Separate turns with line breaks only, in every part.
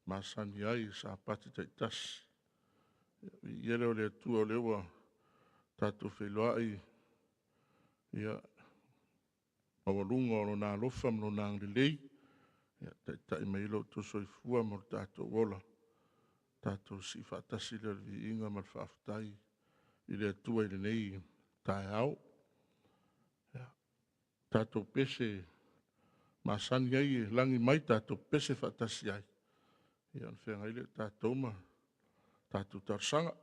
masani ai i Sapati taitasi. Viia lea o le Atua o lea ua tatou feiloai, ia, maualuga o Lona alofa ma Lona agalelei e taitai mai ai lo outou soifua ma lo tatou ola, tatou sii faatasi lea o le viiga ma le faafetai i le Atua i lenei taeao. Ia, tatou pese masani ai e lagi mai tatou pepese faatasi ai, ia ona feagai lea o tatou ma tatou talosaga.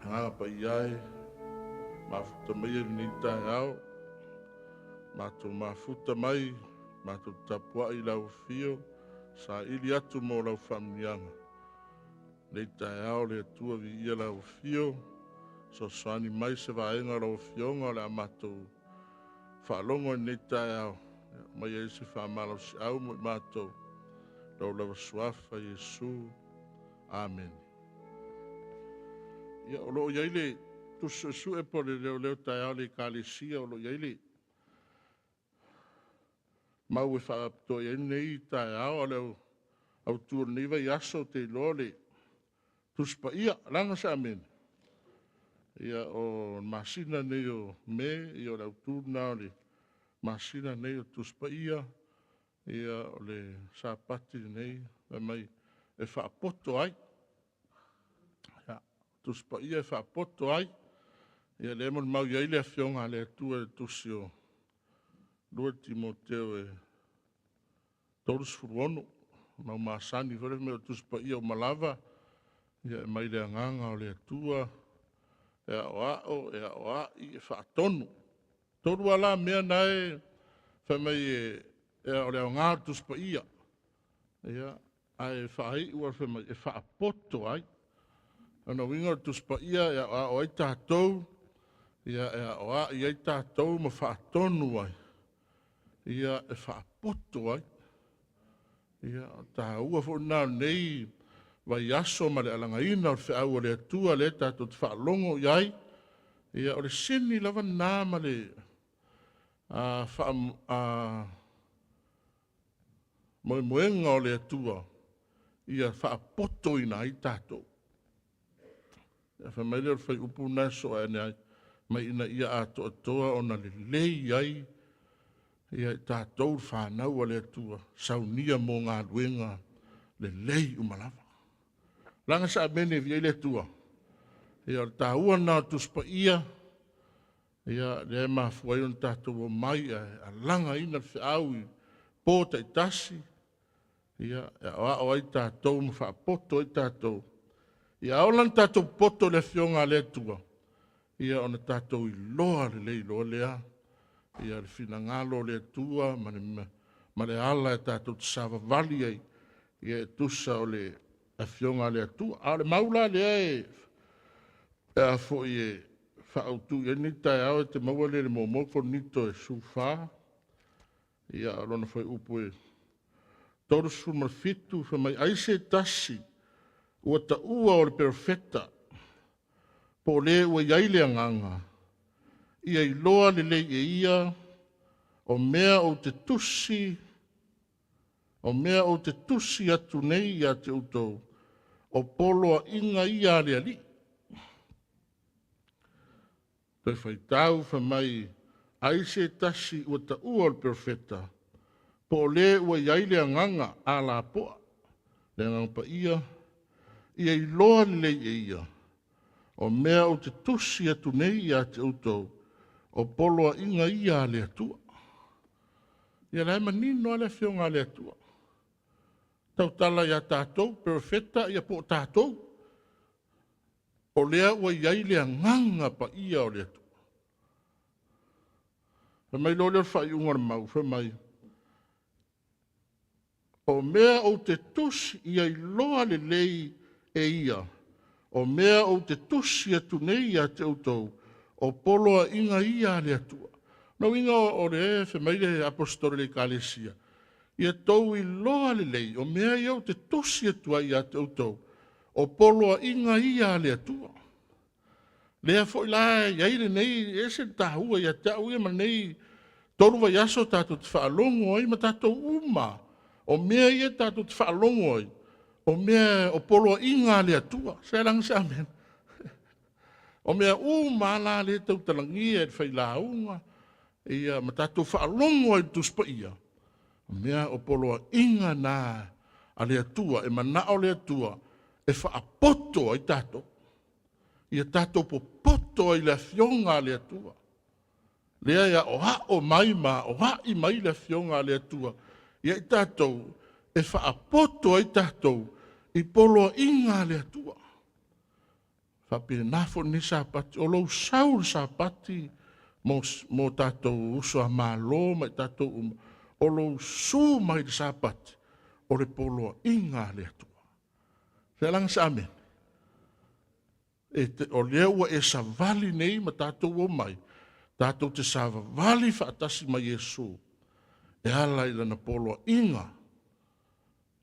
Agaga Paia e, mafuta maia i lenei taeao, matou mafuta mai, matou tapuai i lau afio, saili atu mo lau faamanuiaga. Lenei taeao le Atua, viia lau afio, fesoasoani mai se vaega o lau Afioga o le a matou faalogo i lenei taeao, aumai ai se faamalosiau mo i matou, lou lava suafa Iesu. Amene. Ia, o lo o i ai le Tusi Suesue po o le Leoleo Taeao a le Ekalesia o lo o i ai le mau e faapitoa i ai lenei taeao. A o le autu o lenei vaiaso ou te iloa o le Tusi Paia. O le a se amene? Ia, o le masina nei o Me, o le autu lena o le masina lenei o le Tusi Paia. Ia, o le Sapati lenei, fai mai e faapoto ai. Ia, Tusi Paia e faapoto ai. Ia lea e molimau i ai le Afioga a le Atua i le Tusi o 2 Timoteo e 3:16, mau masani foi lea fai mai o le Tusi Paia uma lava e mai le Agaga o le Atua, e aoao, e aoai, e faatonu. E tolu lava la mea na e fai mai o le aoga o le Tusi Paia, ia, ae faaiu lava fai mai, e faapoto ai. O lona uiga o le Tusi Paia e aoao ai tatou, e aoai ai tatou ma faatonu ai, e faapoto ai. Ia, o le taua foi lena o lenei vaiaso ma le alagaina o le feau a le Atua lea tatou te faalogo i ai. Ia, o le sini lava lena ma le faamoemoega o le Atua ia faapotoina ai tatou. Ia fai mai lea o le fuaiupu lena e sosoo ane ai, mai ina ia atoatoa ona lelei ai ia i tatou le fanau a le Atua, saunia mo galuega lelei uma lava. Laga se amene e viia ai le Atua. Ia o le taua lena o le Tusi Paia, ia lea e mafua ai ona tatou omai ae alagaina le feau i po taitasi, ia e aoao ai tatou ma faapoto ai tatou. Ia ola na tatou popoto i le Afioga a le Atua, ia ona tatou iloa lelei loa lea ia le finagalo o le Atua ma le ala e tatou te savavali ai, ia e tusa o le Afioga a le Atua. A o le mau la lea e faautu i ai lenei taeao, e te maua lea i le 1 Korinito 14, ia o lona fuaiupu e 37, fai mai, “Ai se tasi ua taua o le perofeta po o le ua i ai le Agaga, ia iloa lelei e ia, o mea ou te tusi atu nei ia te outou, o poloaiga ia a le Alii.” Toe faitau fai mai, “Ai se tasi ua taua o le perofeta, po o le ua i ai le agaga alapoa, le Agaga Paia, ia iloa lelei e ia, o mea ou te tusi atu nei ia te outou, o poloaiga ia a le Atua.” Ia o la e manino lava le Afioga a le Atua, tautala ia tatou perofeta ia po o tatou, o lea ua i ai le Agaga Paia o le Atua. Fai mai loa lea o le faaiuga o le mau, fai mai, “O mea ou te tusi, ia iloa lelei e ia, o mea ou te tusi atu nei ia te outou, o poloaiga ia a le Atua.” O lona uiga o lea e fai mai le Aposetolo i le Ekalesia, ia outou iloa lelei, o mea ia ou te tusi atu ai ia te outou, o poloaiga ia a le Atua. Lea foi la e i ai lenei, e ese le taua ia te au ia ma lenei 3 vaiaso tatou te faalogo ai ma tatou uma lava, o mea ia tatou te faalogo ai, o mea o poloaiga a le Atua. Se laga se amene. O mea uma lava la lea e tautalagia e le failauga ma tatou faalogo ai i le Tusi Paia, o mea o poloaiga na a le Atua, e manao le Atua e faapoto ai tatou, ia tatou popoto ai i le Afioga a le Atua, lea e aoao mai ma aoai mai le Afioga a le Atua ia i tatou, e faapoto ai tatou i poloaiga a le Atua. E faapena foi lenei Sapati, o lou sau i le Sapati mo tatou uso a Malo ma i tatou uma, o lou susu mai i le Sapati, o le poloaiga a le Atua. Se laga se amene? O lea ua e savali nei ma tatou omai tatou te savavali faatasi ma Iesu e ala i lana poloaiga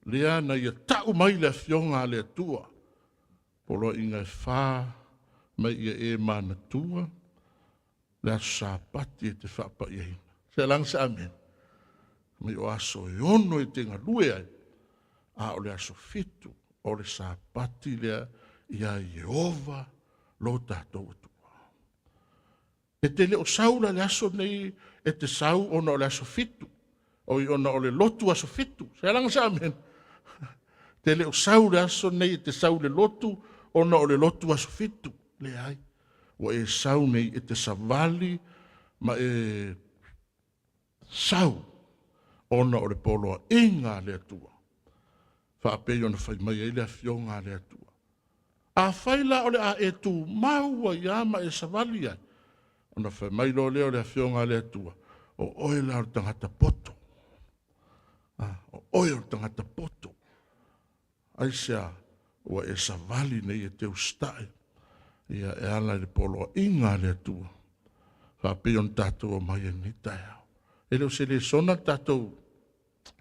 lea na ia tau mai le Afioga a le Atua, poloaiga e fa mai ia e manatua le aso Sapati e te faapaiaina. Se laga se amene? Fai mai o aso e 6 e te galue ai, a o le aso 7 o le Sapati lea ia Ieova lo tatou Atua. E te le o sau la i le aso lenei e te sau ona o le aso 7, oi ona o le lotu aso 7. Se laga se amene? E te le o sau i le aso lenei e te sau i le lotu ona o le lotu aso 7. Leai, ua e sau nei e te savali ma e sau ona o le poloaiga a le Atua, faapei ona fai mai ai le Afioga a le Atua. Afai la o le a e tumau ai lava ma e savali ai, ona fai mai loa lea o le Afioga a le Atua, o oe la o le tagata poto, o oe o le tagata poto. Aisea? Ua e savali nei e te usitai ia e ala i le poloaiga a le Atua, faapei ona tatou omai ai i lenei taeao. E le o se lesona le tatou,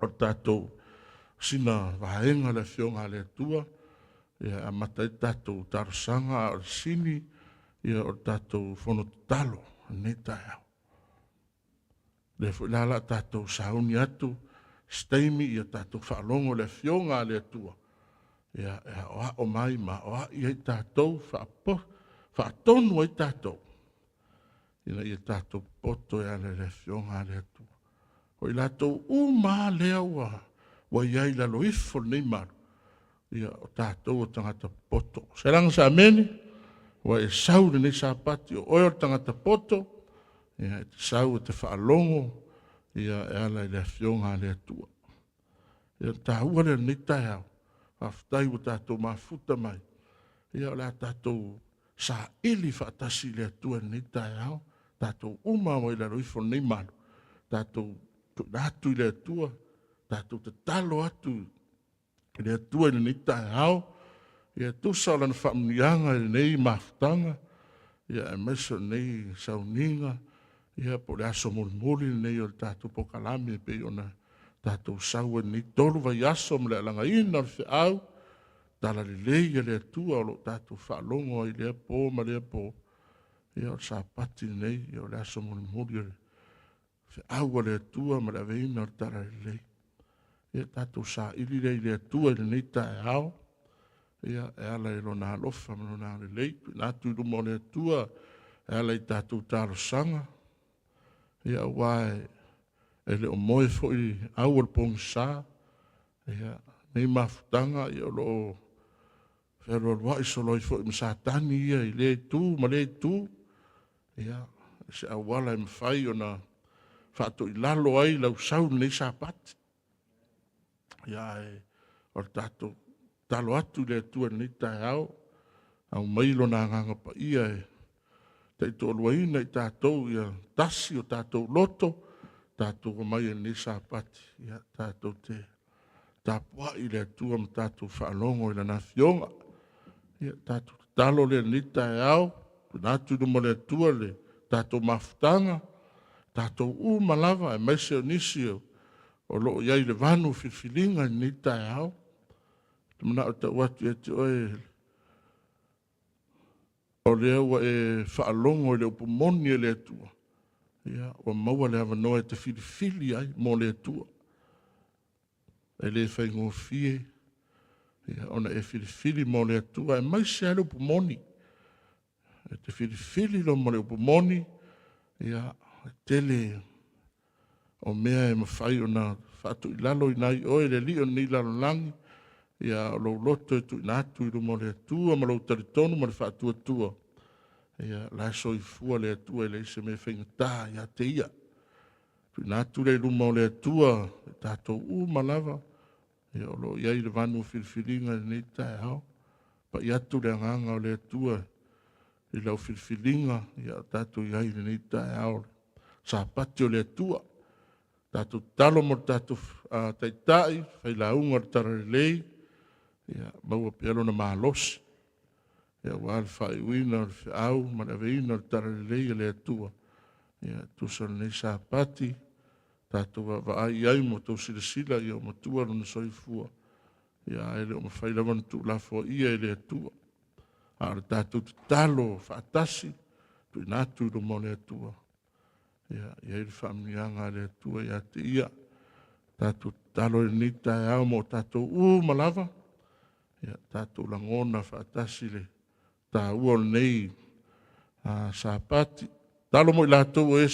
o le tatou sina vaega o le Afioga a le Atua, ia e amata ai le tatou talosaga, a o le sini ia o le tatou fono tatalo i lenei taeao. O lea foi la o le a tatou sauni atu se taimi tatou faalogo i le Afioga a le Atua. Ia, e aoao mai ma aoai ai tatou, faatonu ai tatou, ina ia tatou popoto e ala i le Afioga a le Atua. O i latou uma lava lea ua i ai i lalo ifo o lenei malu, ia o tatou o tagata popoto. Selaga Saimene, ua e sau i lenei Sapati, o oe o le tagata poto, e te sau e te faalogo e ala i le Afioga a le Atua. Ia, o le taua lea o lenei taeao, faafetai ua tatou mafuta mai, o le a tatou saili faatasi i le Atua i lenei taeao, tatou uma lava ua i lalo ifo o lenei malu, tatou tuuina atu i le Atua, tatou tatalo atu i le Atua i lenei taeao, e tusa o Lana faamanuiaga i lenei mafutaga, aemaise o lenei sauniga, po o le aso mulimuli lenei o le tatou polokalame e pei ona tatou sau ai i lenei 3 vaiaso ma le alagaina o le feau talalelei a le Atua o lo o tatou faalogo ai i lea po ma lea po. Ia o le Sapati lenei, o le aso mulimuli o le feau a le Atua ma le aveina o le talalelei. Ia tatou saili lea i le Atua i lenei taeao e ala i Lona alofa ma Lona agalelei, tuuina atu i luma o le Atua e ala i tatou talosaga, aua e le o moe foi au o le pogisa. Lenei mafutaga o lo o fealualuai solo ai foi ma Satani ia i lea itu ma lea itu, i se auala e mafai ona faatoilalo ai lau sau i lenei Sapati. Ae o le tatou tatalo atu i le Atua i lenei taeao, aumai Lona Agaga Paia e taitoaluaina i tatou ia tasi o tatou loto, tatou omai ai i lenei Sapati tatou te tapuai i le Atua ma tatou faalogo i Lana Afioga. Ia, o le tatou tatalo lea i lenei taeao, tuuina atu i luma o le Atua le tatou mafutaga, tatou uma lava, aemaise o nisi o lo o i ai i le vanu o filifiliga i lenei taeao. Ou te manao e tau atu ia te oe, o lea ua e faalogo i le upu moni a le Atua, ua maua le avanoa e te filifili ai mo le Atua. E le faigofie ona e filifili mo le Atua, aemaise lava le upu moni. E te filifili loa ma le upu moni, ia, e tele o mea e mafai ona faatoilaloina ai oe e le alii o lenei lalolagi, a o lou loto e tuuina atu i luma o le Atua ma lou talitonu ma le faatuatua, o la e soifua le Atua e leai se mea e faigata ia te Ia. Tuuina atu lea i luma o le Atua i tatou uma lava o lo o i ai i le vanu o filifiliga i lenei taeao, pai atu le agaga o le Atua i lau filifiliga a o tatou i ai i lenei taeao Sapati o le Atua. Tatou tatalo mo le tatou Taitai, le failauga o le Talalelei, ia maua pea lona malosi aua le faaiuina o le feau ma le aveina o le talalelei a le Atua e tusa o lenei Sapati. Tatou vaavaai i ai ma outou silasila, ua matua lona soifua, ae le o mafai lava ona tuulafoaia e le Atua. A o le tatou tatalo faatasi, tuuina atu i luma o le Atua, ia i ai le faamanuiaga a le Atua ia te ia. Tatou tatalo i lenei taeao mo tatou uma lava, ia tatou lagona faatasi le taua o lenei Sapati. Tatalo mo i latou o e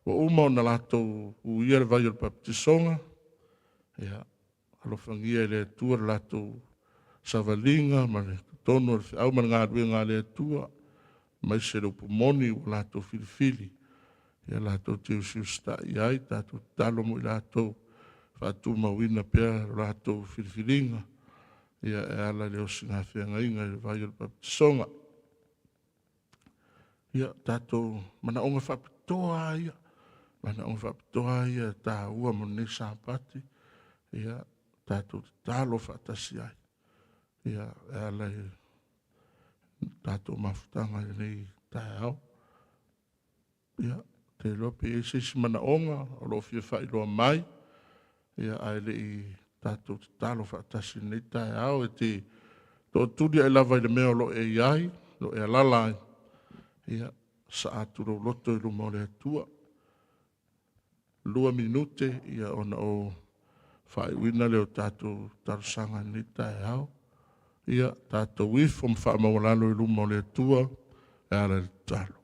ua uma ona latou uia le vai o le papatisoga, ia alofagia e le Atua le latou savaliga ma totonu o le feau ma le galuega a le Atua, aemaise le upu moni ua latou filifili latou te usiusitai i ai. Tatou tatalo mo i latou, faatumauina pea le latou filifiliga e ala i le osi feagaiga i le vai o le papatisoga. Ia, tatou manaoga faapitoa lava ia, manaoga faapitoa lava ia e taua mo lenei Sapati, ia tatou tatalo faatasi ai e ala i le tatou mafutaga i lenei taeao. Ia, ou te iloa pe i ai se isi manaoga o lo o fia faailoa mai ae le i tatou tatalo faatasi i lenei taeao. E te tootuli ae lava i le mea o lo o e i ai, o lo o e alaala ai, ia, sasaa atu lou loto i luma o le Atua. 2 minute ona ou Faaiuina lea o tatou talosaga i lenei taeao. Ia tatou ifo ma faamaualalo i luma o le Atua e ala i le tatalo.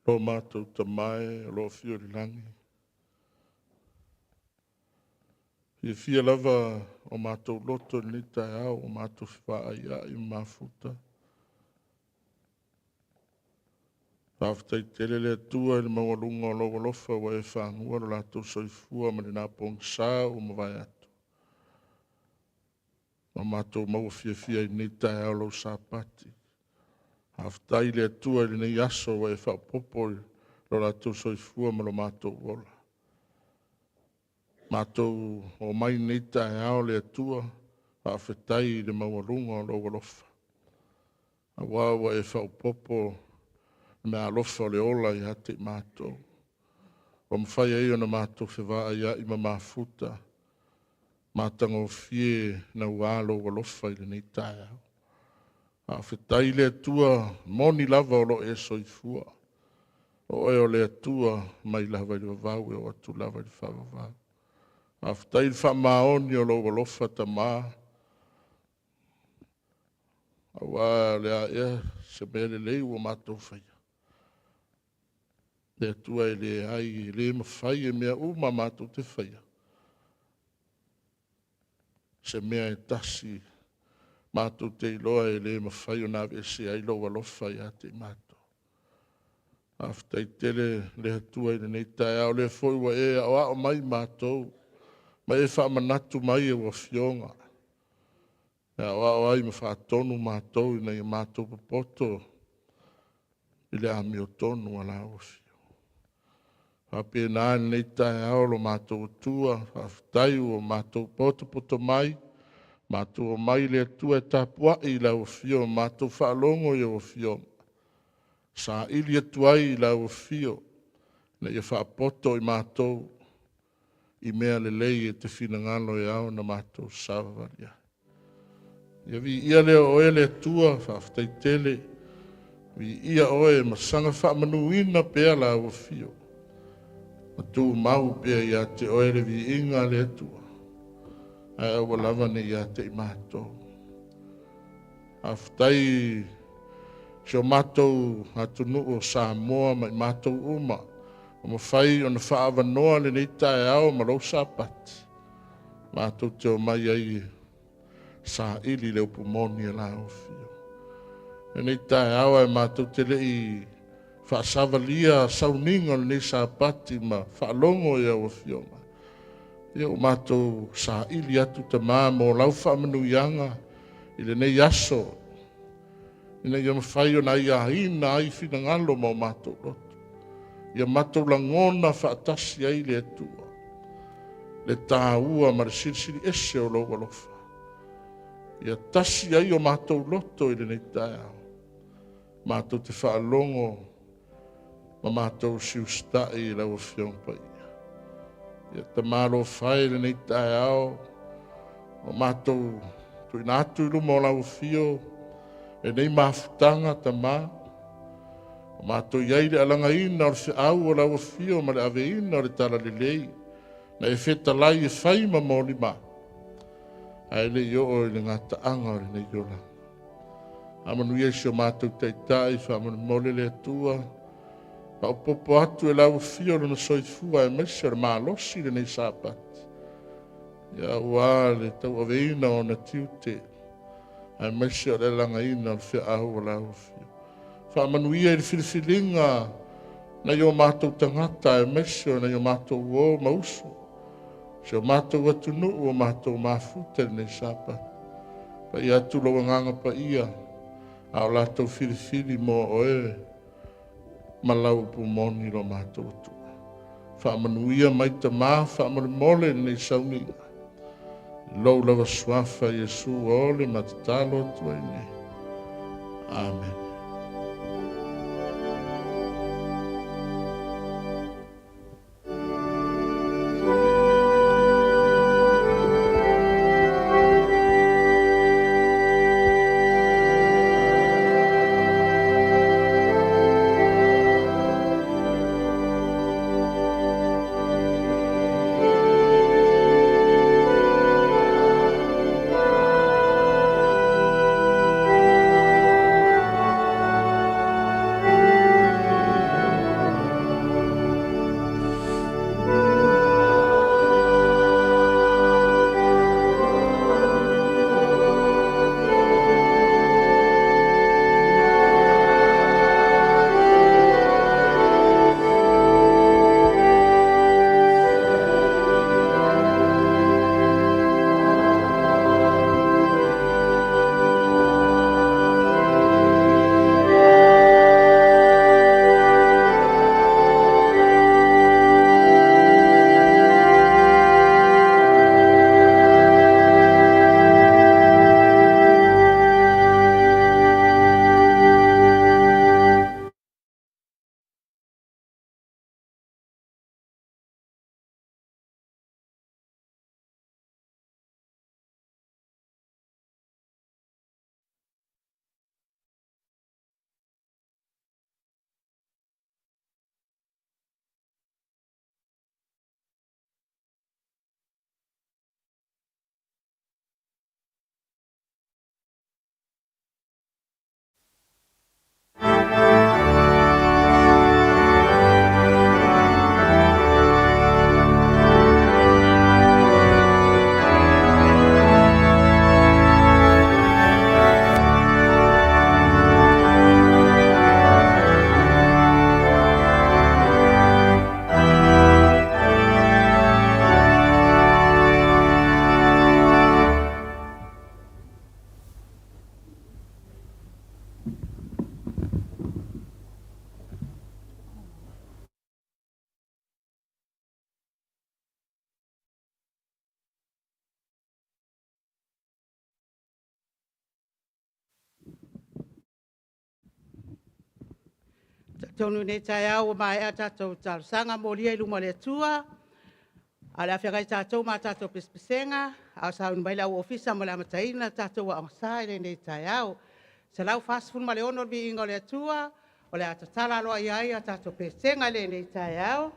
Lo matou Tama e o lo o afio i le lagi, e fiafia lava o matou loto i lenei taeao ua matou fevaaiai ma mafuta. Faafetai tele le Atua i le maualuga o lou alofa ua e fagua lo latou soifua mai lena pogisa ua mavae atu, ua matou maua fiafia ai i lenei taeao lou Sapati. Faafetai i le Atua i lenei aso ua e faaopoopo i lo latou soifua ma lo matou ola. Matou omai i lenei taeao le Atua, faafetai i le maualuga o lou alofa, aua ua e faaopoopo le meaalofa o le ola ia te i matou, ua mafai ai ona matou fevaaiai ma mafuta, matagofie naua lou alofa i lenei taeao. Faafetai le Atua, e moni lava o lo o e soifua, o Oe o le Atua mai lava i le vavau e oo atu lava i le faavavau. Faafetai le faamaoni o lou alofa Tama, aua o le a ea se mea lelei ua matou faia? Le Atua e leai, e le mafai e mea uma matou te faia se mea e tasi matou te iloa e le mafai ona aveesea ai lou alofa ia te i matou. Faafetai tele le Atua i lenei taeao, o lea foi ua e aoao mai i matou ma e faamanatu mai au Afioga. E aoao ai ma faatonu matou ina ia matou popoto i le amiotonu a lau Afioga. E faapena lenei taeao lo matou Atua, faafetai ua matou potopoto mai, matou omai i le Atua e tapuai i lau afio, matou faalogo i lau Afioga, saili atu ai i lau afio ina ia faapoto i matou i mea lelei e te finagalo e ao ona matou savavali ai. Ia viia lea o oe le Atua, faafetai tele, viia oe ma saga faamanuina pea lau afio, ma tumau pea ia te oe le viiga le Atua, ae aua lava ne i ia te i matou. Faafetai i si o matou atunuu o Samoa ma i matou uma ua mafai ona faaavanoa lenei taeao ma lou Sapati matou te omai ai e saili le upu moni a lau Afioga. I lenei taeao ae matou te le i faasavalia sauniga o lenei Sapati ma faalogo i lau Afioga, ia ua matou saili atu, Tama, mo lau faamanuiaga i lenei aso, ina ia mafai ona aiaina ai finagalo ma o matou loto, ia matou lagona faatasi ai le Atua, le taua ma le silisili ese o lou alofa. Ia tasi ai o matou loto i lenei taeao, matou te faalogo ma matou siusitai i lau Afioga Paia. Ia Tama alofa e i lenei taeao, ua matou tuuina atu i luma o lau Afio lenei mafutaga, Tama, ua matou i ai i le alagaina o le feau o lau Afio ma le aveina o le talalelei na e fetalai e fai ma molimau, ae le i oo i le gataaga o lenei olaga. Faamanuia i si o matou Taitai, faamolemole le Atua, faaopoopo atu e lau Afio lona soifua aemaise o le malosi i lenei Sapati, aua le tauaveina o ona tiute, aemaise o le alagaina o le feau a lau Afioga. Faamanuia i le filifiliga a nai o matou tagata, aemaise o nai o matou uo ma uso, si o matou atunuu ua matou mafuta i lenei Sapati. Pai atu lou Agaga Paia a o latou filifili mo oe ma lau upu moni lo matou Atua. Faamanuia mai, Tama, faamolemole i lenei sauniga. I lou lava suafa Iesu ua ole ma tatalo atu ai nei. Amene.
Atonu i lenei taeao ua maea tatou talosaga molia i luma o le Atua, ae o le a feagai tatou ma a tatou pesepesega a o sauni mai le au ofisa mo le amataina o le tatou Aoga Sa i lenei taeao. 146 le Viiga o le Atua, o le a tatala aloaia ai a tatou Pesega i lenei taeao.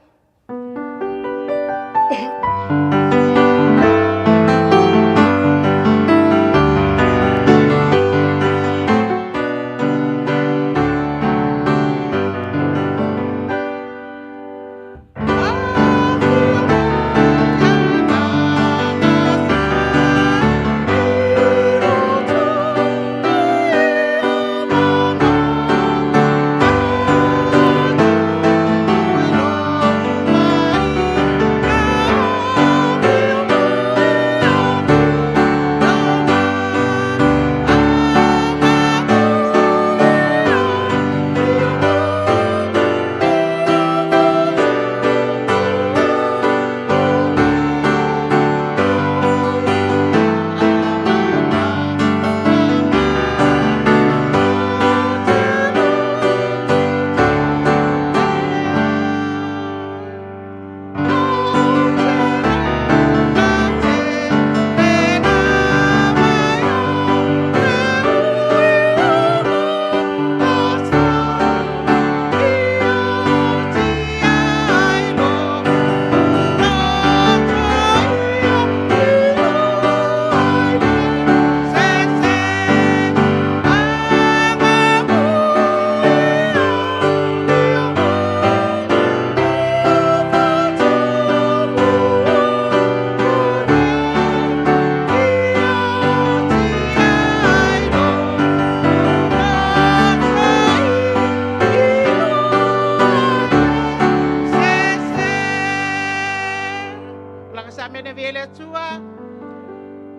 Alaga Samene Viia le Atua,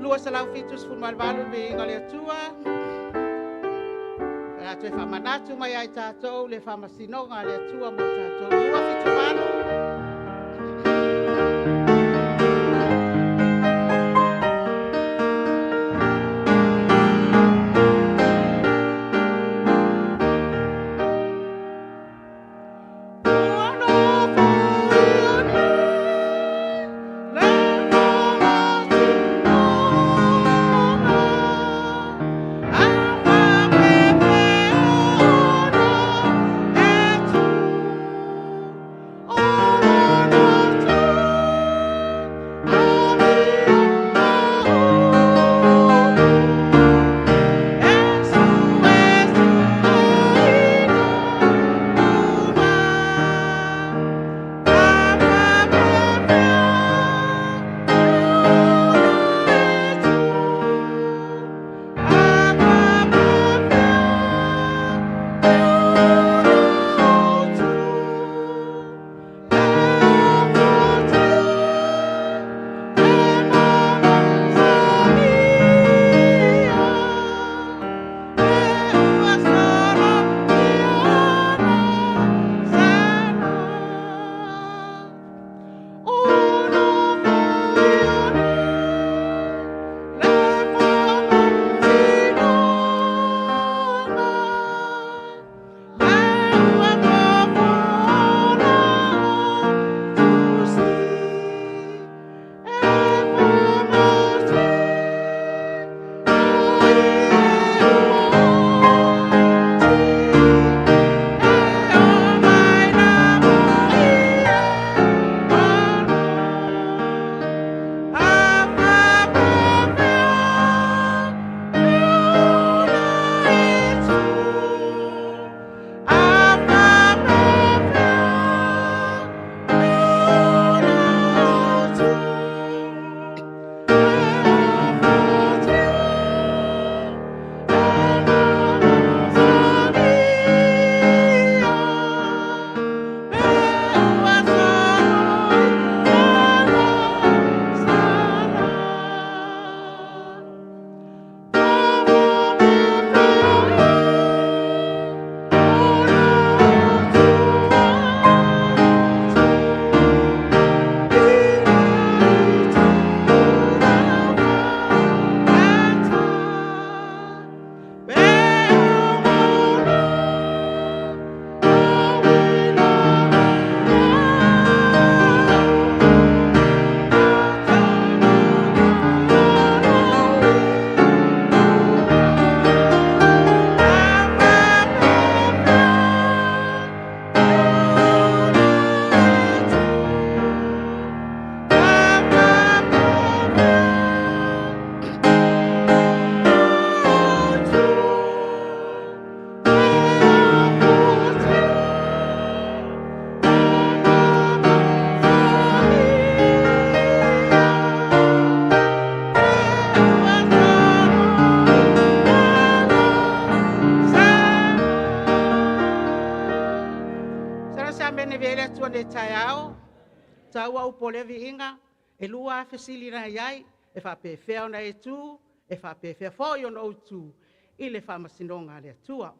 278 le Viiga o le Atua. O le a toe faamanatu mai ia i tatou le faamasinoga a le Atua mo tatou. 278. Ua nofoia nei le Faamasinoga, A faapefea ona e tu? Taua upu o lea viiga, e lua lava fesili na i ai, e faapefea ona e tu, e faapefea foi ona ou tu i le faamasinoga a le Atua.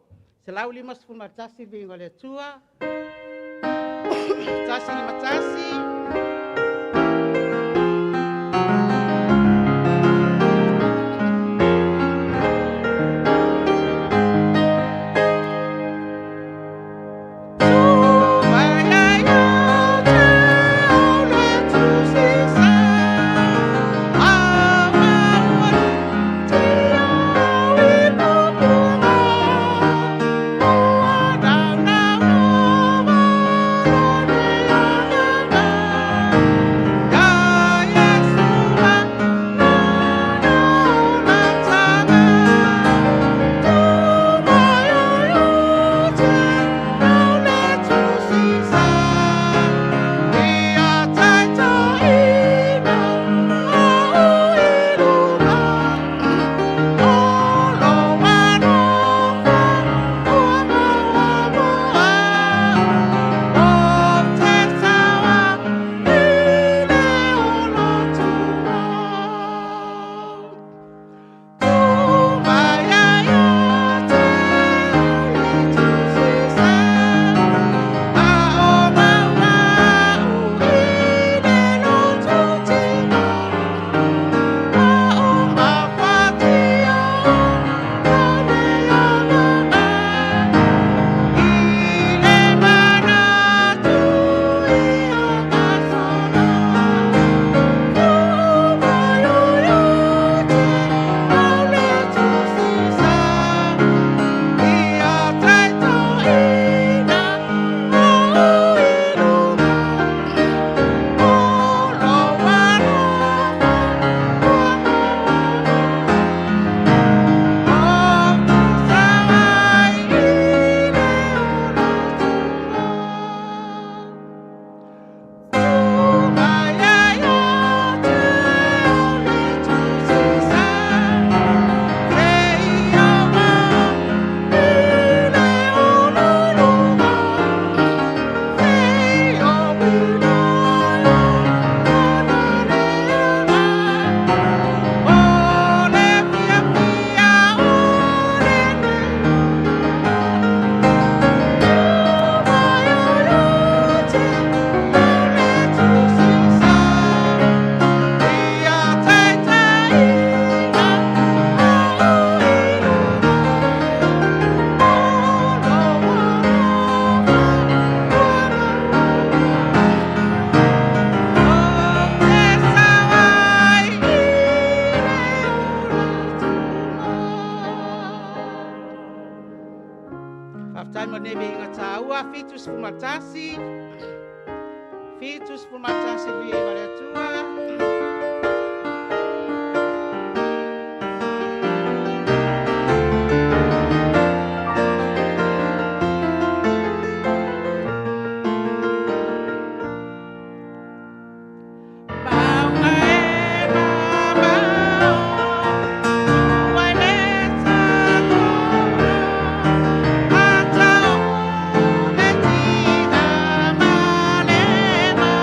151 viiga o le Atua. 151. Faafetai mo lenei viiga taua, 71, 71 viiga o le Atua. Mauga e mamao, tua i le Tatoga, ata o le tiga ma le mau.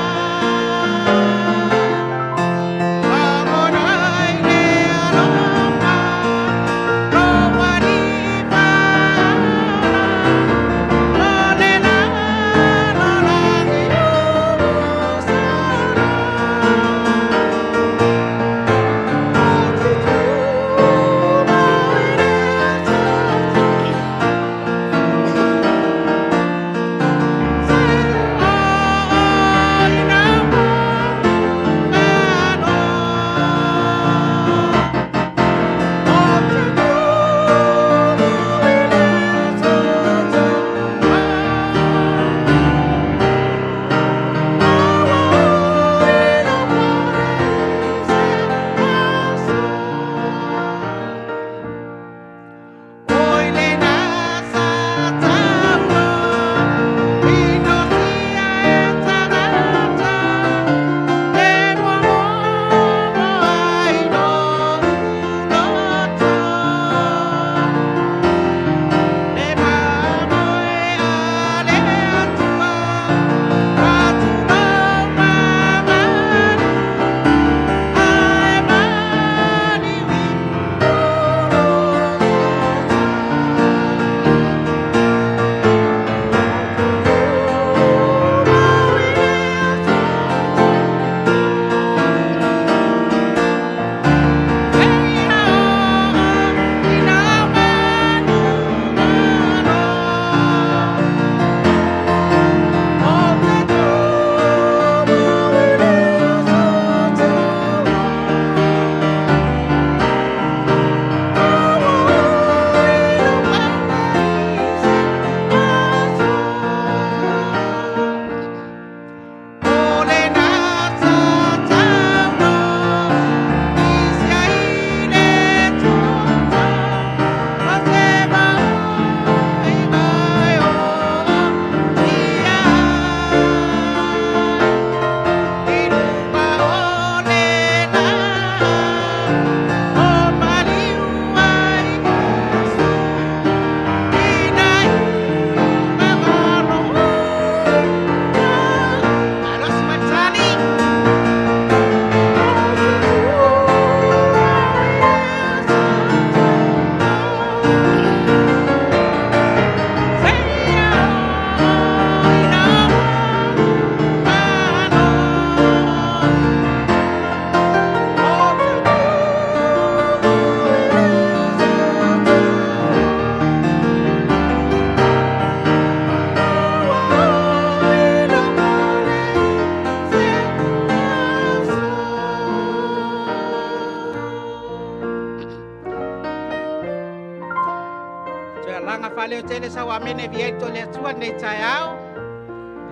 leo tele sau amene viei to le Atua lenei taeao.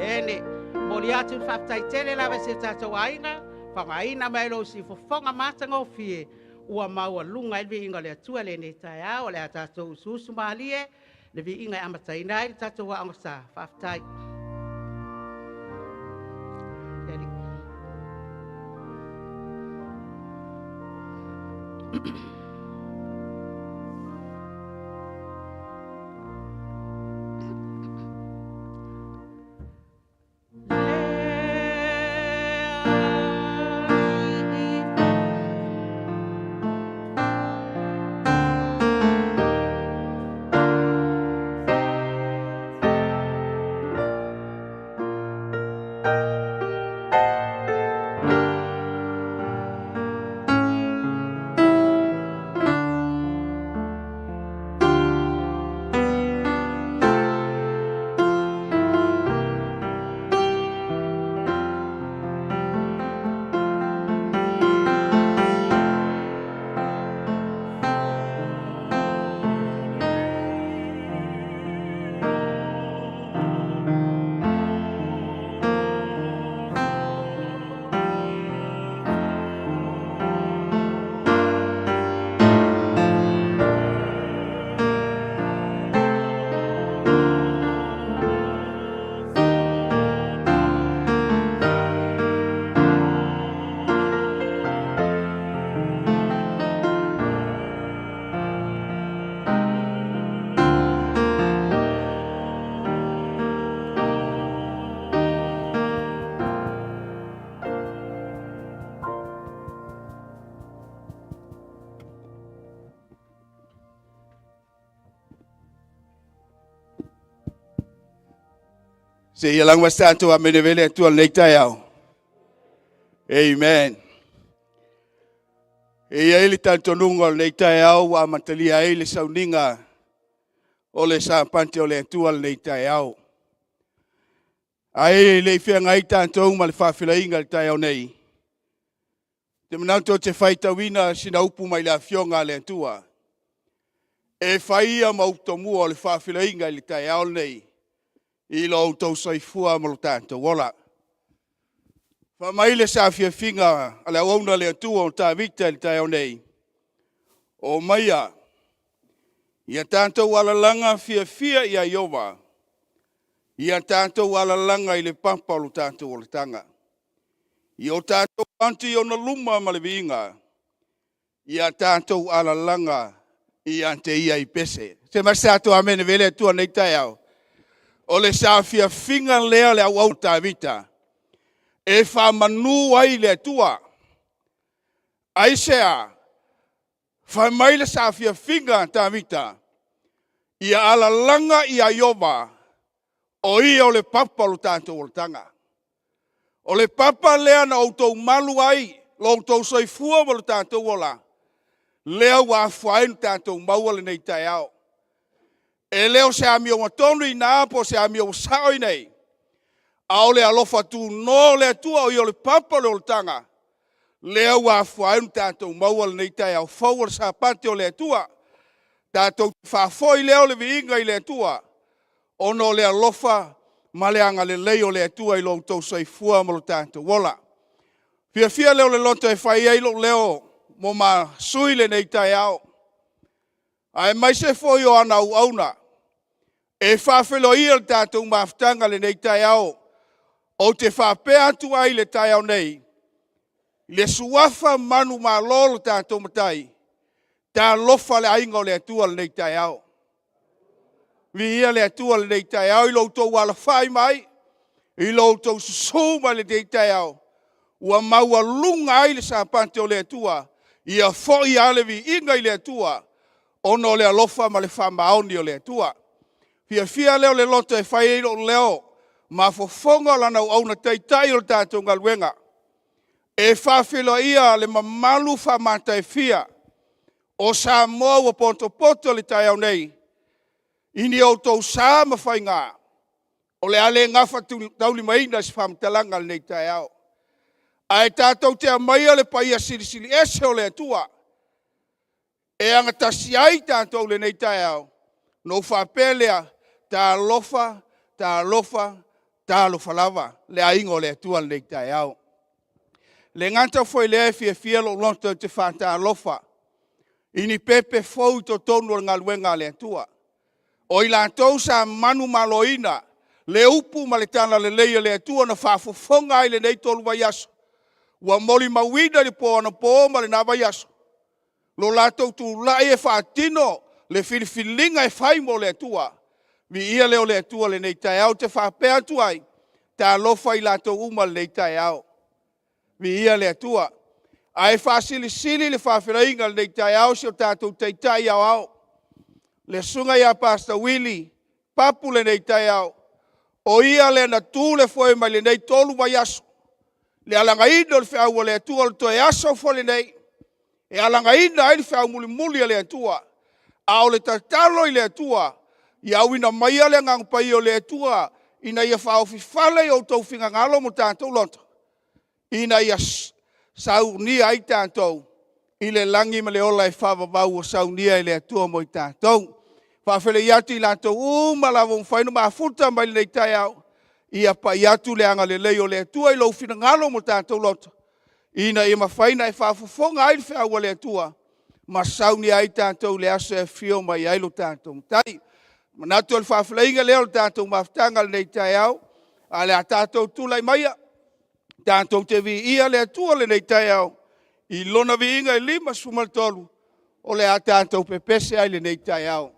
Ene, momoli atu le faafetai tele lava i si o tatou aiga, faaaogaina mai lou siufofoga matagofie, ua maualuga ai le viiga o le Atua i lenei taeao. O le a tatou usuusu malie le viiga e amataina ai le tatou aoga sa. Faafetai.
Se ia lago ma se tatou amene vele Atua lenei taeao. Amen. E i ai le talitonuga o lenei taeao ua amatalia ai le sauniga o le Sapati o le Atua lenei taeao. Ae le i feagai tatou ma le faafeiloaiga i le taeao nei, ou te manatu ou te faitauina sina upu mai le Afioga a le Atua e fai ia ma upu tomua o le faafeiloaiga i le taeao lenei i lo outou soifua ma lo tatou ola. Fai mai le saafiafiga a le auauna a le Atua o Tavita i le taeao nei, Omaia, ia tatou alalaga fiafia ia Ieova, ia tatou alalaga i le papa o lo tatou olataga. Ia o tatou ati i ona luma ma le viiga, ia tatou alalaga ia te ia i pese. Se ma se tatou amene vele Atua nei taeao. O le saafiafiga lea le auau Tavita e faamanu ai le Atua. Aisea? Fai mai le saafiafiga a Tavita, ia alalaga ia Ieova, o ia o le papa o lo tatou olataga. O le papa lea na outou malu ai lo outou soifua ma lo tatou ola, lea ua afua ai ona tatou maua lenei taeao. E le o se amioga tonu i ina po o se amio ua sao i inei, a o le alofa tunoa o le Atua, o Ia o le papa o le olataga, lea ua afua ai ona tatou maua lenei taeao fou o le Sapati o le Atua. Tatou faafoi lea o le viiga i le Atua, ona o le alofa ma le agalelei o le Atua i lo outou soifua ma lo tatou ola. Fiafia lea o le loto e fai ai lou leo mo ma sui lenei taeao, aemaise foi o ana auauna e faafeiloaia le tatou mafutaga i lenei taeao. Ou te faapea atu ai i le taeao nei, i le suafa manumalo o lo tatou Matai, talofa le aiga o le Atua i lenei taeao. Viia le Atua i lenei taeao i lo outou alafai mai, i lo outou susu mai i lenei taeao, ua maualuga ai le Sapati o le Atua. Ia foi lava le viiga i le Atua ona o le alofa ma le faamaoni o le Atua. Fiafia lea o le loto e fai ai lou leo ma fofoga o lana auauna taitai o le tatou galuega, e faafeiloaia le mamalu faamataefia o Samoa ua potopoto i le taeao nei, i ni outou sa ma faiga o le a le gafataulimaina i se faamatalaga i lenei taeao. Ae tatou te aumaia le paia silisili ese o le Atua e agatasi ai tatou i lenei taeao. Ona ou faapea lea, talofa, talofa, talofa lava le aiga o le Atua i lenei taeao. E le gata foi i lea e fiafia lou loto ou te faatalofa i ni pepe fou i totonu o le galuega a le Atua. O i latou sa manumaloina le upu ma le talalelei a le Atua na faafofoga ai i lenei 3 vaiaso, ua molimauina i le po anapo ma lena vaiaso lo latou tulai e faatino le filifiliga e fai mo le Atua. Viia lea o le Atua i lenei taeao. Ou te faapea atu ai, talofa i latou uma i lenei taeao. Viia le Atua. Ae faasilisili le faafeiloaiga i lenei taeao i si o tatou Taitai Aoao, le Susuga ia Pastor Willie Papu i lenei taeao, o ia lea na tu le foe mai lenei 3 vaiaso, le alagaina o le feau a le Atua, o le toe aso foi lenei e alagaina ai le feau mulimuli a le Atua. A o le tatalo i le Atua, ia auina maia le Agaga Paia o le Atua ina ia faaofifale i outou finagalo ma o tatou loto, ina ia saunia ai tatou i le lagi ma le ola e faavavau ua saunia e le Atua mo i tatou. E faafeiloai atu i latou uma lava ua mafai ona mafuta mai i lenei taeao, ia pai atu le agalelei o le Atua i lou finagalo ma o tatou loto, ina ia mafai ona e faafofoga ai le feau a le Atua, ma saunia ai tatou i le aso e afio mai ai lo tatou Matai. E manatu o le faafeiloaiga lea o le tatou mafutaga i lenei taeao, ae o le a tatou tulai maia tatou te viia le Atua i lenei taeao i Lona viiga e 53 o le a tatou pepese ai i lenei taeao.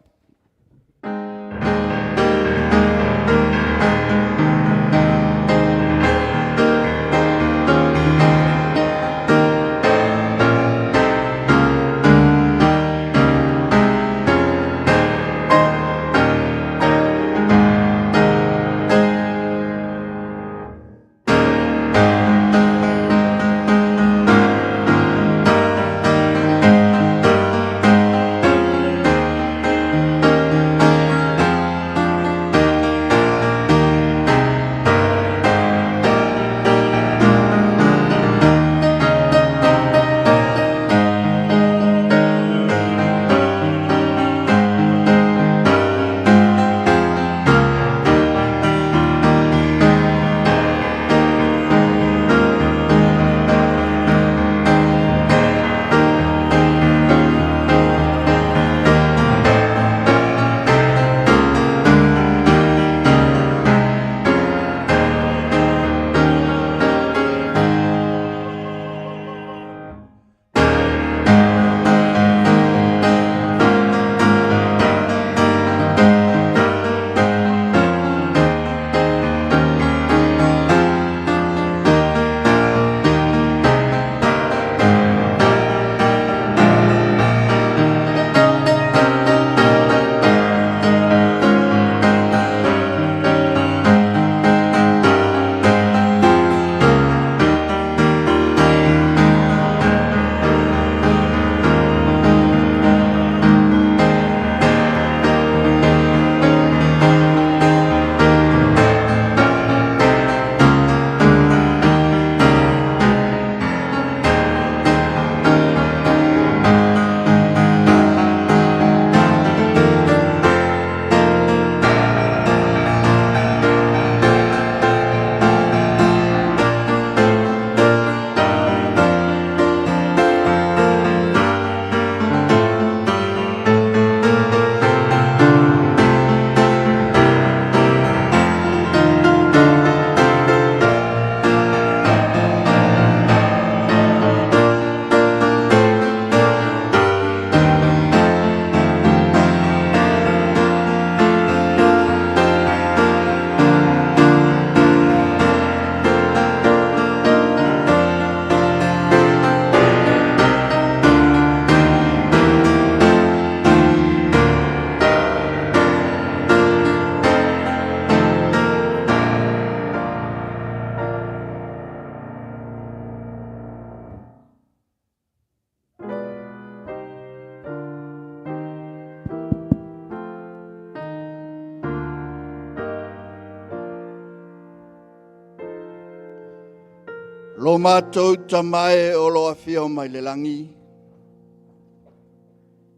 Lo matou Tama e o lo o afio mai le lagi,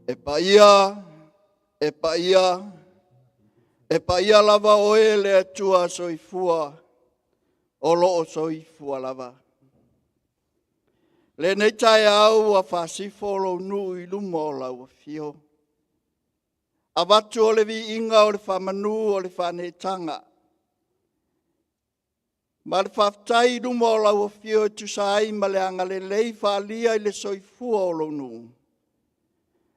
e paia, e paia,
E paia lava oe le Atua soifua o loo soifua lava. Lenei taeao ua faasifo lou nuu i luma o lau afio. Avatu o le viiga o le faamanu o le faaneetaga ma le faafetai i luma o lau afio e tusa ai ma le agalelei faaalia i le soifua o lou nuu.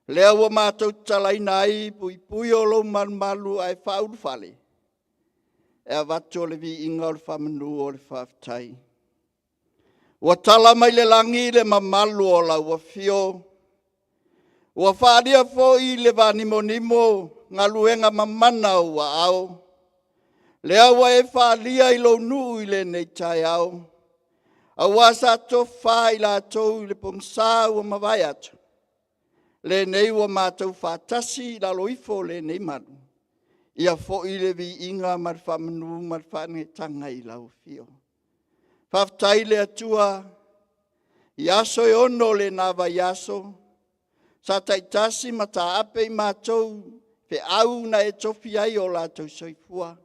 Lea ua matou tatalaina ai puipui o lou malumalu ae faaulufale, e avatu o le viiga o le faamanu o le faafetai. Ua tala mai le lagi le mamalu o lau afio, ua faaalia foi le vanimonimo galuega mamana a ou aao, lea ua e faaalia i lou nuu i lenei taeao, aua sa tofafa i latou i le pogisa ua mavae atu, lenei ua matou faatasi i lalo ifo o lenei malu. Ia foi le viiga ma le faamanu ma le faaneetaga i lau afio. Faafetai i le Atua i aso e 6 o lena vaiaso sa taitasi ma taape i matou feau na e tofi ai o latou soifua.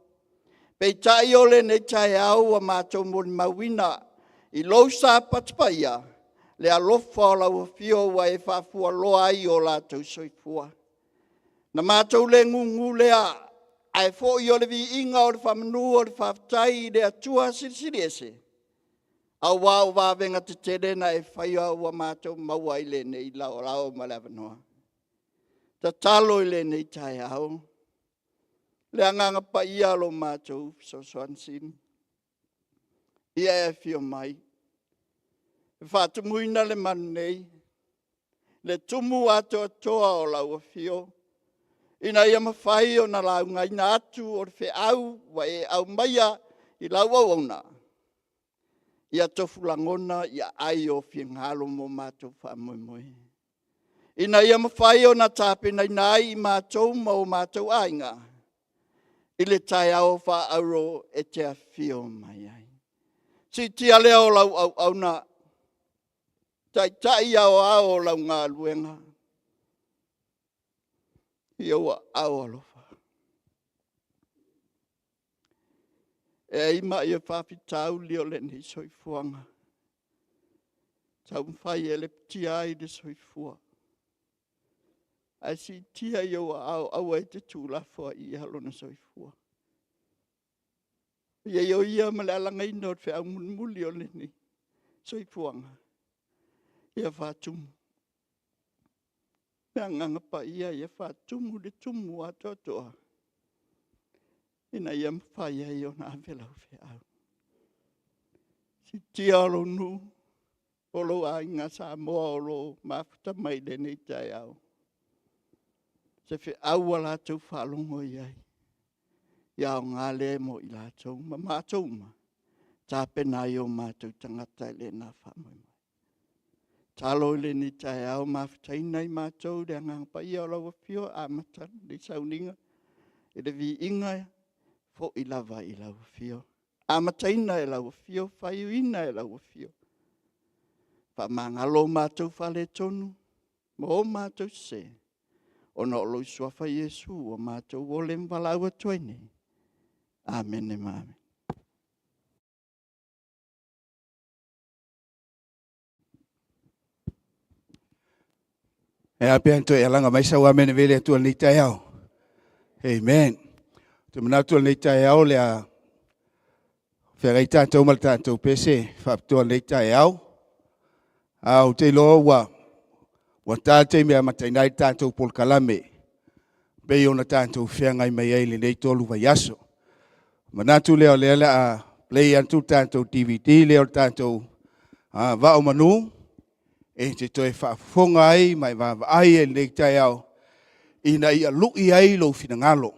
Peitai o lenei taeao ua matou molimauina i lou sa patapaia le alofa o lau afio ua e faafualoa ai o latou soifua. Na matou le gugu lea, ae foi o le viiga o le faamanu o le faafetai i le Atua Silisili Ese, aua o vavega tetele na e faia ua matou maua ai lenei laolao ma le avanoa. Tatalo i lenei taeao le Agaga Paia lo matou fesoasoani sili, ia e afio mai, e faatumuina le malu nei, le tumu atoatoa o lau afio, ina ia mafai ona laugaina atu o le feau ua e aumaia i lau auauna, ia tofu lagona i aai o finagalo mo matou faamoemoe, ina ia mafai ona tapenaina ai i matou ma o matou aiga i le taeao faaauro e te afio mai ai. Siitia lea o lau auauna, taitai aoao o lau galuega i ou aao alofa. E ai ma ai faafitauli o lenei soifuaga, taumafai e lepetia ai le soifua, ae siitia i ou aao aua e te tuulafoaia lona soifua. Ia o ia ma le alagaina o le feau mulimuli o lenei soifuaga, ia faatumu. Le Agaga Paia ia faatumu le tumu atoatoa ina ia mafai ai ona ave lau feau. Siitia lou nuu, o lou aiga Samoa o lo o mafuta mai i lenei taeao, se feau ua latou faalogo i ai, ia aoga lea mo i latou ma matou uma, tapena ai o matou tagata i lena faamoemoe. Tatalo i lenei taeao, mafutaina i matou le Agaga Paia o lau Afio e amata lenei sauniga i le viiga e foi lava i lau Afio. Amataina e lau Afio, faaiuina e lau Afio. Faamagalo o matou faaletonu ma o matou sese, ona o lou Suafa Iesu ua matou ole ma valaau atu ai nei. Amene ma amene.
E a pe toe alaga mai sau amene vele atu lenei taeao. Amen. Te manatu o lenei taeao le a feagai tatou ma le tatou pese faapitoa lenei taeao. A ou te iloa ua ta le taimi e amataina ai le tatou polokalame pei ona tatou feagai mai ai i lenei 3 vaiaso. Manatu lea o lea o le a play atu le tatou DVD lea o le tatou Vaa o Manu e te toe faafofoga ai ma e vaavaai ai i lenei taeao ina ia lui ai lou finagalo,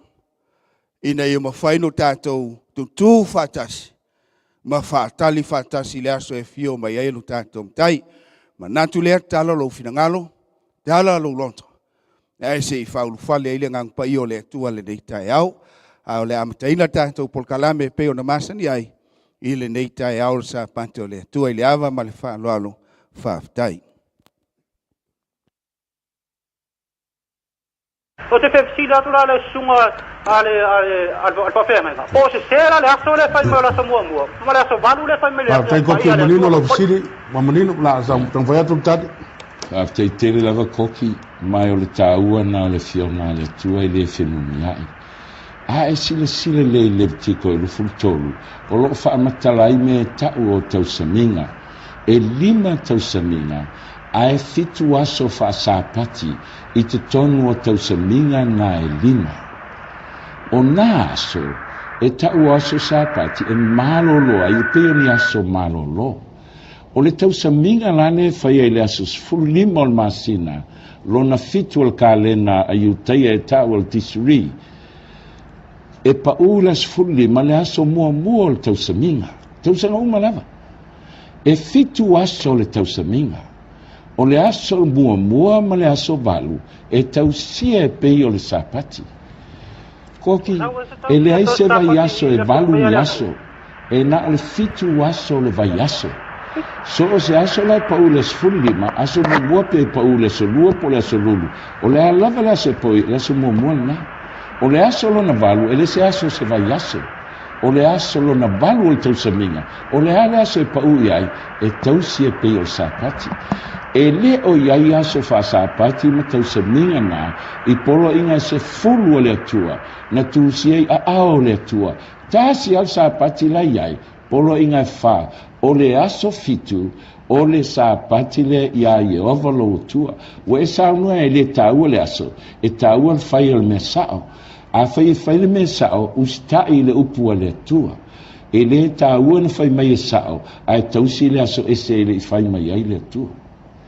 ina ia mafai ona tatou tutu faatasi ma faatali faatasi i le aso e afio mai ai lo tatou Matai. Manatu lea, tatalo lou finagalo, tatala lou loto, ae se i faaulufale ai le Agaga Paia o le Atua i lenei taeao. A o le a amataina le tatou polokalame e pei ona masani ai i lenei taeao o le Sapate o le Atua i le ava ma le faaaloalo. Faafetai.
Ou te fia fesili atu la i le susuga A le a le a le faafeagaiga, po o sesē la le aso lea e fai mai o le aso muamua ma le aso valu lea e fai mai le
Faafetai
Afioga
Koki,
Paia a le
manino
Atua
lau
popole.
fesili, ua manino, o le a taumafai atu le tali.
Faafetai tele lava Koki, ma o le taua na o le Afioga a le Atua e le fenumiai. A e silasila lelei i le Levitiko 23, o lo o faamatala ai mea e tau o tausamiga. E lima tausamiga, ae fitu aso faasapati i totonu o tausamiga na e lima. O nā aso, e tau o aso Sapati e malolo ai e pei o ni aso malolo. O le tausamiga la lea e faia i le aso 15 o le masina lona fitu o le kalena a Iutaia e tau o le Tisri, e paʻū i le aso 15 le aso muamua o le tausamiga. Tausaga uma lava. E fitu aso le tausamiga. O le aso muamua ma le aso valu e tausia e pei o le Sapati. Koki,
Sau e se
e
tausia
leai
to
se
Sapati
vaiaso
i
e
le Afioga
valu
Paia a
ni
le Atua.
aso, e na o le fitu aso o le vaiaso. So o se aso la e paʻū i le aso 15, aso muamua pe paʻū i le aso lua po o le aso lulu, o le a lava le aso e pau i ai, o le aso muamua lena. O le aso lona valu, e le se aso o se vaiaso. O le aso lona valu o le tausamiga, o le a le aso e paʻū i ai, e tausi e pei o le Sapati. E le o i ai aso faasapati ma tausamiga na i poloaiga e 10 a le Atua, na tusia i aao o le Atua. Tasi lava le Sapati la i ai, poloaiga e fa, o le aso fitu, o le Sapati lea iā Ieova lou Atua. Ua e saunoa e le taua le aso, e taua le fai o le mea sao. Afai e fai le mea sao, usitai i le upu a le Atua. E le taua na fai mai e sao, ae tausi le aso ese e le i fai mai ai le Atua.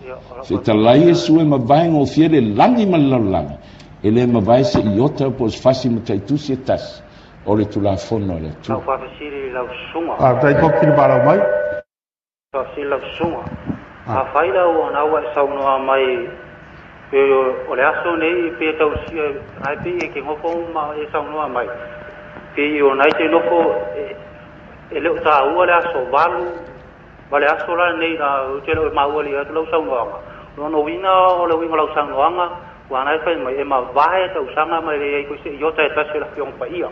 Ia, o lau
Fetalai
faafesili
Iesu e mavae gofie le lagi ma le lalolagi, e le mavae se iota po o se fasi mataitusi e tasi o le Tulafono a le
Lau
Atua.
faafesili i lau susuga.
Faafetai Koki le valaau mai.
Faafesili lau susuga. Afai la ua na ua e saunoa mai pe o le aso nei pe tausia ai pe e ke nofo ma e saunoa mai pe o nai te nofo e le o taua le aso valu ma le aso la nei la o te le maua li atu lau saunoaga. Lona uiga o le uiga o lau saunoaga ua nai fai mai e mavae tausaga mai le ai koe se iota e tasi o le Afioga Paia.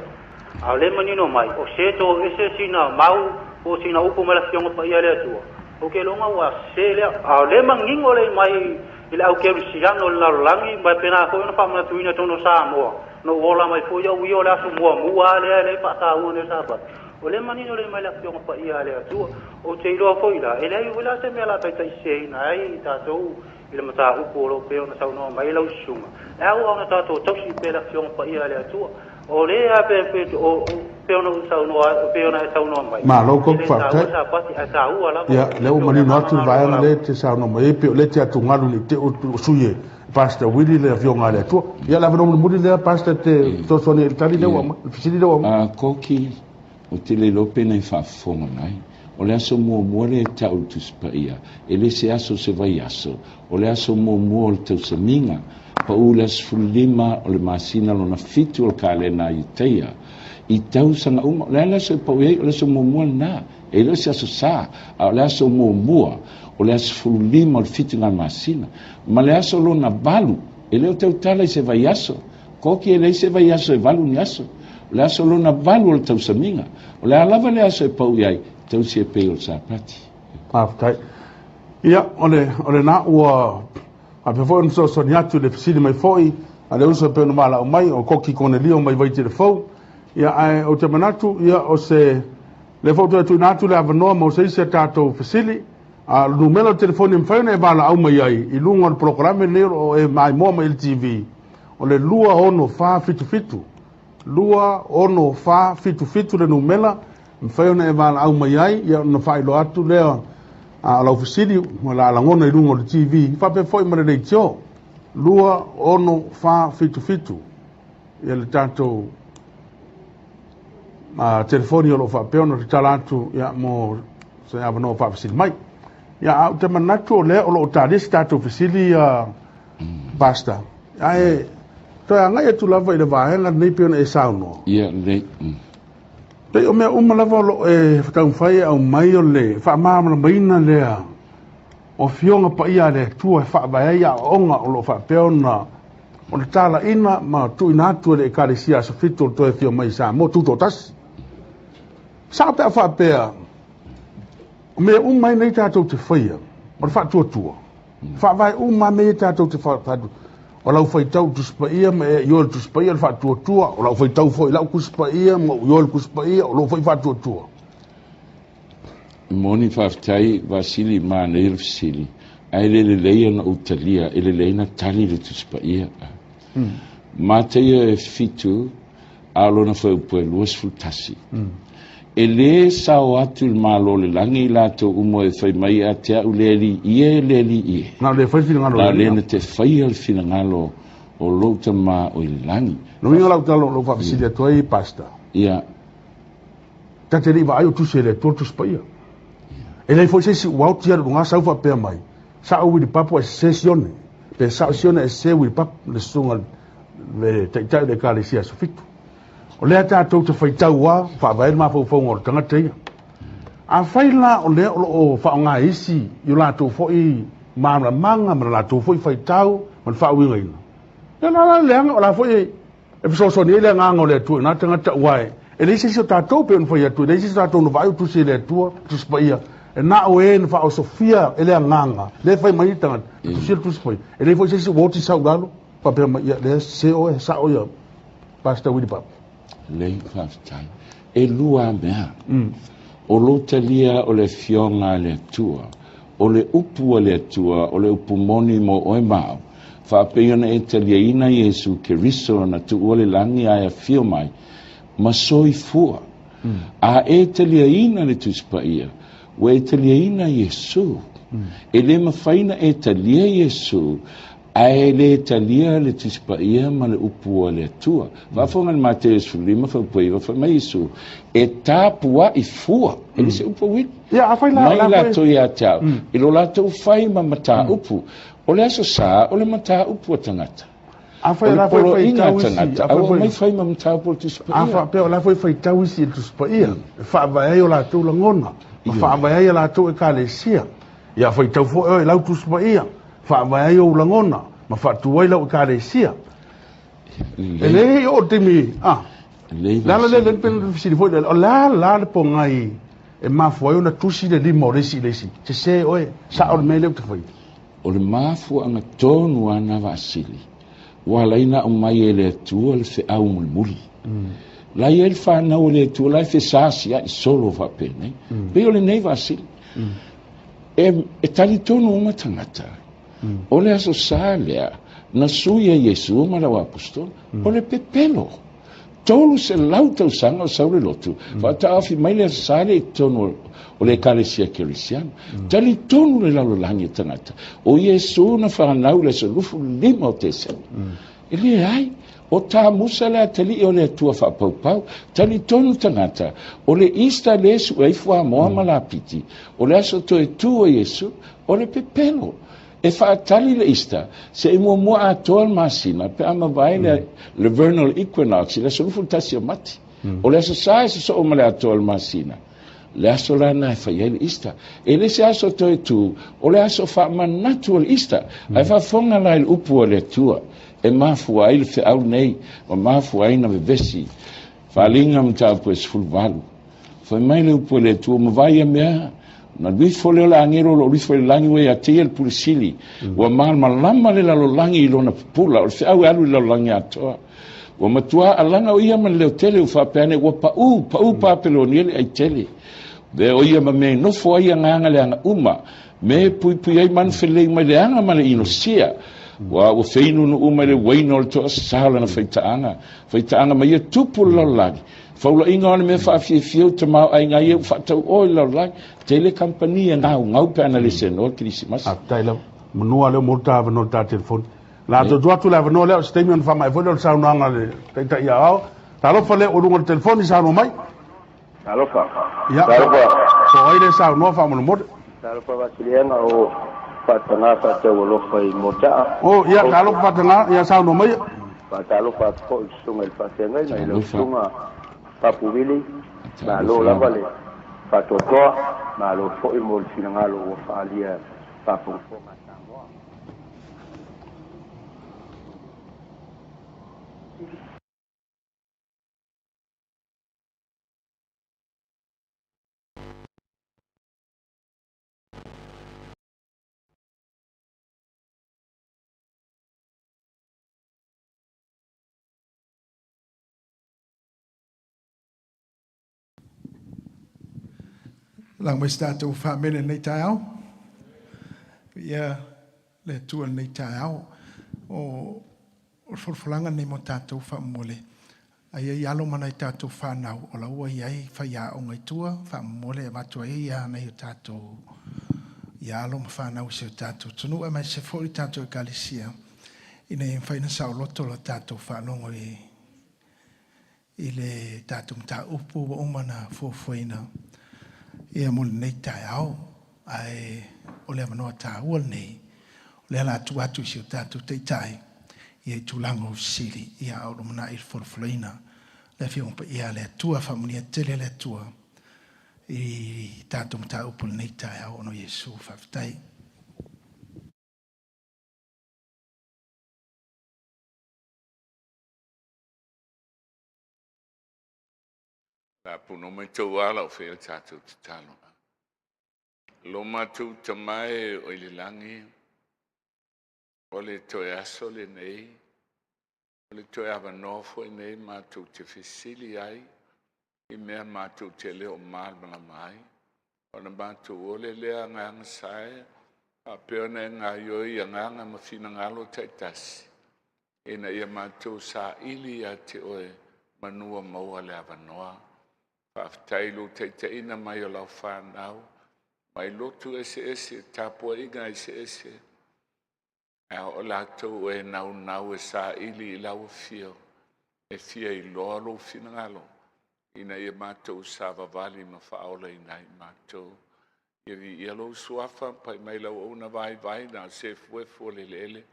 A o le manino mai o se to ese sina mau po o sina upu mai le Afioga Paia a le Atua. Ou te iloga ua sese lea. A o le manino le mai i le au kerisiano o le lalolagi ma e pena foi ona faamanatuina totonu o Samoa. Na ou ola mai foi au ia o le aso muamua lava lea e le faataua nei o Sapati. O le manino le mai le Afioga Paia a le Atua. Ou te iloa foi la, e leai foi la se mea o le a taitaiseseina ai i tatou i le mataupu o lo o pei ona saunoa mai ai lau susuga. E ao ona tatou tausi pea le Afioga Paia a le Atua. O lea pe pe o pei ona ou saunoa pei ona e saunoa mai,
Malo
e
Koki,
le taua
faafetai.
Sapati ae taua lava
Ia,
e
lea ua
pei o le
manino
agaga
atu le
lena o lou
vaega lea
valaau.
e te saunoa mai ai, pei o lea e te atugalu ne i te i ua sui e Pastor Willie le Afioga a le Atua. Ia, le avanoa mulimuli lea, Pastor, e te fesoasoani ai i le tali lea ua
Ia,
aumai, le fesili lea ua aumai.
a Koki, ou te le iloa pe na i faafofoga mai. O le aso muamua lea e tau i le Tusi Paia, e le se aso o se vaiaso, o le aso muamua o le tausamiga, paʻū i le aso 15 o le masina lona fitu o le kalena a Iutaia. I tausaga uma, o le a le aso e pau i ai, o le aso muamua lena. E le o se aso Sa, a o le aso muamua, o le aso 15 o le fituga masina. Ma le aso lona valu, e le o tautala i se vaiaso. Koki e leai se vaiaso e valu ni aso. O le aso lona valu o le tausamiga. O le a lava le aso e pau i ai, tausi e pei o le Sapati.
Faafetai. Ia, o le, o lena ua faapea foi ona fesoasoani atu i le fesili mai foi a le uso e pei ona valaau mai, o Koki Konelio mai Vaitele-fou. Ia, ae ou te manatu, ia, o se, lea foi ua toe tuuina atu le avanoa mo se isi a tatou fesili. A o le numera o le telefoni e mafai ona e valaau mai ai i luga o le polokalame lenei o lo o e maimoa mai i le TV, o le 26477, 26477 le numera e mafai ona e valaau mai ai, ia ona faailoa atu lea o lau fesili o le a lagona i luga o le TV, faapea foi ma le leitio, 26477 ia le tatou telefoni o lo o faapea ona tatala atu ia, mo se avanoa faafesili mai. Ia, a ou te manatu o lea o lo o talia se tatou fesili, Pastor, ae toe agai atu lava i le vaega lenei pei ona e saunoa.
Ia, lelei.
Pei o mea uma lava o lo o e taumafai e aumai o le faamalamalamaina lea o Afioga Paia a le Atua e faavae ai aoaoga o lo o faapea ona
O le talaiina ma tuuina atu e le Ekalesia Aso Fitu o le toe afio mai i Samoa tutoatasi. Sao pe a faapea, o mea uma nei tatou te faia, o le faatuatua. Faavae uma mea ia tatou te faatu. O lau faitau i Tusi Paia ma e ioe i le Tusi Paia o le faatuatua. O lau faitau foi i lau Tusi Paia ma ou ioe i le Tusi Paia, o lou foi faatuatua.
Moni faafetai Vasili manaia le fesili ae le lelei ona ou talia e lelei na tali le Tusi Paia. Mataia e 7 a o lona fuaiupu e 21. E lē sao atu i le Malo o le lagi i latou uma e fai mai ia te a'u, Le Alii e, le Alii e.
Na o le fai le finagalo o le
Na o lea na te faia le finagalo o lou Tamā o i le lagi.
Lona uiga lau tala o lou faafesili atu ai Pastor.
Ia.
Ta te le i vaai o tusi e le Atua le Tusi Paia. E leai foi se isi ua oti alu i luga sau faapea mai, Sa'o Uilipapo ae sese Sione, pe sa'o Sione ae sese Uilipapo, le susuga le Taitai o le Ekalesia Aso Fitu. O lea tatou te faitau a, faavae le mafaufauga o le tagata ia. Afai la o lea o lo o faaaoga e isi i o latou foi malamalamaga ma le latou foi faitau ma le faauigaina, ia o le a la le leaga, o la foi e fesoasoani ai le agaga o le Atua i na tagata, aua e leai se isi o tatou, pei ona fai atu, e leai se isi o tatou na vaai o tusi e le Atua, Tusi Paia, e na o e na faaosofia e le agaga, lea e fai mai le tagata, e tusia le Tusi Paia, e leai foi se isi ua oti sau i lalo, faapea mai, ia, lea sese oe, sao ia Pastor Willie Papa.
Lelei, faafetai. E lua a mea. O lou talia o le Afioga a le Atua, o le upu a le Atua, o le upu moni mo oe ma au, faapei ona e taliaina Iesu Keriso na tuua le lagi ae afio mai, ma soifua. A e taliaina le Tusi Paia, ua e taliaina Iesu. E le mafai na e talia Iesu Ae le talia le Tusi Paia ma le upu a le Atua. Faafofoga i le Mateo 15 faupuaiva fai mai Iesu, E tapuai fua, e le se upu uili.
Ia, afai la,
Mai
la foi.
latou ia te au, i lo latou fai ma mataupu. O le Aso Sa, o le mataupu a tagata.
Afai
O le
la foi
poloaiga a
faitau isi,
tagata,
afai
ae ua
foi,
aumai fai ma mataupu o le Tusi
a
Paia.
faapea o la foi faitau isi i le Tusi Paia, e faavae ai o latou lagona, ma
Ioe.
faavae ai a latou ekalesia. Ia faitau foi oe i lau Tusi Paia, faavae ai ou lagona ma faatu ai lau ekalesia. E
Lelei,
leai oo taimi, a,
lelei
le ala lea
Vasili.
le pe fesili foi lea, o le a la le pogai e mafua ai ona tusi le lima o le isi i le isi, sese oe, sao le mea lea ou te faia.
O le mafuaaga tonu lava na Vaasili, ua ala ai ona aumai e le Atua le feau mulimuli. La i ai le fanau a le Atua la e fesaasiai solo faapenei. Pei o lenei Vaasili. E, e talitonu uma tagata, o le Aso Sa lea na sui ai Iesu ma lau apostola, o le pepelo. 300 tausaga o sau le lotu, faataofi mai le Aso Sa lea i totonu o le Ekalesia Kerisiano. Talitonu le lalolagi o tagata, o Iesu na fanau i le aso 25 o Tesema. E leai, o Tamusa le atalii o le Atua faapaupau. Talitonu tagata, o le Easter lea e sue ai fuamoa ma lapiti, o le aso toe tu o Iesu, o le pepelo. E faatali le Easter, se i muamua atoa le masina pe a mavae le, le vernal equinox i le aso 21 o Mati. O le aso Sa e sosoo ma le atoa o le masina. Le aso la lena e fai ai le Easter. E le se aso toe tu, o le aso faamanatu o le Easter. Ae faafofoga la i le upu a le Atua e mafua ai le feau nei ma mafua ai na vevesi. Faaaliga mataupu e 18. Fai mai le upu a le Atua, mavae ia mea, ona alu ifo lea o le agelo o lo o alu ifo i le lagi ua ia te ia le Pule Sili. Ua malamalama le lalolagi i lona pupula, o le feau e alu i le lalolagi atoa. Ua matua alaga o ia ma le leo tele ua faapea ane, ua pa'u, pa'u Papelonia le ai tele. Lea o ia ma mea e nofo ai agaga leaga uma, me e puipui ai manufelei mai le aga ma le inosia. Ua ua feinunu'u mai le uaina o le toasā o lana faitaaga, faitaaga ma ia tupu le lalolagi. Faulaiga o le mea faafiafia u tamaoaiga ia ua faatau'o i le lalolagi. Tele kamupani e gaugau pe ana le senoa le Kerisimasi.
Faafetai lava. Manua lea ua maua le ta avanoa i le ta telefoni. O le a tuu atu le avanoa lea o se taimi ona faamaea foi lea o le saunoaga a le Taitai Aoao. Talofa lea ua i luga o le telefoni, saunoa mai.
Talofa.
Ia,
Talofa.
po o ai lea e saunoa faamolemole.
Talofa Vasiliana o Faataga faataualofa i Motaa.
Oh, ia, talofa Faataga, ia saunoa mai.
Faatalofa atu foi i le susuga i le faafeagaiga i lau
Talofa.
susuga Papu Vili. Malo
Talofa
lava
lava.
le faatoatoa, malo foi mo le finagalo ua faaalia faafogafoga a Samoa.
Laga mai se tatou faamene i lenei taeao. Viia le Atua i lenei taeao. O le folafolaga lenei mo tatou faamolemole. A i ai alo ma nai tatou fanau o la ua i ai faiaoga i tua, faamolemole e avatu ai nai o tatou alo ma fanau i si o tatou atunuu, aemaise foi le tatou ekalesia, ina ia mafai ona saoloto la tatou faalogo i le tatou mataupu ua uma ona fuafuaina ia mo lenei taeao. Ae o le avanoa taua lenei, o lea o le a tuu atu i si o tatou Taitai ia i tulaga o fesili ia a o lumanai le folafolaina le Afioga Paia a le Atua. Faamanuia tele le Atua i tatou mataupu i lenei taeao ona o Iesu. Faafetai.
La puno mai tau ala o fea tatou tatalo. Lo matou tamae o i le lagi, o le toe aso lenei, o le toe avanoa foi nei matou te fesili ai i mea matou te le o malamalama ai. Ona matou ole lea agaga sae, faapea ona e gaoioi i agaga ma finagalo taitasi, ina ia matou saili ia te oe manua maua le avanoa. Faafetai i lou taitaiina mai o lau fanau, mai lotu eseese, tapuaiga eseese, a o latou e naunau e saili i lau afio, e fia iloa lou finagalo, ina ia matou savavali ma faaolaina ai matou. Ia viia lou suafa, pai mai lau auauna vaivai na o se efuefu o le eleele,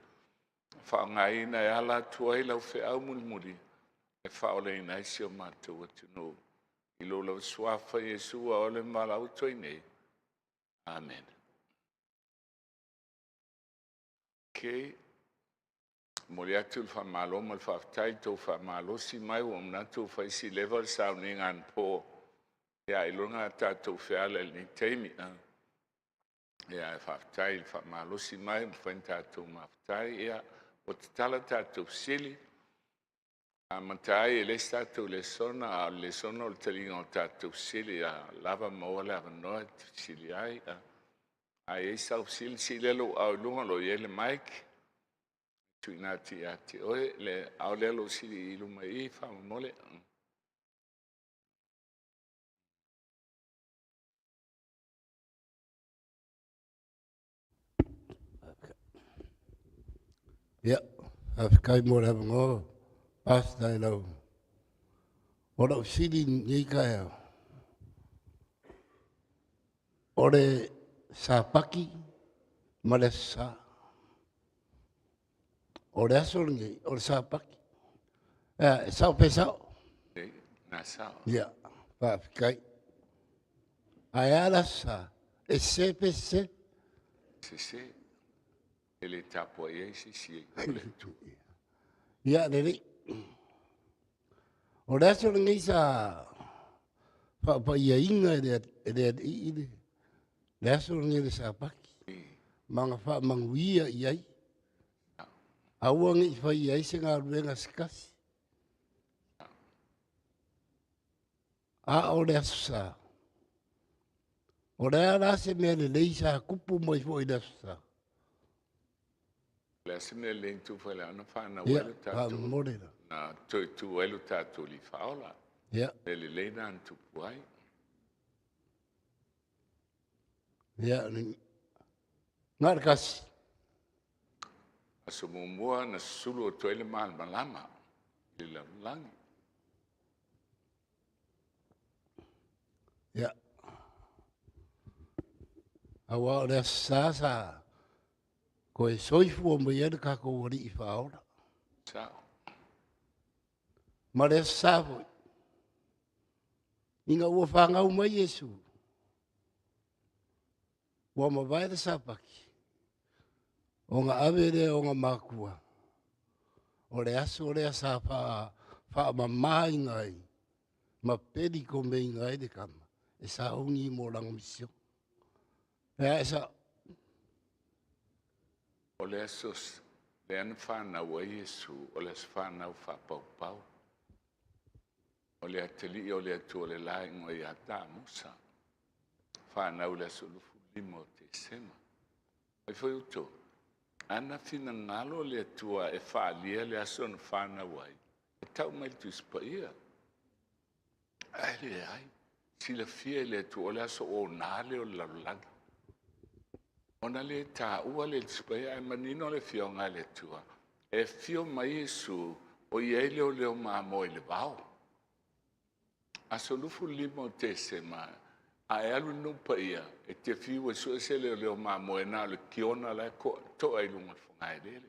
faaaogaina e ala atu ai lau feau mulimuli, e faaolaina ai si o matou atunuu. I lou lava suafa Iesu ua ole ma valaau atu ai nei. Amene. Okay. Momoli atu le faamalo ma le faafetai i le tou faamalosi mai, ua ou manatu ua fai si leva le sauniga anapo. Ia ailoga a tatou feala i lenei taimi. Ia ae faafetai i le faamalosi mai, ua mafai ona tatou mafuta ai. Ia, ua tatala tatou fesili. Amata ai, e leai se tatou lesona, a o le lesona o le taliga o tatou fesili. A lava maua le avanoa e te fesili ai. A i ai sau fesili, sii lea lou aao i luga o lo o i ai le mic. Tuuina atu ia te oe. Le ao lea lou sili i luma i i, faamolemole.
Ia, faafetai mo le avanoa, Pastor i lau... O lau fesili i lenei taeao, o le Sapati ma le Aso Sa. O le aso lenei, o le Sapati. E sao pe sao?
Na sao.
Ia, faafetai. Ae a le Aso Sa? E sese pe sese?
Sese. E le tapuai ai se isi o le itu.
Ia, lelei. O le aso lenei sa faapaiaina e le Alii le aso lenei o le Sapati, ma na faamanuia i ai. Aua ne i faia ai se galuega se tasi. A o le Aso Sa, o le a la se mea lelei sa tupu mai foi i le Aso Sa?
O le a se mea lelei na tupu ai le ana whanau ai lo tatou, na toe tu ai lo tatou li whaola.
Ia.
Le lelei na na tupu ai.
Ia, na le kasi.
Aso muamua na susulu atu ai le malamalama i le lalolagi.
Ia. Aua o le Aso Sa sa toe soifua mai ai le tatou Alii Faaola.
Sao.
Ma le Aso Sa foi, ina ua fanau mai Iesu, ua mavae le Sapati, ona ave lea o ona matua. o le aso lea sa faamamāina ai ma pelikomeina ai le tama e sauni mo lana misiona. Lea e sa'o.
O le aso lea na fanau ai Iesu, o le aso fanau faapaupau. O le atalii o le Atua o le la igoa ia Tamusa. Fanau i le aso 25 o Tesema. Ai foi outou, ana finagalo le Atua e faalia le aso na fanau ai, e tau mai le Tusi Paia. Ae leai, silafia e le Atua o le aso ona lea o le lalolagi. Ona le taua le Tusi Paia, ae manino le afioga a le Atua, e afio mai Iesu o i ai leoleo mamoe i le vao. Aso 25 o Tesema, a e alu i le nuu paia, e te fiu e sue se leoleo mamoe na o le kiona la e toa i luga o le fogaeleele.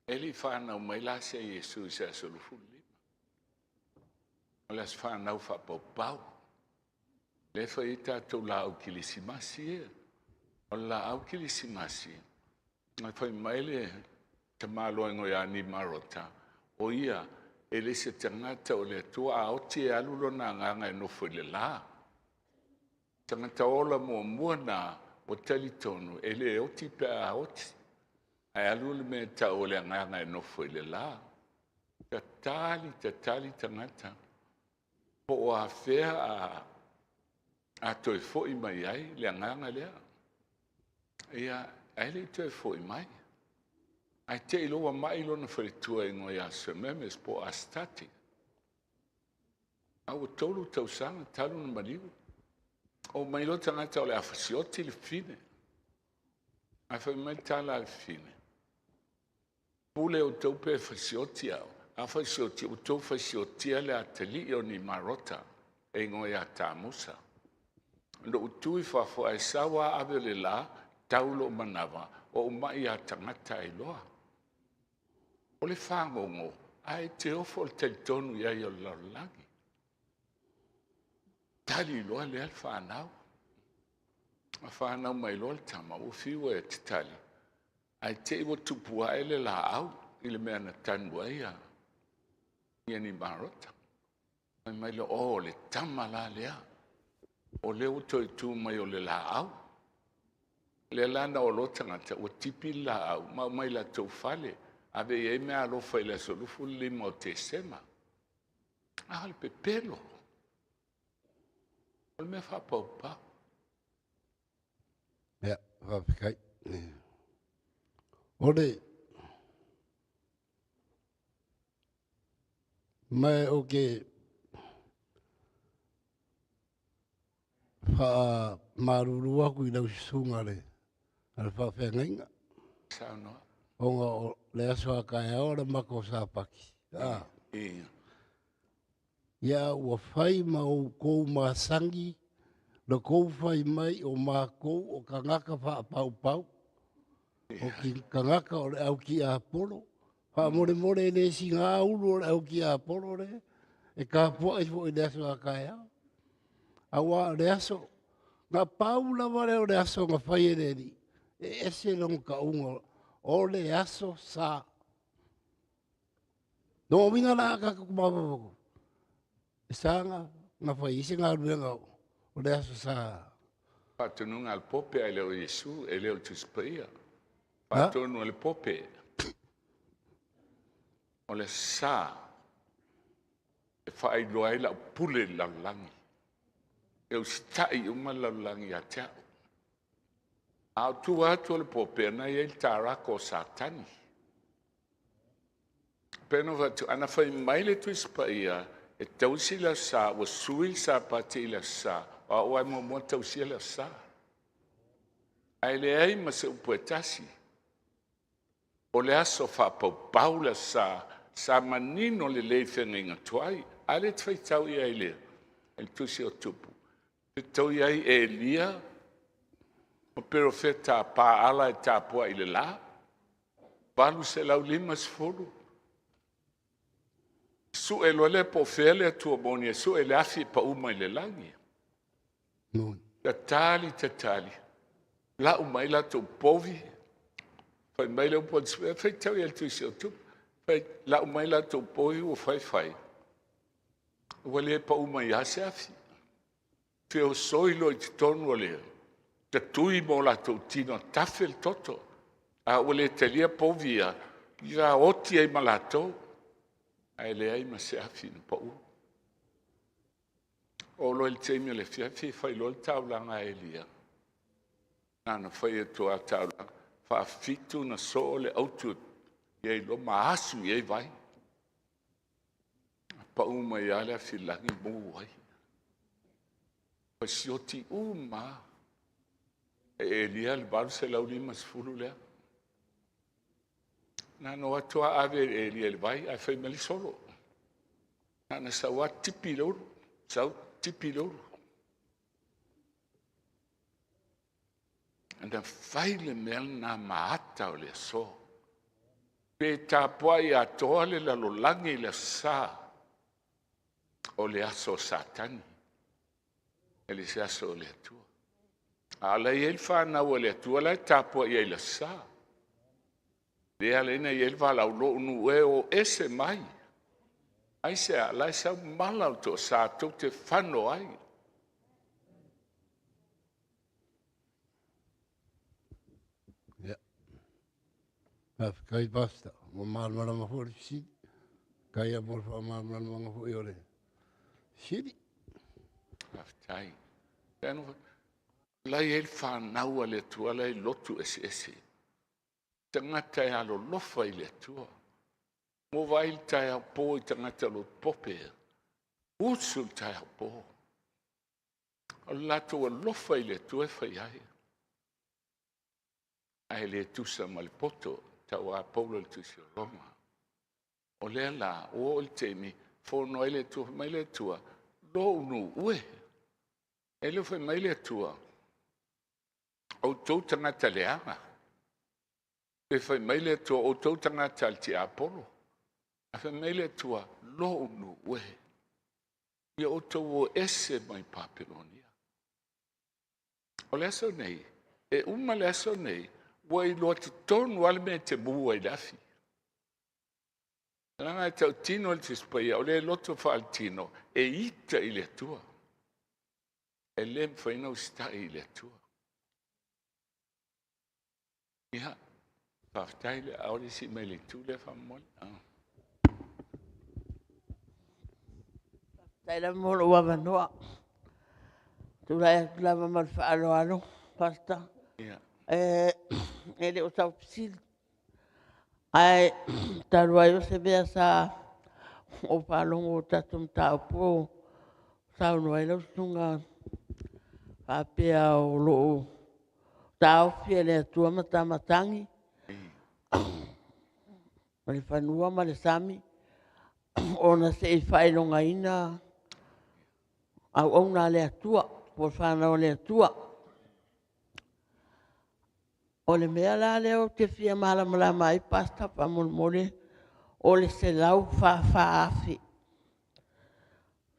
E le i fanau mai la se Iesu i se aso 25. O le aso fanau faapaupau. Lea e fai ai tatou laau kilisimasi ia. O le laau kilisimasi, na fai mai le tamaloa igoa ia Nimarota, o ia e le se tagata o le Atua, a oti e alu lona agaga e nofo i le la. Tagata ola muamua na ua talitonu e le oti pe a oti, ae alu le mea e tau o le agaga e nofo i le la. Tatali, tatali tagata, po o afea a toe foi mai ai le agaga lea. Ia, ae le i toe foi mai. Ae te i loa ua mai lona faletua igoa ia Sememes po o Asitati. A ua 3 tausaga talu ona maliu. O mai loa tagata o le a fasioti le fafine. Ae fai mai le tala a le fafine, pule outou pe fasioti au. A fasioti, ua outou fasiotia le atalii o Nimarota e igoa ia Tamusa. Na ou tu i fafo ae sau a ave o le la, tau lou manava, o ou mai ia tagata ai loa. O le fagogo, ae te ofo le talitonu i ai o le lalolagi. Tali loa lea le fanau. A fanau mai loa le tama, ua fiu e tatali, ae te i ua tupu ae le laau i le mea na tanu ai ia Nimarota. Fai mai le, o le tama la lea, o lea ua toe tu mai o le laau. Lea la na o loa tagata, ua tipi le laau, ma aumai latou fale, ave i ai mea alofa i le aso 25 o Tesema. A o le pepelo, o le mea faapaupau.
Ia, faafetai. O le ma o ke faamalulu atu i lau susuga le a le faafeagaiga.
Saunoa.
Ona o le aso a taeao le matou Sapati. Ia ua fai ma outou masani la tou fai mai o matou o tagata faapaupau, o tagata o le au tiapolo. Faamolemole e le siga ulu o le au tiapolo le e tapuai foi i le aso a taeao. Aua o le aso, na pau lava lea o le aso na fai e le Alii, e ese lona tauga o le aso sa. Lona uiga la a tatou mafaufau, e sa na fai ai se galuega o le aso sa.
Faatonuga a le Pope ae le o Iesu, e le o le Tusi Paia. Faatonu a le Pope. O le sa e faailoa ai lau pule i le lalolagi. E usitai uma le lalolagi ia te au. A o tua atu o le Pope, na i ai le tarako o Satani. Pei ona ou fai atu, ana fai mai le Tusi Paia e tausi le Aso Sa, ua sui le Sapati i le Aso Sa, o au lava e muamua tausia le Aso Sa. Ae leai ma se upu e tasi. O le aso faapaupau le Aso Sa, sa manino lelei feagaiga tuai. A lea e te faitau i ai i le Tusi o Tupu, fetoi ai Elia ma perofeta Paala e tapuai i le la, 850. Sue loa lea po o fea le Atua moni e sue le afi e pau mai le lagi. Tatali, tatali, lau mai latou povi, fai mai le upu a le Spirit, faitau i le Tusi o Tupu. Fai, lau mai latou povi ua faifai, ua le pau mai lava se afi. Feosoi loa i totonu o le tatui ma o latou tino, tafe le toto. A ua le talia povi ia, ia oti ai ma latou, ae leai ma se afi na pau. Oo loa i le taimi o le afiafi, fai loa le taulaga a Elia. Na ona fai atu lava o le taulaga, faafitu ona soo le autu ia i loma asu i ai vai. Pau mai lava le afi lagi mu ai. Ua sioti uma lava e Elia le 850 lea. Na ona o atu lava ave e Elia i le vai, ae fai mai le solo. Na ona sau lava tipi i le ulu, sau tipi i le ulu. Na fai le mea lena ma ata o le aso. Pe tapuai atoa le lalolagi i le aso Sa, o le aso o Satani, e le se aso o le Atua. A o la e i ai le fanau a le Atua la e tapuai ai i le aso Sa. Lea ala ai ona i ai le valaau, lou nuu e o ese mai. Aisea? La e sau mala o le toasa tou te fano ai.
Ia. Faafetai Pastor, ua malamalama foi le fesili. Faafetai lava mo le faamalamalamaga foi o le fesili.
Faafetai. La e i ai le fanau a le Atua la e i lotu eseese. Tagata e alolofa i le Atua. Ua vaai le taeao po i tagata o lo o pope. Usu le taeao po. O le latou alofa i le Atua e fai ai. Ae le tusa ma le poto, tau a Paulo i le tusi o Roma. O lea la, ua oo i le taimi, fono ai le Atua, fai mai le Atua, lou nuu e. E le o fai mai le Atua, outou tagata leaga. Pe fai mai le Atua, outou tagata a le tiapolo. Ae fai mai le Atua, lou nuu e. Ia outou o ese mai Papelonia. O le aso nei, e uma le aso nei, ua iloa totonu lava le mea e te mu ai i le afi. Leaga e tautino le Tusi Paia, o le loto faaletino e ita i le Atua. E le mafai ona usitai i le Atua. Ia, faafetai le a o le isi mai le itu lea faamolemole.
Faafetai lava mo lou avanoa. Tulai atu lava ma le faaaloalo, Pastor. E le o sau fesili, ae talu ai o se mea sa ou faalogo i le tatou mataupu o saunoa ai lau susuga faapea o lo o taofi e le Atua matamatagi ma le fanua ma le sami ona se i faailogaina auauna a le Atua po o fanau a le Atua. O le mea la lea ou te fia malamalama ai Pastor faamolemole, o le 144,000.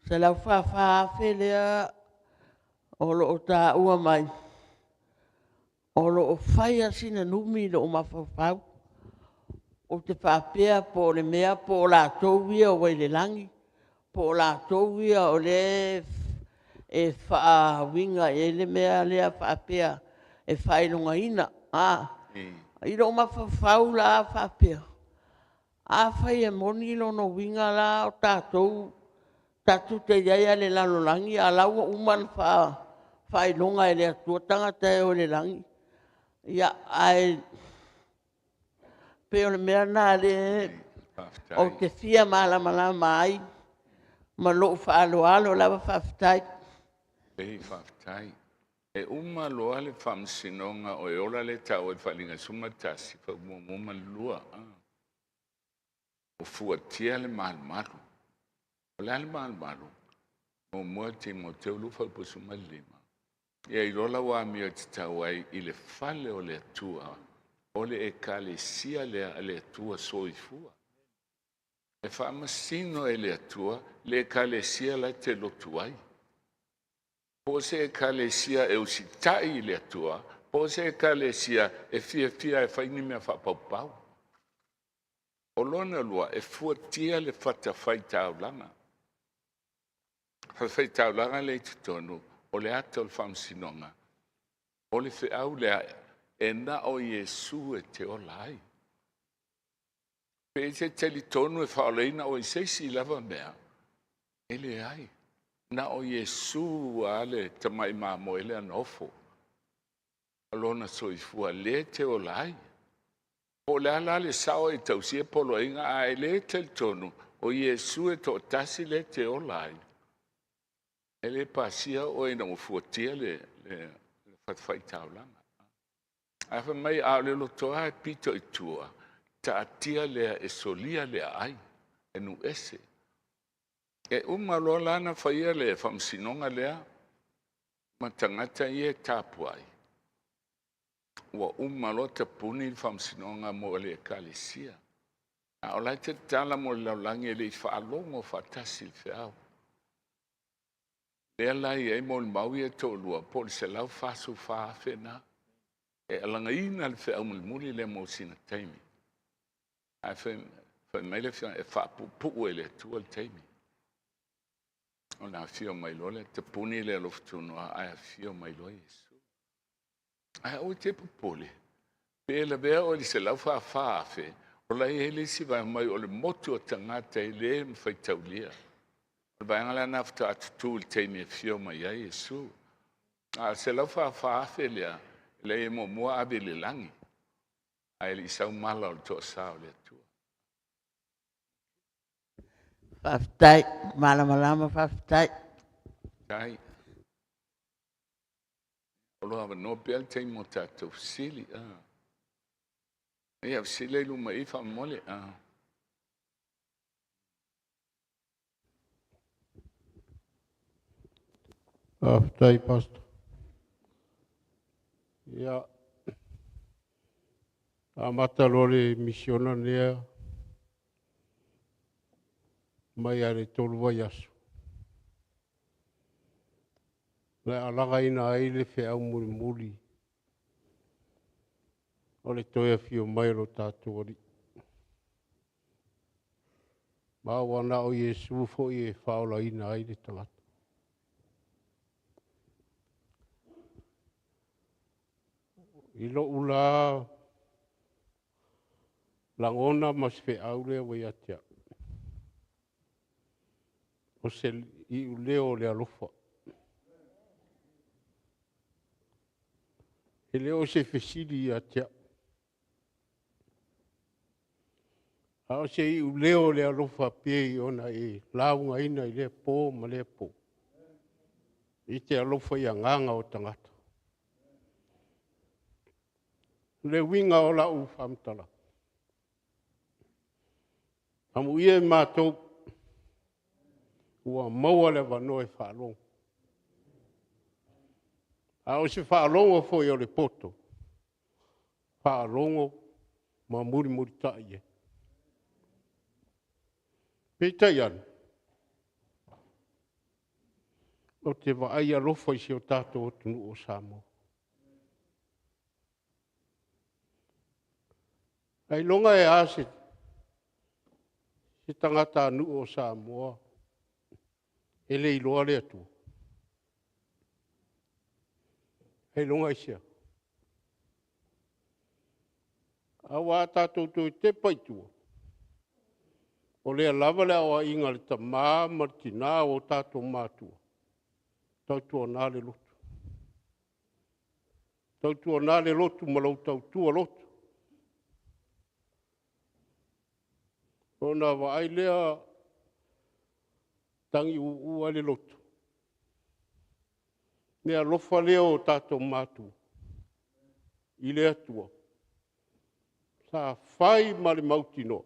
144,000 lea o lo o taua mai, o lo o fai lava sina numi i lou mafaufau. Ou te faapea po o le mea po o latou ia ua i le lagi, po o latou ia o lea e faauiga i ai le mea lea faapea e faailogaina. I lou mafaufau la faapea, afai e moni lona uiga la o tatou tatou te i ai lava i le lalolagi, a o la ua uma ona faailoga e le Atua tagata e o i le lagi. Ia, ae pei o le mea lena lea ou te fia malamalama ai ma lou faaaloalo lava. Faafetai.
Ei, faafetai. E uma loa le faamasinoga o e ola le taua i le Faaaliga 11, faamuamua ma le lua. Ua fuatia le malumalu. O le a le malumalu? Muamua Timoteo 2:15. Ia iloa lau amio e tatau ai i le fale o le Atua, o le ekalesia lea a le Atua soifua. E faamasino e le Atua le ekalesia la e te lotu ai. Po o se ekalesia e usitai i le Atua, po o se ekalesia e fiafia e fai ni mea faapaupau. O lona lua, e fuatia le fatafaitaulaga. Fatafaitaulaga lea i totonu o le ata o le faamasinoga, o le feau lea e na o Iesu e te ola ai. Pe e te talitonu e faaolaina oe i se isi lava mea, e leai. Na o Iesu lava le tamai mamoe lea na ofo, lona soifua lea e te ola ai. Po o le a la le sao e tausia poloaiga, ae le talitonu o Iesu e toatasi lea e te ola ai, e le pasia oe ina ua fuatia le fatafaitaulaga. Ae fai mai, a o le lotoa e pito i tua, taatia lea e solia le aai e nuu ese. E uma loa la ona faia le faamasinoga lea ma tagata ia e tapuai, ua uma loa tapuni le faamasinoga mo le Ekalesia. A o la e tatala mo le lalolagi e le i faalogo faatasi i le feau. Lea la e i ai molimau ia e toalua, po o le 144,000 na. E alagaina le feau mulimuli lea mo sina taimi. Ae fai mai le Afioga, e faapuupuu e le Atua le taimi. Ona afio mai loa lea, tapuni le alofa ae afio mai loa Iesu. Ae aua e te popole, pe lavea oe i le 144,000, o la e i ai le isi vaega mai o le motu o tagata e le faitaulia. O le vaega la lena faatoa tutu i le taimi e afio mai ai Iesu. A o le 144,000 lea, leai e muamua ave i le lagi, ae le i sau mala o le toasa o le Atua.
Faafetai, malamalama faafetai.
Tai. O lo o avanoa pea le taimi mo tatou fesili. Ia, fesili i luma i faamolemole.
Faafetai, Pastor. Ia, amata loa le misiona lea mai lava i le 3 vaiaso, na alagaina ai le feau mulimuli o le toe afio mai o lo tatou Alii. Ma ua na o Iesu foi e faaolaina ai le tagata. I lou la lagona ma se feau lea ua ia te au, o se iuleo o le alofa. E le o se fesili ia te au, a o se iuleo o le alofa e pei ona e laugaina i lea po ma lea po, e te alofa i agaga o tagata. O le uiga o lau faamatalaga, amuia i matou ua maua le avanoa e faalogo, a o se faalogo foi a le poto, faalogo ma mulimulitai i ai. Peitai ane, ou te vaai alofa i si o tatou atunuu o Samoa. Ailoga e a se tagatanuu o Samoa e le iloa le Atua? Ailoga aisea? Aua a tatou toe tepa i tua, o lea lava le aoaiga a le tama ma le tina o tatou matua, tautuana le loto, tautuana le lotu ma lou tautua lotu. Ona vaai lea tagiuu lava le loto, le alofa lea o tatou matua i le Atua sa fai ma le mautinoa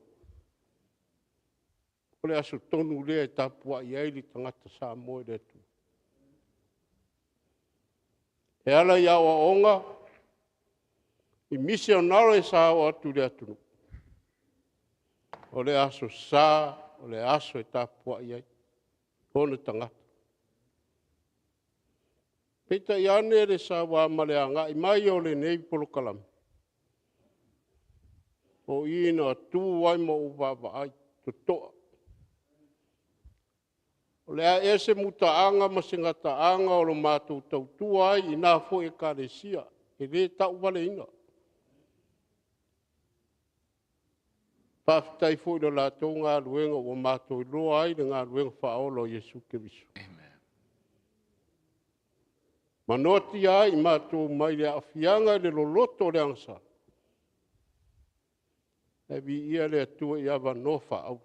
o le aso tonu lea e tapuai ai le tagata Samoa i le Atua. E ala i aoaoga i misionare sa oo atu i le atunuu, o le aso Sa o le aso e tapuai ai ona tagata. Peitai ane le saua ma le agai mai o lenei polokalame,
O i na tu ai ma ou vaavaai totoa. O le a ea se mutaaga ma se gataaga o lo matou tautua ai i na foi Ekalesia, e le tauvaleina. Faafetai foi i le latou galuega ua matou iloa ai le galuega faaola o Iesu Keriso. Ma noatia ai i matou mai le aafiaga i le loloto o le agasala, ae viia le Atua i avanoa faaauro.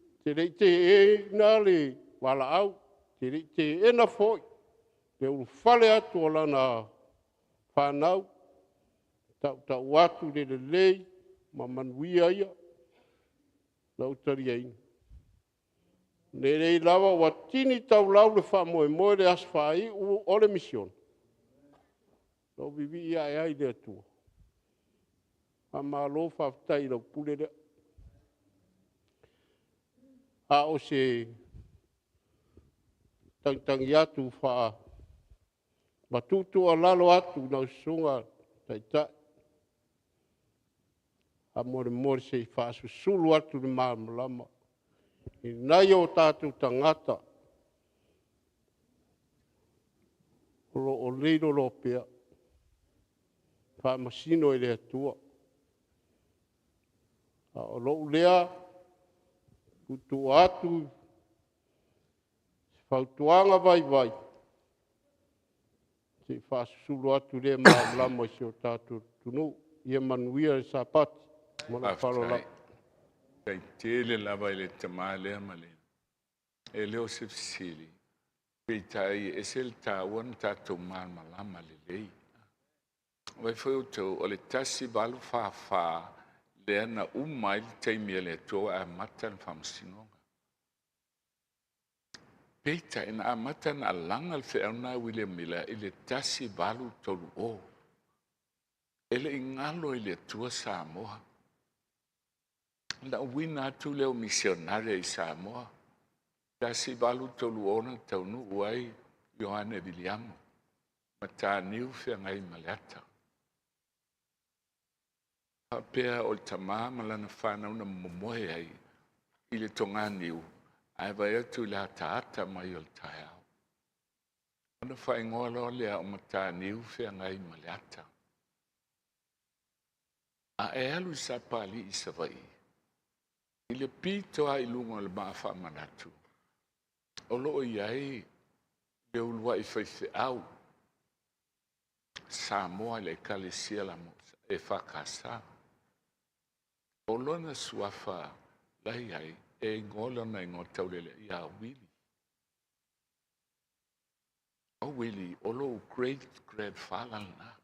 Ou te le i teena le valaau, ou te le i teena foi le ulufale atu o lana fanau, e tautau atu le lelei ma manuia ia na ou taliaina. Lenei lava ua tini taulau le faamoemoe i le aso faaiu o le misiona, na ou vivii ae ai i le Atua. Faamalo faafetai i lau pule lea. A o se tagitagi atu ma tuutuualalo atu i lau Susuga i le Taitai, faamolemole se i faasusulu atu le malamalama i nai o tatou tagata o lo o leiloloa pea, faamasino e le Atua. A o lou lea tuutuu atu i se fautuaga vaivai, se i faasusulu atu lea malamalama i si o tatou atunuu. Ia manuia le Sapati. Ma lou faaaloalo lava.
Faafetai tele lava i le tama lea ma le... E le o se fesili, peitai e ese le taua ona tatou malamalama lelei. Vaai foi outou, o le 1844 lea na uma ai le taimi a le Atua ua amata le faamasinoga. Peitai, na amata ona alaga le feau lena a William Miller i le 1830. E le i galo i le Atua Samoa. Ona auina atu lea o misionare i Samoa. 1830 na taunuu ai Ioane Viliamu, Mataniu Feagaimaleata. Faapea o le tama ma lana fanau na momoe ai i le toganiu ae vaai atu i le ataata mai o le taeao. Ona faaigoa loa lea o Mataniu Feagaimaleata. A e alu i Sapalii i Savaii, i le pito lava i luga o le maa faamanatu, o lo o i ai le uluai faifeau Samoa i le Ekalesia EFKS. O lona suafa la e i ai, e igoa lona igoa taulelea ia Wili. O Wili, o lou great grandfather lena.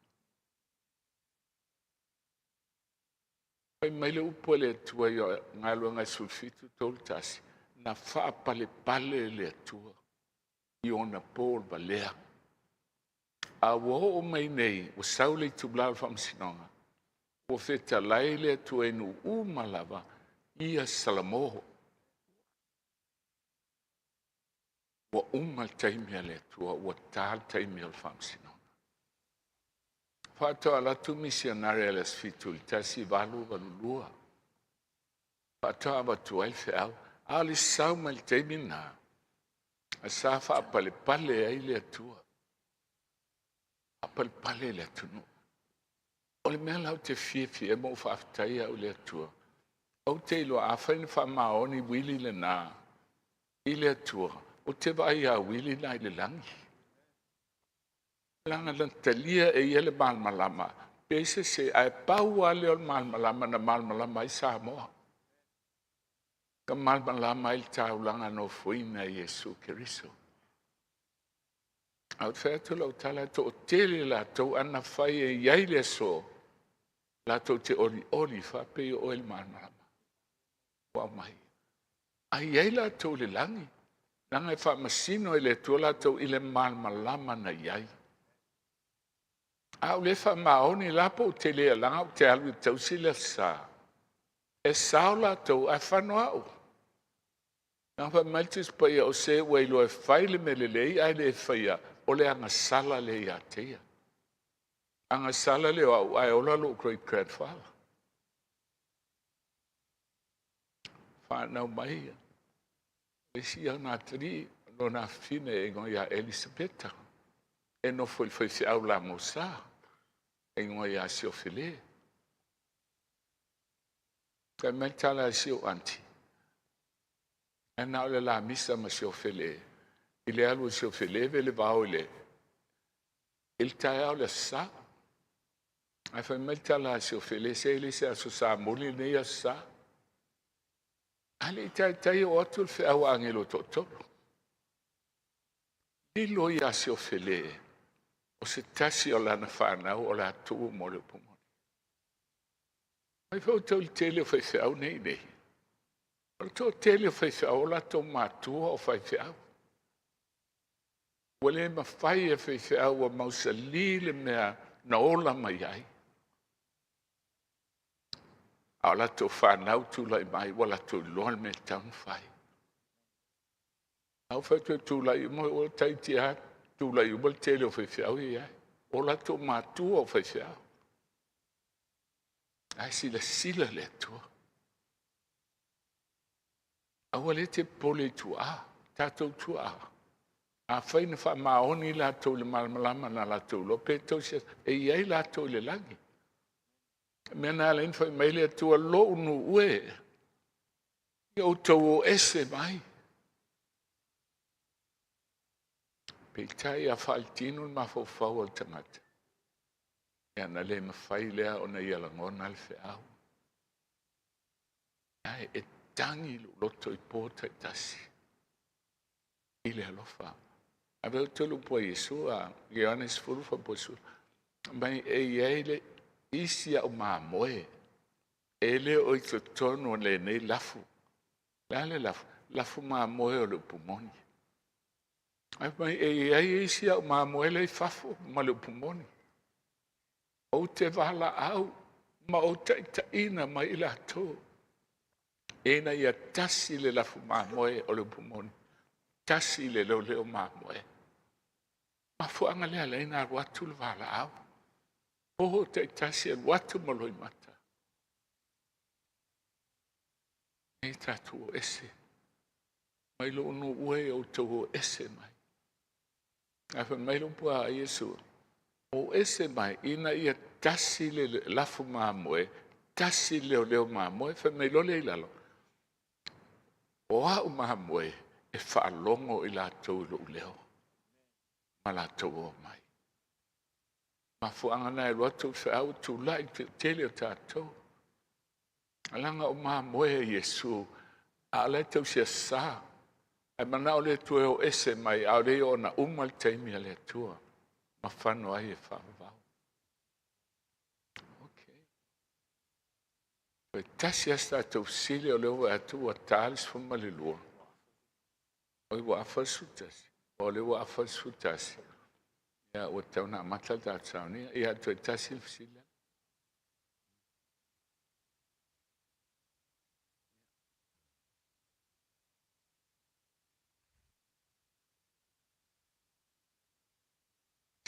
Fai mai le upu a le Atua i Galuega 17:31, na faapalepale le Atua i ona po o le valea. A ua oo mai nei, ua sau le itula o le faamasinoga, ua fetalai le Atua i nuu uma lava ia Salamo. Ua uma le taimi a le Atua, ua ta le taimi o le faamasinoga. Faatoa alu atu misionare a le Aso Fitu i le 1882. Faatoa avatu ai le feau. A o le sau mai le taimi lena, sa faapalepale ai le Atua. Faapalepale le atunuu. O le mea la ou te fiafia ai ma ou faafetai au i le Atua, ou te iloa afai na faamaoni Wili lena i le Atua, ou te vaai ia Wili lena i le lagi. Leaga na talia e ia le malamalama, pe se se, ae pau lava lea o le malamalama na malamalama ai Samoa. Na malamalama ai le taulaga nofoina e Iesu Keriso. Ae ou te fai atu lau tala, e toatele latou ana fai e i ai le aso, latou te olioli faapei o oe le malamalama ua aumai. Ae i ai latou i le lagi, leaga e faamasino e le Atua latou i le malamalama na i ai. A ou le faamaoni la po ou te le alaga ou te alu e tausi le Aso Sa, e sao latou ae fano au. Na fai mai le Tusi Paia, o se ua iloa e fai le mea lelei ae le faia, o le agasala lea ia te ia. Agasala lea o au ae ola lou great grandfather. Whanau mai ia. Le isi ia na atalii, lona afafine e igoa ia Elisapeta. E nofo i le faifeau lagosā, e igoa ia Siofele. Fai mai le tala a si ou aunty, ae na o le lamisa ma Siofele, i le alu a Siofele vele vao i le i le taeao le Aso Sa. Ae fai mai le tala a Siofele, se e le se Aso Sa moni lenei Aso Sa. A le i taitai oo atu le feau a agelo e toatolu. Lilo ia Siofele, o se tasi o lana fanau o le a tuu mo le upu moni. Mai foi outou i le tele o faifeau nei nei. O le toatele o faifeau o latou matua o faifeau. Ua le mafai e faifeau ua mausali le mea na ola mai ai. A o latou fanau tulai mai ua latou iloa le mea e tatau ona fai. A ua fai atu e tulai uma, ua taiti lava tulai uma le tele o faifeau e i ai. O latou matua o faifeau. Ae silasila le Atua. Aua le te popole i tuaa, tatou tuaa. Afai na faamaoni latou i le malamalama na latou iloa, pe tausi e i ai latou i le lagi. Mea na ala ai ona fai mai le Atua, lou nuu e, ia outou o ese mai. Peitai a faaletino le mafaufau o le tagata, ia na le mafai lea ona ia lagona le feau. Ae e tagi lou loto i po taitasi i le alofa. Ave outou le upu a Iesu a Ioane 10 faapoa mai e i ai le isi au mamoe e le o i totonu o lenei lafu. Le a le lafu? Lafu mamoe o le upu moni. Ae mai e i ai isi au mamoe la i fafo ma le upu moni. Ou te valaau ma ou taitaiina mai i latou ina ia tasi le lafu mamoe o le upu moni, tasi le leoleo mamoe. Mafuaaga lea ala ai ona alu atu le valaau. Po taitasi alu atu ma loimata. Nei tatou o ese. Mai lou nuu e outou o ese mai. Ae fai mai le upu a Iesu, o ese mai ina ia tasi le lafu mamoe, tasi le leoleo mamoe. Fai mai loa lea i lalo, o au mamoe e faalogo i latou i lou leo ma latou o mai. Mafuaaga na e alu atu le feau tulai le tele o tatou. Leaga o mamoe a Iesu, a o la e tausiasa. Ae manao le Atua e o ese mai, a o le i ona uma le taimi a le Atua, mafano ai e faavavau. Okay. Toe tasi lava se tatou fesili, o lea ua atu ua ta le 12. Oi, ua afa le 11. O lea ua afa le 11. Ia, ua tatau ona amata le tatou saunia. Ia, toe tasi le fesili.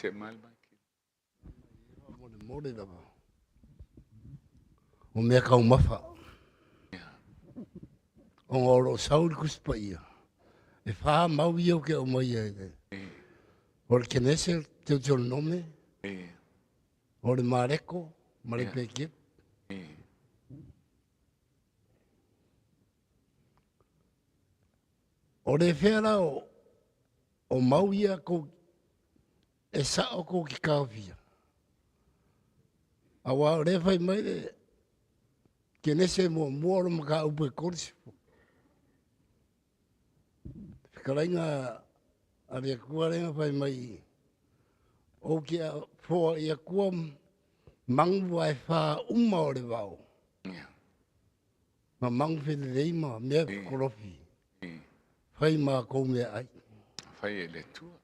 Se mai le maiki.
Molemole lava. O mea taumafa. Ona o lo o sau le Tusi Paia, e whā mau ia o ke o mai e. O le Kenese, Deuteronome, o le Mareko, ma le Pekip. O le fea la o, o mau ia kou, e sao kou ki kaofia. Aua o le fai mai le Kenese muamua o le mataupu e 30. Fetalaiga a le Atua lea na fai mai, ou te foai atua manu ae fa uma o le vao. Ma manu felelei ma mea kolofi. Fai matou meaai.
Fai e le Atua.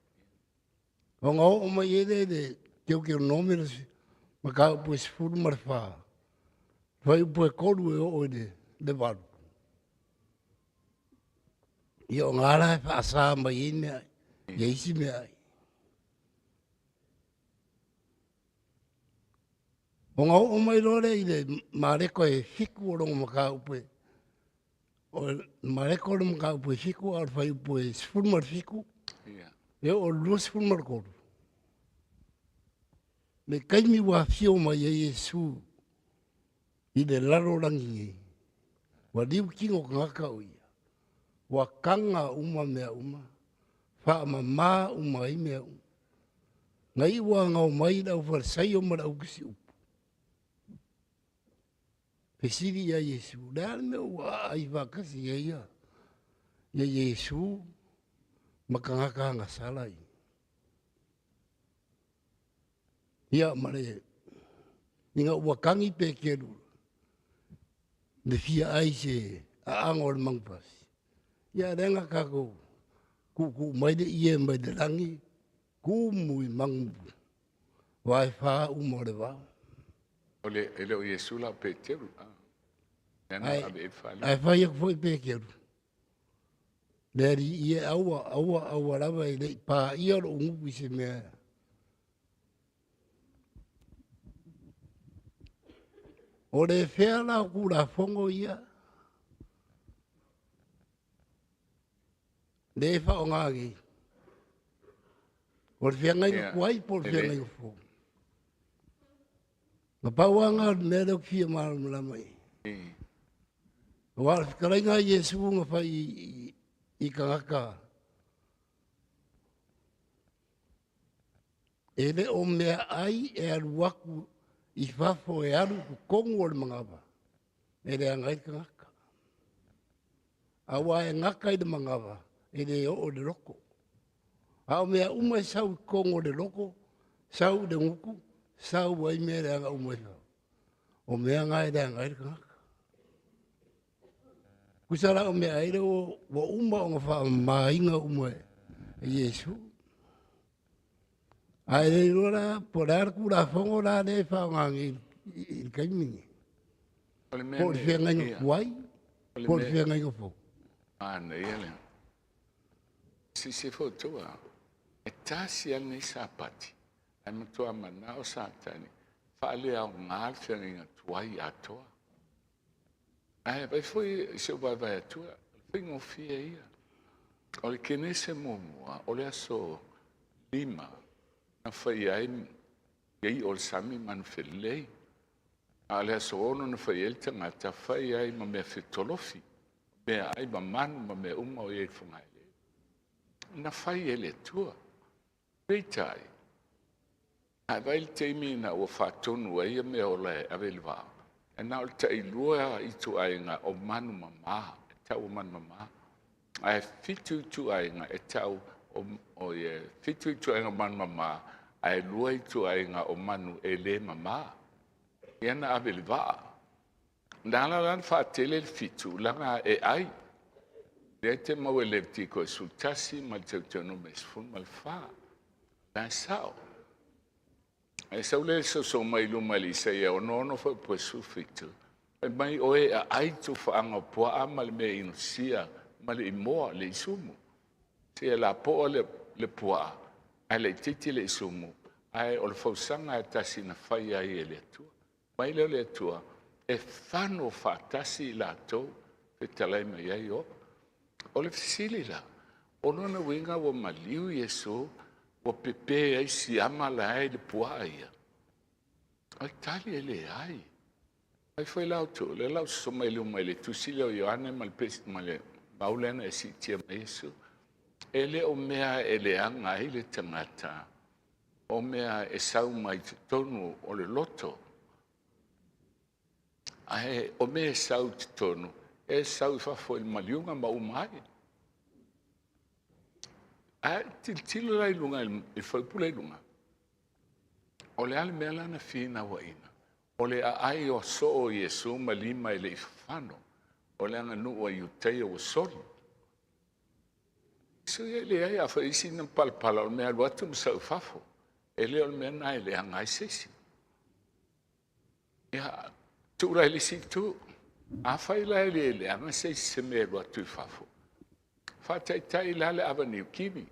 Ona oo mai ai lea i le Teuteronome le mataupu e 14, fuaiupu e 3 e oo i le 8. Ia o ngā la e faasā mai ai mea, ia isi mea ai. Ona oo mai loa lea i le Mareko e 7 o lona mataupu e o le Mareko o le mataupu e 7 a o le fuaiupu e 17 e oo i le 23. Le taimi ua afio mai ai Iesu i le lalolagi nei, ua liu tino o tagata o ia, ua taga uma mea uma, faamama uma ai mea uma. Na iu lava ina omai le aufalesaio ma le autusiupu, fesili ia Iesu, le a le mea ua aai faatasi ai ia Iesu ma tagata agasala ia? Ia ma le ina ua tagi Peteru le fia ai se aaga o le manufasi, ia lea na tatou tuutuu mai le ie mai le lagi, tumu i manu vaefa uma o le vao.
O le, e le o Iesu la o Peteru. Ah.
Ae fai atu foi Peteru, le alii e aua, aua, aua lava e le i paia lou gutu i se mea. O le fea la o Tulafono ia le e faaaoga nei? O le feagaiga tuai po o le feagaiga fou? Na pau lava lena o le mea lea ou te fia malamalama i ai. Aua o le fetalaiga a Iesu na fai i tagata e le o meaai e alu atu i fafo e alu i totonu o le manava e leaga ai le tagata. Aua e gata i le manava e le oo i le loto. A o mea uma e sau i totonu o le loto, sau i le gutu, sau ai mea leaga uma i fafo. O mea na e leaga ai le tagata. Tusa la o mea ai lea ua uma ona faamamaina uma e Iesu. Ae le iloa la po o le a le Tulafono la lea e faaaoga nei i le taimi lenei. Po o le feagaiga tuai, po o le feagaiga fou.
Manaia le. Sisi foi tua. E tasi lava lenei Sapati, ae matua manao Satani faaleaoga le feagaiga tuai atoa. Ae vaai foi i si ou vaevae atua, o le faigofie ia. O le Kenese muamua, o le aso 5 na faia ai ia i'a o le sami ma manufelelei. A o le aso 6 na fai ai le tagata, fai ai ma mea fetolofi, meaai ma manu ma mea uma o i ai i le fogaeleele. Na fai e le Atua. Peitai, a vaai le taimi ina ua faatonu ai ia mea ola e ave i le vaa, e na o le tailua ituaiga o manu mama, e tau o manu mama. Ae 7 ituaiga e tau o, 7 ituaiga o manu mama, ae 2 ituaiga o manu e le mama. Ia na ave i le vaa. Na ala la ona faatele le 7, laga e ai. Lea e te maua i Levitiko e 11 ma le Teutonome e 14. La e sao. Ae sau le soso mai i luma i le Isaia 66 foi po 17. Fai mai oe e aai tufaaga o puaa ma le mea inusia ma le imoa le isumu. Se e lapoa le puaa, ae laitiiti le isumu, ae o le fausaga e tasi na fai ai e le Atua. Mai lea o le Atua, e fano faatasi i latou fetalai mai ai o. O le fesili la, o lona uiga ua maliu Iesu, ua pepe ai siama la e i le puaa ia? O le tali e leai. Mai foi la outou, lea la o mai luma i le tusi lea o Ioane ma le pesi, ma le mau lea na e siitia mai Iesu. E le o mea e leaga ai le tagata, o mea e sau mai totonu o le loto. Ae o mea e sau i totonu, e sau i fafo i le maliuga ma uma ai. Ae tilotilo la i luga i le faipule i luga, o le a le mea la na finauaina? O le aai o soo o Iesu ma lima e le i fafano, o le aganuu a Iutaia ua soli. Iesu ia e leai, a fai isi na palapala, o le mea alu atu ma sau i fafo. E le o le mea na e leaga ai se isi. Ia, tuu la i le isi itu. Afai la e le leaga se isi se mea e alu atu i fafo, faataitai la le ava niukivi.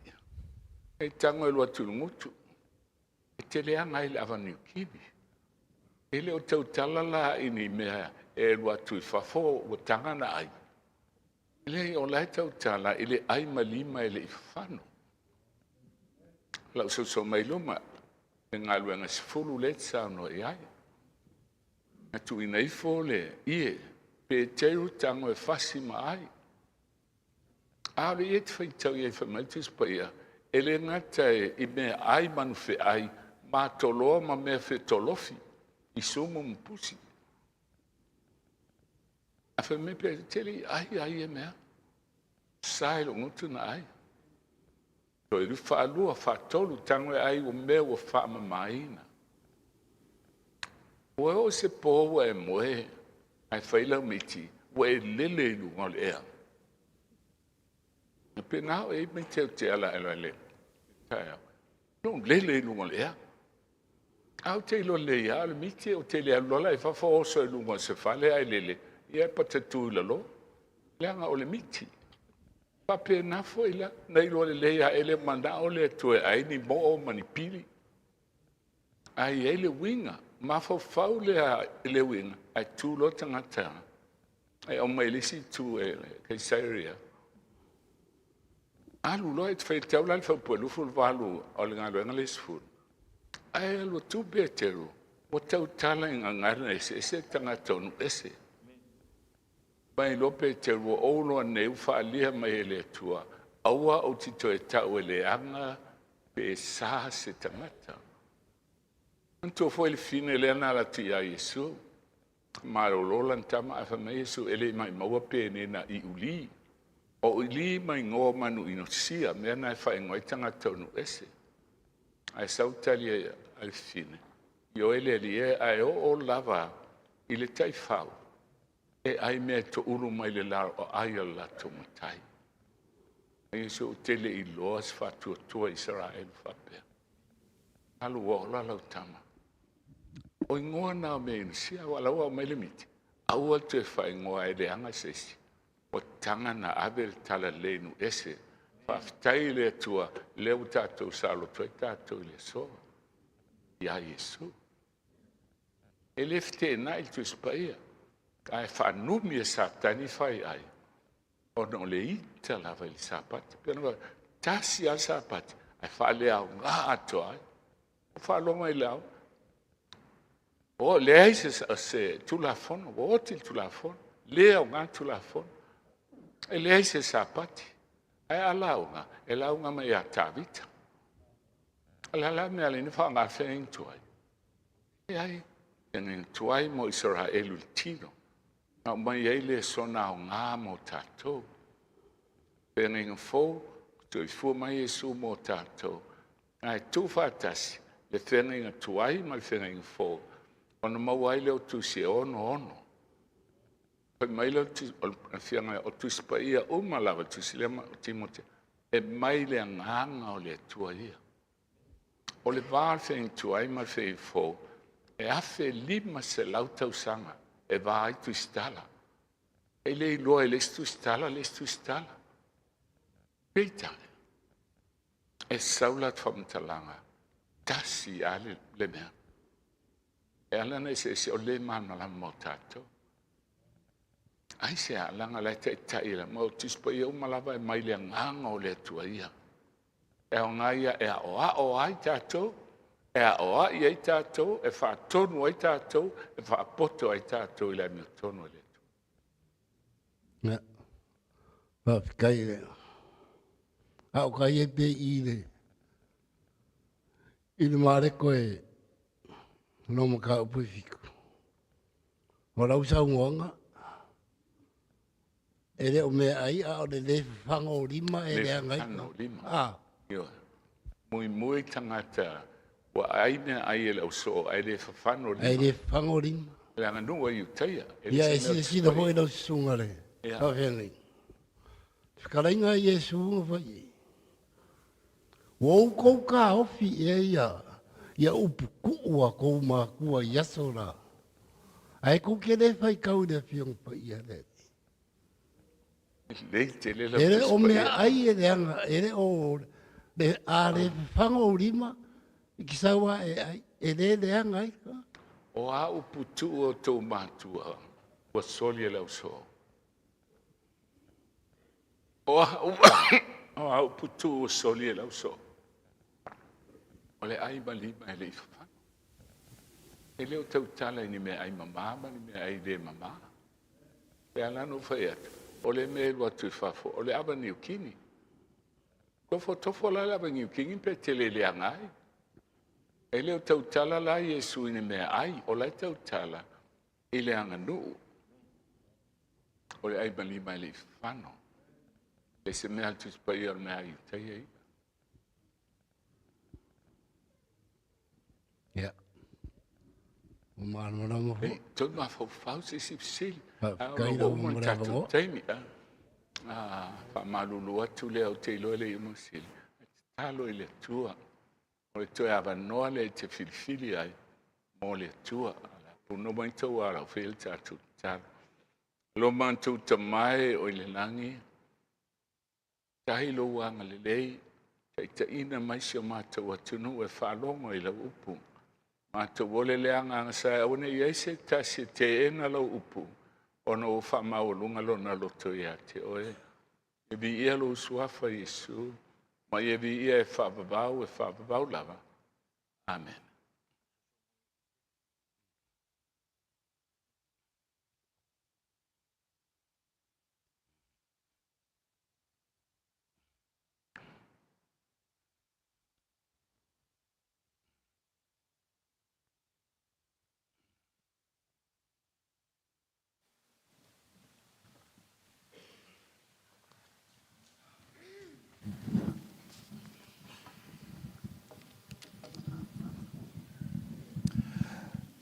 E tago e alu atu i le gutu. E te leaga ai le ava niukivi. E le o tautala la i ni mea e alu atu i fafo ua taga ona ai. Leai, o la e tautala i le ai ma lima e le i fafano. Lau soso mai luma, le galuega 10 lea e te saunoa i ai. Na tuuina ifo le ie, Peteru tago e fasi ma ai. A o le ie e te faitau i ai fai mai le Tusi Paia, e le gata i mea ai manufeai, matoloa ma mea fetolofi, i sumu ma pusi. A fai mai pe te le i ai ai ia mea. Sa i lou gutu na ai. Toe lu faalua, faatolu, tago e ai ua mea ua faamamaina. Ua oo se po ua e moe ae fai lau miti, ua e lele i luga o le ea. Na pena o e mai te te ala e le taeao. No lele i luga o le ea. A ou te iloa lelei lava o le miti ou te le alu loa la i fafo oso i luga o se fale ae lele, ia e patatū i lalo. Leaga o le miti. Faapena foi la, na iloa lelei lava e le manao le Atua e ai ni moo ma ni pili. Ae i ai le uiga, mafaufau lea i le uiga, ae tu loa tagata e aumai le isi itu e Kaisaria. Alu loa e te faitau la le faupue 28 o le galuega le 10. Ae alu atu Peteru, ua tautala i gagana eseese tagata o nuu ese. Mai loa Peteru, ua ou loa nei ua faaalia mai e le Atua, aua ou te toe tau e leaga pe sa se tagata. Manatua foi le fine lea na alu atu ia Iesu. Malolo lana tama ae fai mai Iesu, e le i maumau penei na iuli. O ili ma igoa o manu inosia, mea na e faaigoa ai tagata o nuu ese. Ae sau tali a le fine, ioe le alii e, ae oo lava i le taifau, e ai mea e toulu mai le laloai a le latou matai. Iesu, ou te le iloa se faatuatua Isaraelu faapea. Alu ua ola lau tama. O igoa na o mea inosia, aua la ua aumai le miti. Aua le toe faaigoa e leaga se isi. Ua taga na ave le talalelei i nuu ese. Faafetai i le Atua, lea ua tatou saoloto ai tatou i le aso. Ia Iesu. E le feteenai le Tusi Paia, ae faanumi e Satani fai ai, ona o le ita lava i le Sapati. Pe ona tasi lava le Sapati, ae faaleaoga atoa ai. Ua faalogo mai lau, o leai se Tulafono, ua oti le Tulafono, le aoga le Tulafono, e leai se Sapati. Ae a lauga, e lauga mai ia Tavita. O le a la mea alai faaaoga le feagaiga tuai? Leai, feagaiga tuai mo Isaraelu i le tino. Na aumai ai le sona aoga mo tatou. Feagaiga fou, soifua mai Iesu mo tatou. Ae tuufaatasi le feagaiga tuai ma le feagaiga fou, ona maua ai lea o tusi e 66. Fai mai le afioga o Tusi Paia uma lava, tusi lea o Timote, e mai le agaga o le Atua ia. O le va o le feagaiga tuai ma le feagaiga fou, e 1500 tausaga e va ai tusitala. E le iloa e le isi tusitala le isi tusitala. Peitai, e sau la faamatalaga, tasi lava le mea. E ala ona eseese o le malamalama o tatou. Aisea, leaga o la e taitai e la, ma o Tusi Paia uma lava e mai le agaga o le Atua ia. E aoga ia e aoao ai tatou, e aoai ai tatou, e faatonu ai tatou, e faapoto ai tatou i le amiotonu a le Atua.
Ia, faafetai le. A o ka ia pe i le i le Mareko e no mataupu e 7. O lau saunoaga, e le o mea ai, a o le lē fafaga o lima e leaga ai.
Fafaga o lima. Ah. Ioe. Muimui tagata ua ai mea ai e le ausoo ae le fafano lima.
Ae le fafano lima.
Le aganuu a Iutaia.
Ia, e silasila foi lau susuga le faafeagaiga. Fetalaiga a Iesu na fai i ai. Ua outou taofi ea ia upu tuu a tou matua i aso la, ae tou te le faitau i le Afioga Paia a le Alii.
Lelei tele lau
E le o
Tusi Paia.
meaai e leaga, e le o le, a le fafaga ou lima, e te sau lava e ai, e le leaga ai.
O a upu tuu o outou matua ua soli e le ausoo? O a, o a upu tuu ua soli e le ausoo? O le ai ma lima e le i fafano. E le o tautala i ni meaai mama ma ni meaai le mama. E ala ona ou fai atu, o le mea e alu atu i fafo, o le ava niukini. Tofotofo la le ava niukini pe te le leaga ai. E le o tautala la Iesu i ni meaai, o la e tautala i le aganuu. O le ai ma lima e le i fafano. E se mea a le Tusi Paia o le meaai Iutaia ia.
Ia. Ua malamalama foi.
Ei, toe mafaufau se isi fesili.
Faafetai lava mo le avanoa.
Taimi, a faamalulu atu lea ou te iloa e le i uma fesili. Tatalo i le Atua. O le toe avanoa lea e te filifili ai mo le Atua. Puno mai tou ala, fai le tatou tatalo. Lo matou Tama e o i le lagi, tahi lou agalelei, taitaiina mai si o matou atunuu e faalogo i lau upu. Matou ole le agaga sa e aua ne i i ai se tasi e teena lau upu, ona ua faamaualuga lona loto ia te oe. E viia lou suafa Iesu, ma ia viia e faavavau, e faavavau lava. Amen.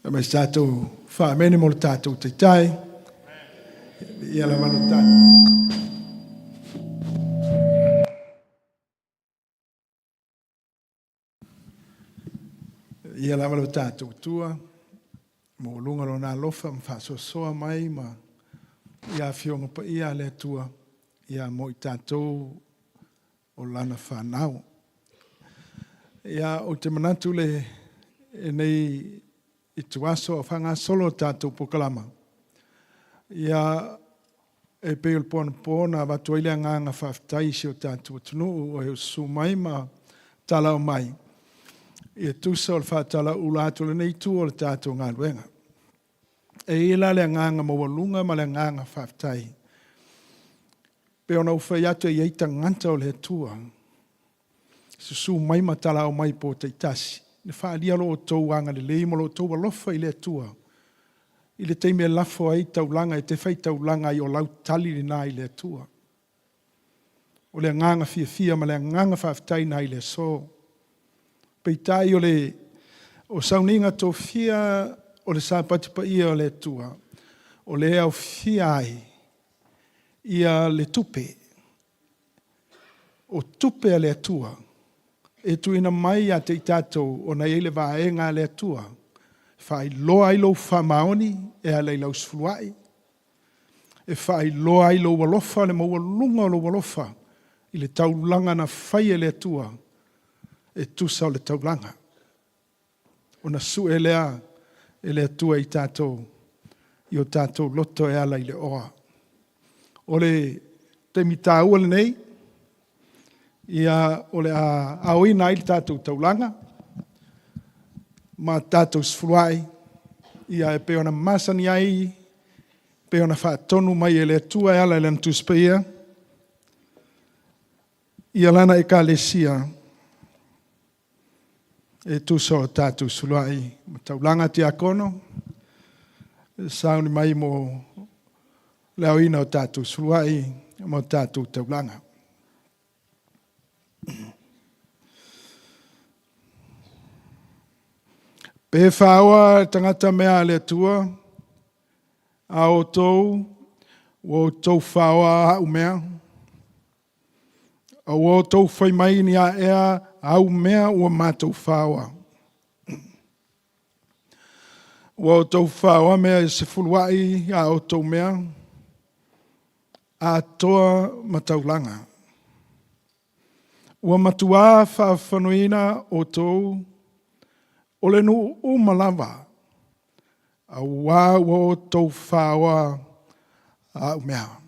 E mai se tatou faamene mo le tatou taitai. Ia lava lo tatou. Ia lava lo tatou Atua, maualuga Lona alofa ma faasoasoa mai ma ia Afioga Paia a le Atua, ia mo i tatou o Lana fanau. Ia, ou te manatu le e nei ituaso a faagasolo o tatou polokalama, ia e pei o le po anapo na avatu ai le agaga faafetai i si o tatou atunuu o e ususu mai ma talao mai ia tusa o le faatalaula atu o lenei itu o le tatou galuega. E i ai la le agaga maualuga ma le agaga faafetai. Pei ona ou fai atu e i ai tagata o le Atua, susu mai ma talao mai po taitasi, na faaalia lo outou agalelei ma lo outou alofa i le Atua i le taimi e lafo ai taulaga, e te faitaulaga ai o lau tali lena i le Atua. O le agaga fiafia ma le agaga faafetai na i le aso. Peitai o le o sauniga tofia o le Sapati paia o le Atua, o lea e aofia ai ia le tupe, o tupe a le Atua e tuuina mai ia te i tatou ona e i ai le vaega a le Atua e faailoa ai lou faamaoni e ala i lau sefuluai, e faailoa ai lou alofa, le maualuga o lou alofa i le taulaga na fai e le Atua e tusa o le taulaga. Ona sue lea e le Atua i tatou i o tatou loto e ala i le oa. O le taimi taua lenei, ia o le a aoina ai le tatou taulaga ma tatou sefuluai, ia e pei ona masani ai, pei ona faatonu mai e le Atua e ala i Lana Tusi Paia, ia Lana Ekalesia e tusa o tatou suluai ma taulaga. Tiakono, sauni mai mo le aoina o tatou suluai ma tatou taulaga. Pe faaoa le tagata mea a le Atua, a outou, ua outou faaoa au mea, a ua outou fai mai ni aea au mea ua matou faaoa. Ua outou faaoa mea e sefuluai a outou mea, atoa ma taulaga. Ua matuā faafanuina outou o le nuu uma lava. Auā ua outou faoa a'u mea.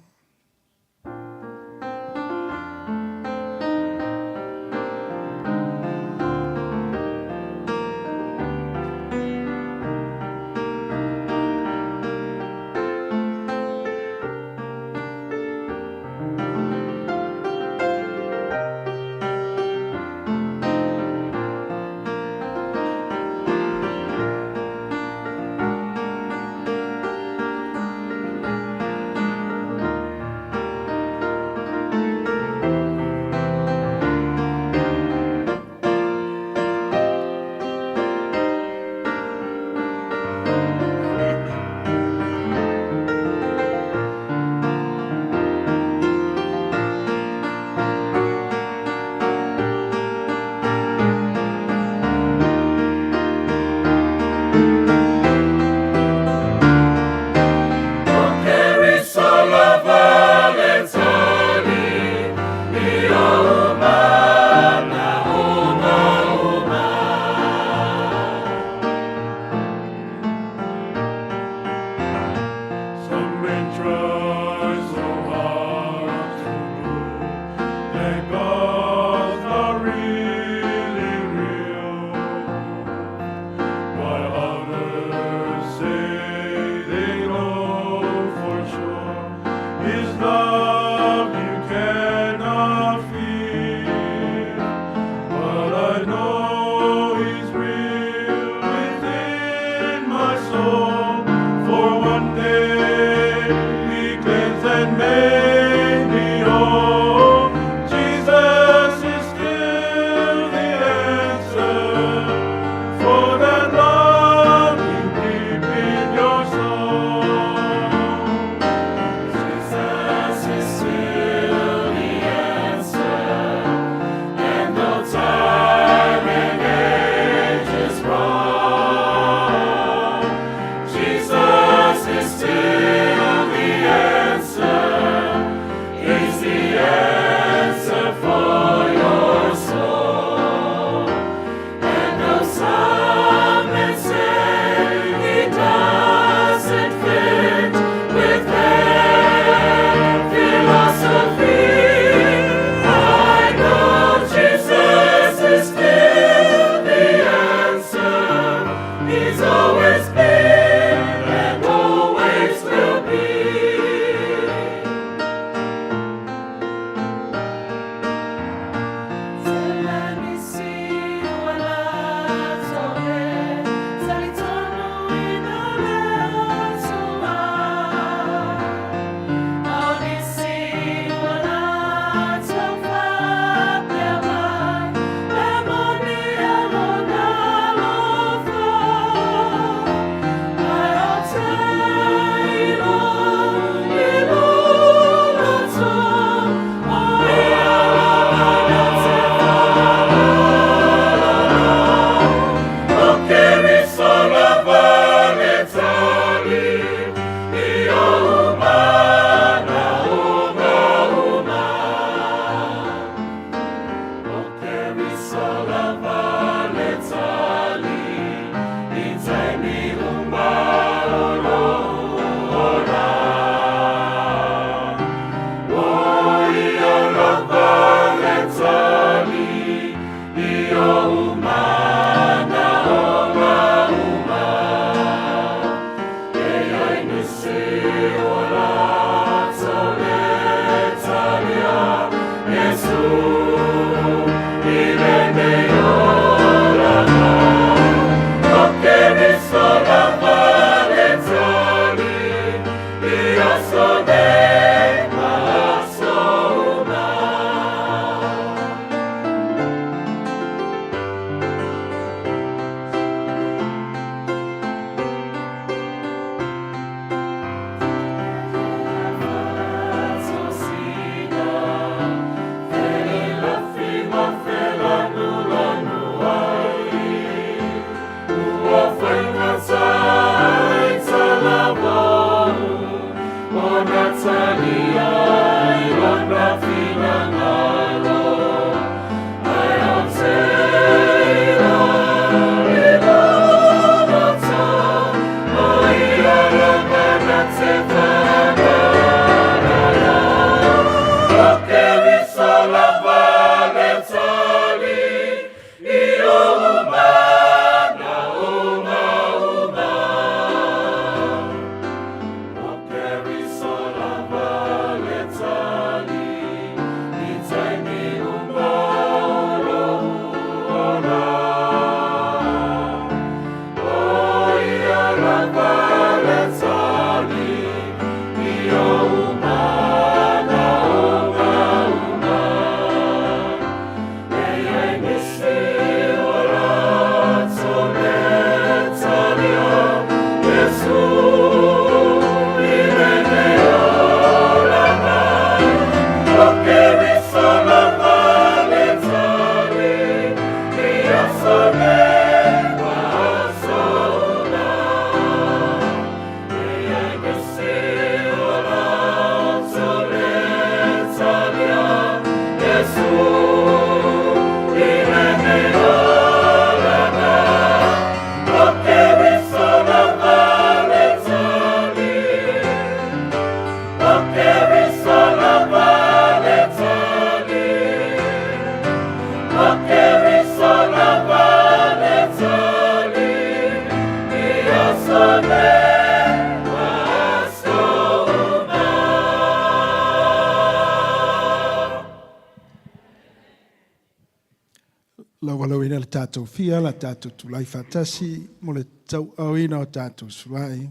Laualauina le tatou fia, la tatou tulai faatasi mo le tauaaoina o tatou sulai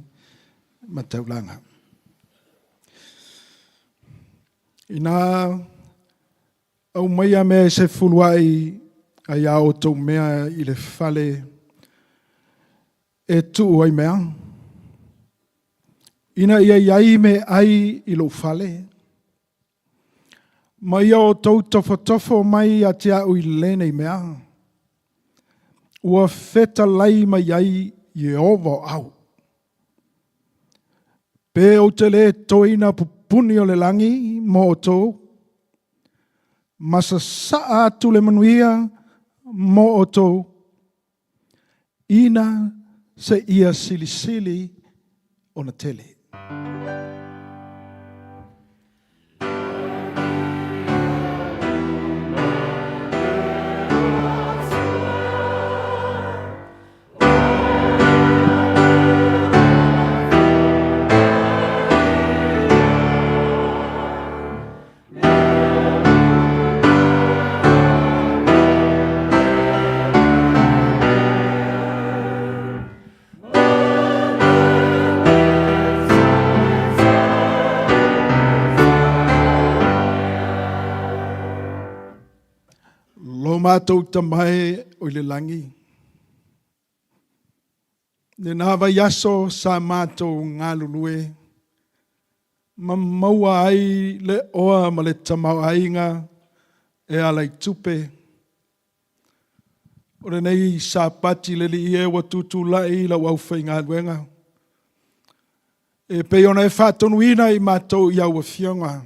ma taulaga. Ina aumaia mea e sefuluai ai a outou mea i le fale e tuu ai mea, ina ia i ai meaai i lou fale, ma ia outou tofotofo mai ia te a'u i lenei mea, ua fetalai mai ai Ieova o au. Pe ou te lē toina pupuni o le lagi mo outou, ma sasa'a atu le manuia mo outou, ina seia silisili ona tele. Lo matou Tama e o i le lagi, lena vaiaso sa matou galulue ma maua ai le oa ma le tamaoaiga e ala i tupe. O lenei Sapati le Alii e ua tutulai lau aufaigaluega e pei ona e faatonuina i matou i au afioga.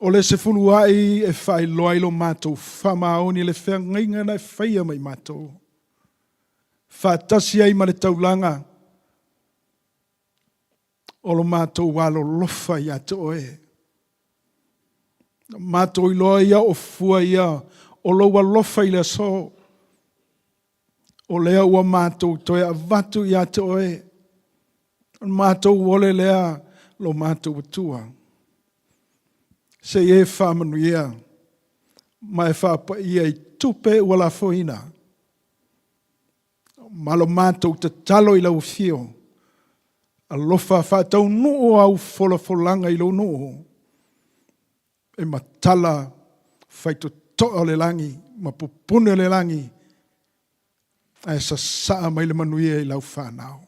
O le sefuluai e faailoa ai lo matou faamaoni le feagaiga na e faia mai matou, faatasi ai ma le taulaga o lo matou alolofa ia te oe. Na matou iloa ia o fua ia o lou alofa i le aso, o lea ua matou toe avatu ia te oe, o le matou ole lea lo matou Atua. Se i e faamanuia ma e faapaia i tupe ua lafoina. Ma lo matou tatalo i lau afio, alofa faataunuu au folafolaga i lou nuu, e matala faitotoa o le lagi ma pupuni o le lagi, ae sasaa mai le manuia i lau fanau.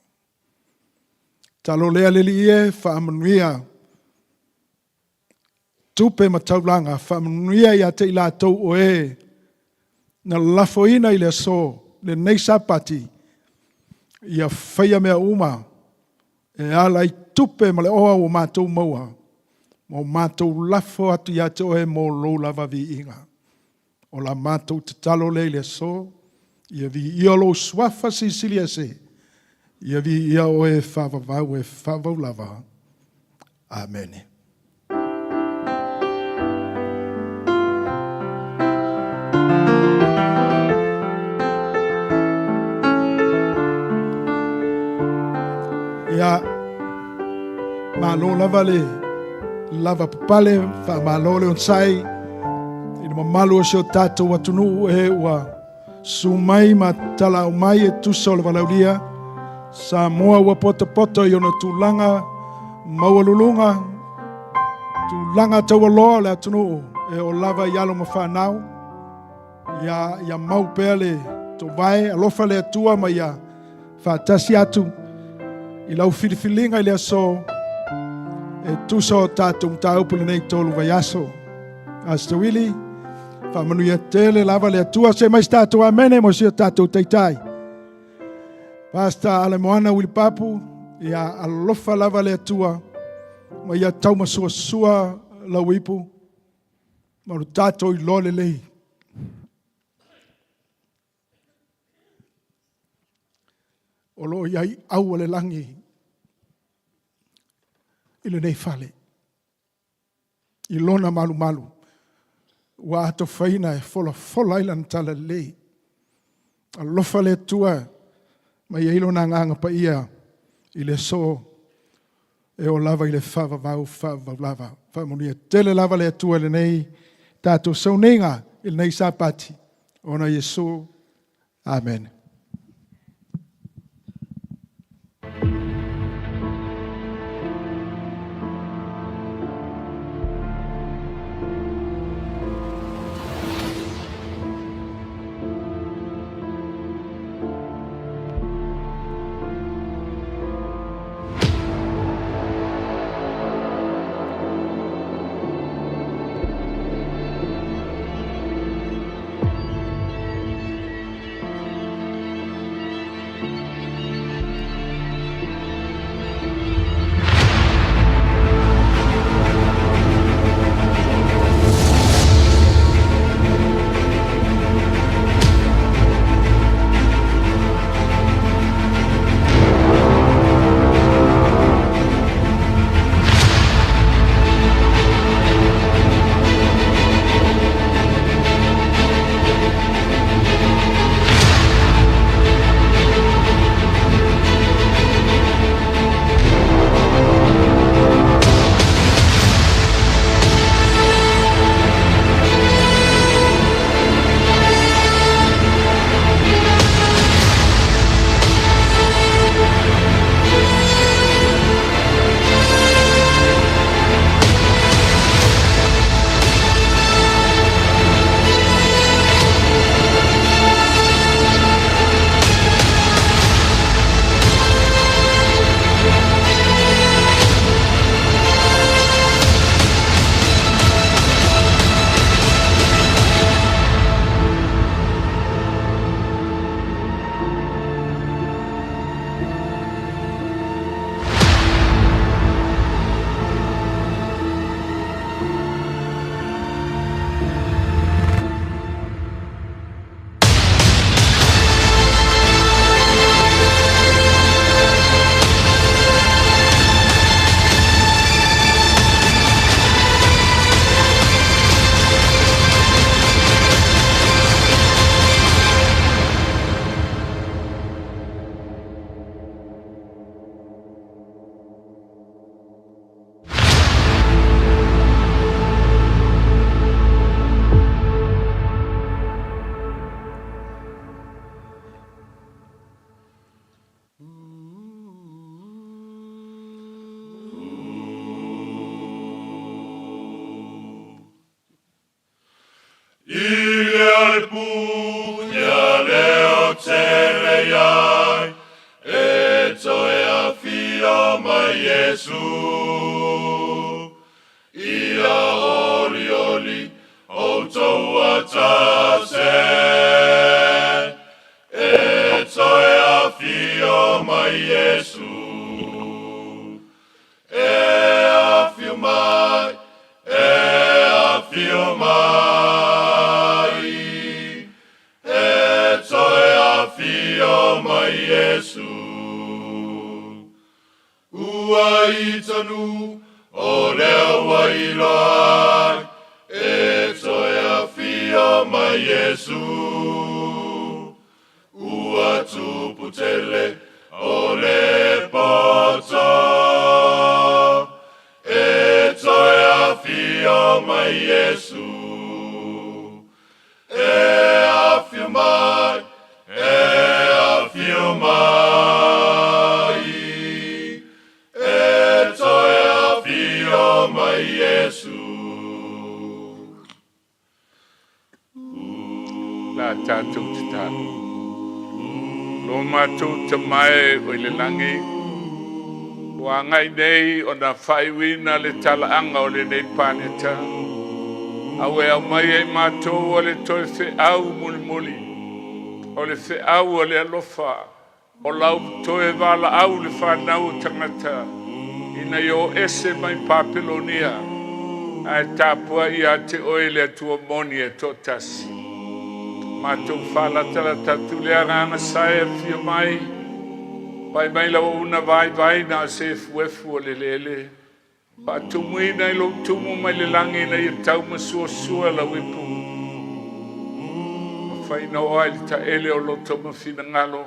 Talo lea le Alii e, faamanuia tupe ma taulaga, faamanuia ia te i latou o e na lafoina i le aso lenei Sapati, ia faia mea uma e ala i tupe ma le oa ua matou maua, ma o matou lafo atu ia te oe mo lou lava viiga. O la matou tatalo lea i le aso, ia viia lou suafa silisili ese, ia viia oe e faavavau e faavavau lava. Amene. Ia, malo lava le lava papale, faamalo le onosai i le mamalu o si o tatou atunuu e ua su mai ma talaau mai e tusa o le valaaulia. Samoa ua potopoto i ona tulaga maualuluga, tulaga taualoa o le atunuu e oo lava i alo ma fanau. Ia, ia mau pea le tovae, alofa le Atua ma ia Faatasi atu i lau filifiliga i le aso e tusa o tatou mataupu lenei tolu vaiaso. Pastor Willie, faamanuia tele lava le Atua se mai se tatou amene mo si o tatou taitai. Pastor Alemoana Wilipapu, ia alofa lava le Atua ma ia taumasuasua lau ipu ma lo tatou iloa lelei. O lo o i ai au o le lagi i lenei fale, i lona malumalu, ua atofaina e folafola ai lana talalelei. Alofa le Atua ma i ai lona agaga paia i le aso e oo lava i le faavavau faavavau lava. Faamanuia tele lava le Atua i lenei tatou sauniga i lenei Sapati, ona Iesu. Amene.
La tatou tatalo. Lo matou Tama e o i le lagi, ua agai nei ona faaiuina le talaaga o lenei paneta, a ua e aumai ai matou o le toe feau mulimuli, o le feau o le alofa, o lau toe valaau i le fanau o tagata ina ia o ese mai Papelonia ae tapuai ia te oe le Atua moni e toatasi. Matou faalatalata atu le agaga sa e afio mai, vaai mai lau auauna vaivai na o se efuefu o le eleele. Faatumuina i lou tumu mai le lagi ina ia tau masuasua lau ipu. Mafaina oa i le taele o loto ma finagalo,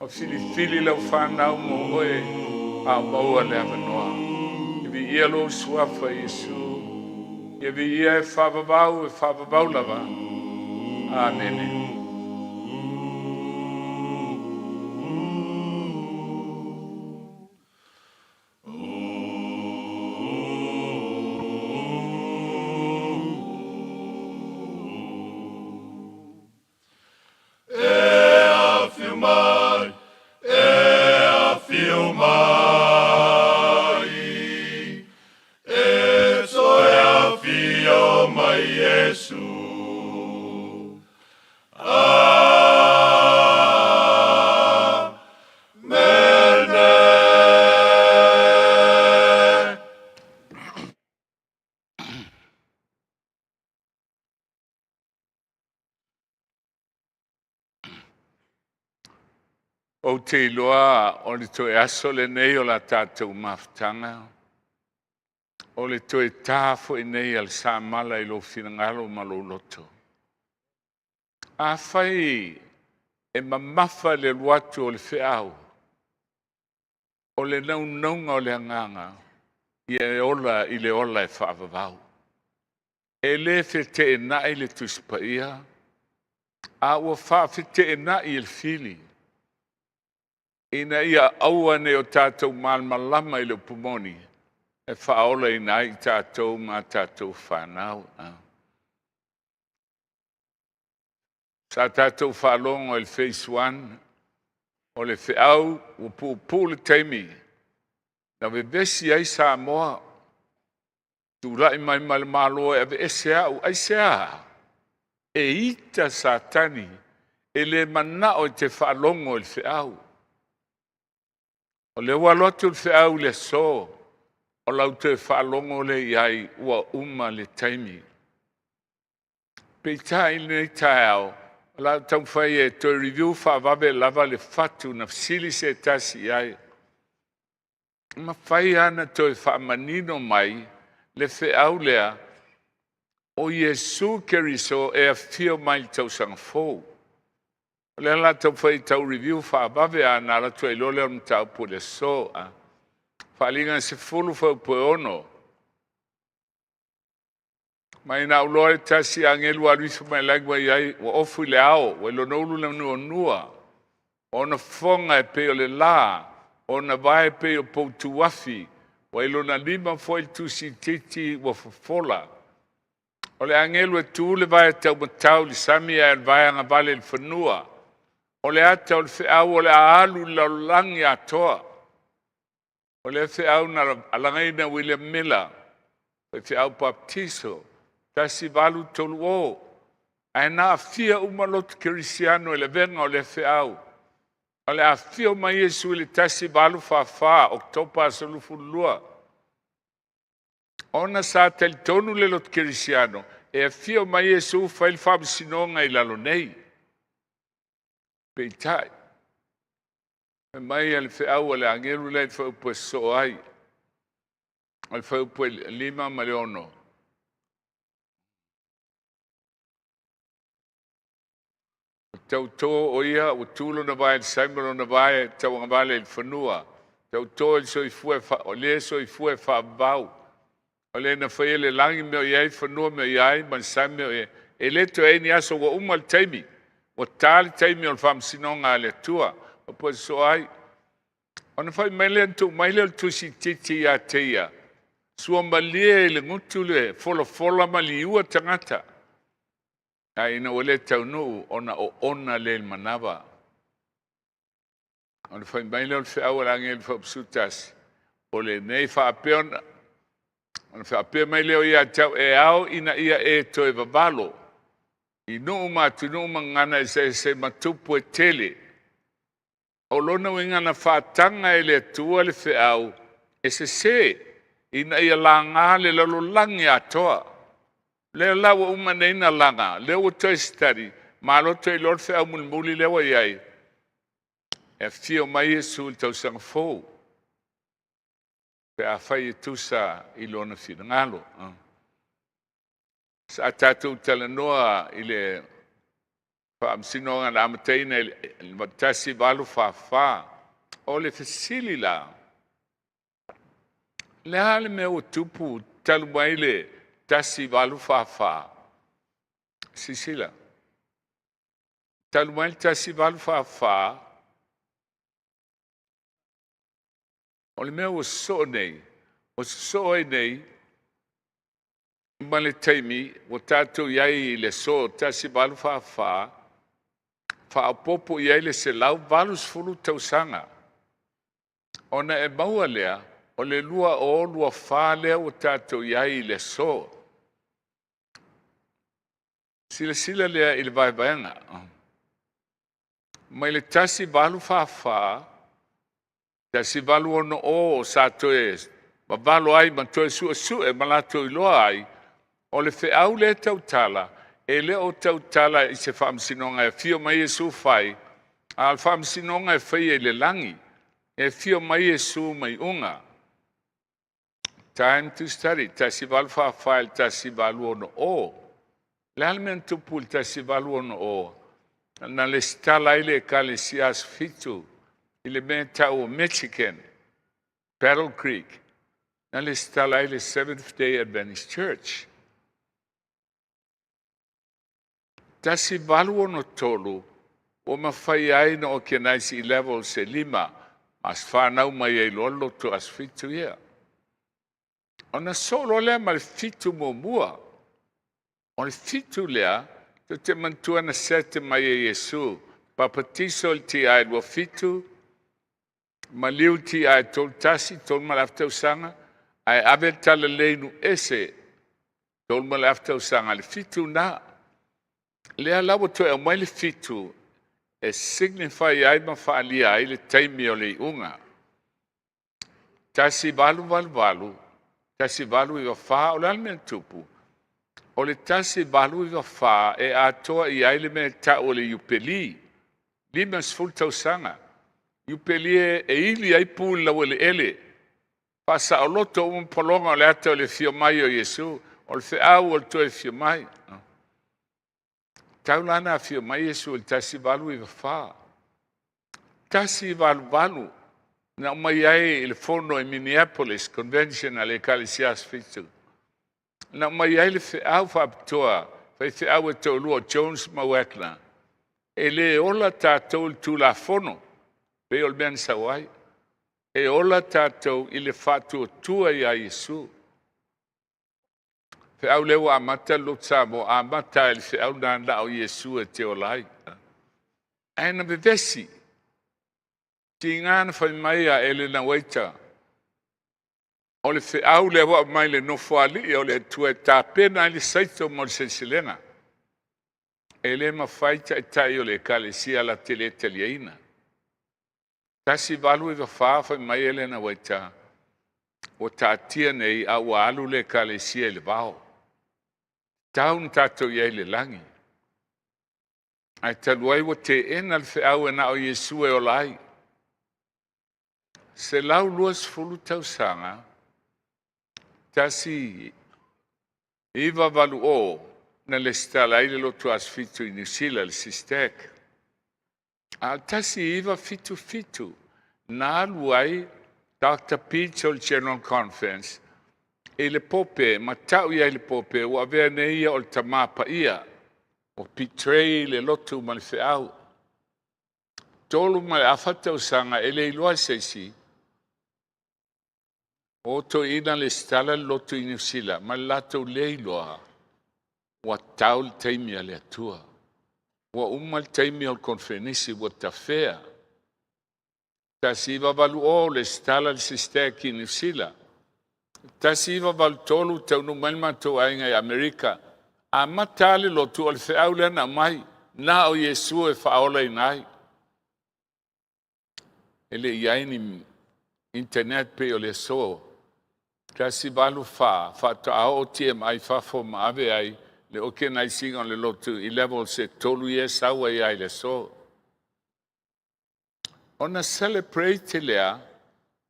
ma filifili lau fanau mo oe a o maua le avanoa. Ia viia lou suafa Iesu. Ia viia e faavavau e faavavau lava. Amene.
E afio mai, e afio mai, e toe afio mai Iesu. Amene.
Ou te iloa o le toe aso lenei o la tatou mafutaga, o le toe tā foi nei a le samala i lou finagalo ma lou loto. Afai e mamafa le alu atu o le feau, o le naunauga o le agaga, ia e ola i le ola e faavavau. E le feteenai le Tusi Paia, a ua faafeteenai e le fili, ina ia aua ne i o tatou malamalama i le upu moni, e faaolaina ai i tatou ma tatou fanau. Sa tatou faalogo i le phase 1, o le feau ua puupuu le taimi, na vevesi ai Samoa, tulai mai ma le Malo e aveese au, aisea? E ita Satani, e le manao e te faalogo i le feau. O lea ua alu atu le feau i le aso, o lau toe faalogo lea i ai ua uma le taimi. Peitai i lenei taeao, o le a ou taumafai e toe review faavave lava le fatu na fesili se tasi i ai. E mafai lava ona toe faamanino mai le feau lea o Iesu Keriso e afio mai i le tausaga fou. O lea la taumafai e tau review faavave lava ona alu atu ai loa lea o le mataupu i le aso. Faaaliga 10 fuaiupu e 6. Mai na ou loa le tasi agelu alu ifo mai lagi ua i ai, ua ofu i le ao, ua i lona ulu le onuonua. O ona fofoga e pei o le la, o ona vae e pei o poutuafi, ua i lona lima foi le tusi itiiti ua fofola. O le agelu e tu le vae taumatau i le sami ae o le vae agavale i le fanua. O le ata o le feau o le a alu i le lalolagi atoa. O lea feau na alagaina William Miller, faifeau baptiso, 1830, ae na aafia uma lotu kerisiano i le avega o lea feau. O le afio mai Iesu i le 1844, Oketopa aso 22. Ona sa talitonu le lotu kerisiano, e afio mai Iesu fai le faamasinoga i lalo nei. Peitai, fai mai a le feau a le agelu lea i le fuaiupu e sosoo ai, o le fuaiupu e 5 ma le 6. O tautō o ia ua tu lona vae i le sami ma lona vae tauagavale i le fanua. Tautō i le soifua o le soifua e faavavau. O le na faia le lagi mea o i ai, fanua mea o i ai, ma le sami mea o i ai. E le toe i ai ni aso, ua uma le taimi. Ua ta le taimi o le faamasinoga a le Atua. O po e sosoo ai. Ona fai mai lea, na tuu mai lea o le tusi itiiti ia te ia. Suamalie i le gutu le folafola ma liua tagata. Ae ina ua le taunuu ona oona lea i le manava. Ona fai mai lea o le feau a le agelu faaupusutasi, o lenei faapea ona ona faapea mai lea o ia te au, e ao ina ia e toe vavalo i nuu ma atunuu ma gagana eseese ma tupu e tele. O lona uiga na faataga e le Atua le feau e sesē ina ia laga le lalolagi atoa. Lea la ua uma nei ona laga, lea ua toe study, malo toe iloa le feau mulimuli lea ua i ai, e afio mai Iesu i le tausaga fou pe afai e tusa i lona finagalo. Sa tatou talanoa i le faamasinoga na amataina i le 1844. O le fesili la, le a le mea ua tupu talu mai le 1844? Silasila, talu mai le 1844, o le mea ua sosoo nei, ua sosoo ai nei ma le taimi ua tatou i ai i le aso 1844, faaopoopo i ai le 180 tausaga. Ona e maua lea, o le 2024 lea ua tatou i ai i le aso. Silasila lea i le vaevaega. Mai le 1844, 1860 sa toe vavalo ai ma toe suesue ma latou iloa ai, o le feau lea e tautala, e le o tautala i se faamasinoga e afio mai Iesu fai, a o le faamasinoga e faia i le lagi, e afio mai Iesu ma iuga. Time to study, 1844 i le 1860. O le a le mea na tupu i le 1860? Na lesitala ai le Ekalesia Aso Fitu i le mea e tau o Michigan, Battle Creek. Na lesitala ai le Seventh Day Adventist Church. 1863 ua mafai ai ona organize i levels e lima ma aso fanau mai ai loa le lotu Aso Fitu ia. Ona sosoo loa lea ma le fitu muamua. O le fitu lea, tou te manatua na set mai e Iesu, papatiso i le tiai 27, maliu i le tiai 31, 3.5 tausaga, ae ave le talalelei i nuu ese 3.5 tausaga, le fitu lena. Lea la ua toe aumai le fitu e signify ai ma faaalia ai le taimi o le iuga. 1888, 1894, o le a le mea na tupu? O le 1894 e atoa i ai le mea e tau o le Iupeli, 50 tausaga. Iupeli e ili ai pu i le laueleele, faasaoloto uma pologa o le ata o le afio mai o Iesu, o le feau o le toe afio mai. Tau la na afio mai Iesu i le 1894. 188 na aumai ai i le fono i Minneapolis Convention a le Ekalesia Aso Fitu. Na aumai ai le feau faapitoa, faifeau e toalua o Jones ma Wagner. E le ola tatou i le Tulafono, pei o le mea na sau ai. E ola tatou i le faatuatua iā Iesu. Feau lea ua amata le Lotu Samoa, amata i le feau lena na o Iesu e te ola ai. Ae na vevesi. Tiga na fai mai a Elena Uaita, o le feau lea ua aumai le Nofoalii o le Atua e tapena ai le saito mo le seleselega. E le mafai taitai o le Ekalesia latou te le taliaina. 1894 fai mai Elena Uaita, ua taatia nei a ua alu le Ekalesia i le vao. Tau na tatou i ai i le lagi. Ae talu ai ua teena le feau e na o Iesu e ola ai. 120 tausaga, 1980 na lesitala ai le lotu Aso Fitu i Niu Sila, le SISTEC. A o le 1977 na alu ai Dr. Beach o le General Conference i le Pope, ma tau i ai le Pope, ua avea nei ia o le Tama Paia, ua betray le lotu ma le feau. 3.5 tausaga e le iloa e se isi, o toeaiina lesitala le lotu i Niu Sila ma le latou le iloa, ua tau le taimi a le Atua. Ua uma le taimi o le konfenisi, ua tafea. 1980 lesitala le SYSTAC i Niu Sila. 1983 taunuu mai le matou aiga i Amerika. Amata lava le lotu, o le feau lea na aumai, na o Iesu e faaolaina ai. E le i i ai ni internet pei o le aso. 184 faatoa oo TMI i fafo ma ave ai le okenaisiga o le lotu i levels e tolu ia e sau ai lava i le aso. Ona celebrate lea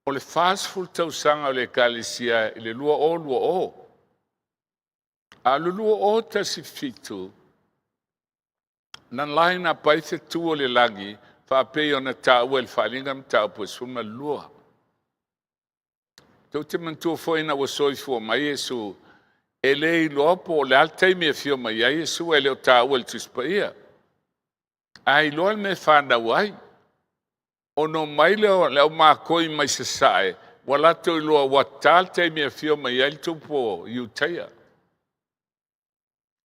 o le 40 tausaga o le Ekalesia i le 2020. A o le 2017, na line up ai fetu o le lagi faapei ona taua i le Faaaliga Mataupu e 12. Tou te manatua foi ina ua soifua mai Iesu, e le iloa po o le a le taimi e afio mai ai Iesu, e le o taua i le Tusi Paia. Ae iloa le mea e fanau ai. Ona omai lea o le aumakoi mai sasae, ua latou iloa ua ta le taimi e afio mai ai le tupu o Iutaia.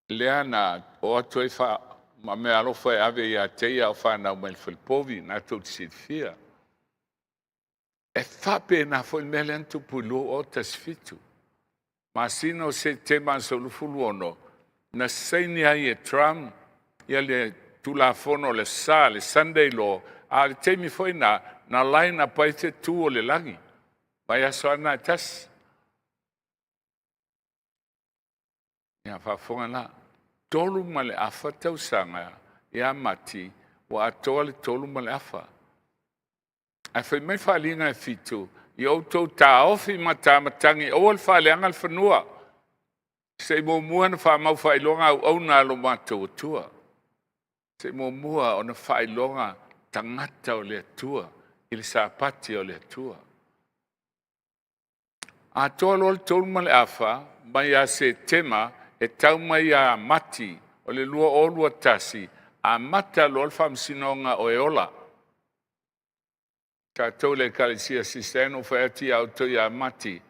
Lea na o atu ai ma meaalofa e ave ia te ia a o fanau mai le falepovi, na tou te silafia. E faapena foi le mea lea na tupu i le 2017. Masina o Setema aso 26, na saini ai e Trump ia le Tulafono o le Sa, le Sunday Law, a o le taimi foi na, na line up ai fetu o le lagi, vaiaso lava lena e tasi. Ia faafofoga la, 3.5 tausaga ia Mati ua atoa le 3.5. Ae fai mai faaaliga e fitu, ia outou taofi matamatagi, aua le faaleaga le fanua, se i muamua ona faamau faailoga auauna a lo matou Atua. Se i muamua ona faailoga tagata o le Atua i le Sapati o le Atua. Atoa loa le 3.5 mai ia Setema e tau mai ia Mati o le 2021, amata loa le faamasinoga o e ola. Tatou le Ekalesia Sisifo, ua fai atu ia outou ia Mati,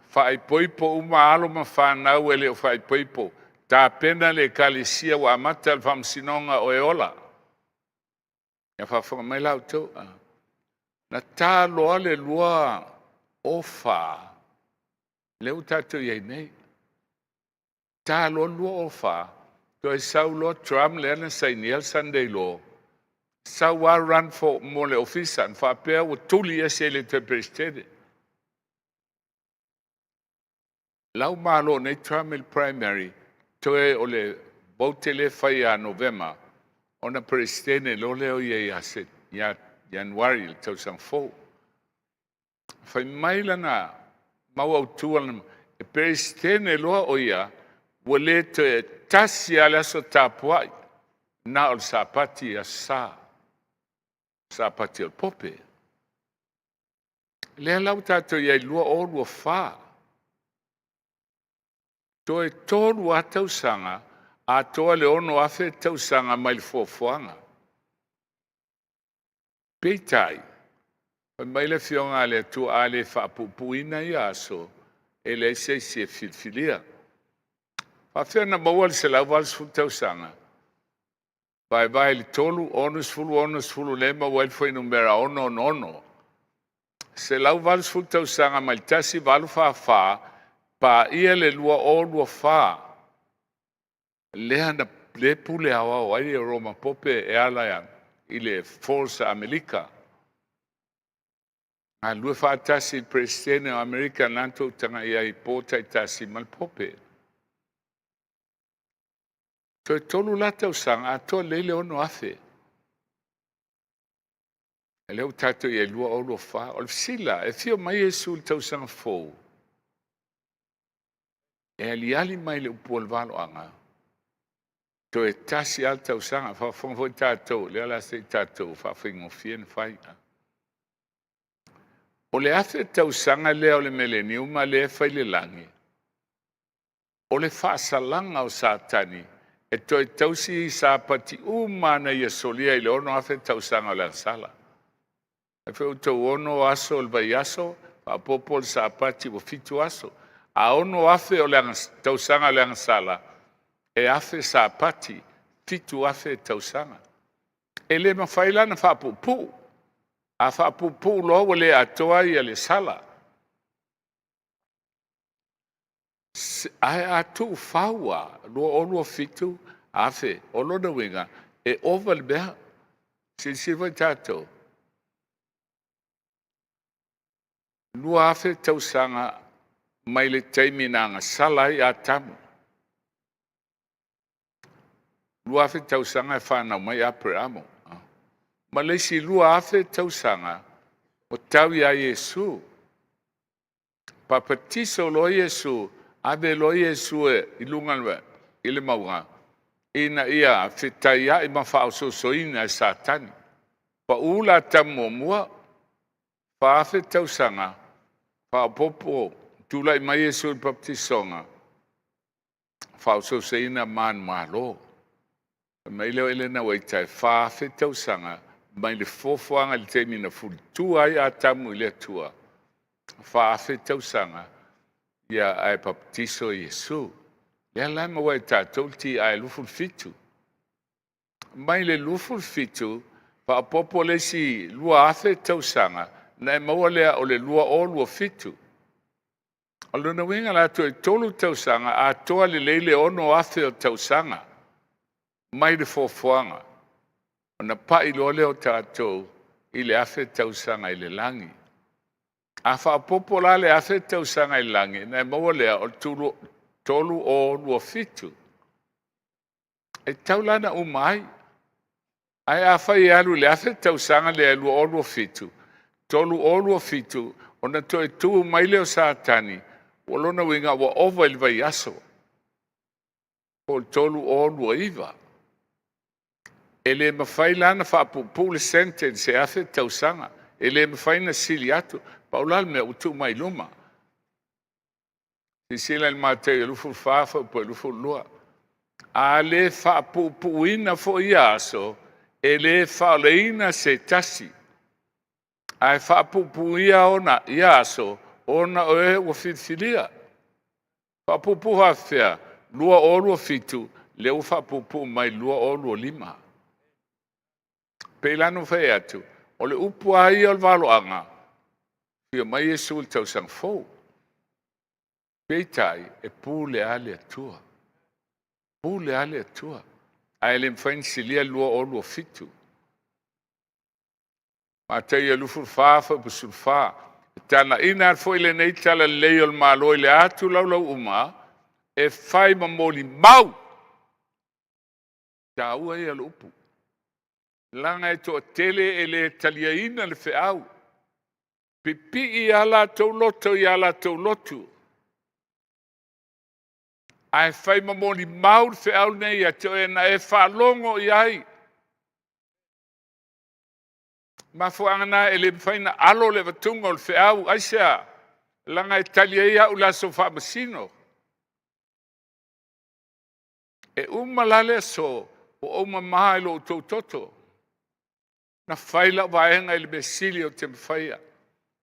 faaipoipo uma alo ma fanau e le o faaipoipo, tapena le Ekalesia ua amata le faamasinoga o e ola. Ia faafofoga mai la outou. Na ta loa le 24, lea ua tatou i ai nei. Ta loa le 24, toe sau loa Trump lea na sainia le Sunday Law, sau lava run for mo le ofisa, na faapea ua tuli ese i le toe Peresetene. Lau malo nei Trump i le primary, toe o le vote lea fai ia Novema, ona Peresetene loa lea o ia ia Ianuari le tausaga fou. Fai mai lana mau autu e Peresetene loa o ia, ua le toe tasi lava le aso tapuai, na o le Sapati Aso Sa, Sapati o le Pope. Lea la ua tatou i ai 2024. Toe tolu lava tausaga, atoa le 6,000 tausaga mai le fuafuaga. Peitai, fai mai le Afioga a le Atua, a le faapuupuuina ia aso, e leai se isi e filifilia. Faafefea na maua le 180 tausaga? Vaevae i le 3, 60, 60, lea e maua ai le fuainumera 666. 180 tausaga mai le 1844, paia le 2024, lea na le pule aoao ai Roma Pope e ala i le force a Amerika. Galulue faatasi i le Peresetene o Amerika na tou tagai ai i po taitasi ma le Pope. Toe tolu la tausaga atoa lelei le 6,000. Lea ua tatou i ai 2024. O le fesili, e afio mai Iesu i le tausaga fou, e aliali mai le upu o le valoaga, toe tasi lava le tausaga. Faafofoga foi tatou, lea o le a se i tatou faafaigofie na fai. O le 1,000 tausaga lea o le meleniuma lea e fai le lagi, o le faasalaga o Satani e toe tausi i sapati uma na ia solia i le 6,000 tausaga o le agasala. E fai outou 6 aso o le vaiaso, faaopoopo le sapati ua 7 aso. A 6,000 o le tausaga o le agasala, e 1,000 sapati, 7,000 tausaga. E le mafai la ona faapuupuu. A faapuupuu loa ua le atoa ia le sala. Ae a tuufau lava, 2027 afe, o lona uiga, e ova le mea. Silasila foi tatou, 2,000 tausaga mai le taimi na agasala ai Atamu, 2,000 tausaga e fanau mai Aperamo, ma le isi 2,000 tausaga o tau ia Iesu. Papatiso loa Iesu, ave loa Iesu i luga i le mauga ina ia fetaiai ma faaosoosoina e Satani. Pau le Atamu muamua, 4,000 tausaga, faaopoopo, tulai mai Iesu i le papatisoga, faaosoosoina manumalo. Fai mai lea o Elena Uaita, e 4,000 tausaga mai le foafoaga i le taimi na fulitua ai Atamu i le Atua, 4,000 tausaga, ia ae papatiso Iesu. Lea la e maua e tatou le TI 27. Mai le 27, faaopoopo le isi 2,000 tausaga, ona e maua lea o le 2027. O lona uiga la, toe 3 tausaga atoa lelei le 6,000 o tausaga mai le foafoaga, ona pai loa lea o tatou i le 1,000 tausaga i le lagi. A faaopoopo la le 1,000 tausaga i le lagi, ona e maua lea o le 3027. E tatau la ona uma ai. Ae afai e alu i le 1,000 tausaga lea e 2027, 3027, ona toe tu mai lea o Satani, o lona uiga ua ova i le vaiaso, po o le 3029. E le mafai la ona faapuupuu le sentence e 1,000 tausaga. E le mafai ona sili atu. Pau la le mea ua tuu mai i luma. Silasila i le Mateo 24 fuaiupu 22. A le faapuupuuina foi ia aso, e le faaolaina se tasi, ae faapuupuia ona ia aso, ona o e ua filifilia. Faapuupuu faafefea? 2027, lea ua faapuupuu mai 2025. Pei la ona fai atu, o le upu lava ia o le valoaga, afio mai Iesu i le tausaga fou. Peitai, e pule lava le Atua. Pule lava le Atua. Ae le mafai ona silia le 2027. Mataio 24, fuaiupu 14. E talaiina foi lenei talalelei o le Malo i le atu laulau uma, e fai ma molimau. Taua ia o le upu. Leaga e toatele e le taliaina le feau. Pipii lava latou loto i a latou lotu. Ae fai ma molimau le feau lenei ia te oe na e faalogo i ai. Mafuaaga na e le mafai ona alo le avatuga o le feau. Aisea? Leaga e tali ai au i le aso faamasino. E uma la le aso, ua ou mama i lo outou toto. Na fai lau vaega i le mea sili ou te mafaia.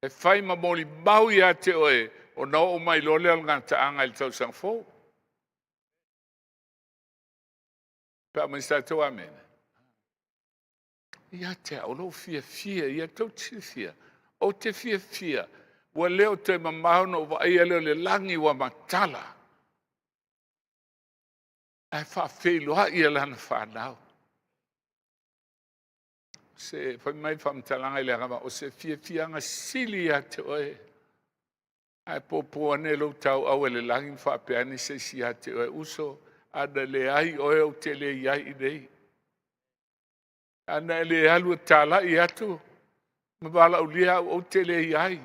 E fai ma molimau ia te oe, ona oo mai loa lea o le gataaga i le tausaga fou. Pe a mai se tatou amene. Ia te au, o lou fiafia ia, tou te silafia, ou te fiafia, ua le o toe mamao ona ou vaaia lea o le lagi ua matala, ae faafeiloai e lana fanau. Se fai mai le faamatalaga i le agavaa, o se fiafiaga sili ia te oe. Ae popo ane lou tauau e le lagi ma faapea ane se isi ia te oe, uso, a na leai oe ou te le i ai i inei. A na e le alu e talai atu ma valaaulia au, ou te le i ai.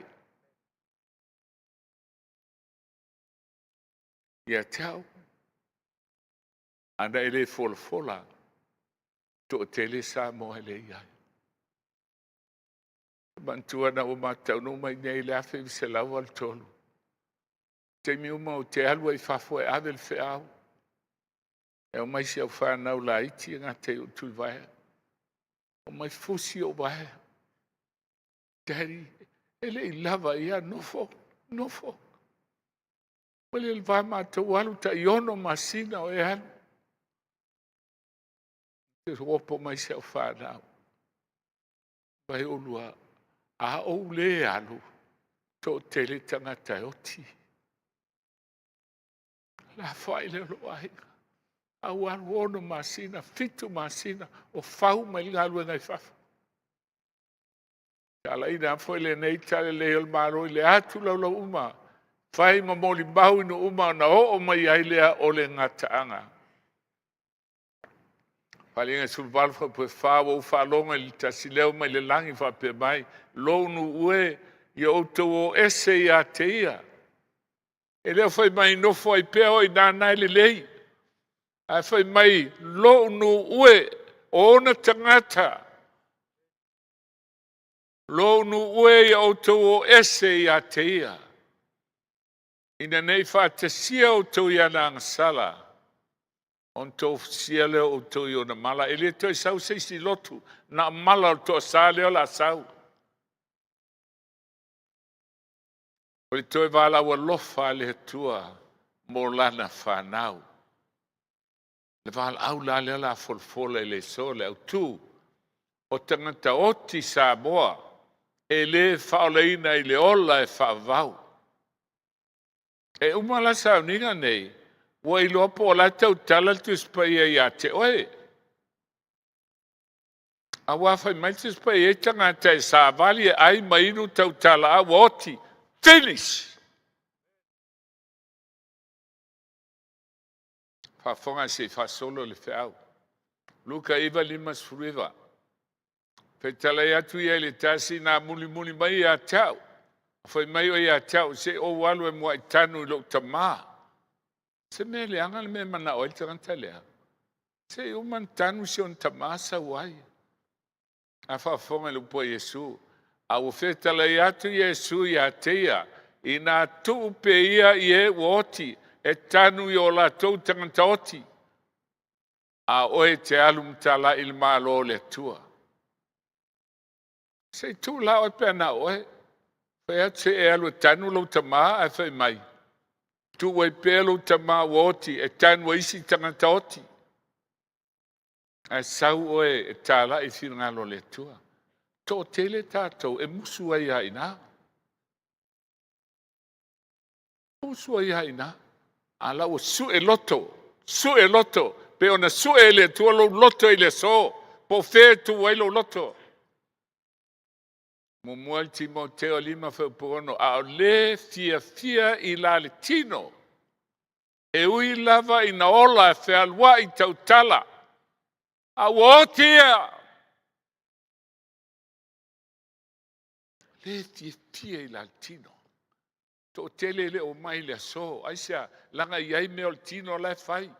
Ia te au, a na e le folafola, toatele Samoa e le i ai. Manatua na ua matou taunuu mai nei i le 1983. Taimi uma ou te alu ai i fafo e ave le feau. E omai si au fanau laiti e gata i ou tulivaea. Omai fusi ou vaea. Daddy, e le i lava ia, nofo, nofo. Ua le va matou alu tai 6 masina o e alu. Te opo mai si au fanau. Vai olua. A ou lē alu, toatele tagata e oti. Lafoai lea o lou aiga. A ua alu 6 masina, 7 masina o fau mai le galuega i fafo. Talaina foi lenei talalelei o le Malo i le atu laulau uma, fai ma molimau i nuu uma ona oo mai ai lea o le gataaga. Paeaiga 18 Fuaiupu 4, ua ou faalogo i le tasi leo mai le lagi faapea mai, Lou nuu e, ia outou o ese ia te ia. E le o fai mai nofo ai pea oe i nana e lelei, ae fai mai lou nuu e, o ona tagata. Lou nuu e, ia outou o ese ia te ia, ina ne i faatasia outou i ana agasala, ona tofusia lea o outou i ona mala. E le toe sau se isi lotu, na o mala o le toasa lea o le a sau. O le toe valaau alofa a le Atua mo lana fanau. Le valaau la lea o le a folafola i le aso, le autu o tagata oti Samoa e le faaolaina i le ola e faavavau. E uma la sauniga nei, ua iloa po o la e tautala le Tusi Paia ia te oe. Aua fai mai le Tusi Paia, e i ai tagata e savali e ai ma inu tautala a ua oti. Finish! Faafofoga se i faasolo le feau. Luka 9:59. Fetalai atu ia i le tasi na mulimuli mai ia te au. Fai mai oe ia te au, se i ou alu e muai tanu i lou tamā. Se mea leaga le mea e manao ai le tagata lea. Se i uma ona tanu si ona tamā sau ai. A faafofoga i le upu a Iesu. A ua fetalai atu Iesu ia te ia, ina tuu pea ia i e ua oti, e tanu i o latou tagata oti. A oe e te alu ma talai i le Malo o le Atua. Se i tuu la oe pe ana oe. Fai atu se e alu e tanu lou tamā ae fai mai. Tuu ai pea lou tamā ua oti e tanu ai isi tagata oti. Ae sau oe e talai i finagalo o le Atua. Toatele tatou e musu ai lava i ina. Musu ai lava i ina. A la ua sue loto, sue loto, pe ona sue e le Atua lou loto i le aso, po o fea e tuu ai lou loto. Muamua i le Timoteo 5 fuaiupu 6, a o le fiafia i la le tino, e ui lava ina ola e fealuai tautala, a ua oti ia. Le fiafia i la le tino. Toatele e le o mai i le aso. Aisea? Leaga e i ai mea o le tino la e fai.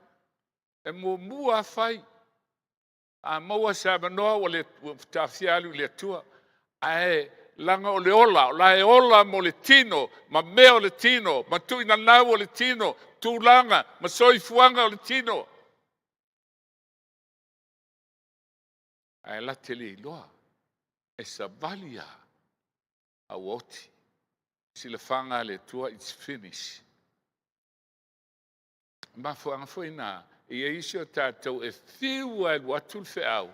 E muamua lava fai. A maua se avanoa ua le ua taofia alu i le Atua. Ae leaga o le ola, o la e ola mo le tino, ma mea o le tino, ma tuuinanau o le tino, tulaga ma soifuaga o le tino. Ae la te le iloa, e savali lava a ua oti. Silafaga a le Atua, it's finish. Mafuaaga foi na, e i ai isi o tatou e fiu lava e alu atu le feau,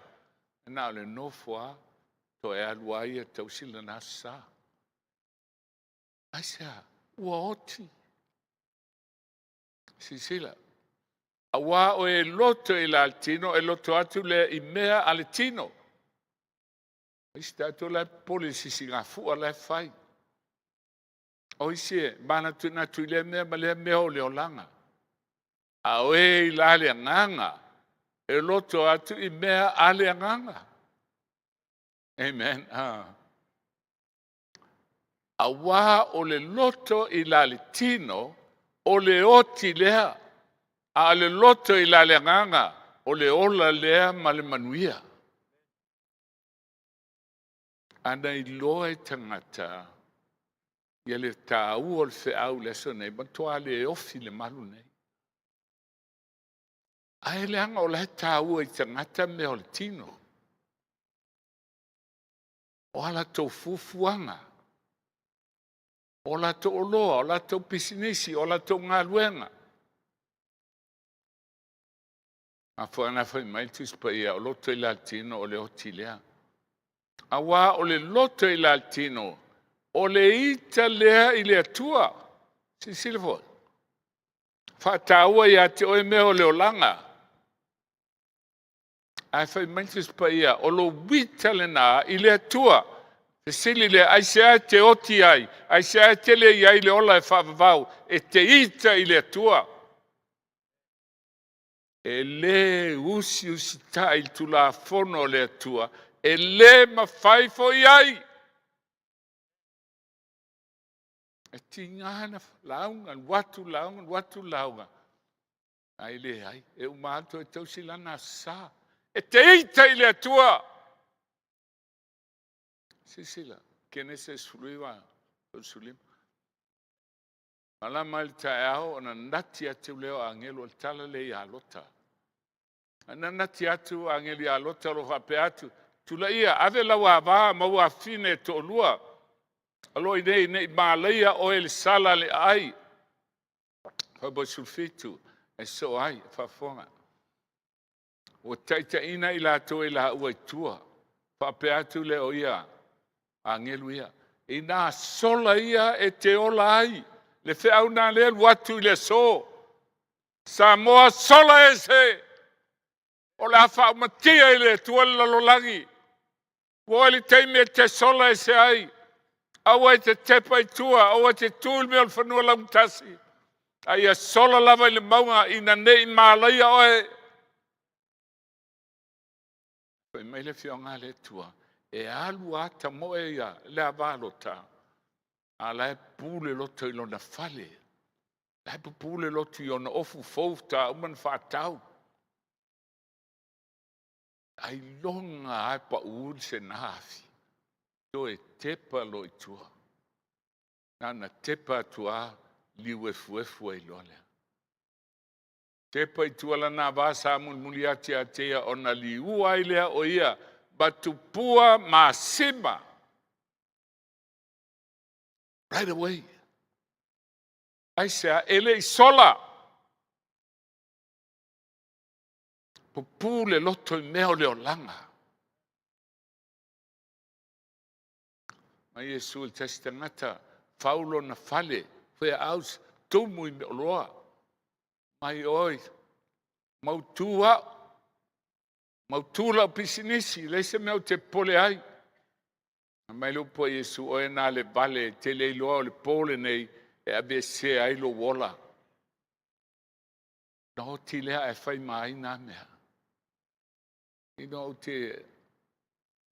na o le nofo lava, toe alu lava ia tausi lana Aso Sa. Aisea? Ua oti. Silasila. Aua o e loto i la le tino, e loto atu lea i mea a le tino. Isi tatou la e popole i le sisigafua la e fai. O isi e manatunatu i lea mea ma lea mea o le olaga. A o e i la le agaga, e loto atu i mea a le agaga. Amen. Aua o le loto i la le tino, o le oti lea. A o le loto i la le agaga, o le ola lea ma le manuia. Ana iloa e tagata ia le taua o le feau i le aso nei, matua le ofi le malu nei. Ae leaga o la e taua i tagata mea o le tino. O a latou fuafuaga, o latou oloa, o latou pisinisi, o latou galuega. Mafuaaga fai mai le Tusi Paia, o loto i la le tino o le oti lea. Auā o le loto i la le tino, o le ita lea i le Atua. Silasila foi, faataua ia te oe mea o le olaga. Ae fai mai le Tusi Paia, o lou ita lena i le Atua. Fesili lea, aisea e te oti ai? Aisea e tele i ai le ola e faavavau? E te ita i le Atua. E lē usiusitai i le Tulafono a le Atua, e lē mafai foi ai. E tiga na lauga, alu atu lauga, alu atu lauga, ae leai, e uma atu toe tausi lana Aso Sa. E te ita i le Atua. Silasila, Kenese 19, 35. Malama i le taeao ona nati atu lea o agelu, o le tala lea ia Lota. Na nati atu agelu ia Lota o lo o faapea atu, tulaia, ave lau ava ma ou afafine e toalua, alo i nei, ne i malaia oe i le sala a le aai. Faapo 17, e soo ai, e faafofoga. Ua taitaiina i latou e laua i tua. Faapea atu lea o ia agelu ia. Ina sola ia e te ola ai. Le feau na lea alu atu i le aso. Samoa sola ese. O le a faaumatia i le Atua le lalolagi. Ua oo i le taimi e te sola ese ai. Aua e te tepa i tua, aua e te tu i le mea o le fanua laugatasi. A ia sola lava i le mauga ina ne i malaia oe. Fai mai le afioga a le Atua, e alu a tamoe ia le ava Lota, a la e pu le loto i lona fale. La e pupu le loto i ona ofu fou faatoa uma ona faatau. Ailoga lava e pau le sena afi, toe tepa loa i tua. Na ona tepa atu lava, liu efuefu ai loa lea. Tepa i tua lana ava sa mulimuli atu ia te ia, ona liua ai lea o ia ma tupua masima. Right away. Aisea? E le i sola. Pupu le loto i mea o le olaga. Mai Iesu i le tasi tagata, fau lona fale, warehouse, tumu i meaoloa. Mai oi, mautu au, mautu lau pisinisi, leai se mea ou te popole ai. Fai mai le upu a Iesu, oe na le vale, e te le iloa o le po lenei e aveesea ai lou ola. Na oti lea ae fai ma ai na mea. Ina ou te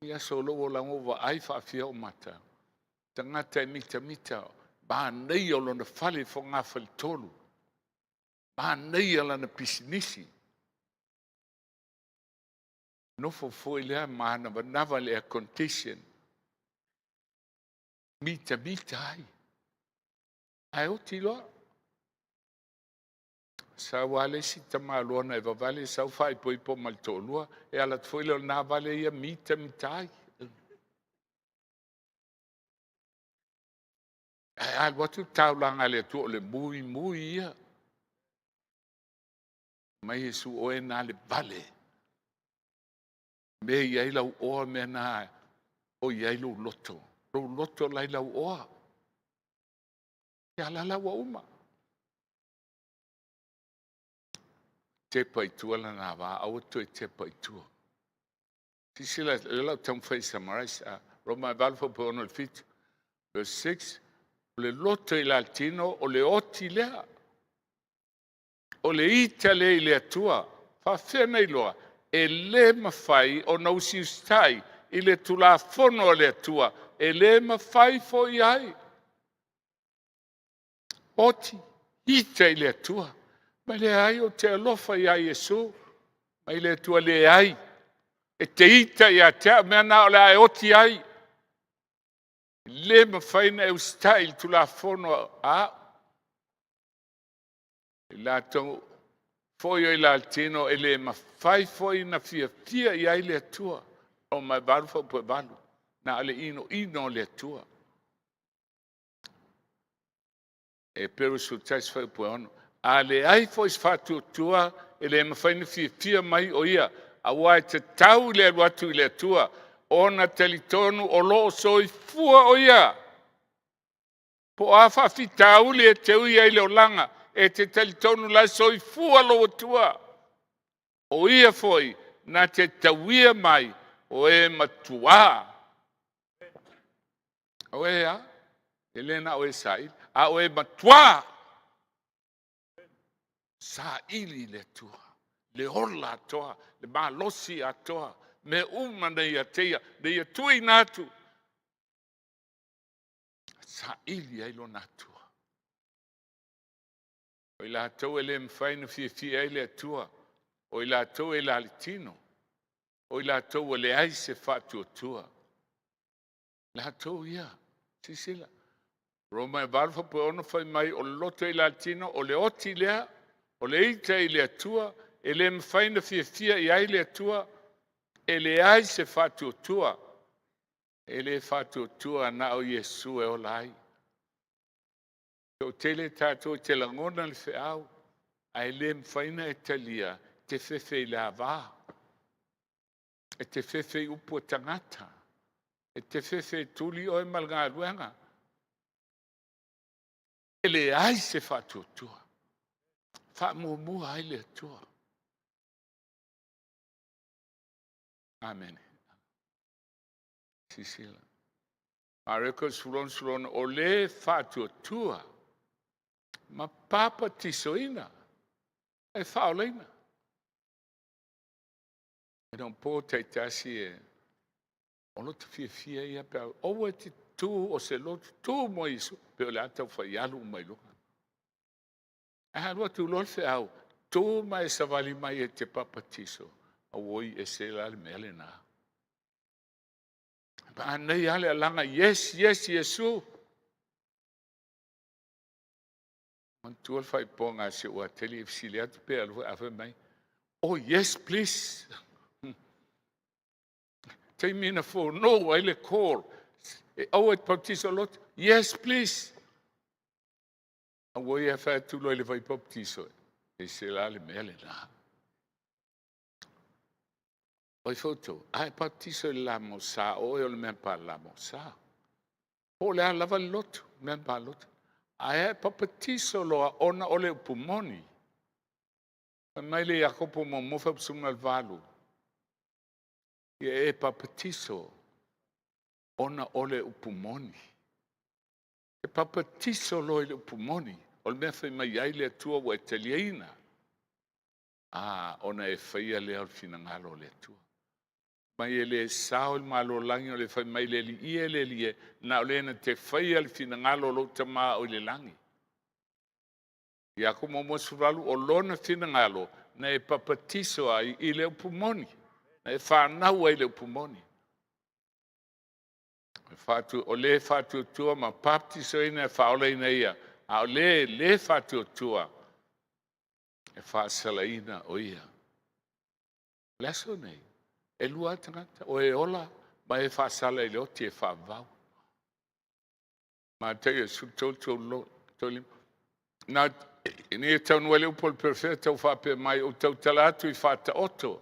i aso o lou olaga ua vaai faafia ou mata. Tagata e mitamita, manaia o lona fale i fogafale-tolu, manaia lana pisinisi. Nofo foi lea manavanava i le air condition, mitamita ai. Ae oti loa. Sau lava le isi tamaloa na e vavale, sau faaipoipo ma le toalua, e ala atu foi lea o lena vale ia mitamita ai. Ae alu atu le taulaga a le Atua o le muimui ia. Mai Iesu, oe na le vale. Mea i ai lau oa, mea na o i ai lou loto. Lou loto la i lau oa. Ia la la ua uma. Tepa i tua lana ava, aua toe tepa i tua. Silasila, o lea o le a ou taumafai e summarize. Roma 8 fuaipau 6 i le 7. Verse 6, o le loto i la le tino, o le oti lea. O le ita lea i le Atua. Faafefea na iloa? E le mafai ona usiusitai i le Tulafono a le Atua. E le mafai foi ai. Oti, ita i le Atua. Ma leai, ou te alofa ia Iesu. Mai le Atua, leai. E te ita ia te au, mea na o le a e oti ai. E le mafai ona e usitai i le Tulafono a au. I latou foi o i la le tino, e le mafai foi ona fiafia i ai le Atua. Roma 8 fuaiupu 8. Na o le inoino o le Atua. Heperu 11 fuaiupu 6. A leai foi se faatuatua, e le mafai ona fiafia mai o ia, aua e tatau i le alu atu i le Atua. Ona talitonu o lo o soifua o ia. Po o a faafitauli e te ui ai i le olaga, e te talitonu la e soifua lou Atua. O ia foi na te tauia mai o e matuā. O e a? E le na o e saili, a o e matuā saili i le Atua, le ola atoa, le malosi atoa, mea uma na ia te ia, na ia tuuina atu, saili ai lona Atua. O i latou e le mafai ona fiafia ai le Atua, o i latou e la le tino, o i latou ua leai se faatuatua. Latou ia, silasila. Roma e 8:6 fai mai o le loto i la le tino, o le oti lea, o le ita i le Atua, e le mafai ona fiafia i ai le Atua, e leai se faatuatua. E le faatuatua na o Iesu e ola ai. Toatele tatou te lagona le feau, ae le mafai ona e talia, te fefe i le ava, e te fefe i upu a tagata, e te fefe e tuli oe ma le galuega. E leai se faatuatua. Faamuamua ai le Atua. Amene. Silasila. Mareko 16:16, o le faatuatua ma papatisoina e faaolaina. E le o po taitasi e o loto fiafia ia pe aua e te tu o se loto tu mo Iesu pe o le a tau fai alu uma i luga. Ae alu atu loa le feau, tu ma e savali mai e te papatiso, auoi ese la le mea lena. Anei lava le alaga, yes, yes, Iesu. Manatua le faaipoaga a si ou ateli e fesili atu pe alu a fai mai, oh yes, please. Taimi na fonou ai le call, e aua e te pautiso loto, yes, please. Aua ia fai atu loa i le vai pautiso, e se la le mea lena. Oi foutou, a e pautiso i le la mausā, o oe o le mea pa le la mausā. Po o le a lava le lotu, mea pa lotu. Ae a e papatiso loa ona o le upu moni. Fai mai le Iakopo muamua fuaiupu 18. Ia e papatiso ona o le upu moni. E papatiso loa i le upu moni. O le mea fai mai ai le Atua ua e taliaina. A, ona e faia lea o le finagalo o le Atua. Mai e le sao i le Malo o lagi o le fai mai le Alii e, le Alii e, na o le na te faia le finagalo o lou Tama o i le lagi. Iakopo muamua 18, o lona finagalo na e papatiso ai i le upu moni, na e fanau ai le upu moni. O le faatuatua ma baptisoina e faaolaina ia, a o le le faatuatua e faasalaina o ia. O le aso nei, e lua tagata, o e ola ma e faasala i le oti e faavavau. Mataio 13, 35. Na ina ia taunuu ai le upu o le perofeta ua faapea mai, ou tautala atu i faataoto,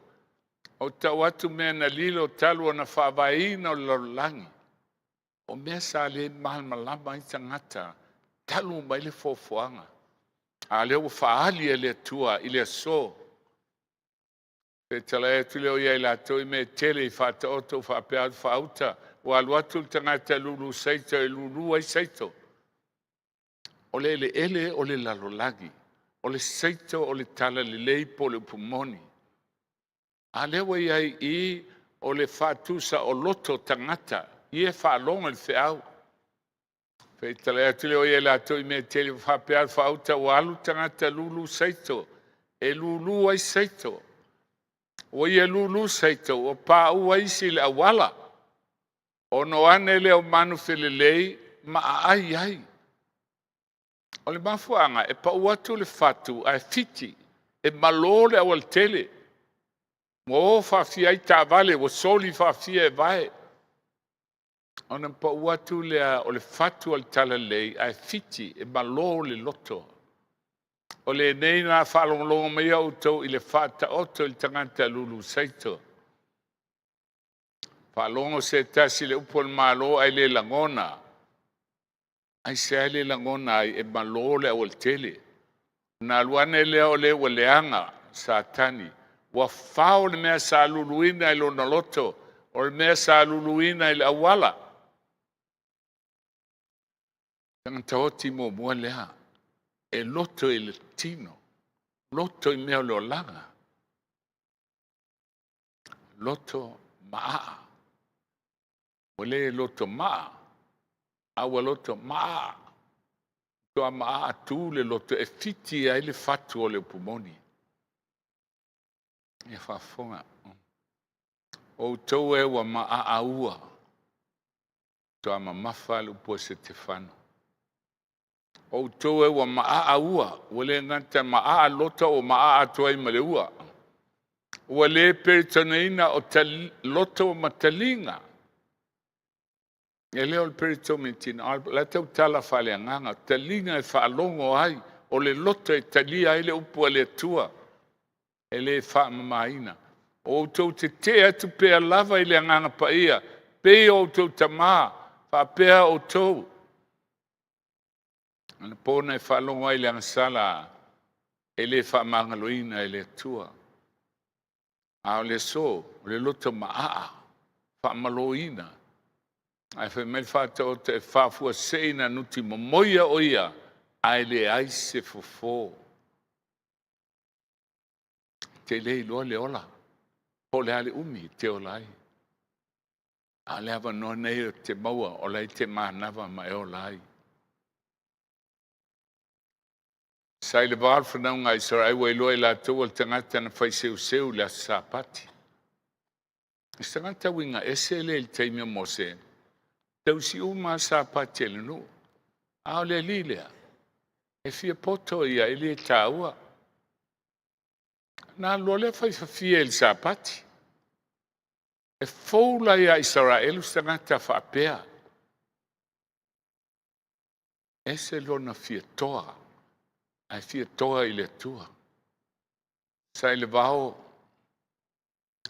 ou tau atu mea na lilo talu ona faavaeina o le lalolagi. O mea sa le malamalama ai tagata talu mai le foafoaga. A lea ua faaali e le Atua i le aso. Pe talai atu lea o ia i latou i mea tele i faataoto faapea atu faauta, ua alu atu le tagata lulu saito e lulu ai saito. O le eleele o le lalolagi, o le saito o le talalelei po o le upu moni. A lea ua i ai i o le faatusa o loto tagata, ia e faalogo i le feau. Fetalai atu lea o ia i latou i mea tele faapea faauta ua alu tagata lulu saito, e lulu ai saito. Ua ia lulu saito, ua paua isi i le auala. Ono ane lea o manu felelei ma aai ai. O le mafuaaga e pau atu le fatu ae fiti, e malo le aualatele. Ua o faafia ai taavale, ua soli faafia e vae. Ona pau atu lea o le fatu o le talalelei ae fiti, e malo le loto. O lenei na faalogologo mai outou i le faataoto i le tagata lulu saito. Faalogo se tasi i le upu o le Malo ae le lagona, aisea e le lagona ai? E malo le aualatele. Ona alu ane lea o le ua leaga Satani, ua fao le mea sa luluina i lona loto, o le mea sa luluina i le auala. Tagata oti muamua lea, e loto i le tino, loto i mea o le olaga, loto maa. Ua le loto maa, a ua loto maa. Toa maa tu le loto e fiti ai le fatu o le upu moni. Ia faafofoga. Outou e ua maaaua, toa mamafa le upu a Setefano. Outou e ua maaaua, ua le gata maa loto ua maa atu ai ma le ua. Ua le peritoneina o loto ma taliga. E le o le peritomitina, o la e tautala faaleagaga, taliga e faalogo ai, o le loto e talia ai le upu a le Atua, e le faamamaina. O outou tetee atu pea lava i le Agaga Paia, pei o outou tamā, faapea outou. Anapo na e faalogo ai i le agasala e le faamagaloina e le Atua. A o le aso, o le loto maaa, faamaloina. Ae fai mai le Faataoto e faafuasei na nuti momoia o ia, ae leai se fofo. Te le iloa le ola, po o le a le umi e te ola ai. A o le avanoa nei o te maua, o la e te manava ma e ola ai. Sa i le va o le fanauga a Isaraelu ua iloa e latou o le tagata na fai seuseu i le aso Sapati. O se tagata uiga ese lea i le taimi o Mose, tausi uma Sapati e le nuu. A o le alii lea, e fia poto ia e le taua. Na alu loa lea fai fafie i le Sapati. E fou la ia Isaraelu se tagata faapea. Ese lona fia toa, ae fia toa i le Atua. Sa i le vao,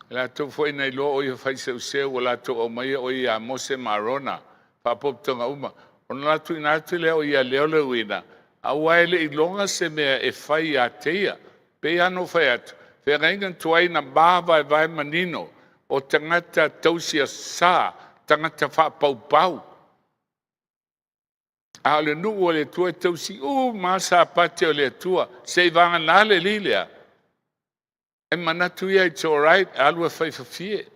latou foi na iloa o ia fai seuseu, ua latou aumaia o ia ia Mose ma Arona, faapotopotoga uma. Ona latou tuuina atu lea o ia lea o le uiina, aua e le iloga se mea e fai ia te ia. Pei lava ona ou fai atu, feagaiga tuai na mavaevae manino o tagata tausiasa, tagata faapaupau. A o le nuu o le Atua e tausi uma lava Sapati o le Atua, seivagana le alii lea, e manatu ia it's alright, alu e fai fafie.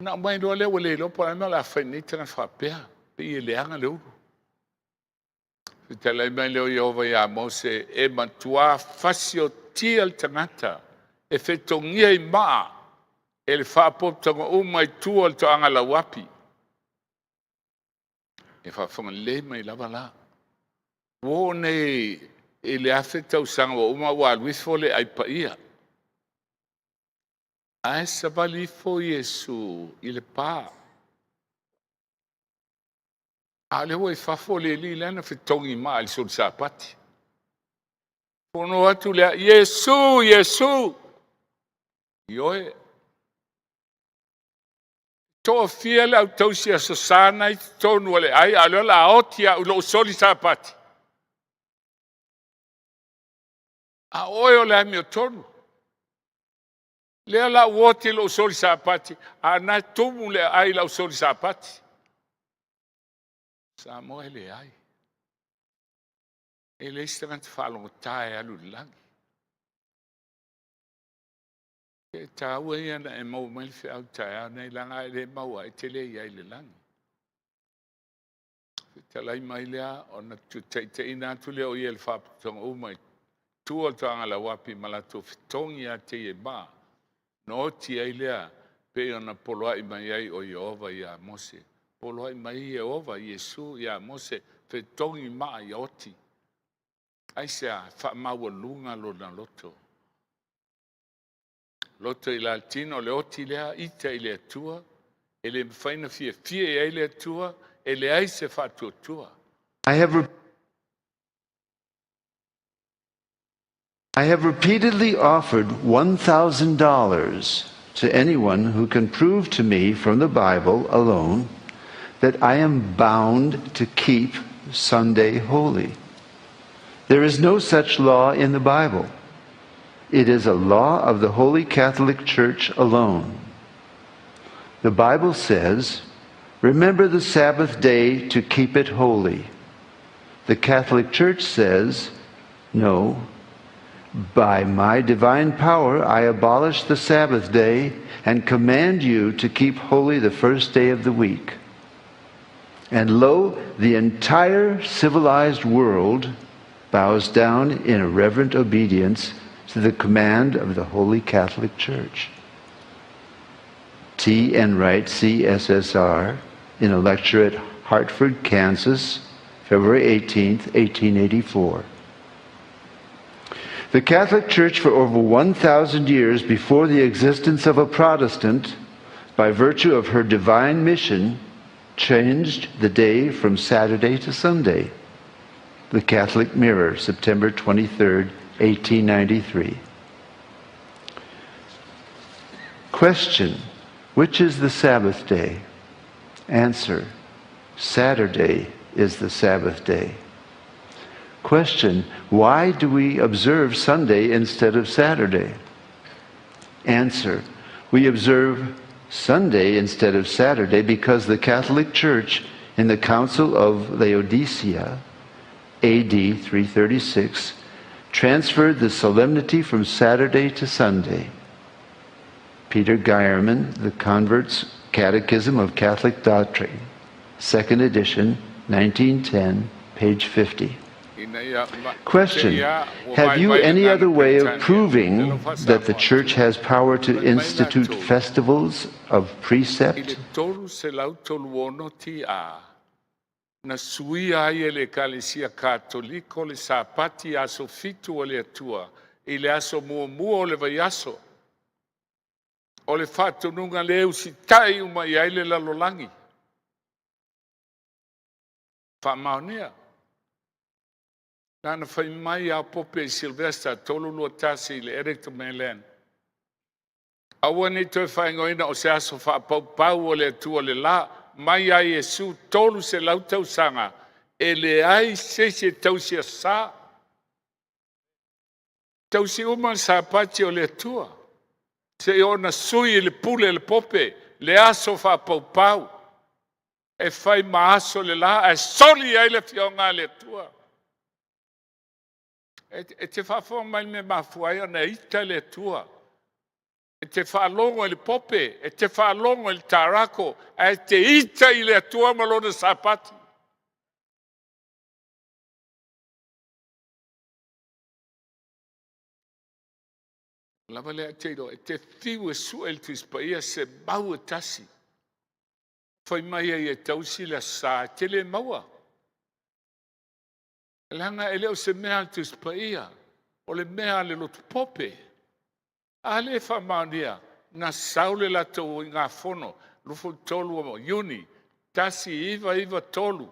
Na aumai loa lea ua le iloa po o le a le mea o le a fai i lenei tagata faapea, pei e leaga le ulu. Fetalai mai lea o Ieova ia Mose, e matua fasiotia le tagata e fetogia i maa e le faapotopotoga uma i tua o le toaga lauapi. E faafofoga lelei mai lava la. Ua oo nei i le 1000 tausaga ua uma ua alu ifo le ai paia. Ae savali ifo Iesu i le pa. A o lea ua i fafo le alii lea na fetogi maa i le soli Sapati. Fono atu lea, Iesu, Iesu, ioe. Toafia le au tausi aso Sa na i totonu o le ai, a o lea o le a oti au i lou soli Sapati. A oe o le amiotonu. Lea la ua oti i lou soli Sapati, a na e tumu le aai i lau soli Sapati. Samoa e leai. E leai se tagata faalogotā e alu i le lagi. E taua ia na e maua mai le feau taeao nei, leaga e le maua, e te le i ai i le lagi. Fetalai mai lea, ona taitaiina atu lea o ia i le faapotopotoga uma i tua o le toaga lauapi ma latou fetogi ia te ia i maa. Na oti ai lea, pei ona poloai mai ai o Ieova ia Mose. Poloai mai Ieova, Iesu ia Mose, fetogi maa ia oti. Aisea? Faamaualuga lona loto. Loto i la tino, le oti lea, ita i le Atua, e le mafai na fiafia i ai le Atua, e leai se faatuatua.
I have repeatedly offered $1,000 to anyone who can prove to me from the Bible alone that I am bound to keep Sunday holy. There is no such law in the Bible. It is a law of the Holy Catholic Church alone. The Bible says, Remember the Sabbath day to keep it holy. The Catholic Church says, No, by my divine power I abolish the Sabbath day and command you to keep holy the first day of the week. And lo, the entire civilized world bows down in a reverent obedience to the command of the Holy Catholic Church. T. Enright, CSSR, in a lecture at Hartford, Kansas, February 18, 1884. The Catholic Church, for over 1,000 years before the existence of a Protestant, by virtue of her divine mission, changed the day from Saturday to Sunday. The Catholic Mirror, September 23, 1893. Question Which is the Sabbath day? Answer Saturday is the Sabbath day. Question Why do we observe Sunday instead of Saturday? Answer We observe Sunday instead of Saturday because the Catholic Church in the Council of Laodicea, AD 336, transferred the solemnity from Saturday to Sunday. Peter Geierman, The Convert's Catechism of Catholic Doctrine, 2nd edition, 1910, page 50. Question Have you any other way of proving that the Church has power to institute festivals of precept?
Na suia ai e le Ekalesia Katoliko le Sapati aso fitu o le Atua i le aso muamua o le vaiaso. O le faatonuga lea e usitai uma i ai le lalolagi. Faamaonia. Na na fai mai a Pope Sylvester 321 i le Edict of Milan. Aua ne i toe faaigoaina o se aso faapaupau o le Atua le la, mai ia Iesu 300 tausaga, e leai se isi e tausi aso sa. Tausi uma le Sapati o le Atua, seia oo ina sui i le pule a le Pope le aso faapaupau e fai ma aso le la ae soli ai le afioga a le Atua. E te faafofoga mai i le mea e mafua ai ona ita le Atua. E te faalogo i le pope, e te faalogo i le tarako, ae te ita i le Atua ma lona Sapati. Lava lea te iloa, e te fiu e sue i le Tusi Paia se mau e tasi. Fai mai ai e tausi le Aso Sa, e te le maua. Leaga e le o se mea a le Tusi Paia, o le mea a le lotu pope. A lea e faamaonia, na sau le latou uigafono 23 o Iuni 1993.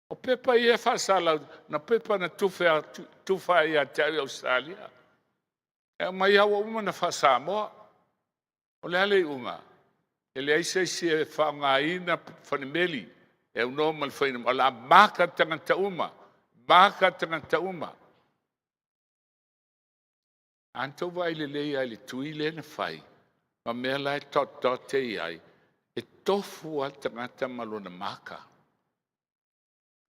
O pepa ia e faasalau, na pepa na tufa ai ia te au i Ausetalia. E aumai lava ua uma ona faa-Samoa. O le a le iuga? E leai se isi e faaaogaina falemeli e aunoa ma le fuainumera. O le a maka tagata uma, maka tagata uma. A na tou vaai lelei lava i le tui lea na fai ma mea la e dot dot e i ai, e tofu lava le tagata ma lona maka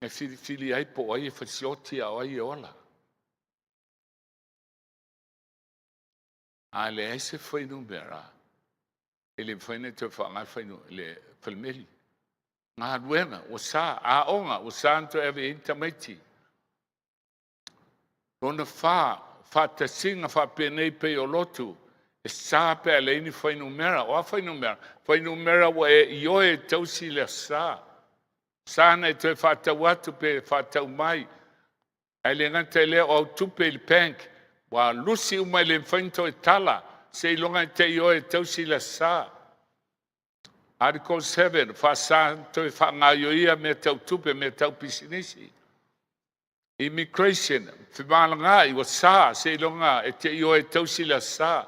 e filifili ai po o ai e fasioti a o ai e ola. A leai se fuainumera, e le mafai ona toe faaaoga le falemeli. Galuega ua sa, aoga ua sa ona toe ave i ai ni tamaiti. Lona fa, faatasiga faapenei pei o lotu, e sa pe a leai ni fuainumera. O a fuainumera? Fuainumera ua e ioe e tausi le aso sa. Sa na e toe faatau atu pe faatau mai. Ae le gata i lea o au tupe i le bank, ua lusi uma e le mafai ona toe tala, seiloga e te ioe e tausi le aso sa. Article 7, faasa ona toe faagaoioia mea tau tupe, mea tau pisinisi. Immigration, femalagaai, ua sa seiloga e te ioe e tausi le aso sa.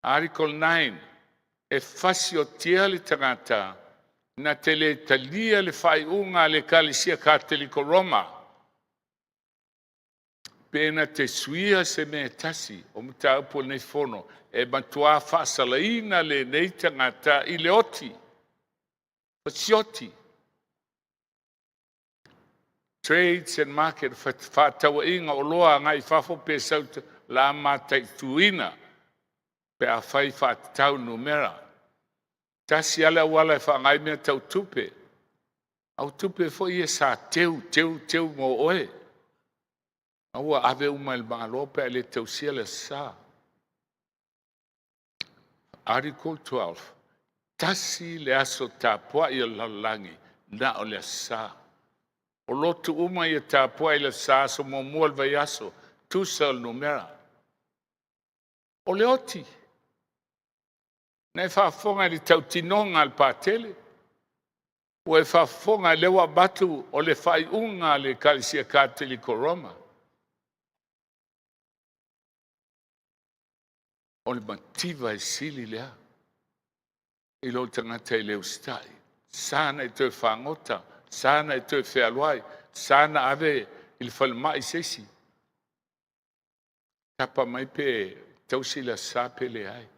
Article 9, e fasiotia le tagata na te le talia le faaiuga a le Ekalesia Kateliko Roma pe na te suia se mea e tasi o mataupu o lenei fono, e matua faasalaina lenei tagata i le oti, fasioti. Trades and market, fefaatauaiga, oloa agai i fafo pe sau la mataituina pe afai faatatau numera. Tasi lava le auala e faaaoga ai mea tau tupe, a o tupe foi ia sa teu, teu, teu mo oe, a ua ave uma e le Malo pe a e le tausia le Aso Sa. Article 12, tasi le aso tapuai o le lalolagi, na o le Aso Sa. O lotu uma ia tapuai i le Aso Sa, aso muamua o le vaiaso, tusa o le numera. O le oti, na e faafofoga i le tautinoga a le Patele, ua e faafofoga lea ua avatu o le faaiuga a le Ekalesia Kateliko Roma. O le mativa e sili lea i lou tagata e le usitai. Sa na e toe fagota, sa na e toe fealuai, sa na ave i le falemai se isi. Tapa mai pe tausi le Aso Sa pe leai.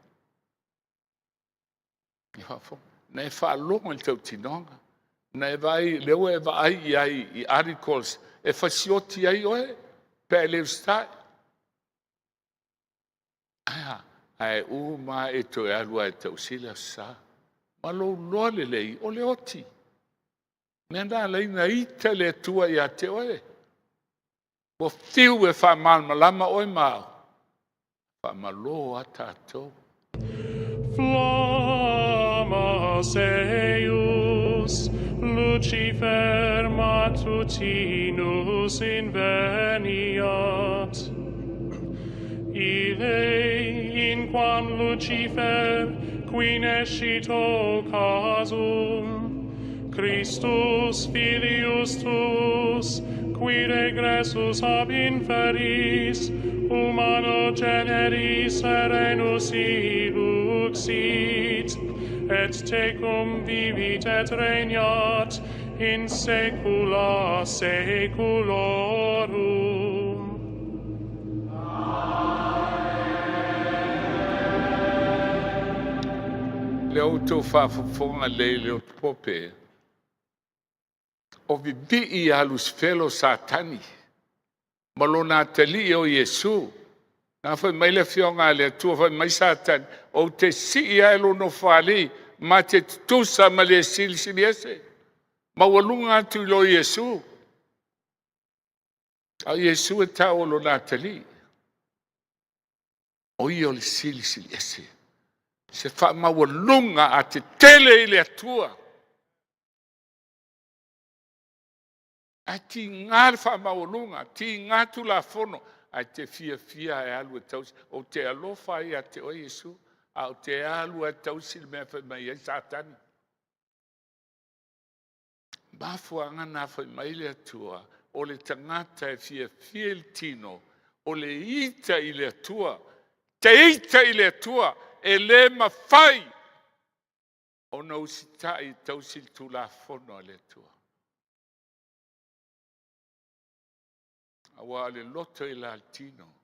Na e faalogo i le tautinoga, na e vaai, lea ua e vaai i ai i articles e fasioti ai oe pe a e le usitai. Ae a? Ae uma lava e toe alu lava e tausi le Aso Sa. Ma lou iloa lelei, o le oti. Mea na ala ai ona ita le Atua ia te oe. Ua fiu e faamalamalama oe ma au, faamalo a tatou.
Flammas eius, Lucifer matutinus inveniat. Ille inquam Lucifer, qui nescit occasum, Christus filius tuus, qui regressus ab inferis, humano generis serenus illuxit, et tecum vivit et regnat in saecula saeculorum.
Le outou faafofoga lelei i le pope, o vivii ia Lusifelo Satani ma lona atalii o Iesu. Na fai mai le Afioga a le Atua, fai mai Satani, ou te sii ae lou nofoalii ma te tutusa ma le Silisili Ese, maualuga atu i lo Iesu. A o Iesu e tau o lona atalii, o ia o le Silisili Ese, se faamaualuga a tetele i le Atua. Ae tiga le faamaualuga, tiga Tulafono, ae te fiafia e alu e tausi. Ou te alofa ai ia te oe Iesu, a ou te alu e tausi le mea e fai mai ai Satani. Mafuaaga na fai mai le Atua, o le tagata e fiafia i le tino, o le ita i le Atua, te ita i le Atua, e le mafai ona usitai e tausi le Tulafono a le Atua. Aua o le loto i la le tino,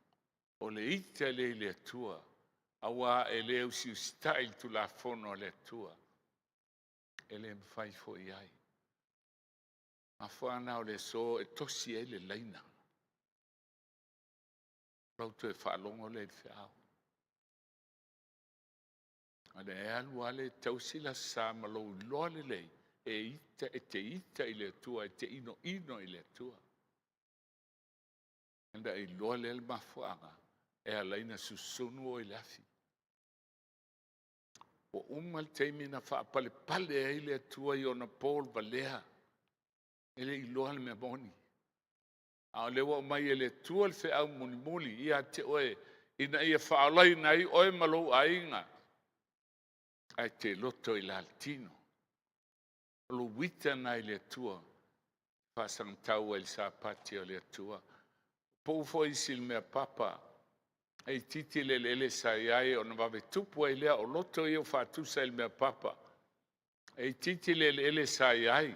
o le ita lea i le Atua, aua e le usiusitai i le Tulafono a le Atua, e le mafai foi ai. Mafuaaga o le aso e tosi ai le laina. Lau toe faalogo lea i le feau. A e alu lava le tausi le Aso Sa ma lou iloa lelei, e ita, e te ita i le Atua, e te inoino i le Atua. Ona e iloa lea le mafuaaga e ala ai ona susunu oe i le afi. Ua uma le taimi na faapalepale ai le Atua i ona po o le valea, e le iloa le mea moni. A o lea ua aumai e le Atua le feau mulimuli ia te oe, ina ia faaolaina ai oe ma lou aiga, ae te loto i la le tino. O lou ita lena i le Atua, faasagatau ai i le Sapati o le Atua. Pau foi isi le mea papa. E itiiti le eleele sa i ai ona vave tupu ai lea o loto ia ua faatusa i le mea papa. E itiiti le eleele sa i ai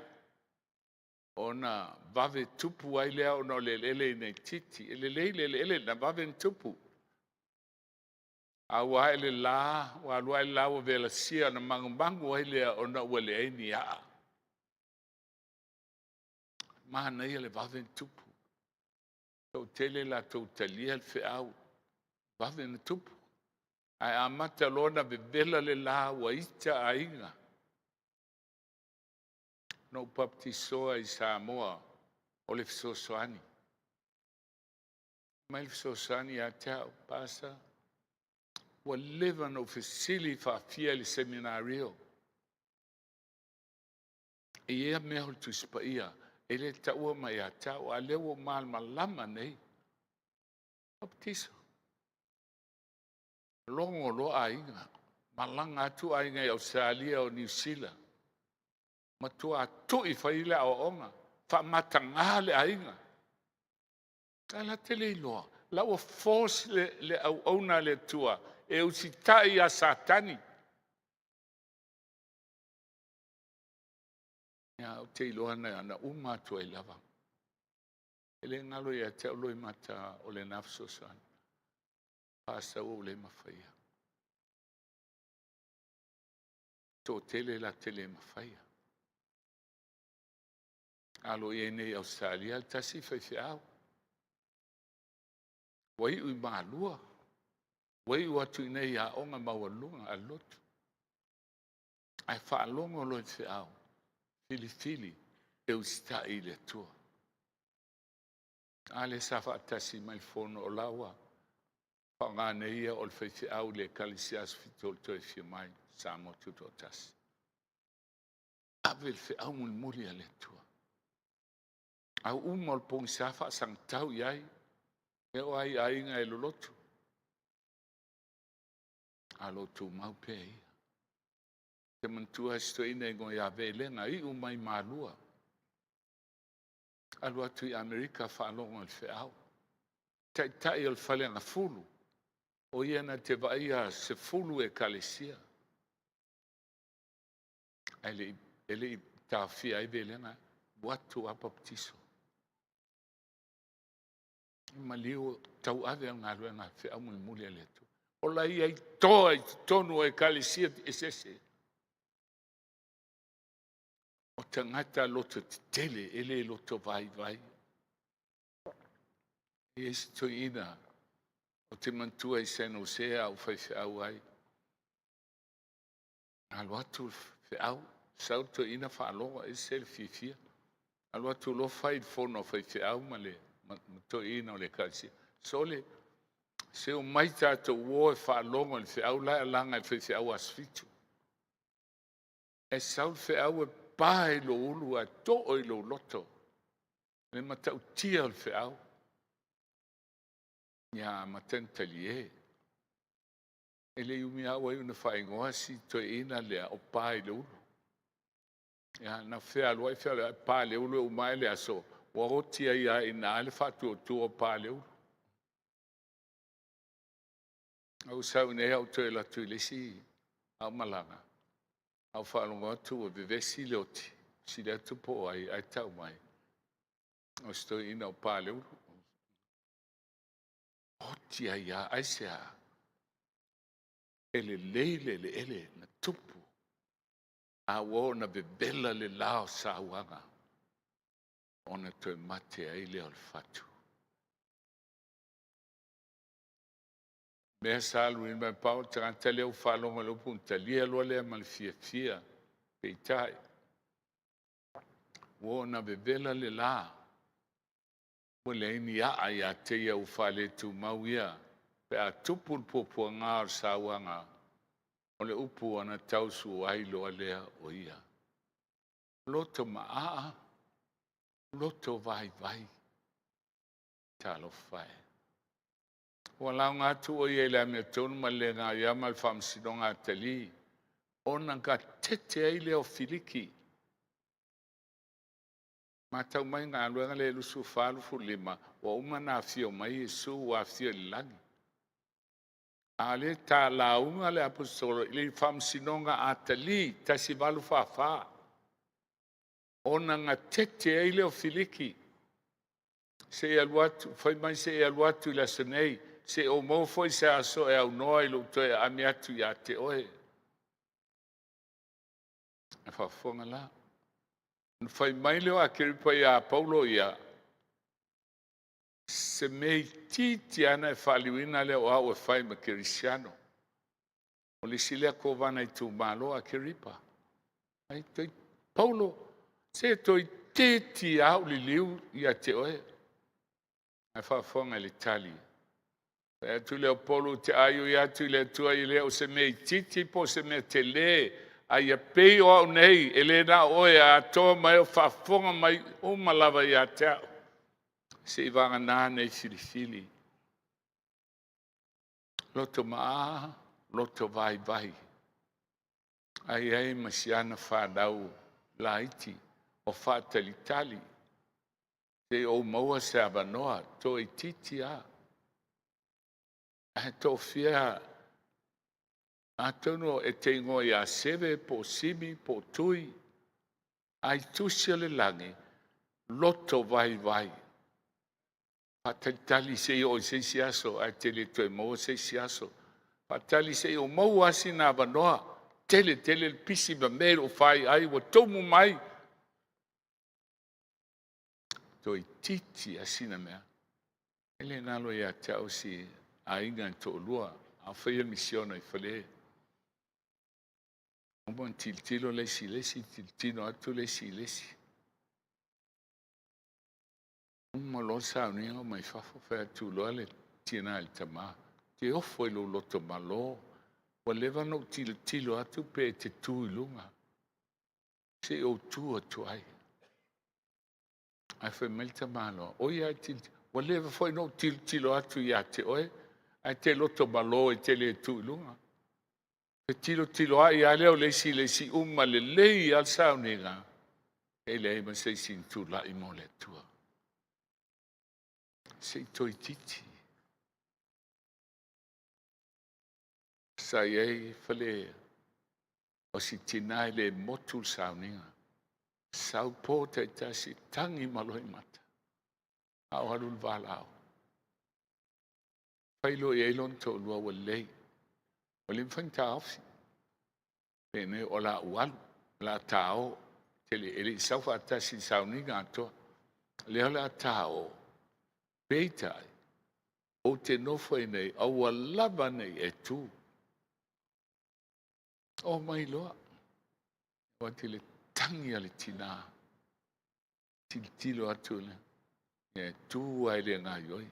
ona vave tupu ai lea ona o le eleele ina itiiti. E lelei le eleele na vave ona tupu. A ua ae le la, ua alu ae le la ua velasia ona magumagu ai lea ona ua leai ni a'a. Manaia le vave ona tupu. Toatele latou talia le feau, vave ona tupu. Ae amata loa ona vevela le la ua ita aiga. Na ou baptisoa i Samoa o le fesoasoani. Mai le fesoasoani ia te au, Pastor, ua leva ona ou fesili faafia i le seminario. E i ai mea o le Tusi Paia, e le taua mai ia te au, a lea ua malamalama nei. Baptiso. Logo loa aiga, malaga atu aiga i Ausetalia o Niu Sila, matua tui fai le aoaoga, faamataga le aiga. Ae la te le iloa, la ua force le auauna a le Atua e usitai ia Satani. Ia, ou te iloa na uma atu ai lava. E le galo ia te au loimata o lena fesoasoani. Pastor ua ou le mafaia. Toatele la te le mafaia. A lo i ai nei i Ausetalia le tasi faifeau. Ua iu i Malua. Ua iu atu i nei aoga maualuluga a le lotu. Ae faalogo loa i le feau, filifili e usitai i le Atua. A lea sa faatasi mai le fono o la ua faaaoga nei ia o le faifeau i le Ekalesia Aso Fitu o le Toe Afio Mai, Samoa Tutoatasi. Ave le feau mulimuli a le Atua. Au uma o le pogisa faasagatau i ai, e oo lava i aiga e lolotu. A lo o tumau pea ia. Te manatua si toeaina e igoa ia Velega, iu mai Malua. Alu atu i Amerika faalogo i le feau. Taitai o le Faleagafulu, o ia na te vaaia 10 ekalesia. Ae e le i taofia ai Velega, alu atu lava baptiso. Maliu tauave le galuega feau mulimuli a le Atua. Ola ia i toa i totonu o ekalesia eseese. O tagata loto tetele e le loto vaivai. E i ai si toeaina ou te manatua i San Jose a ou faifeau ai. Alu atu le feau, sau le toeaina faalogo, ese le fiafia. Alu atu loa fai i le fono a faifeau ma le toeaina o le ekalesia. Sole, se omai tatou o e faalogo i le feau la e alaga i le faifeau Aso Fitu. E sau le feau e pa i lou ulu ae too i lou loto. Le matautia o le feau. Ia amata ona talie. E le i umi lava ua iu ina faaigoa si toeaina lea o pa i le ulu. Ia, na fealuai fealuai pa i le ulu e uma ae le aso, ua oti ai lava i ina le faatuatua o pa i le ulu. Ou sau i inei au toe alu atu i le isi au malaga, au faalogo atu ua vevesi le oti, fesili atu po o ai, ae tau mai, o si toeaina o pa i le ulu. Oti ai lava, aisea? E lelei le eleele na tupu, a ua oo ina vevela le la o sauaga, ona toe mate ai lea o le fatu. Mea sa aluina mai pau le tagata lea ua faalogo i le upu na talia loa lea ma le fiafia, peitai, ua oo ina vevela le la, ua leai ni a'a ia te ia ua faaletumau ia, pe a tupu le puapuaga o le sauaga, o le upu ona tausuai loa lea o ia. Loto maaa, loto vaivai. Talofa e. Ua lauga atu o ia i le amiotonu ma le le gaoia ma le faamasinoga a Atalii, ona gatete ai lea o Filiki. Matau mai galuega lea 24, 25, ua uma ona afio mai Iesu, ua afio i le lagi. A o lea e ta lauga le Aposetolo i le Faamasinoga Atalii 1844, ona gatete ai lea o Filiki, se i alu atu, fai mai se i alu atu i le aso nei, se i ou maua foi se aso e aunoa i lou toe aami atu ia te oe. E faafofoga la. Ona fai mai lea o Akeripa ia Paulo ia, se mea itiiti lava na e faaliuina lea o au e fai ma Kerisiano. O le isi lea kovana itumalo Akeripa. Ai toi, Paulo, se toeitiiti lava ou liliu ia te oe. Ae faafofoga i le tali. Fai atu lea o Paulo, ou te aioi atu i le Atua e le o se mea itiiti po o se mea telē, a ia pei o au nei, e le na o oe, a atoa ma e o faafofoga mai uma lava ia te au, seivagana nei filifili. Loto maa, loto vaivai, ai ai ma si ana fanau laiti o faatalitali, se i ou maua se avanoa, toeitiiti lava. Ae toafia, atonu e te igoa ia Seve po o Simi po o Tui, a i tusi o le lagi, loto vaivai, faatalitali se i oo i se isi aso, ae te le toe maua se isi aso. Faatali se i ou maua sina avanoa, tele tele le pisi ma mea i lou faiai ua tumu mai. Toeitiiti lava sina mea. E le galo ia te au si aiga e toalua, a o faia le misiona i Fale. Uma ona tilotilo le isi i le isi, tilotilo atu le isi i le isi. Uma loa le sauniga mai fafo, fai atu loa le tina i le tama, te ofo i lou loto malo, ua leva ona ou tilotilo atu pe e te tu i luga, se i ou tu atu ai. Ae fai mai le tamaloa, o ia e tilotilo, ua leva foi ona ou tilotilo atu ia te oe, ae te loto malo e te le tu i luga. E tilotilo ai lava lea o le isi i le isi, uma lelei lava le sauniga, e leai ma se isi na tulai mo le Atua. Se i toeitiiti. Sa i ai fale o si tina e le motu le sauniga. Sau po taitasi, tagi ma loimata, a o alu le valaau. Fai loa i ai lona toalua ua lelei. Ua le mafai ona taofi. Penei o la ou alu, o le a tāo. Tele, e le i sau faatasi i le sauniga atoa. Lea o le a tāo, peitai, ou te nofo ai nei, aua lava nei e tu. O mai loa. O atu le tagi a le tina. Tilotilo atu le, e tu ai le gaioi.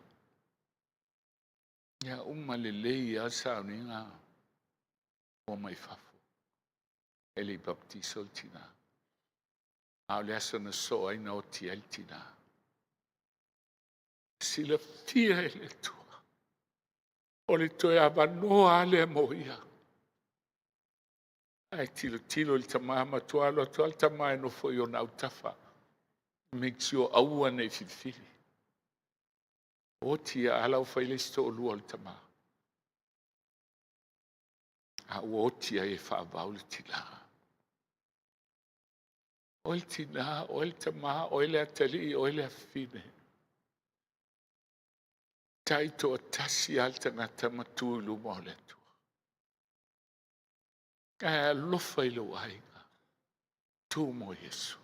Ia uma lelei lava le sauniga o mai fafo. E le i baptiso le tina. A o le aso na soo ai na oti ai le tina. Silafia e le Atua. O le toe avanoa lea mo ia. Ae tilotilo i le tama matua alu atu le tama e nofo i ona autafa. Make sure aua nei filifili. Oti ia ala o fai le isi toalua o le tama. A ua oti ai e faavau le tina. O le tina, o le tama, o le atalii, o le afafine. Tai toatasi lava le tagata ma tu i luma o le Atua. Ae alofa i lou aiga. Tu mo Iesu.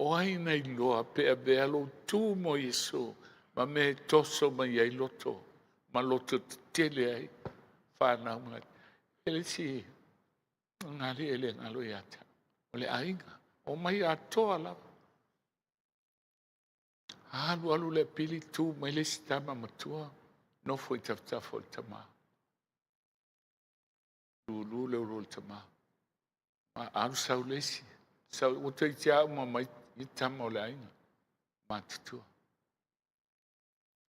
O ai na iloa pe avea lou tu mo Iesu ma mea e toso mai ai loto ma loto tetele ai whanau ma E le isi ngali e le ngalo ia te au. O le aiga. O mai atoa lava. Alu alu le pili tu mai le isi tama matua. Nofo i tafatafa o le tama. Lulu le ulu o le tama. Ma alu sau le isi. Sau, ua toeitiiti lava uma mai i tama o le aiga. Matutua.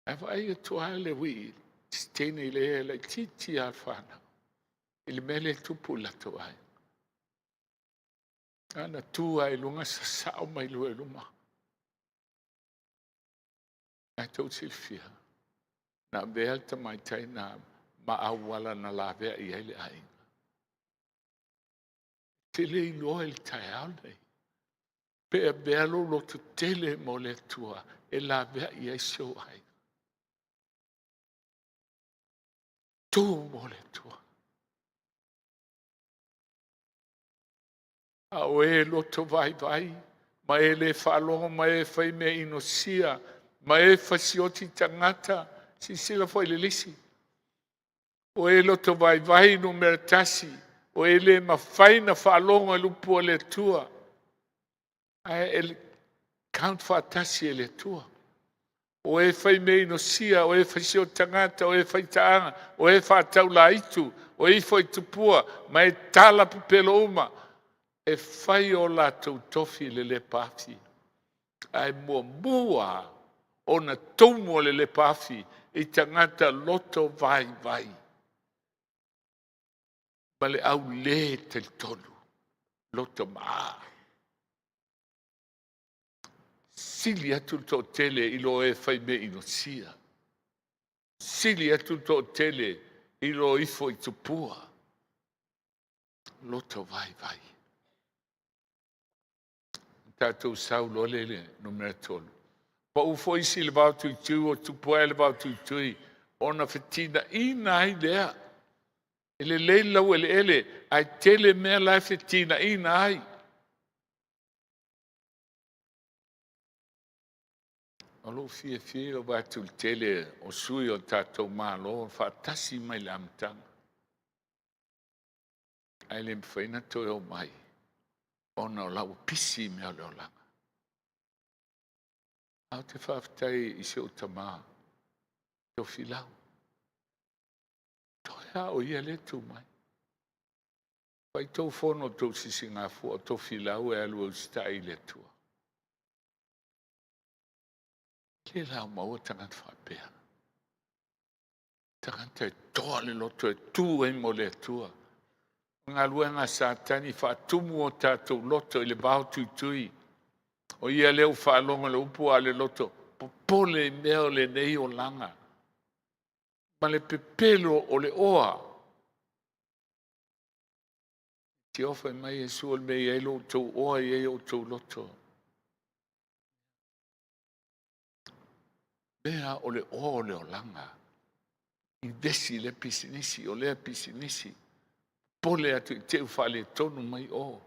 Ae vaai atu lava le ui, si teine i le laitiiti lava le fanau. I le mea lea e tupu i latou aiga. Ana tu lava i luga sasao mai lua i luma. Ae tou silafia, na avea le tamaitai na ma auala na laveai ai le aiga. Te le iloa i le taeao lenei, pe avea lou loto tele mo le Atua e laveai ai si ou aiga. Tu mo le Atua. A o e loto vaivai, ma e le faalogo, ma e fai mea inosia, ma e fasioti tagata, silasila foi i le lisi. O e loto vaivai numera 1, o e le mafai na faalogo i le upu a le Atua, ae e count faatasi e le Atua. O e fai mea inosia, o e fasioti tagata, o e faitaaga, o e faataulaitu, o e ifo i tupua, ma e tala pepelo uma, e fai o latou tofi i le lepaafi. Ae muamua ona tumu o le lepaafi i tagata loto vaivai ma le au le talitonu, loto maa. Sili atu le toatele i lo e fai mea inosia. Sili atu le toatele i lo ifo i tupua. Loto vaivai. Tatou sau loa le le numera 3. Pau foi isi le vao tuitui o tupu ai le vao tuitui ona fetinaina ai lea. E lelei le laueleele, ae tele mea la e fetinaina ai. O lou fiafia o vaai atu i le tele o sui o tatou Malo faatasi mai le amataga. Ae le mafai ona toe omai ona o la ua pisi i mea o le olaga. Ae ou te faafetai i si ou tama, Tofilau. Toe lava o ia lea e tu mai. Fai tou fono tou sisigafua, o Tofilau e alu e usitai i le Atua. Le la o maua tagata faapea. Tagata e toa le loto e tu ai mo le Atua. Galuega a Satani faatumu o tatou loto i le vao tuitui. O ia lea ua faalogo le upu a le loto, popole i mea o lenei olaga. Ma le pepelo o le oa. Tiofa mai Iesu o le mea i ai lo outou oa i ai o outou loto. Mea o le oa o le olaga. Investi i lea pisinisi, o lea pisinisi. Pole atu i teu faaletonu mai o.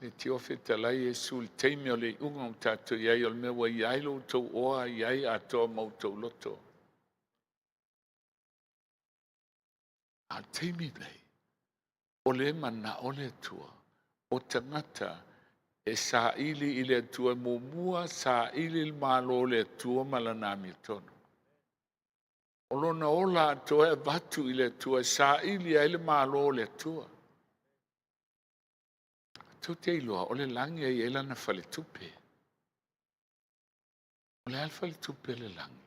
Le tiofe talai Iesu le taimi o le iuga o tatou i ai o le mea ua i ai lo outou oa i ai atoa ma outou loto. A o le taimi nei, o le manao le Atua, o tagata e saili i le Atua muamua, saili le malo o le Atua ma lana amiotonu. O lona ola atoa e avatu i le Atua, e saili ai le malo o le Atua. Tou te iloa, o le lagi e i ai lana faletupe. O le a le faletupe le lagi?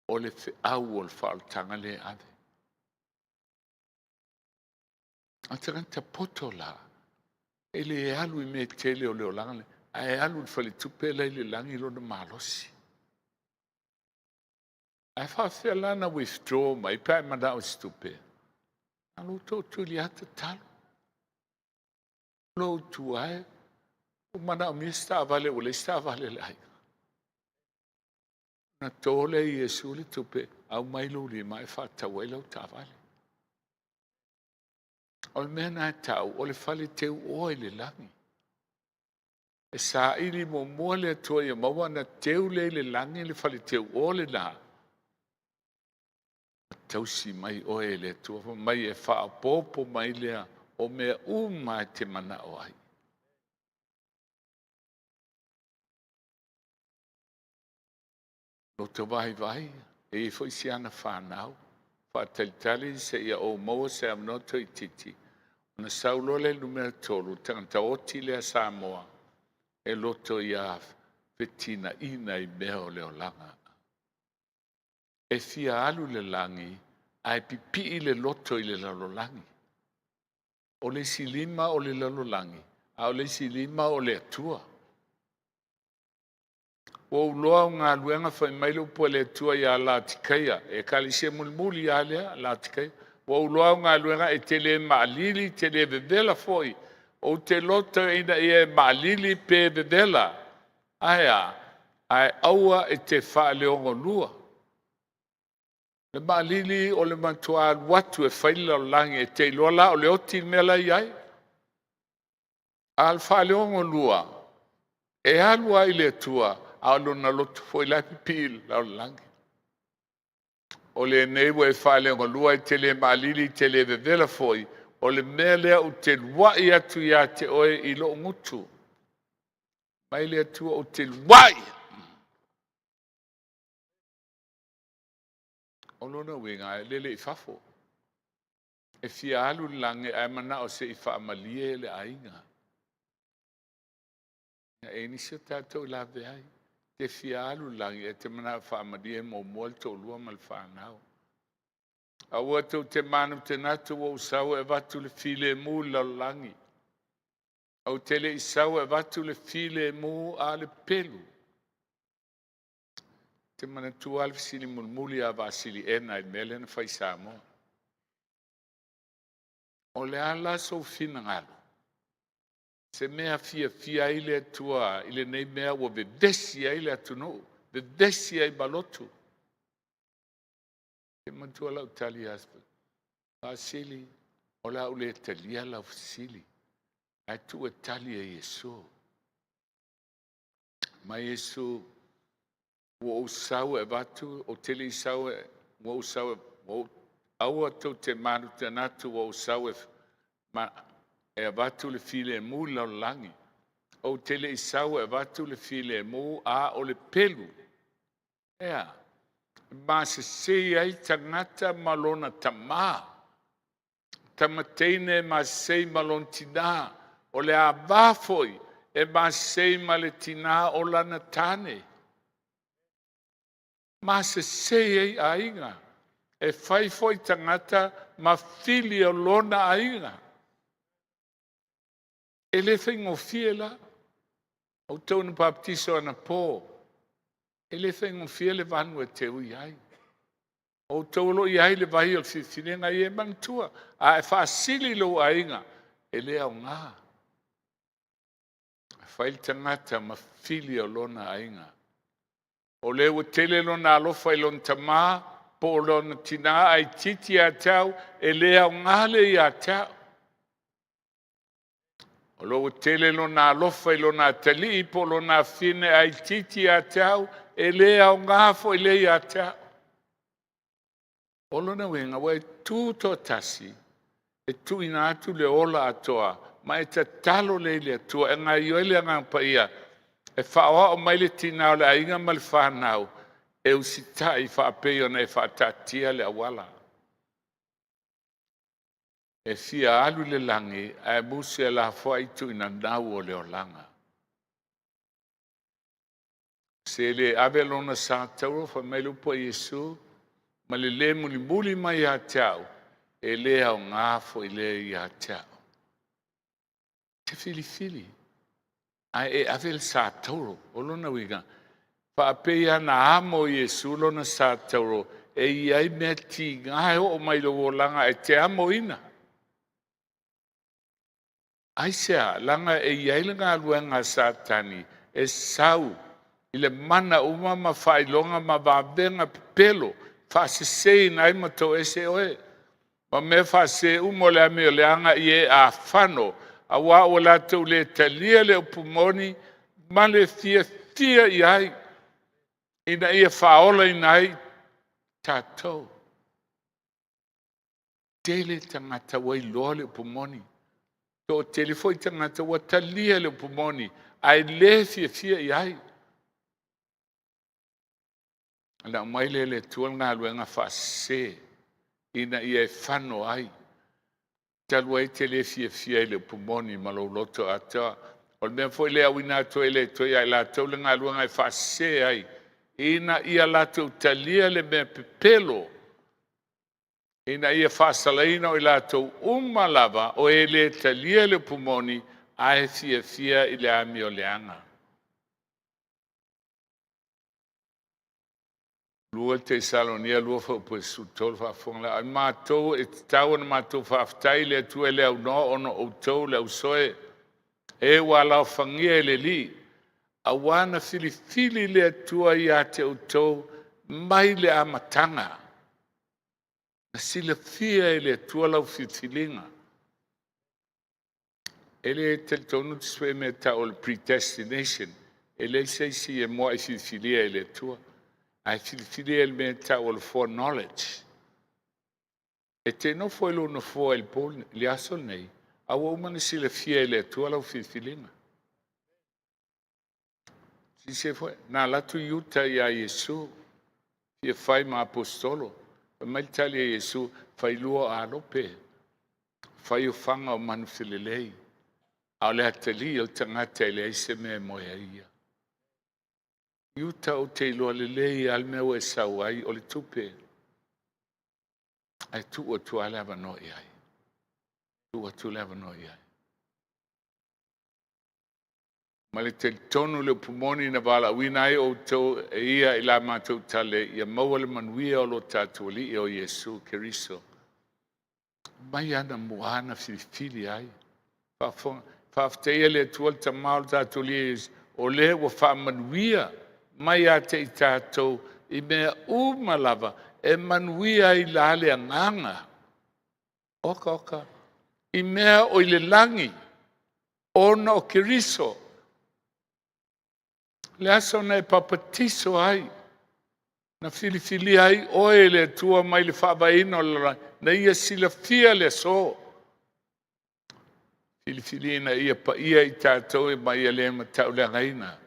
O le feau o le faaolataga le ave. A tagata poto la, e le alu i mea tele o le olaga, ae alu i le faletupe la i le lagi lona malosi. Ae faafefea la na withdraw mai pe a e manao i se tupe. A lo tou tuli ata talo. Lo tu ai, o manaomia se taavale ua leai se taavale a le aiga. Na to lea i Iesu le tupe, aumai lou lima e faatau ai lau taavale. O le mea na e tau, o le fale teu oa i le lagi. E saili muamua le Atua ia maua na teu lea i le lagi le fale teu oa le la. Tausi mai oe e le Atua, mai e faaopoopo mai lea o mea uma e te manao ai. Loto vaivai, e i foi si ana whanau, whaatalitali se ia o maua se avanoa toeitiiti, ona sau loa le numera 3, tagata oti lea Samoa, e loto ia fetinaina i mea o le olaga. E fia alu le lagi, ae pipii le loto i le lalolagi. O le isi lima o le lalolagi, a o le isi lima o le Atua. Ua ou iloa au galuega fai mai le upu a le Atua ia Laotikaia, ekalesia mulimuli lava lea, Laotikaia. Ua ou iloa au galuega e te le maalili, e te le vevela foi. Ou te loto ina ia e maalili pe vevela. Ae a? Ae aua e te faaleogolua. Le maalili o le matua alu atu e fai le lalolagi, e te iloa la o le oti le mea la e i ai. A o le faaleogolua, e alu lava i le Atua, a o lona loto foi la e pipii i le lalolagi. O lenei ua e faaleogolua, e te le maalili, e te le vevela foi, o le mea lea ou te luai atu ia te oe i lou gutu. Mai le Atua ou te luai. O lona uiga e lele i fafo. E fia alu i le lagi ae manao se i faamalie le aiga. E i ai nisi o tatou e laveai. E te fia alu i le lagi ae te manao e faamalie muamua le toalua ma le fanau. Aua tou te manatunatu ua ou sau e avatu le filemu i le lalolagi. Ou te le i sau e avatu le filemu, a o le pelu. Ou te manatua lava le fesili mulimuli a Vaasiliena i le mea lea na fai i Samoa. O le a la sou finagalo? Se mea fiafia ai le Atua i lenei mea ua vevesi ai le atunuu, vevesi ai ma lotu. E manatua lau tali ia Vaasili, o le a ou le talia lau fesili, ae tuu e tali e Iesu. Mai Iesu, ua ou sau e avatu, ou te le i sau e, ua ou sau e, ua ou, aua tou te manatunatu ua ou sau e, ma, e avatu le filemu i le lalolagi. Ou te le i sau e avatu le filemu, a o le pelu. E a? E masesei ai tagata ma lona tamā. Tama teine e masesei ma lona tinā. O le ava foi e masesei ma le tinā o lana tane. Masesei ai aiga. E fai foi tagata ma fili o lona aiga. E le faigofie la. Outou na baptiso anapo, e le faigofie le vanu e te ui ai. Outou o lo o i ai le vai o le filifiliga, ia e manatua, a e faasili i lou aiga, e le aoga. E fai le tagata ma fili o lona aiga. O lea ua tele lona alofa i lona tamā po o lona tinā ae itiiti ia te au, e le aoga lea ia te au. O lo ua tele lona alofa i lona atalii po o lona afine ae itiiti ia te au, e le aoga foi lea ia te au. O lona uiga, ua e tu toatasi e tuuina atu le ola atoa ma e tatalo lea i le Atua e gaoioi ai le Agaga Paia e faaoao mai le tinã o le aiga ma le fanau e usitai faapei ona e faataatia le auala. E fia alu i le lagi ae musu e lafoai tuuinanau o le olaga. Se le ave lona sa tauro, fai mai le upu a Iesu, ma le le mulimuli mai ia te au, e le aoga foi lea ia te au. Te filifili, ae e ave le sa tauro. O lona uiga, faapei lava na amo e Iesu lona sa tauro, e i ai mea tiga e oo mai i lou olaga e te amoina. Aisea? Leaga e i ai le galuega a Satani e sau i le mana uma ma faailoga ma vavega pepelo, faaseseina ai ma toese oe. Ma mea faasese uma o le amioleaga ia e afano, auā ua latou le talia le upu moni ma le fiafia i ai, ina ia faaolaina ai tatou. Tele tagata ua iloa le upu moni, toatele foi tagata ua talia le upu moni, ae le fiafia i ai. Ona aumai lea e le Atua le galuega faasese ina ia e fano ai, talu ai e te le fiafia i le upu moni ma lou loto atoa. O le mea foi lea e auina atu ai e le Atua ia i latou le galuega e faasese ai, ina ia latou talia le mea pepelo, ina ia faasalaina o i latou uma lava o e le talia le upu moni ae fiafia i le amioleaga. 2 Tesalonia 2 fuaiupu 13 faafofoga lea. Ae matou e tatau ona matou faafetai i le Atua e le aunoa ona o outou le ausoe, e ua alaofagia e le Alii, auā na filifili le Atua ia te outou mai le amataga. Na silafia e le Atua lau filifiliga. E le talitonu le mea e tau o le predestination. E leai se isi e muai filifilia e le Atua, ae filifilia e le mea e tau o le foreknowledge. E te nofo i lou nofoa i le po i le aso lenei, a ua uma ona silafia e le Atua lau filifiliga. Silasila foi, na alu atu Iuta ia Iesu, fia fai ma aposetolo. Fai mai le tali a Iesu, failua o alope, fai o faga o manufelelei, a o le atalii o le tagata e leai se mea e moe ai ia. Iuta, ou te iloa lelei lava le mea ua e sau ai, o le tupe. Ae tuu atu lava le avanoa i ai. Tuu atu le avanoa i ai. Ma le talitonu le upu moni na valaauina ai outou e ia i la matou talalelei, ia maua le manuia o lo tatou Alii o Iesu Keriso. Mai anamua na filifili ai. Faafetaia le Atua le Tama o le tatou Alii Iesu, o lea ua faamanuia mai ia te i tatou i mea uma lava e manuia ai la le agaga. Oka oka, i mea o i le lagi, ona o Keriso. Le aso na e papatiso ai, na filifilia ai oe e le Atua mai le faavaeina o le lalolagi, na ia silafia le aso. Filifiliina ia paia i tatou ma ia le matauleagaina.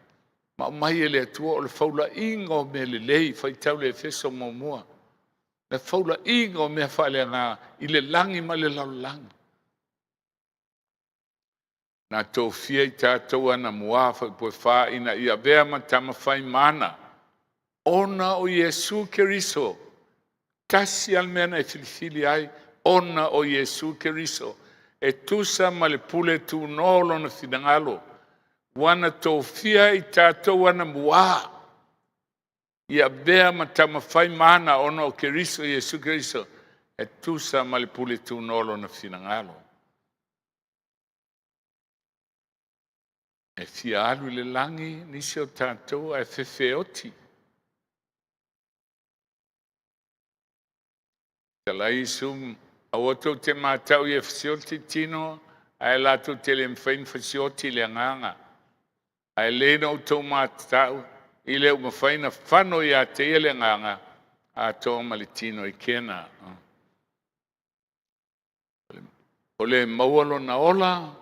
Ma aumai e le Atua o le faulaiga o mea lelei, faitau le Efeso 1. Le faulaiga o mea faaleagaga i le lagi ma le lalolagi. Na tofia i tatou anamua fuaiupu 4 ina ia avea ma tama fai ma ona o Iesu Keriso. Tasi lava le mea na e filifili ai, ona o Iesu Keriso. E tusa ma le pule tunoa o lona finagalo, ua na tofia i tatou anamua ia avea ma tama fai ma ana ona o Keriso, Iesu Keriso, e tusa ma le pule tunoa o lona finagalo. E fia alu i le lagi nisi o tatou ae fefeoti. Talai Iesu, aua tou te matau ia fesioti tino, ae latou te le mafai ona fesioti i le agaga. Ae lelei ona outou matau i le ua mafai ona fano ia te ia le agaga, atoa ma le tino i Kena. O le maua lona ola,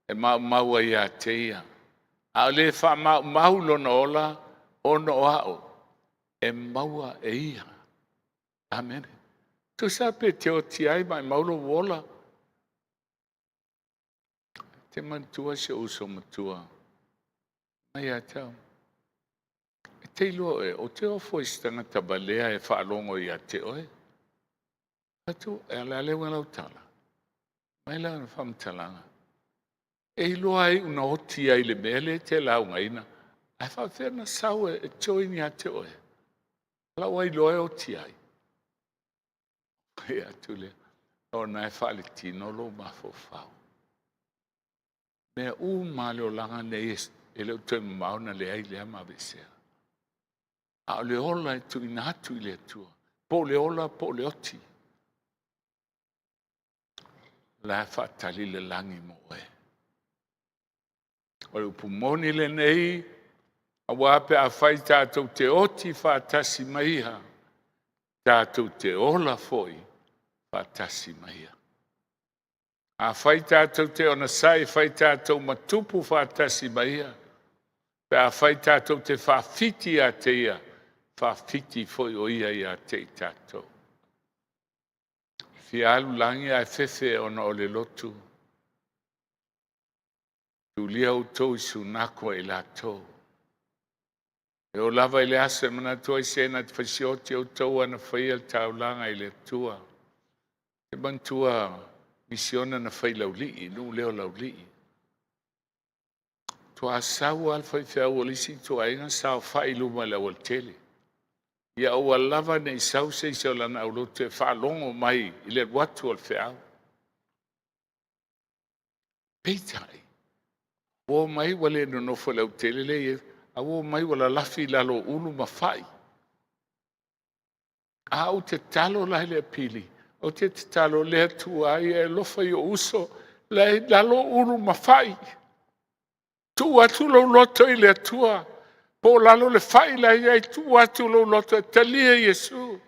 e maumau ai ia te ia. A o le faamaumau lona ola, ona o a'u, e maua e ia. Amene. Tusa pe te oti ai maumau lou ola. Te manatua si ou uso matua. Mai ia te au. E te iloa oe, ou te ofo i se tagata valea e faalogo ia te oe. Atu, e ala le uiga lau tala. Mai la faamatalaga. E iloa ai una oti ai le mea lea e te laugaina. Ae faafefea na sau e join ia te oe. Lau ai iloa e oti ai. Fai atu lea, ona e faaletino lou mafaufau. Mea uma le olaga nei e le o toe mamao na leai lea ma aveesea. A o le ola e tuuina atu i le Atua, po o le ola po o le oti. La e faatali le lagi mo oe. O le upu moni lenei, auā pe afai tatou te oti faatasi ma ia, tatou te ola foi faatasi ma ia. Afai tatou te onosai, fai tatou ma tupu faatasi ma ia. Pe afai tatou te faafiti ia te ia, faafiti foi o ia ia te i tatou. Fia alu lagi ae fefe ona o le lotu. Tulia outou i sunako e i latou. E oo lava i le aso e manatu ai se na te fasioti outou ana faia le taulaga i le Atua. E manatua misiona na fai Laulii, nuu lea o Laulii. Toa sau lava le faifeau o le isi ituaiga saofai i luma o le aualatele. Ia aua lava ne i sau se isi o lana aulotu e faalogo mai i le alu atu o le feau. Peitai, ua omai ua le nonofo i le autele lea e i ai, a ua omai ua lalafi i lalo o ulu ma fai. A ou tatalo la i le apili, ou te tatalo, le Atua ia e alofa i ou uso la e i lalo o ulu ma fai. Tuu atu lou loto i le Atua, po o lalo o le fai la e i ai, tuu atu lou loto e talia Iesu.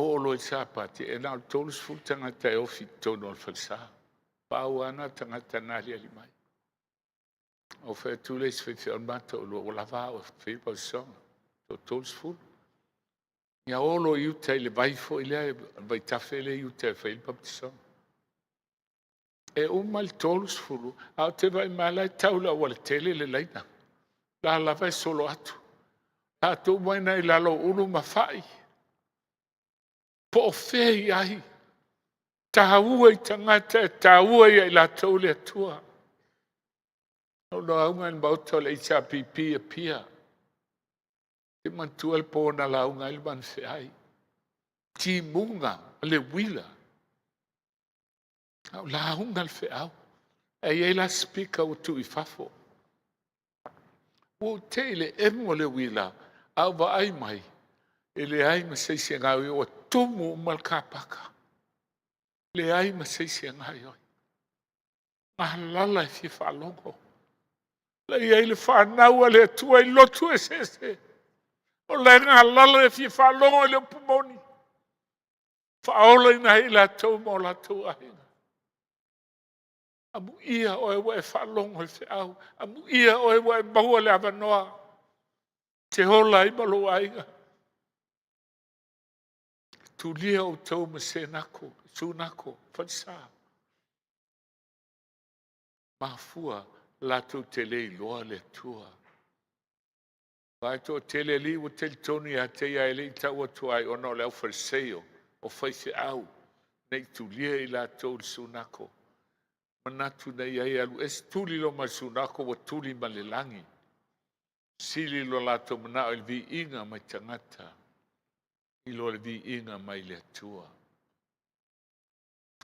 Oo loa i le Sapati, e na o le 30 tagata e ofi i totonu o le falesa. Pau lava na o tagata na aliali mai. Ou fai atu le isi faifeau le ma toalua, ua lava au e fai le pautisoga, toa 30. Ia o loa i uta i le vai foi lea, le vaitafe lea i uta e fai ai le baptisoga. E uma le 30, ae ou te vaai mai lava o la e tau i le aualatele le laina. O la lava e solo atu. Latou uma na i lalo o ulu ma fai. Po o fea e i ai, taua i tagata e taua ia i latou le Atua. Na ou lauga i le maota o le HRPP i Apia. Ou te manatua le po na lauga ai le manufeai. Timuga, le uila. A o lauga le feau. Ae i ai la speaker ua tuu i fafo. Ua ou te i le emu o le uila, a ou vaai mai, e leai ma se isi e gaoioi, ua tumu uma le car paka. Leai ma se isi e gaoioi. Galala e fia faalogo. La i ai le fanau a le Atua i lotu eseese. O la e galala e fia faalogo i le upu moni. Faaolaina ai i latou ma o latou aiga. Amuia oe ua e faalogo i le feau. Amuia oe ua e maua le avanoa e te ola ai ma lou aiga. Tulia outou ma Senako, Sunako, falesa. Mafua latou te le iloa le Atua. Aua e toatele alii ua talitonu ia te ia e le i tau atu ai ona o le aufaleseio o faifeau ne i tulia i latou i le sunako. Manatu na i ai e alu ese, tuli loa ma le sunako ua tuli ma le lagi. Sili lo latou manao i le viiga mai tagata i lo le viiga mai le Atua.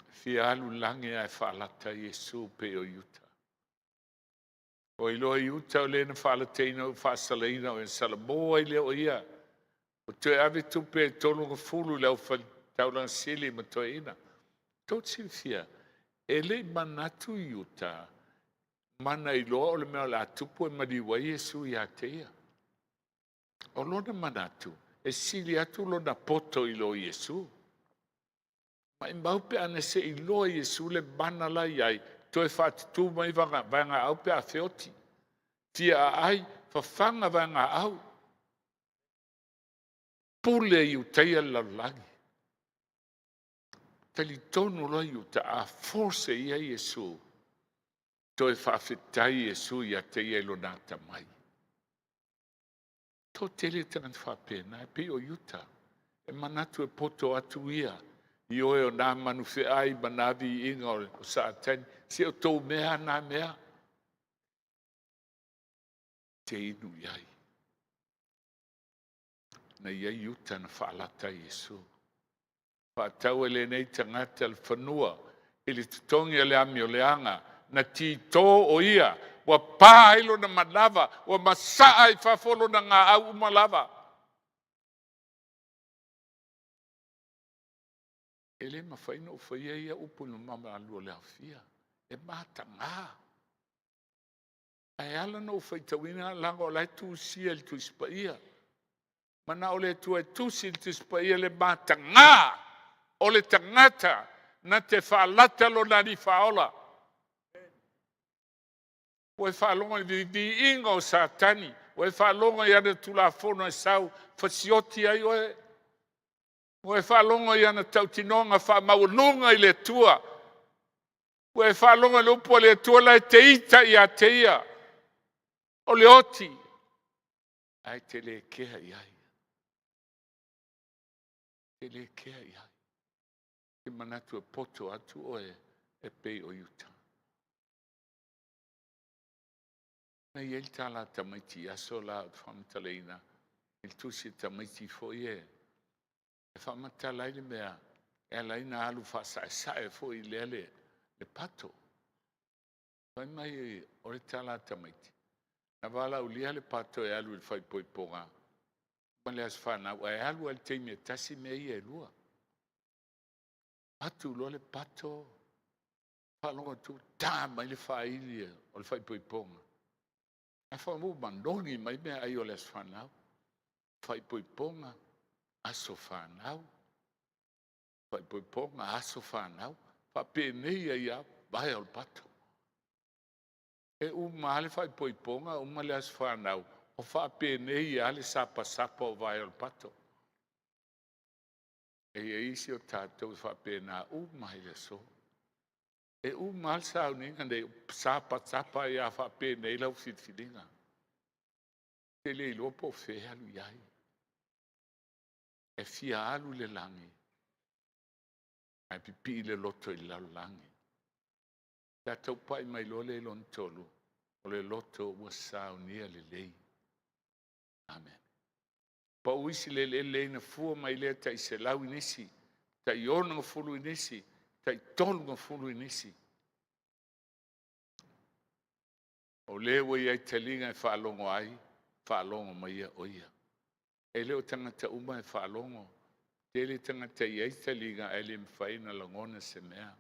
Fia alu i lagi ae faalata Iesu pei o Iuta. Ua iloa Iuta o le na faalateina o faasalaina o e salamo ai lea o ia. Ua toe ave tupe e 30 i le aufai-taulaga sili ma toeaiina. Tou te silafia, e le i manatu Iuta mana iloa o le mea o le a tupu e maliu ai Iesu ia te ia. O lona manatu, e sili atu lona poto i lo Iesu. Maimau pe ana se i iloa Iesu le mana la i ai, toe faatutu mai vaegaau pe a feoti. Fia aai, fafaga vaegaau. Pule Iutaia le lalolagi. Talitonu loa Iuta, a force e ia Iesu, toe faafetai Iesu ia te ia i lona atamai. Toatele tagata faapena, e pei o Iuta, e manatu e poto atu ia i oe o nā manufeai ma nā viiga o Satani. Se o tou mea nā mea. Te inu i ai. Na i ai Iuta na faalata ai Iesu. Faatau e lenei tagata le fanua i le totogi o le amioleaga, na tito o ia, ua pa ai lona manava, ua masaa i fafo lona gaau uma lava. E le mafai ona ou faia ia upu i le mamalu o le aofia, e mataga. Ae ala ona ou faitauina leaga o la e tusia i le Tusi Paia. Manao le Atua e tusi i le Tusi Paia le mataga o le tagata na te faalata lona Alii Faaola. Ua e faalogo i le viiga o Satani, ua e faalogo i ana tulafono e sau fasioti ai oe. Ua e faalogo i ana tautinoga faamaualuga i le Atua. Ua e faalogo i le upu a le Atua la e te ita ia te ia. O le oti, ae te le kea i ai. Te le kea i ai. Te manatu e poto atu oe e pei o Iuta. Na i ai le tala a tamaiti i aso la ou te faamatalaina i le tusi a tamaiti foi e e faamatala ai le mea e ala ai ona alu faasaesae foi lea le, le pato. Fai mai o le tala a tamaiti, na valaaulia le pato e alu i le faaipoipoga ma le aso fanau, ae alu lava i le taimi e tasi mea ia e lua. Atu loa le pato, faalogo atu, ta mai le faaili o le faaipoipoga. Ae fai ua manogi mai meaai o le aso fanau. Faaipoipoga, aso fanau, faaipoipoga, aso fanau. Faapenei ai lava vae o le pato. E uma lava le faaipoipoga, uma le aso fanau, o faapenei lava le sapasapa o vae o le pato. E i ai isi o tatou e faapena uma lava i le aso. E uma lava le sauniga nei, sapasapa ai lava faapenei lau filifiliga. E te le iloa po o fea e alu i ai. E fia alu i le lagi, ae pipii le loto i le lalolagi. Pe a tau pai mai loa lea i lona tolu, o le loto ua saunia lelei. Amen. Pau isi le eleele lea na fua mai lea tai 100 i nisi, tai 60 i nisi, tai 30 i nisi. O le ua i ai taliga e faalogo ai, faalogo maia o ia. E le o tagata uma e faalogo. Tele tagata e i ai taliga ae le mafai ona lagona se mea.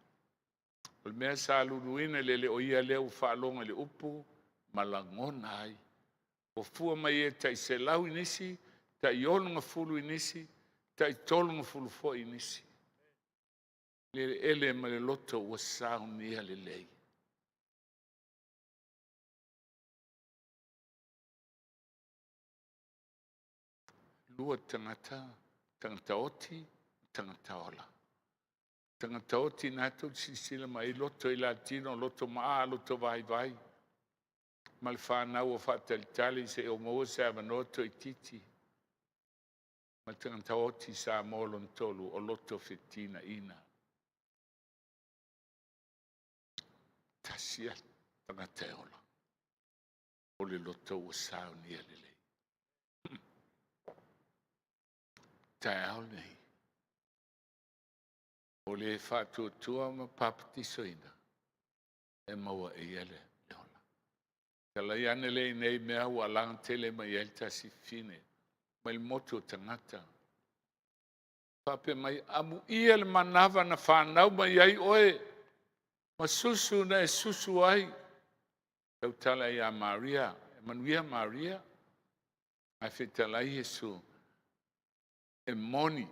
O le mea sa luluina i le le o ia lea ua faalogo i le upu ma lagona ai. Ua fua mai e tai 100 i nisi, tai 60 i nisi, tai 30 foi i nisi. Le eleele ma le loto ua saunia lelei. Lua tagata, tagata oti, tagata ola. Tagata oti na tou silasila mai loto i latino, loto maa, loto vaivai, ma le fanau o faatalitali seia maua se avanoa toaitiiti. Ma le tagata oti Samoa lona tolu o loto fetinaiina. Tasi lava le tagata e ola, o le loto ua saunia lelei. Taeao lenei, o le faatuatua ma papatisoina, e maua e ia le ola. Talai ane lea i nei mea ua alaga tele mai ai le tasi fafine mai le motu o tagata. Faapea mai, amuia le manava na fanau mai ai oe, ma susu na e susu ai. Tautala ia Maria, e manuia Maria, ae fetalai Iesu, e moni,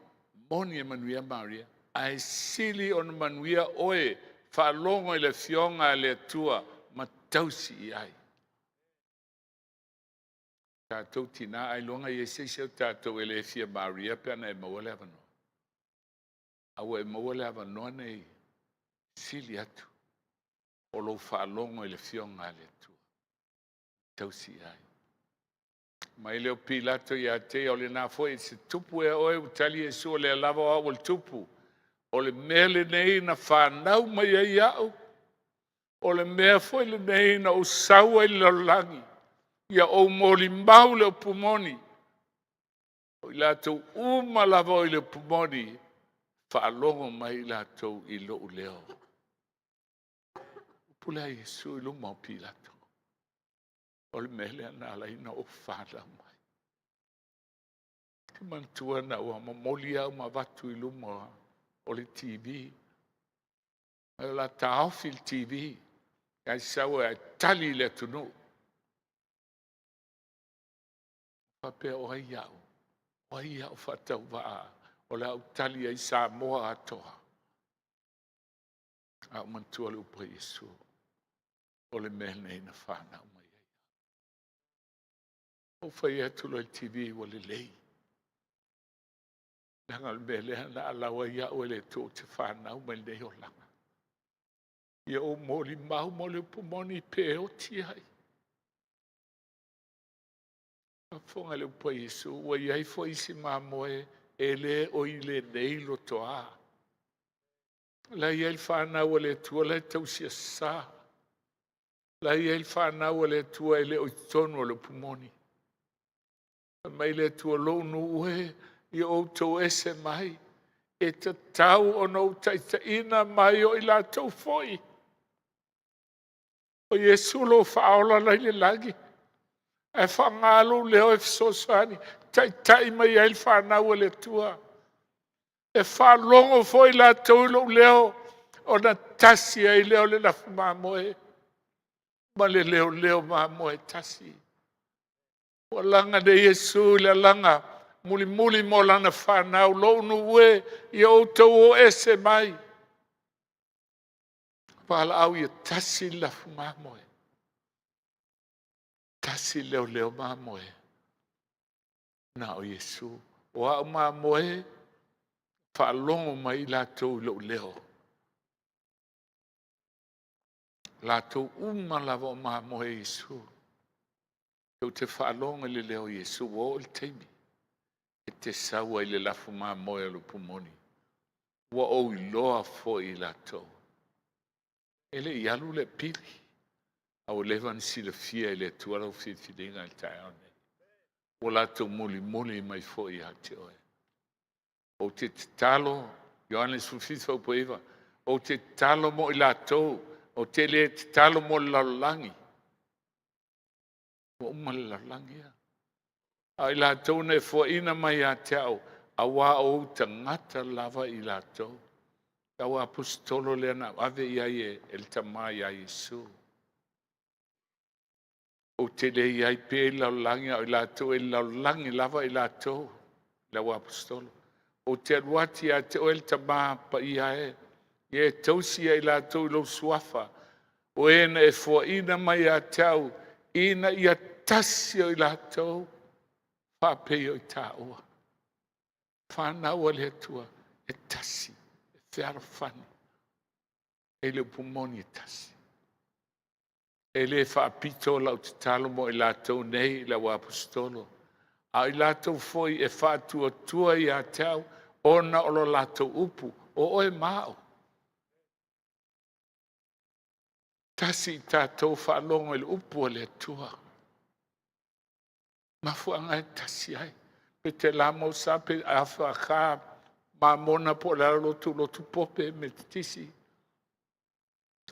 moni e manuia Maria, ae sili ona manuia oe, faalogo i le Afioga a le Atua ma tausi i ai. Tatou tina, ailoga e i ai se isi o tatou e le fia Maria pe ana e maua le avanoa. A ua e maua le avanoa nei, sili atu o lou faalogo i le Afioga a le Atua, tausi i ai. Mai lea o Pilato ia te ia, o lena foi se tupu ea oe, ua tali Iesu, o lea lava o au o le tupu. O le mea lenei na fanau mai ai au, o le mea foi lenei na ou sau ai i le lalolagi, ia ou molimau le upu moni. O i latou uma lava o i le upu moni, faalogo mai i latou i lou leo. Upu lea a Iesu i luma o Pilato. O le mea lea na ala ai ona ou fanau mai. Ou te manatua na ua momoli au ma avatu i luma o le TV. Ae o le a taofi le TV, ae sau e tali i le atunuu. Faapea, o ai au? O ai au faatauvaa o le a ou tali ai Samoa atoa? A ou manatua le upu a Iesu, o le mea lenei na fanau mai ai. Ou fai atu loa i le TV ua lelei. Leaga o le mea lea na allow ai au e le Atua ou te fanau mai lenei olaga. Ia ou molimau mo le upu moni pe oti ai. Faafofoga i le upu a Iesu, ua i ai foi isi mamoe e le o i lenei lotoa. La e i ai le fanau a le Atua la e tausiasa.
La e i ai le fanau a le Atua e le o i totonu o le upu moni. Fai mai le Atua, lou nuu e, ia outou ese mai, e tatau ona ou taitaiina mai o i latou foi. O Iesu lou faaola la i le lagi, ae faaaoga lou leo e fesoasoani, taitai mai ai le fanau a le Atua. E faalogo foi latou i lou leo, ona tasi ai lea o le lafu mamoe ma le leoleo mamoe e tasi. Ua laga nei Iesu i le alaga mulimuli mo lana fanau, lou nuu e, ia outou o ese mai. Valaau ia tasi le lafu mamoe, tasi le leoleo mamoe, na o Iesu. O au mamoe, faalogo mai i latou i lou leo. Latou uma lava o mamoe Iesu. Tou te faalogo i le leo o Iesu, ua oo i le taimi e te sau ai i le lafu mamoe o le upu moni. Ua ou iloa foi i latou. E le i alu le apili, a ua leva ona silafia e le Atua lau filifiliga i le taeao lenei. Ua latou mulimuli mai foi ia te oe. Ou te tatalo, Ioane 17, fuaiupu 9, ou te tatalo mo i latou, ou te le tatalo mo le lalolagi. Ua uma le lalolagi ia. A o i latou na e foaina mai ia te au, aua o ou tagata lava i latou. Lau aposetolo lea na ave i ai e le Tama ia Iesu. Ou te le i ai pea i le lalolagi, a o i latou e i le lalolagi lava i latou, lau aposetolo. Ou te alu atu ia te oe le Tama Paia e, ia e tausi ia i latou i lou suafa, o e na e foaina mai ia te au, ina ia tasi o i latou, faapei o i taua. Fanau a le Atua, e tasi, e fealofani, e i le upu moni e tasi. E le faapito lau tatalo mo i latou nei, lau aposetolo, a o i latou foi e faatuatua ia te au ona o lo latou upu, o oe ma au. Tasi i tatou faalogo i le upu a le Atua. Mafuaaga e tasi ai. Pe te lamosa pe afa Mamona po o le a le lotu, lotu Pope, Metotisi.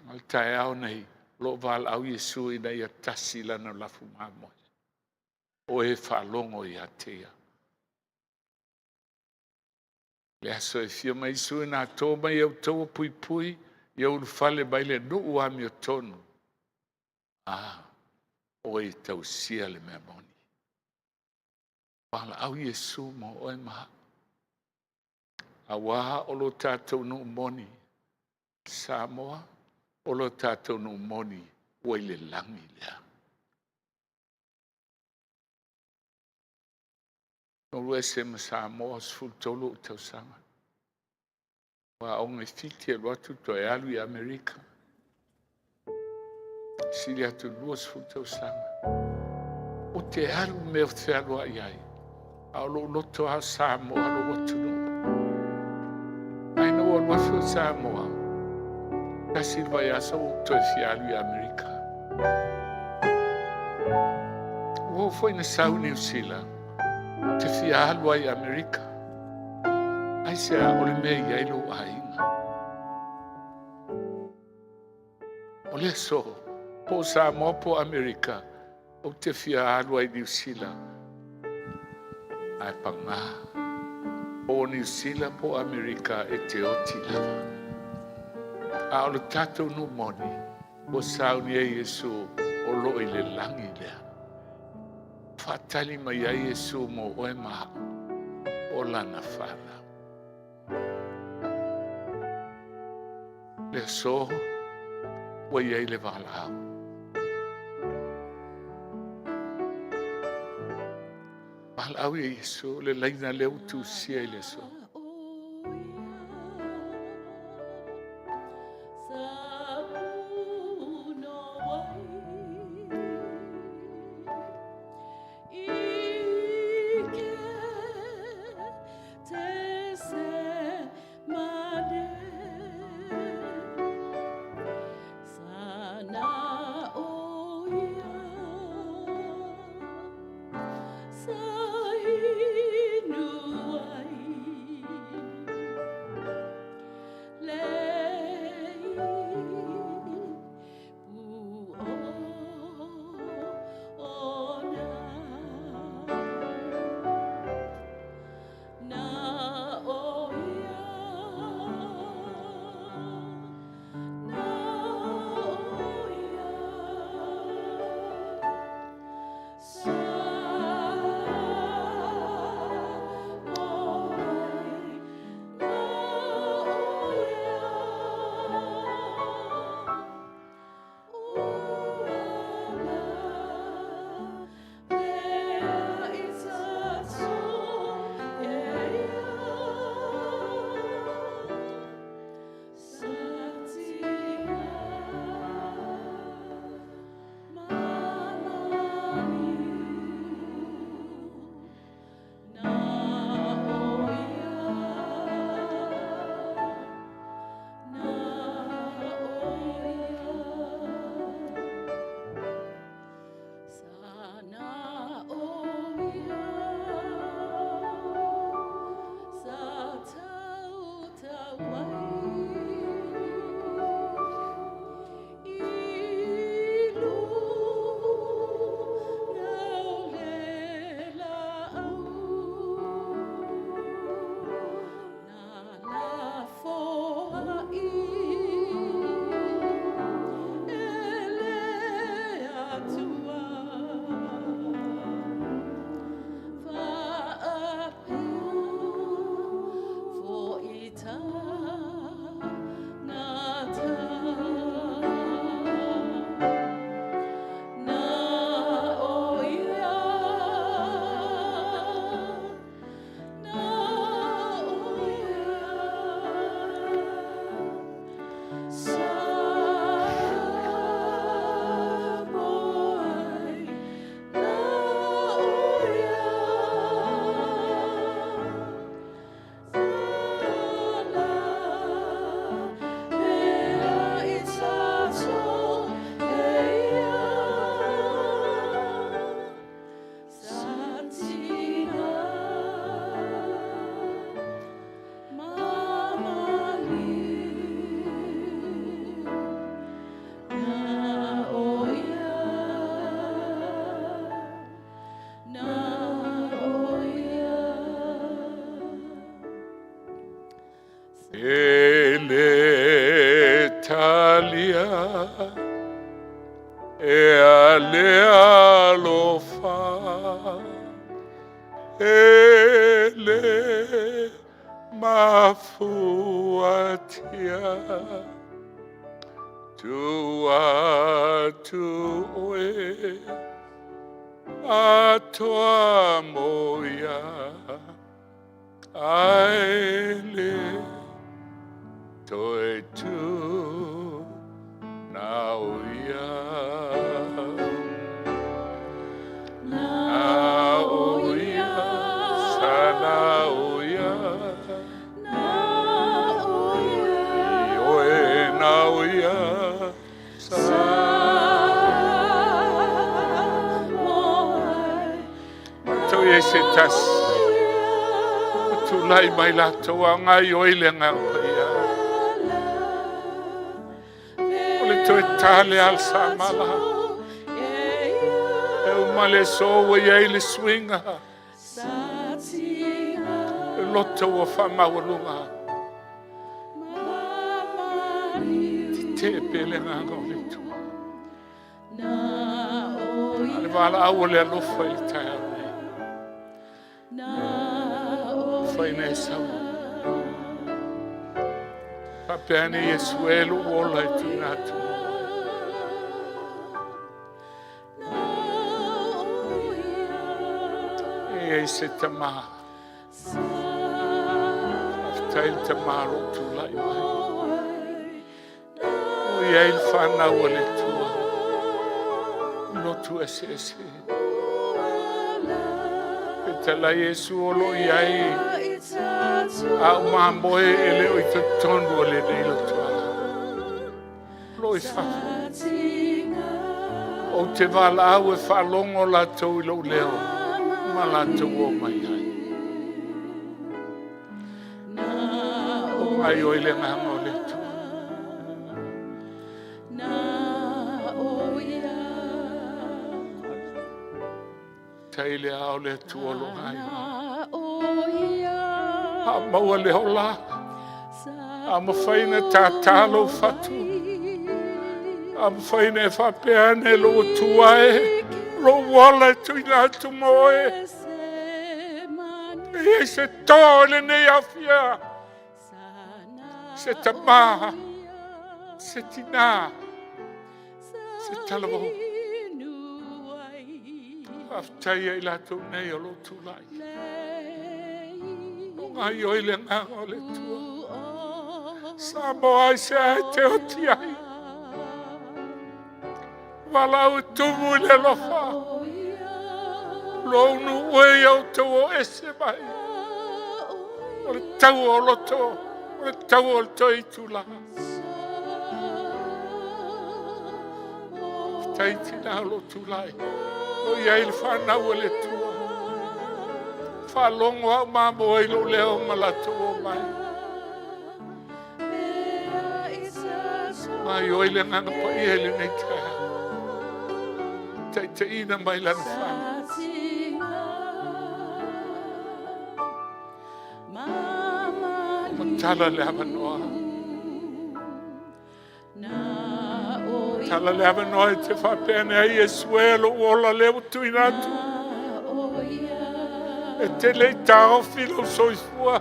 O le taeao nei, o lo o valaau Iesu ina ia tasi lana lafu mamoe. O e faalogo ia te ia. Le aso e afio mai Iesu ina to mai e outou puipui, ia ulufale mai le nuu amiotonu. A, o e tausia le mea moni. Valaau Iesu mo oe ma au. Aua o lo tatou nuu moni, Samoa, o lo tatou nuu moni ua i le lagi lea. Na ou ese ma Samoa 13 ou tausaga. Ua aoga i Fiti, alu atu toe alu i Amerika. Sili atu 20 tausaga. Ou te alu mea ou te fealuai ai, a o lou loto lava o Samoa lou atunuu. Ae na ou alu atu i Samoa, tasi le vaiaso ua ou toe fia alu i Amerika. Ua oo foi na sau i Niu Sila, ou te fia alu ai i Amerika. Aisea? O le mea e i ai lou aiga. O le aso, po o Samoa po o Amerika, ou te fia alu ai i Niu Sila. Ae pagā, po o Niu Sila po o Amerika e te oti lava. A o le tatou nuu moni, ua sauni ai Iesu o lo o i le lagi lea. Faatali mai ai Iesu mo oe ma au, o lana fanau. Le aso ua i ai le valaau. Valaau ia Iesu, le laina lea ua tusia i le aso. E le mafuatia Tu atu oe atoa mo ia Ai le toe tu na o ia. Na o ia, sa na o ia. I oe na o ia, sa. Tau i se tasi. O tulai mai latou a ngai oi le agaga paia. O le toe tale al sa mala. E uma le so ua i ai le suiga. E loto ua faamaualuga. Tetee pea le agaga o le Atua. A le valaau o le alofa i le taeao nei. Faina e sau. Faapea ane Iesu e lou ola e tuuina atu mo oe. E i ai se tamā. Faafetai le tamā o lou tulai mai. O i ai le fanau a le Atua, lotu eseese. Fetalai Iesu o lo o i ai au mamoe e le o i totonu o lenei lotoaga. O lo o i fafo. Ou te valaau e faalogo latou i lou leo ma latou o mai ai. O gaoioi le agaga o le Atua. Tai le ao le Atua o lo ai. A maua le ola, a mafai na tātā lou fatu, a mafai na e faapea ane lou Atua e, lou ola e tuuina atu mo oe. E i ai se toa o lenei aofia, se tamā, se tinā, se talavou. Faafetai ia i latou nei o lo o tulai. O gaoioi le agaga o le Atua. Samoa ai se ae te oti ai. Valaau e tumu i le alofa. Lou nuu e ia outou o ese mai. O le taua o loto, o le taua o le toe itula. Faafetai tina o lo o tulai. O i ai le fanau a le Atua. Faalogo au mamoe i lou leo ma latou o mai. Gaoioi le Agaga Paia i lenei taeao. Taitaiina mai Lana fanau. Matala le avanoa. Tala le avanoa e te faapea nei ai Iesu e lou ola lea ua tuuina atu. E te le i taofi lou soifua.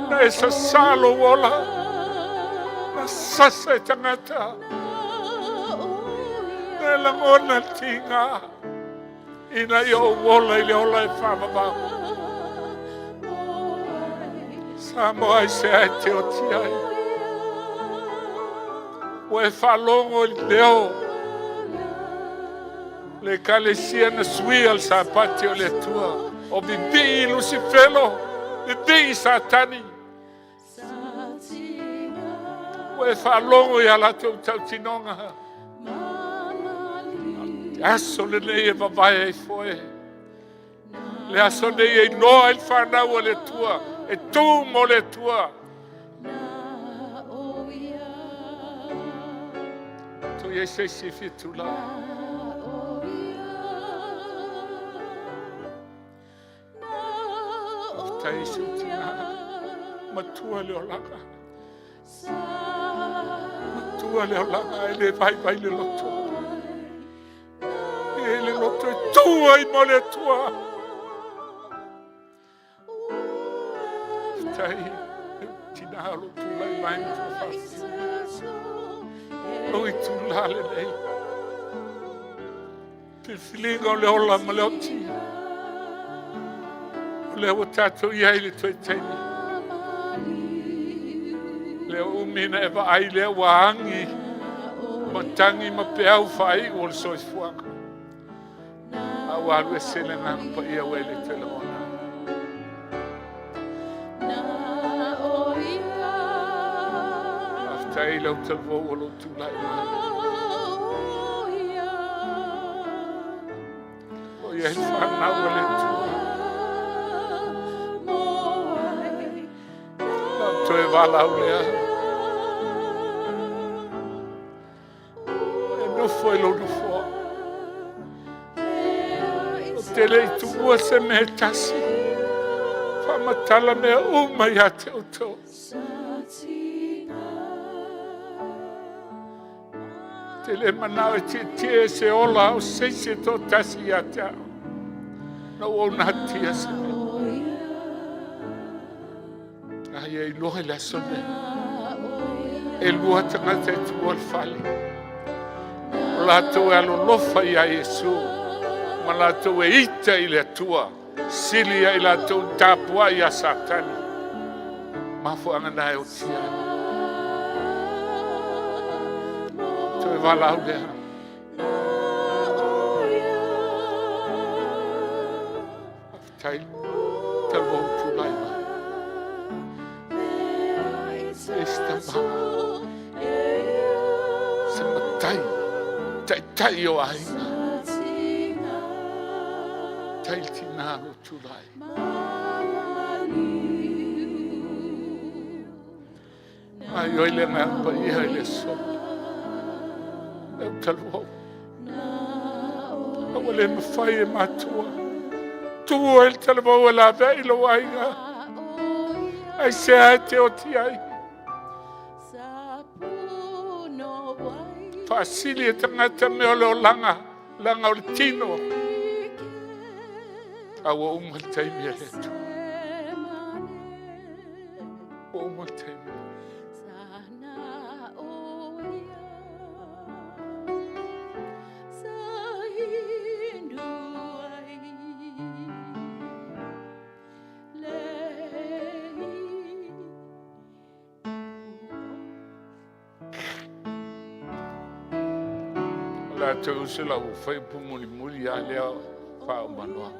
Na e sasā lou ola. Na sasa e tagata. Na e lagona le tiga. Ina ia ou ola i le ola e faavavau. Samoa ai se ae te oti ai. Ua e faalogo i le leo. Le ekalesia na suia le Sapati o le Atua. O vivii Lusifelo, vivii Satani. Ua e faalogo i a latou tautinoga. Le aso lenei e vavae ai foe. Le aso nei e iloa ai le fanau a le Atua, e tu mo le Atua. Tu i ai se isi e fia tulai. Faafetai i si ou tina. Matua le olaga. Matua le olaga e le vaivai le loto. E le loto e tu ai mo le Atua. Faafetai tinā o lou tulai mai ma tua faafetai. Lou itulā lenei. Filifiliga o le ola ma le oti. O lea ua tatou i ai i le toe taimi. Lea ua umi na e vaai lea ua agi matagi ma peau faaiu o le soifuaga. A ua alu ese le agaga paia ua e le toe lagona. Faafetai i lau talavou o lou tulai mai. O i ai le fanau a le Atua. Lau toe valaau lea. E nofo i lou nofoa. Ou te le i tuua se mea e tasi. Faamatala mea uma ia te outou. Te le manao e tietie se ola o se isi e toatasi ia te au. Na ua ou natia se mea. A ia iloa i le aso nei. E lua tagata e tuua le fale. O latou e alolofa ia Iesu ma latou e ita i le Atua, sili ia i latou ni tapuai ia Satani. Mafuaaga na e oti ai. Toe valaau lea. Faafetai talu ou tulai mai. E se tama, se matai, taitai o aiga. Tai le tina lo tulai. Ai oi le agaga paia i le aso. Lau talu ou. A ua le mafai e matua. Tu ai le talavou e laveai lou aiga. Aisea e te oti ai. Faasili e tagata mea o le olaga, laga o le tino. A ua uma le taimi a le Atua. Ua uma le taimi. O le a toe uso lau fai upu mulimuli a lea faauma loa.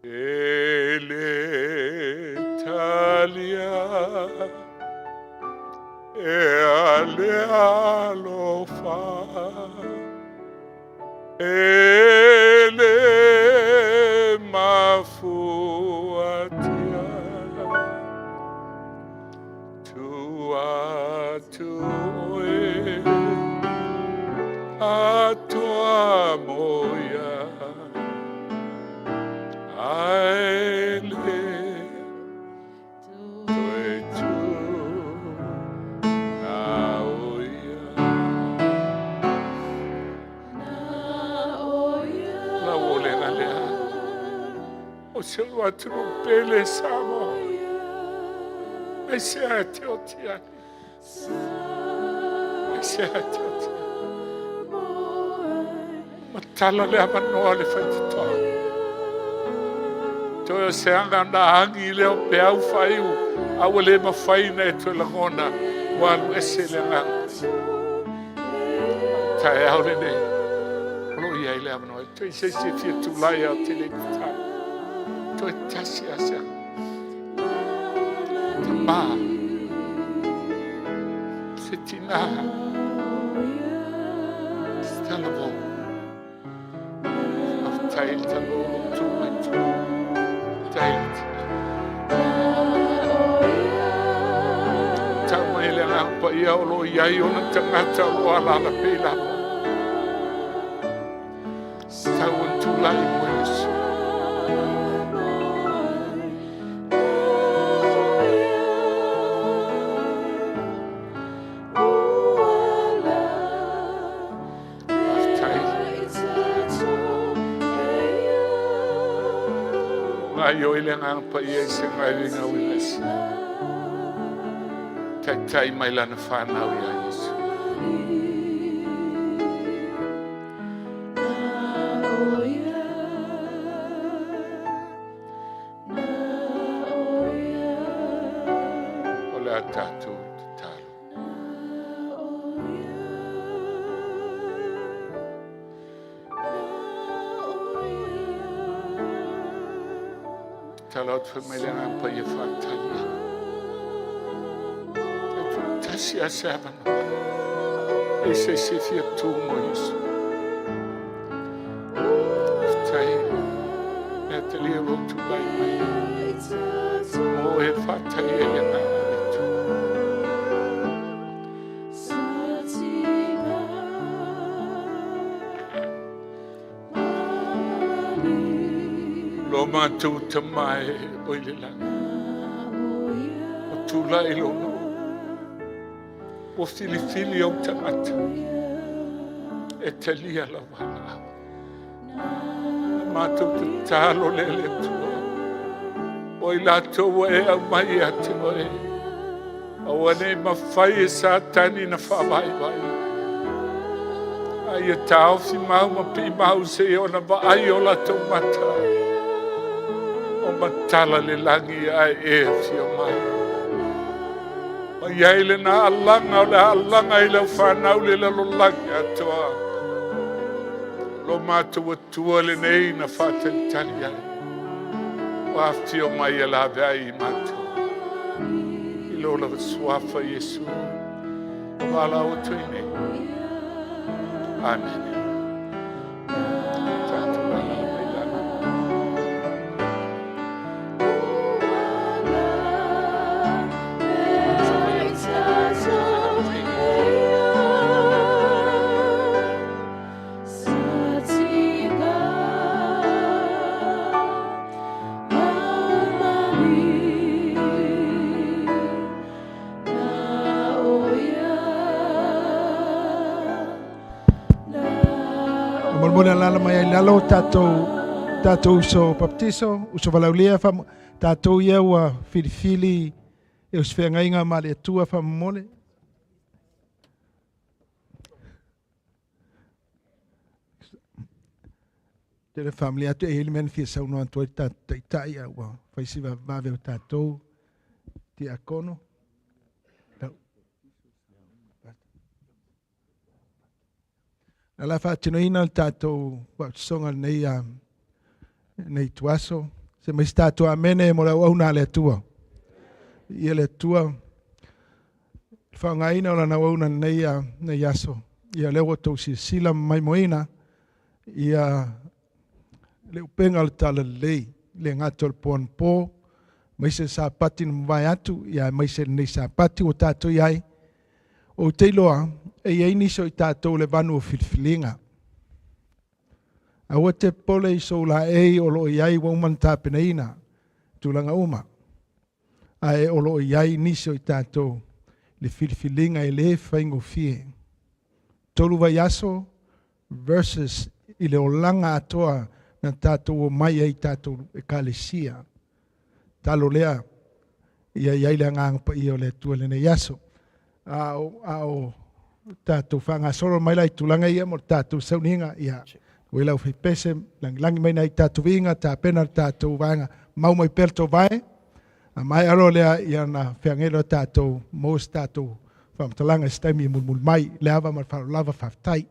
E le talia e a le alofa e le mafuatia tu atu oe atoa moia ai le toe tu na oia. Lau o le lea. O se ou atunuu pele Samoa. Aisea e te oti ai. Aisea e te oti ai. Matala le avanoa le faitotoa. Toe o se aga na agi lea o peau faaiu, a ua le mafai na e toe lagona, ua alu ese le agaga. Taeao lenei, o lo o i ai le avanoa. Toe se isi e fia tulai a o te le i tatalo. Toe tasi lava se aga. tamā, se tinā, se talavou. Faafetai i le talavou o lou tu mai tua. Faafetai le tinā. Tau mai le Agaga Paia o lo o i ai ona tagata o lo o alaala pea i lalo. Tau ona tulai mo Iesu. Faafetai. Gaoioi le Agaga Paia i se gaoioiga uiga ese. Taitai mai lana fanau iā Iesu. O le a tatou tatalo. Tatalo atu fai mai le Agaga Paia faatalia. Tasi a se avanoa. E se se fia tu mo Iesu. Faafetai. E atalia lou tulai mai. Mo e faatalia i le Agaga o le Atua. Lo matou Tama e o i le lagi, o tulai lou nuu, ua filifili ou tagata e talia lau valaau. Matou tatalo lea le Atua, o i latou ua e aumai ia te oe, aua nei mafai e Satani na faavaivai. A ia taofi mau ma piimau seia ona vaai o latou mata. O matala le lagi ae e afio mai. Ma iai lena alaga o le alaga i lau fanau le lalolagi atoa. Lo matou Atua lenei na faatalitali ai. Ua afio mai e laveai i matou. I lo lava suafa Iesu. O valaau atu ai nei. Amene. Tatou alaala mai lalo.
Molemole alaala mai ai lalo tatou uso baptiso, uso valaulia fa tatou ia ua filifili e usifeagaiga ma le Atua faamomole. Tele faamalie atu e i ai le mea na fia saunoa atu ai le tatou taitai a ua fai si vavevave o tatou tiakono. Na la faatinoina le tatou vaotisoga lenei a nei tuaso. Se mai se tatou amene mo le auauna a le Atua. Ia le Atua, le faaaogaina o lana auauna lenei a nei aso. Ia lea ua tou silasila ma maimoaina ia le upega o le talalelei, le gata o le po anapo, aemaise le Sapati na mavae atu, ia aemaise lenei Sapati ua tatou i ai. Ou te iloa, e i ai nisi o i tatou le vanu o filifiliga. Aua te popole i sou laei o lo o i ai ua uma ona tapenaina tulaga uma. Ae o lo o i ai nisi o i tatou le filifiliga e le faigofie. 3 vaiaso versus i le olaga atoa na tatou omai ai tatou ekalesia. Talo lea ia i ai le Agaga Paia o le Atua i lenei aso. A o tatou faagasolo mai la i tulaga ia mo le tatou sauniga, ia ua lau faipese lagilagi mai nai tatou viiga tapena le tatou vaega mau mai pea le tovae. A mai alo lea ia na feagelo tatou mo se tatou faamatalaga i se taimi e mulimuli mai. Le ava ma le faaaloalo lava, faafetai.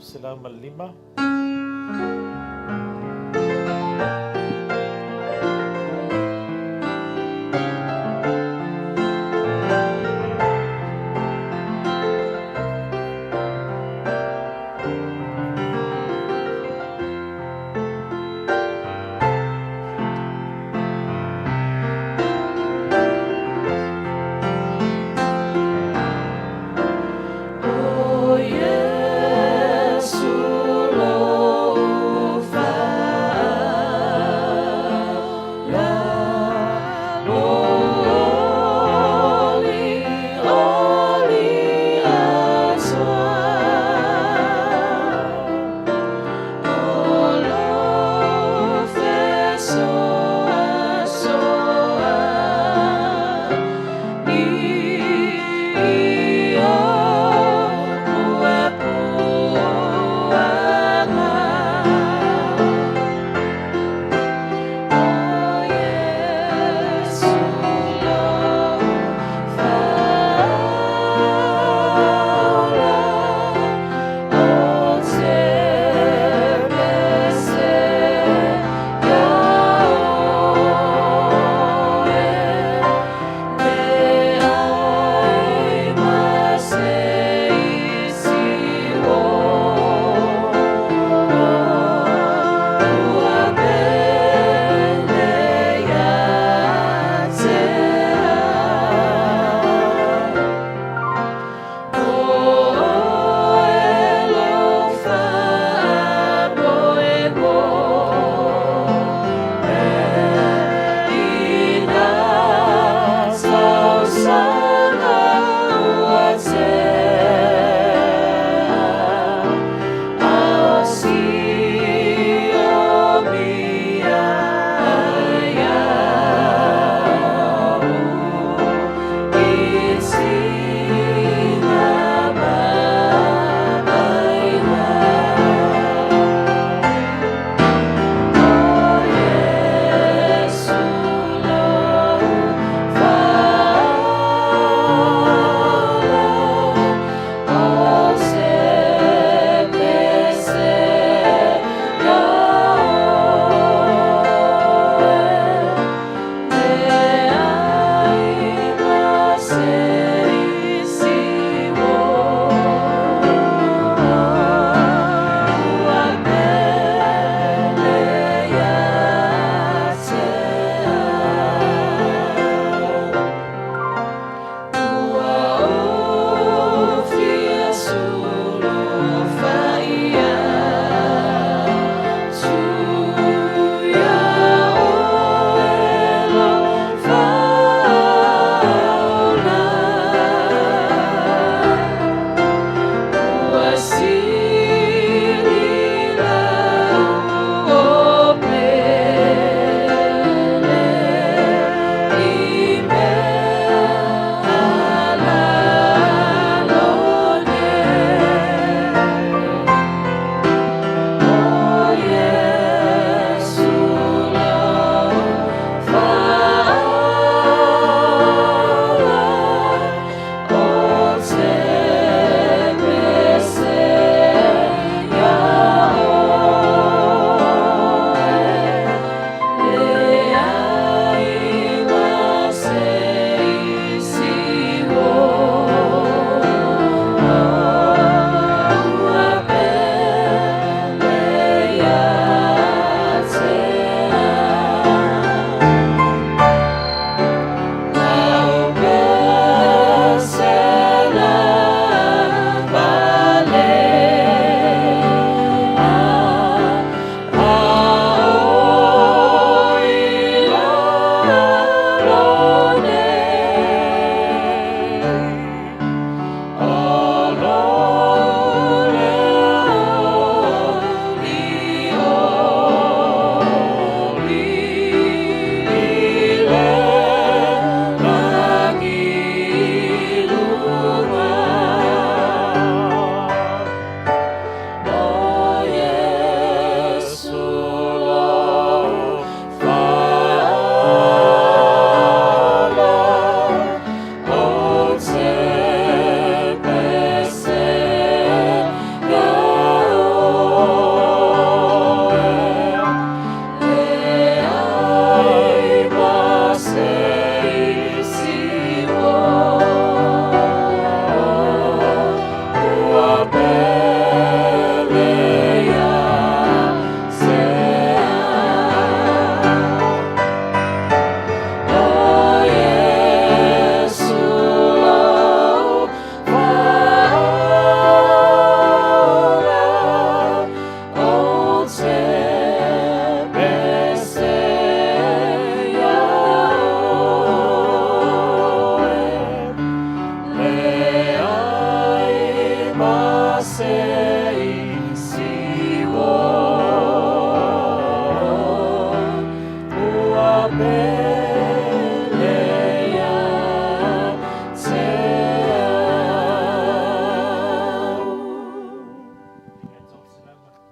805.
O Iesu lou.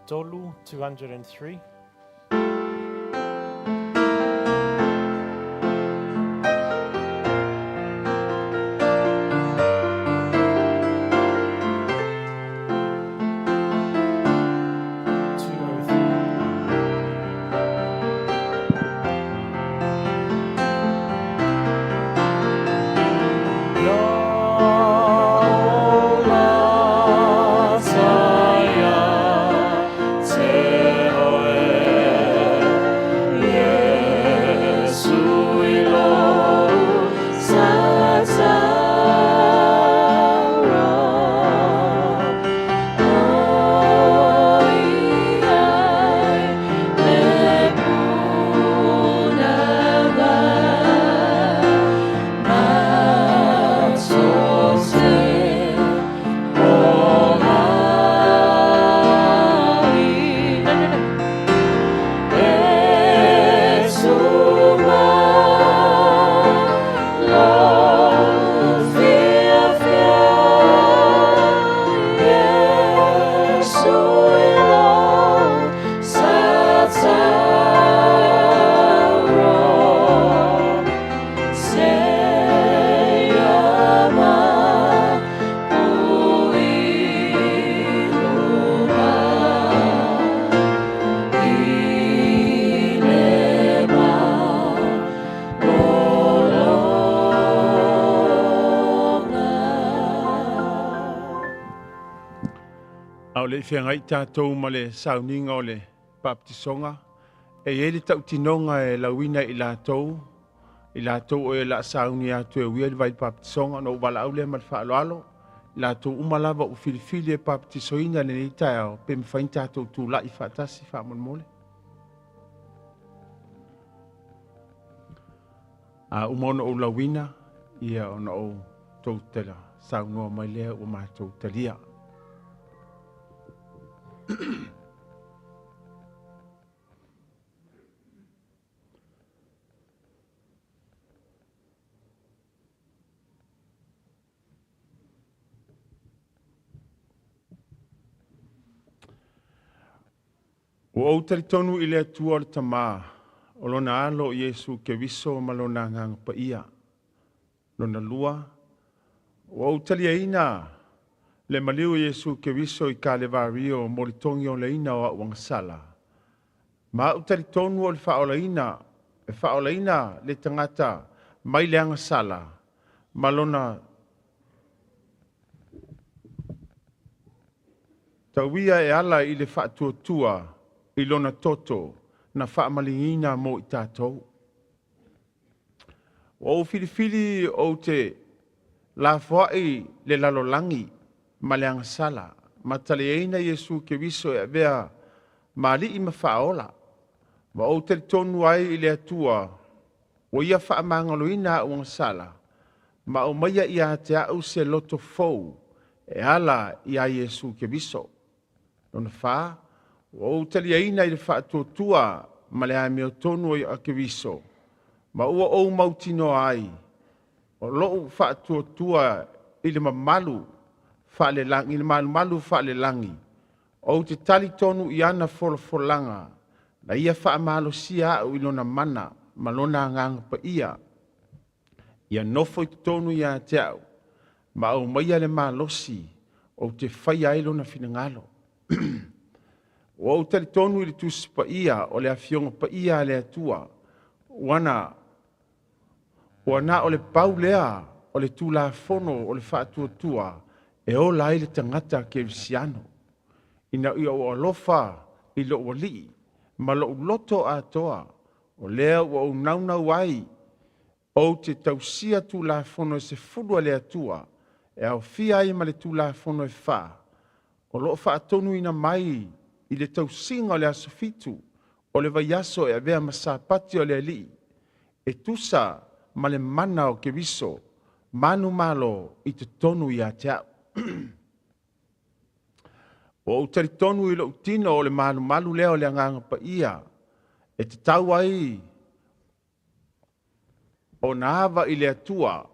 3, 203.
A o le i feagai tatou ma le sauniga o le papatisoga, e i ai le tautinoga e lauina i latou, i latou o e la sauni atu e uia le vai papatisoga, ona ou valaau lea ma le faaaloalo, i latou uma lava ua filifili e papatisoina i lenei taeao, pe mafai ona tatou tulai faatasi faamolemole. A uma ona ou lauina, ia ona ou tou tala saunoa mai lea ua matou talia. Ua ou talitonu i le Atua o le Tamā, o lona alo o Iesu Keriso ma lona Agaga Paia. Lona lua, ua ou taliaina le maliu o Iesu Keriso i Kalevario mo le togiolaina o au agasala. Ma au talitonu o le faaolaina, e faaolaina le tagata mai le agasala ma lona tauia e ala i le faatuatua i lona toto na faamaligiina mo i tatou. Ua ou filifili ou te lafoai le lalolagi ma le agasala, ma taliaina Iesu Keriso e avea ma alii ma faaola, ma ou talitonu ai i le Atua ua ia faamagaloina au agasala, ma aumaia ia te au se loto fou e ala ia Iesu Keriso. Lona fa, ua ou taliaina i le faatuatua ma le amiotonu o Keriso, ma ua ou mautinoa ai o lou faatuatua i le mamalu faalelagi, i le malumalu faalelagi, ou te talitonu i ana folafolaga, na ia faamalosia au i lona mana ma lona agaga paia. Ia nofo i totonu ia te au, ma aumaia le malosi ou te faia ai lona finagalo. Ua ou talitonu i le Tusi Paia o le Afioga Paia a le Atua, ua na o le pau lea o le Tulafono o le faatuatua e ola ai le tagata kerisiano. Ina ia ou alofa i lou alii ma lou loto atoa, o lea ua ou naunau ai ou te tausia Tulafono e 10 a le Atua, e aofia ai ma le Tulafono e 4, o loo faatonuina mai i le tausiga o le aso 7 o le vaiaso e avea ma sapati o le alii, e tusa ma le mana o Keriso, manu malo i totonu ia te au. Ua ou talitonu i lou tino o le malumalu lea o le agaga paia, e tatau ai ona ava i le Atua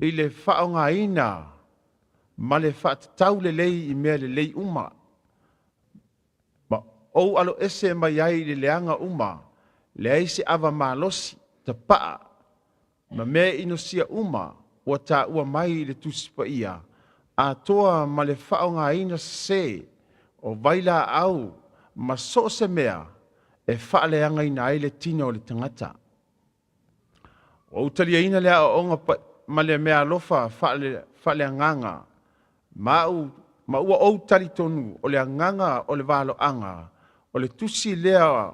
i le faaaogaina ma le faatatau lelei i mea lelei uma. Ma
ou aloese mai ai i le leaga uma, leai se ava malosi, tapa'a, ma mea inosia uma ua taua mai i le Tusi Paia, atoa ma le faaaogaina sesē o vailaau ma so o se mea e faaleagaina ai le tino o le tagata. Ua ou taliaina le aoaoga ma le meaalofa faaleagaga ma au ma ua ou talitonu o le agaga o le valoaga o le tusi lea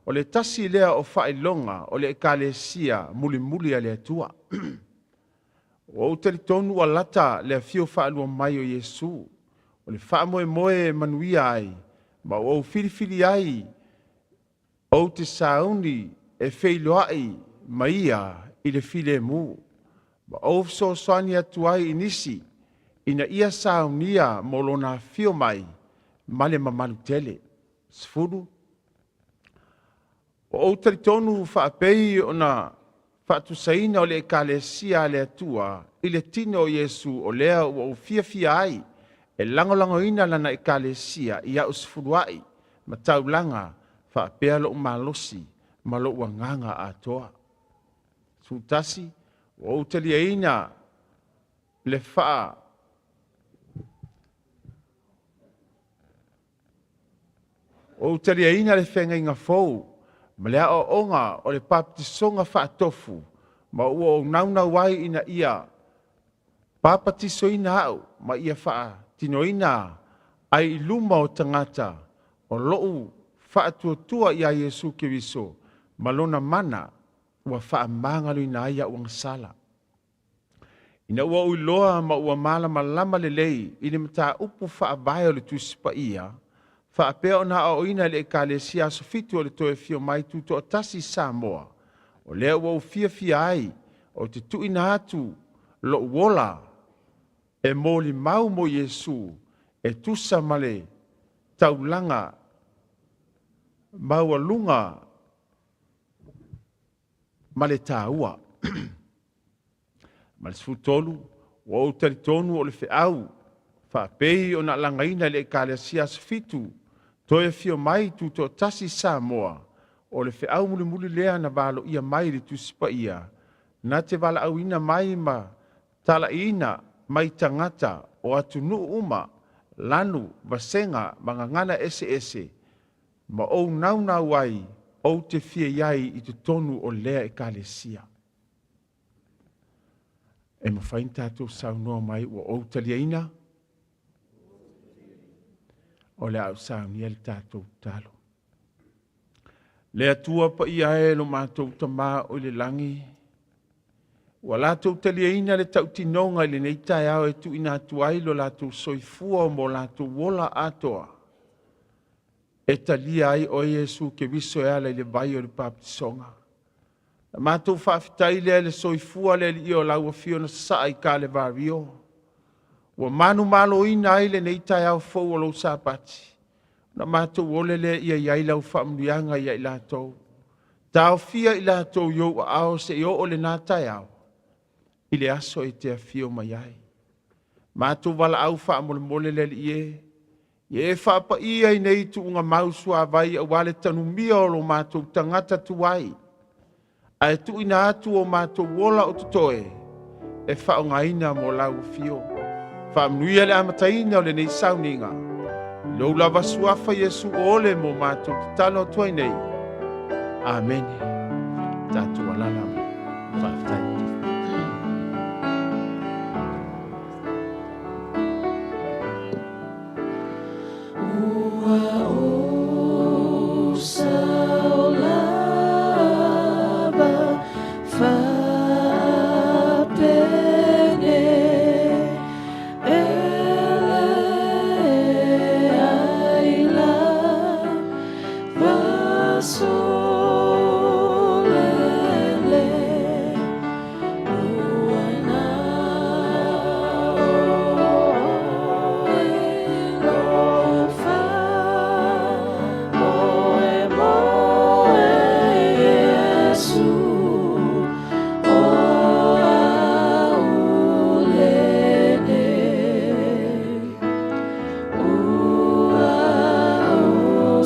o le tasi lea o faailoga o le Ekalesia mulimuli a le Atua. Ua ou talitonu ua lata le afio faalua mai o Iesu, o le faamoemoe e manuia ai, ma ua ou filifili ai ou te sauni e feiloai ma ia i le filemu, ma ou fesoasoani atu ai i nisi ina ia saunia mo lona afio mai ma le mamalu tele. 10. Ua ou talitonu faapei ona faatusaina o le Ekalesia a le Atua i le tino o Iesu, o lea ua ou fiafia ai e lagolagoina lana Ekalesia i au sefuluai ma taulaga faapea lo'u malosi ma lo'u agaga atoa. 11. Ua ou taliaina le faa Ua ou taliaina le feagaiga fou ma le aoaoga o le papatisoga faatofu, ma ua ou naunau ai ina ia papatisoina au ma ia faatinoina ai i luma o tagata o lo'u faatuatua iā Iesu Keriso ma lona mana ua faamagaloina ai a'u agasala. Ina ua ou iloa ma ua malamalama lelei i le mataupu faavae o le Tusi Paia, faapea ona aoaoina e le Ekalesia Aso Fitu o le Toe Afio Mai Tutoatasi i Samoa, o lea ua ou fiafia ai ou te tuuina atu lo'u ola e molimau mo Iesu e tusa ma le taulaga maualuga ma le taua. Ma le 13, ua ou talitonu o le feau faapei ona alagaina i le Ekalesia Aso Fitu Toe Afio Mai Tutoatasi i Samoa, o le feau mulimuli lea na valoia mai i le Tusi Paia, na te valaauina mai ma talaiina mai tagata o atunuu uma, lanu, vasega ma gagana eseese, ma ou naunau ai ou te fia i ai i totonu o lea Ekalesia. E mafai ona tatou saunoa mai ua ou taliaina? O le a ou saunia le tatou tatalo. Le Atua paia e lo matou Tamā o i le lagi, ua latou taliaina le tautinoga i lenei taeao e tuuina atu ai lo latou soifua mo latou ola atoa, e talia ai oe Iesu Keriso e ala i le vai o le papatisoga. Na matou faafetai lea i le soifua le Alii o lau afio na sasaa i Kalevario, ua manumaloina ai lenei taeao fou o lou Sapati. Na matou ole lea ia i ai lau faamanuiaga ia i latou. Taofia i latou i ou aao seia oo lena taeao i le aso e te afio mai ai. Matou valaau faamolemole le Alii e, ia e faapaia i nei tuugamau suavai aua le tanumia o lo matou tagata tuai, ae tuuina atu o matou ola o totoe e faaaogaina mo lau afio. Faamanuia le amataina o lenei sauniga i lou lava suafa Iesu o ole mo matou tatalo atu ai nei. Amene. Tatou alala faafetai.
Ua ou sao lava faapenei, e leai lava sou lele, ua na oe lou faamoemoe, Iesu o au lenei. Ua ou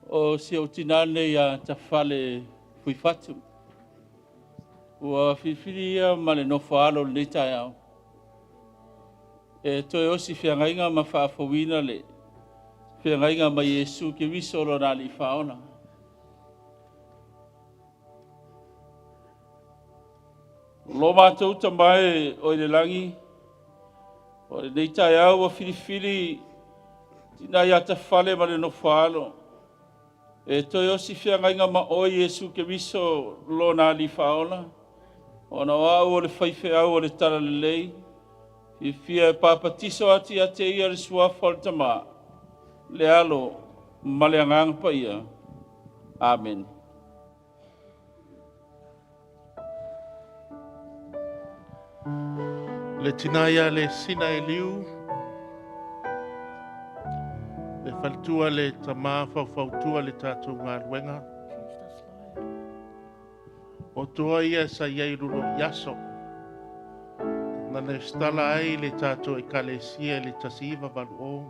O si ou tinā lenei ia Tafale Fuifatu. Ua filifili ia ma le nofo a alo i lenei taeao. E toe osi feagaiga ma faafouina le feagaiga ma Iesu Keriso lona Alii Faaola. Lo matou Tama e o i le lagi, o lenei taeao ua filifili tina ia Tafale ma le nofo a alo, e toe osi feagaiga ma oe Iesu Keriso lona Alii Faaola, ona o au o le faifeau o le Talalelei, fiafia e papatiso atu ia te ia le suafa o le Tama, le Alo ma le Agaga Paia. Amen.
Le tina ia le sina e liu, le faletua le tama faufautua le tatou galuega. O toa ia sa i ai lulo i aso. Na lesitala ai le tatou ekalesia i le 1980.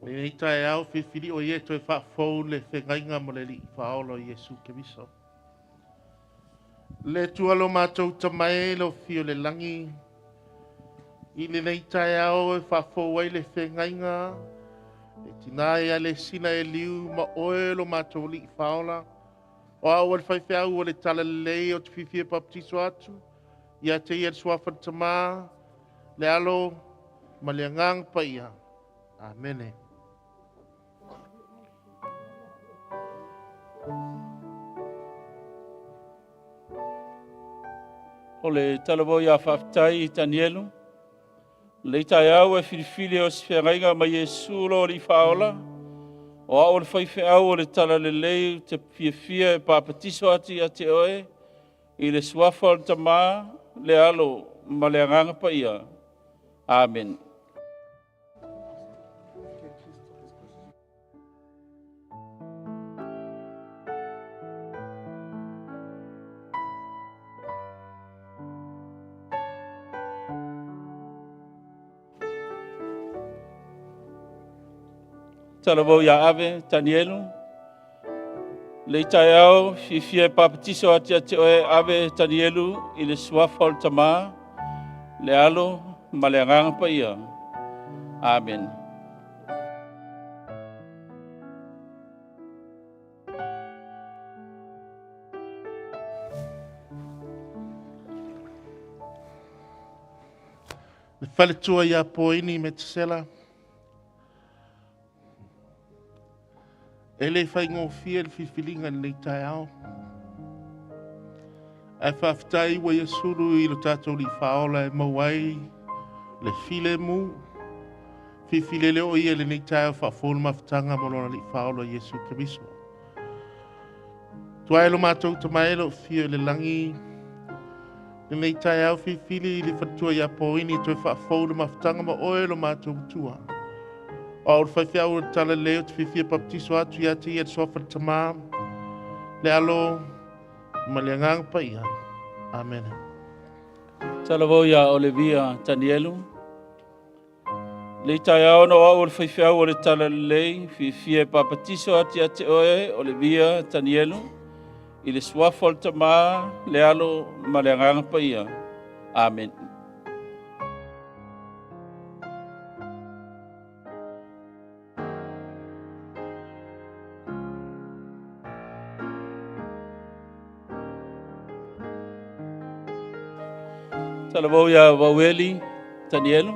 Lenei taeao filifili o ia e toe faafou le feagaiga ma le Alii Faaola o Iesu Keriso. Le Atua lo matou Tama e le fio le lagi, i lenei taeao e faafou ai le feagaiga, le tina ia le sina e liu ma oe lo matou Alii Faaola, o au o le faifeau o le Talalelei o te fiafia baptiso atu, ia te ia le suafa le Tama, le Alo ma le Agaga Paia. Amene.
O le talavou ia faafetai i Tanielu, lenei taeao e filifili o se feagaiga ma Iesu lo Alii Faaola, o au o le faifeau o le Talalelei te fiafia e papatiso atu ia te oe, i le suafa o le Tama, le Alo ma le Agaga Paia. Amen. Talavou ia Ave, Tanielu. Lenei taeao, fiafia e papatiso atu ia te oe Ave Tanielu i le suafa o le Tama, le Alo ma le Agaga Paia. Amen.
Le faletua ia Poini Metasela. E le faigofie le filifiliga i lenei taeao. Ae faafetai ua ia sulu i lo tatou Alii Faaola e maua ai le filemu. Filifili o ia i lenei taeao faafou le mafutaga ma lona Alii Faaola Iesu Keriso. Tuai lo matou Tama e lo fio i le lagi, lenei taeao filifili i le faletua ia Poini toe faafou le mafutaga ma oe lo matou Atua. O au le faifeau o le Talalelei o te fiafia baptiso atu ia te ia le suafa le Tama, le Alo ma le Agaga Paia. Amene.
Talavou ia Olivia Tanielu. Lenei taeao na o au o le faifeau o le Talalelei, fiafia e papatiso atu ia te oe Olivia Tanielu, i le suafa o le Tama, le Alo ma le Agaga Paia. Amen. Talavou ia Vaueli Tanielu.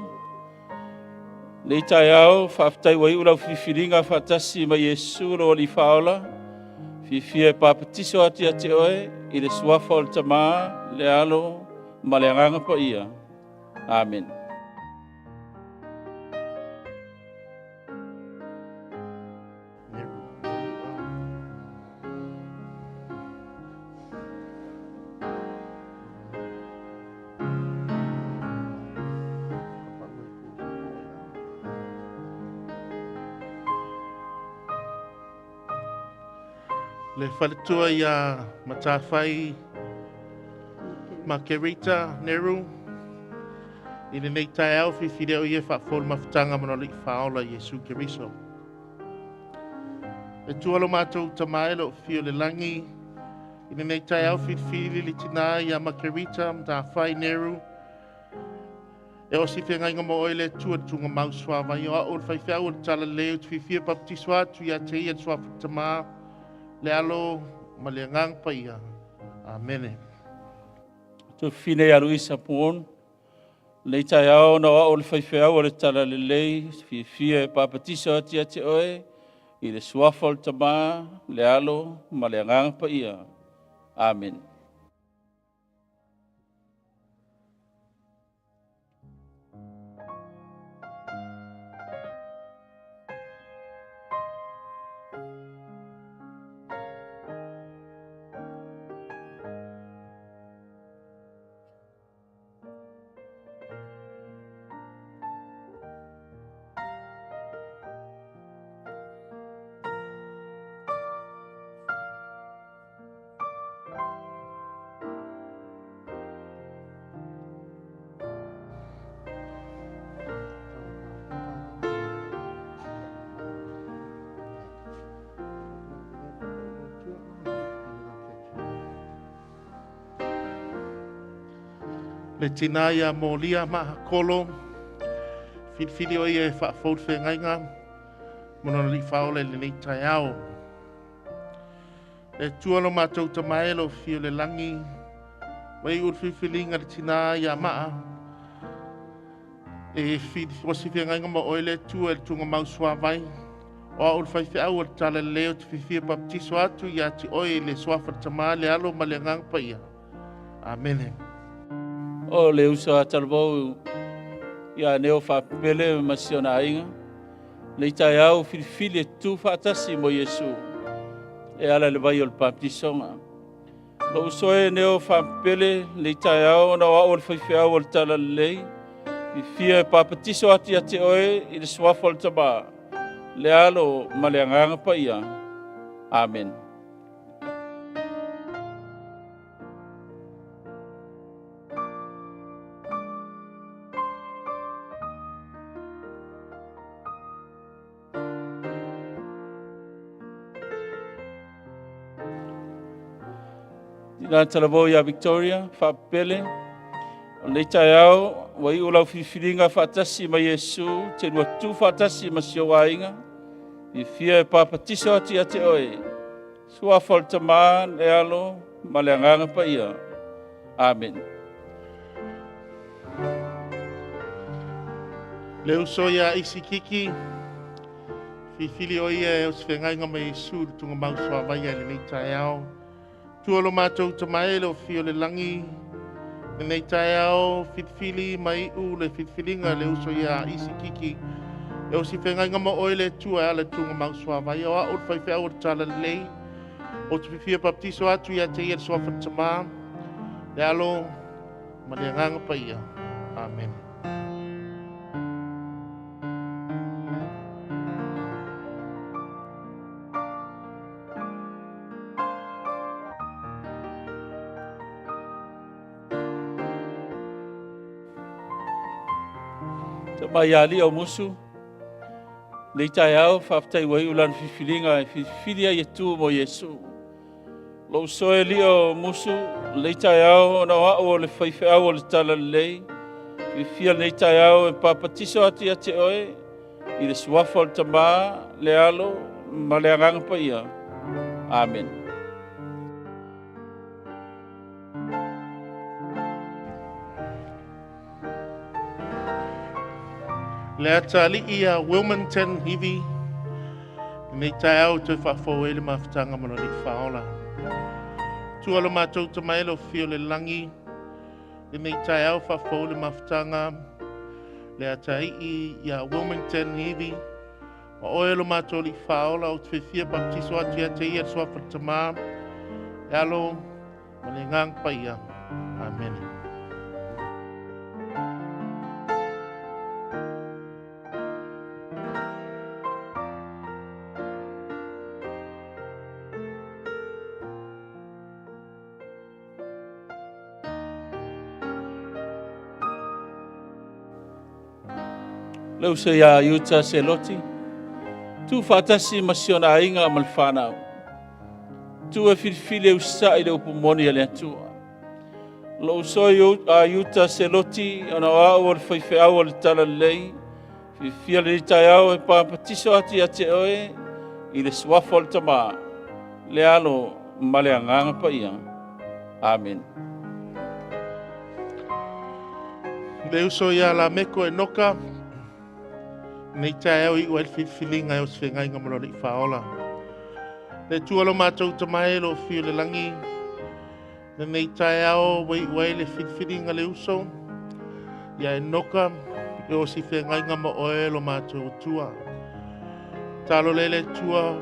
Lenei taeao, faafetai ua iu lau filifiliga faatasi ma Iesu lo Alii Faaola, fiafia e papatiso atu ia te oe i le suafa o le Tama, le Alo ma le Agaga Paia. Amen.
Le faletua ia Matafai Margarita Neru, i lenei taeao filifili o ia faafou le mafutaga ma lona Alii Faaola Iesu Keriso. E tua lo matou Tama e lo o fio le lagi, i lenei taeao filifili le tina ia Makerita Matafai Neru, e osi feagaiga ma oe le Atua le tuugamau suavai o au o le faifeau o le talalelei ou te fiafia papatiso atu ia te ia le suafa o le Tama, le Alo ma le Agaga Paia. Amene.
Tufine ia Luisa Puon, lenei taeao na o au o le faifeau o le talalelei, fiafia e papatiso atu ia te oe i le suafa o le Tama, le Alo ma le Agaga Paia. Amen.
Le tina ia Molia Mahakolo, filifili o ia e faafou le feagaiga ma lona alii faaola i lenei taeao. Le Atua lo matou Tama e lo fio le lagi, mai ul filifiliga le tina ia maa, e osi feagaiga ma oe le Atua e le tuugamau suavai, o au le faifeau o le talalelei o te fiafia papatiso atu ia te oe i le suafa o le Tama, le Alo ma le Agaga Paia. Amene.
O le uso a talavou ia Neo Faapele ma si ona aiga, lenei taeao filifili e tu faatasi mo Iesu e ala i le vai o le baptisoga. Lou uso e Neo Faapele, lenei taeao ona o au o le faifeau o le talalelei, fiafia e papatiso atu ia te oe i le suafa o le Tama, le Alo ma le Agaga Paia. Amen. Tina talavou ia Victoria, faapele, o lenei taeao, ua iu lau filifiliga faatasi ma Iesu, te lua tu faatasi ma si ou aiga, fiafia e papatiso atu ia te oe, suafa o le Tama, le Alo, ma le Agaga Paia. Amen.
Le uso ia Isi Kiki, filifili o ia e osi feagaiga ma Iesu le tuugamau suavaia i lenei taeao. Tua lo matou Tama e le o fio le lagi, lenei taeao filifili ma iu le filifiliga le uso ia Isi Kiki, e osi feagaiga ma oe le Atua e ala i le tuugamau suavaia, o au le faifeau o le talalelei, ou te fiafia papatiso atu ia te ia le suafa o le Tama, le Alo ma le Agaga Paia. Amene.
Tama ia Alii o Musu, nei taeao faafetai ua iu lana filifiliga e filifili ai e tu mo Iesu. Lou soe lia o Musu, lenei taeao ona o au o le faifeau o le talalelei, fiafia lenei taeao e papatiso atu ia te oe i le suafa o le Tama, le Alo ma le Agaga Paia. Amen.
Le atalii ia Wilmington Hivi, lenei taeao toe faafou ai le mafutaga ma lona faaola. Tua lo matou Tama e lo fio le lagi, lenei taeao faafou le mafutaga le atalii ia Wilmington Hivi, ma oe lo matou alii faaola ou te fiafia papatiso atu ia te ia le suafa o le Tama, le Alo ma le Agaga Paia. Amene.
Le uso ia Iuta Seloti, Tuufaatasi ma si ona aiga ma le fanau. Tu e filifili e usitai i le upu moni a le Atua. Lou uso a Iuta Seloti, ona o au o le faifeau o le Talalelei, fiafia lenei taeao e papatiso atu ia te oe i le suafa o le Tama, le Alo ma le Agaga Paia. Amen.
Le uso ia Lameko Enoka, nei taeao i iu ai le filifiliga e o se feagaiga ma lo Alii Faaola. Le Atua lo matou Tama e o lo o afio i le lagi, lenei taeao ua iu ai le filifiliga a le uso ia Enoka e o si feagaiga ma oe lo matou Atua. Talo lea le Atua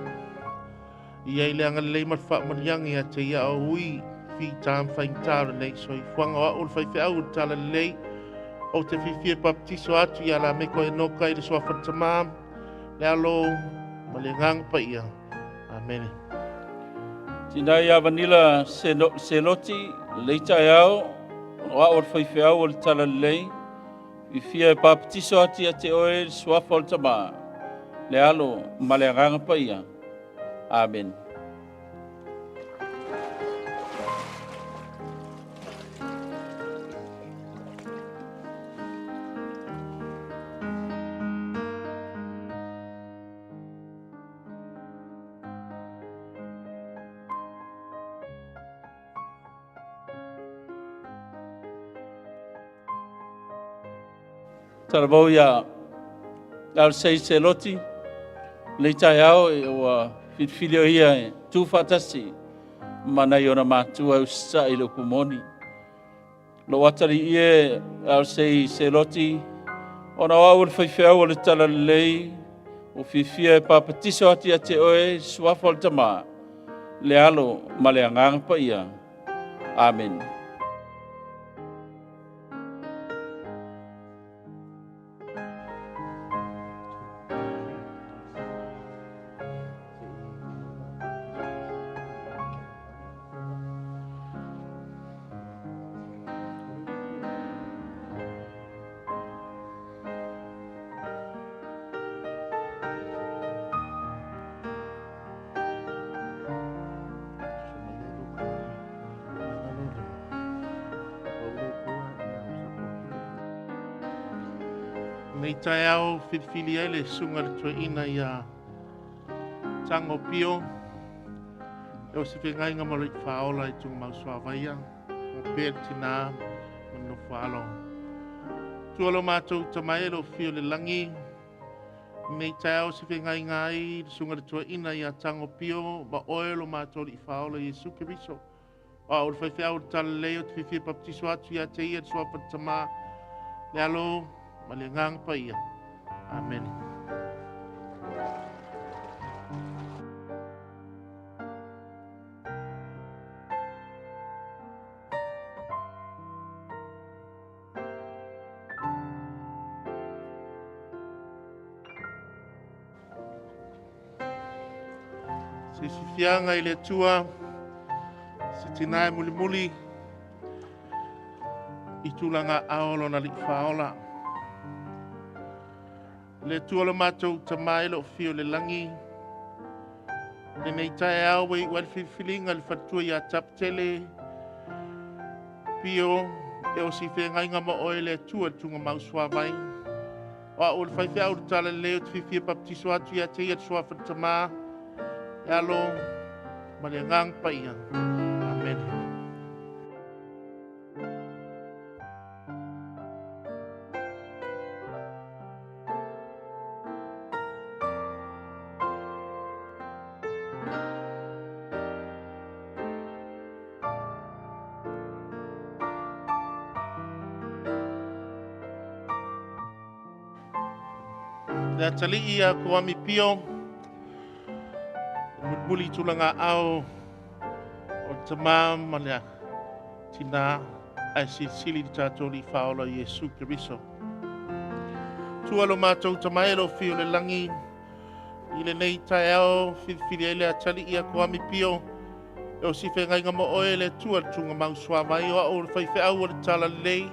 i ai le agalelei ma le faamanuiaga ia te ia o ui fita ma faigata o lenei soifuaga. O au o le faifeau o le Talalelei, ou te fiafia e baptiso atu ia Lameko Enoka i le suafa o le Tama, le Alo ma le Agaga Paia. Amene.
Tina ia Vanila Seloti, lenei taeao, o au o le faifeau o le Talalelei, fiafia e papatiso atu ia te oe le suafa o le Tama, le Alo ma le Agaga Paia. Amen. Talavou ia Alsei Seloti, lenei taeao e ua filifili o ia e tu faatasi ma nai ona matua e usitai i le upu moni. Lou atalii e Alsei Seloti, ona o au o le faifeau o le Talalelei, ua fiafia e papatiso atu ia te oe suafa o le Tama, le Alo ma le Agaga Paia. Amen.
Nei taeao filifili ai le susuga i le toeaina ia Tago Pio e o se feagaiga ma le Faaola i Tugamau Suavaia, faapea le tina ma le nofo alo. Tua lo matou Tama e o lo o afio i le lagi, nei taeao se feagaiga ai le susuga i le toeaina ia Tago Pio ma oe lo matou Alii Faaola Iesu Keriso. O au o le faifeau o le Talalelei ou te fiafia e papatiso atu ia te ia le suafa o le Tama, le Alo ma le Agaga Paia. Amene. Se fiafiaga i le Atua, se tina e mulimuli i tulaga ao lona Alii Faaola. Le Atua lo matou Tama e o lo o afio i le lagi, lenei taeao ua iu ai le filifiliga i le faletua ia Tapatele Pio e o si feagaiga ma oe le Atua i le tugamau suavai. O au o le faifeau o le Talalelei ou te fiafia e papatiso atu ia te ia le suafa o le Tama, le Alo ma le Agaga Paia. Amene. Le atalii ia Koami Pio, e mulimuli i tulaga ao o le tama ma le tina ae silisili i le tatou Alii Faaola Iesu Keriso. Tua lo matou Tama e o lo o afio i le lagi, i lenei taeao filifili ai le atalii ia Koami Pio e o si feagaiga ma oe le Atua i le tugamau suavai. O au o le faifeau o le Talalelei,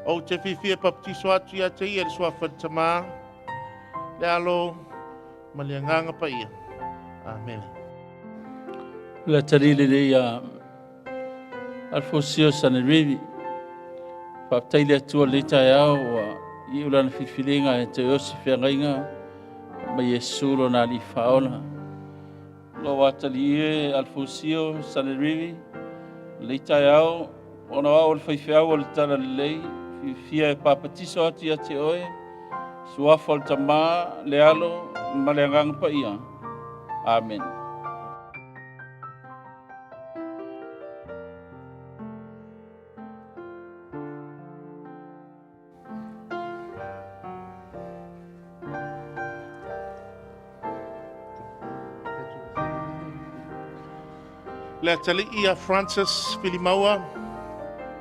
ou te fiafia e papatiso atu ia te ia le suafa o le Tama, le Alo ma le Agaga Paia. Amene.
Le atalii lenei a Alfosio Sanerivi. Faafetai i le Atua i lenei taeao ua iu lana filifiliga e toe osi feagaiga ma Iesu lona Alii Faaola. Lou atalii e Alfosio Sanerivi, lenei taeao ona o au o le faifeau o le Talalelei, fiafia e papatiso atu ia te oe, suafa o le Tama, le Alo ma le Agaga Paia. Amen.
Le atalii ia Francis Filimaua,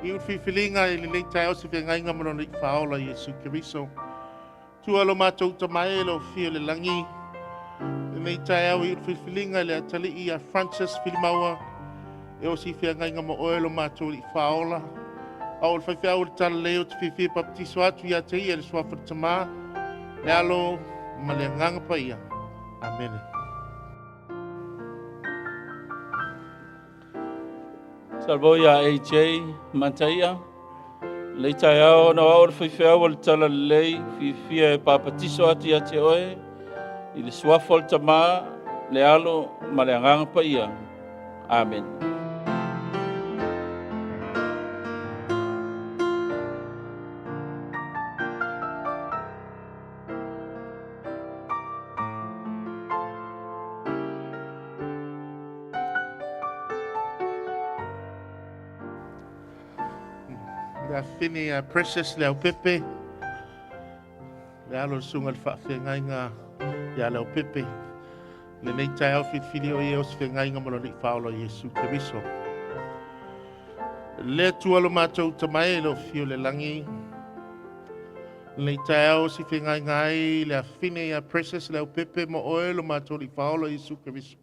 i ulu filifiliga i lenei taeao se feagaiga ma lona Alii Faaola Iesu Keriso. Tua lo matou Tama e lo fia le lagi, lenei taeao i ulu filifiliga i le atalii ia Francis Filimaua, e osi feagaiga ma oe lo matou Alii Faaola. A o le faifeau o le Talalelei o te fiafia e papatiso atu ia te ia i le suafa o le Tama, le Alo ma le Agaga Paia. Amene.
Salvo ia AJ Mantaia. Lei taeao na o au o le faifeau o le Talalelei, fiafia e papatiso atu ia te oe i le suafa o le Tama, le Alo ma le Agaga Paia. Amen.
Le afine ia Precious le Aupepe, le alo le susuga i le faafeagaiga ia Leaupepe. Lenei taeao filifili o ia o se feagaiga ma lona Alii Faaola Iesu Keriso. Le Atua lo matou Tama e le fio le lagi, lenei taeao si feagaiga ai le afine ia Precious le Aupepe ma oe lo matou Alii Faaola Iesu Keriso.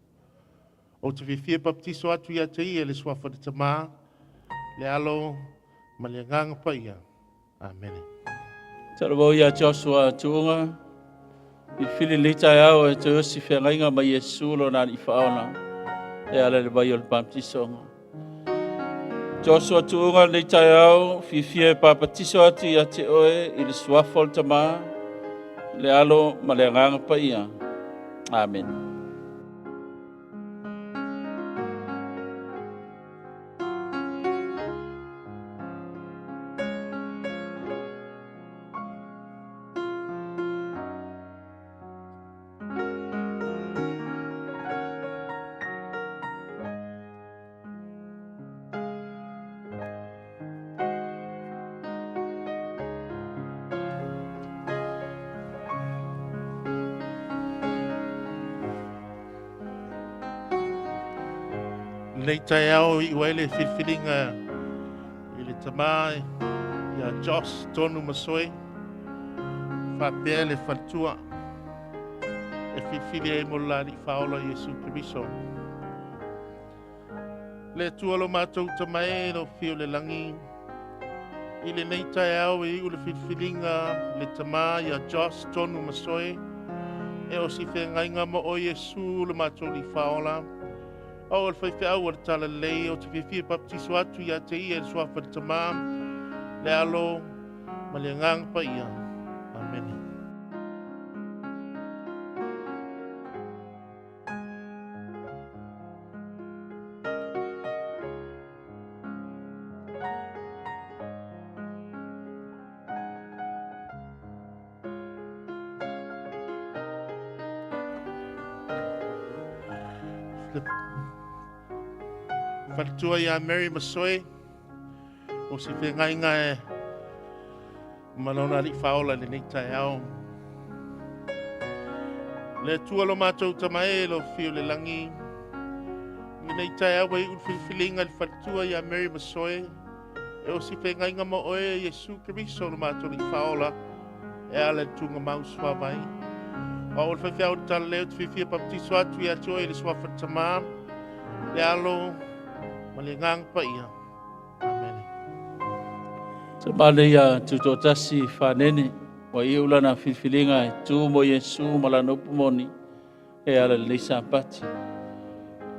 Ou te fiafia e papatiso atu ia te ia i le suafa o le Tama, le Alo ma le Agaga Paia. Amene.
Talavou ia Joshua Tuuga, filifili lenei taeao e toe osi feagaiga ma Iesu lona Alii Faaola e ala i le vai o le papatisoga. Joshua Tuuga lenei taeao, fiafia e papatiso atu ia te oe i le suafa o le Tama, le Alo ma le Agaga Paia. Amen.
Lenei taeao i iu ai le filifiliga i le tama ia Josh Tonu Masoe, faapea le faletua e filifili ai mo le la Alii Faaola Iesu Keriso. Le Atua lo matou Tama e lo fio le lagi, i lenei taeao e iu le filifiliga le tama ia Josh Tonu Masoe e o si feagaiga ma oe Iesu lo matou Alii Faaola. A o le faifeau o le Talalelei o te fiafia e papatiso atu ia te ia i le suafa o le Tama, le Alo ma le Agaga Paia. Amene. Faletua ia Mary Masoe, o si feagaiga e ma lona Alii Faaola i lenei taeao. Le Atua lo matou Tama e lo fio le lagi, lenei taeao e iu le filifiliga i le faletua ia Mary Masoe, e o si feagaiga ma oe Iesu Keriso lo matou Alii Faaola, e ala i le tuugamau suavai. A o le faifeau o le Talalelei o te fiafia papatiso atu ia te oe i le suafa o le Tama, le Alo ma le Agaga Paia. Amene.
Tama le ia tutoatasi fanene, ua iu lana filifiliga e tu mo Iesu ma lana upu moni. e ala i lenei Sapati.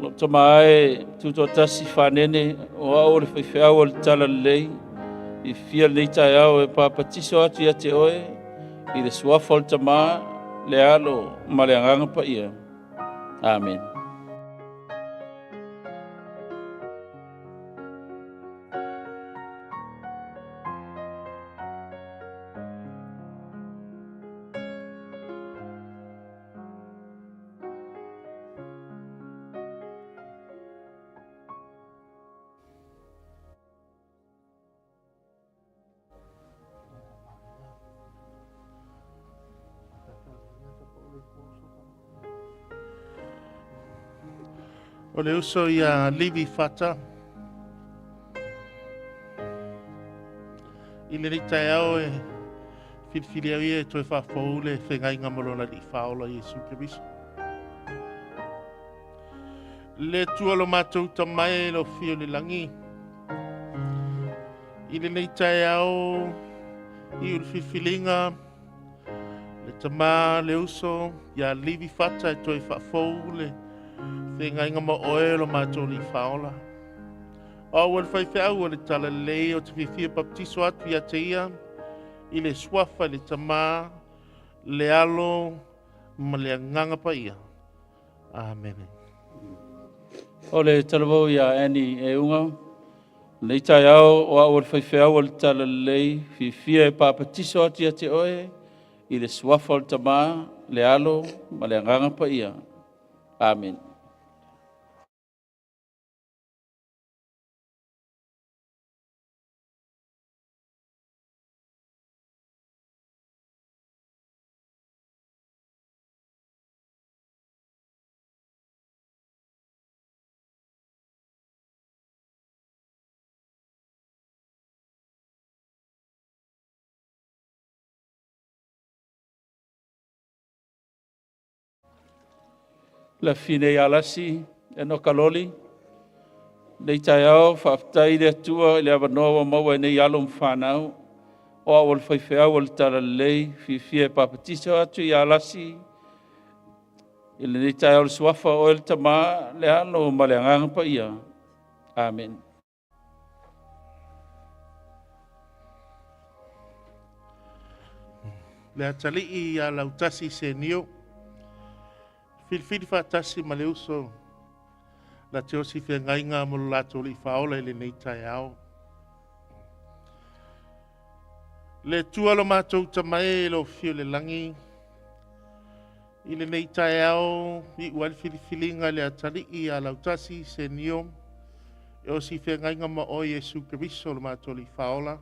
Lou tama e tutoatasi fanene o au o le faifeau o le talalelei i fia lenei taeao e papatiso atu ia te oe i le suafa o le Tama, le Alo ma le Agaga Paia. Amen.
O le uso ia Livi Fata. I lenei taeao e filifili au ia e toe faafou le feagaiga ma lona Alii Faaola Iesu Keriso. Le Atua lo matou Tama e, lo fio le lagi, i lenei taeao i ulu filifiliga le tama le uso ia Livi Fata e toe faafou le feagaiga ma oe lo matou Alii Faaola. O au o le faifeau o le talalelei o te fiafia papatiso atu ia te ia i le suafa i le Tama, le Alo ma le Agaga Paia. Amene.
O le talavou ia Annie e unga, lenei taeao o au o le faifeau o le talalelei, fiafia e papatiso atu ia te oe i le suafa o le Tama, le Alo ma le Agaga Paia. Amen. La fine ia lasi e no kaloli, nei taeao faafetai i le Atua i le avanoa ua maua e nei alo ma fanau, o au o le faifeau o le talalelei, fiafia e papatiso atu ia lasi i lenei taeao le suafa o oe le Tama, le Alo ma le Agaga Paia. Amen.
Le atalii ia lautasi senio, filifili faatasi ma le uso la te osi feagaiga mo lo latou Alii Faaola i lenei taeao. Le Atua lo matou Tama e, lo fio le lagi, i lenei taeao iu ai le filifiliga le atalii ia lautasi senio e osi feagaiga ma oe Iesu Keriso lo matou Alii Faaola.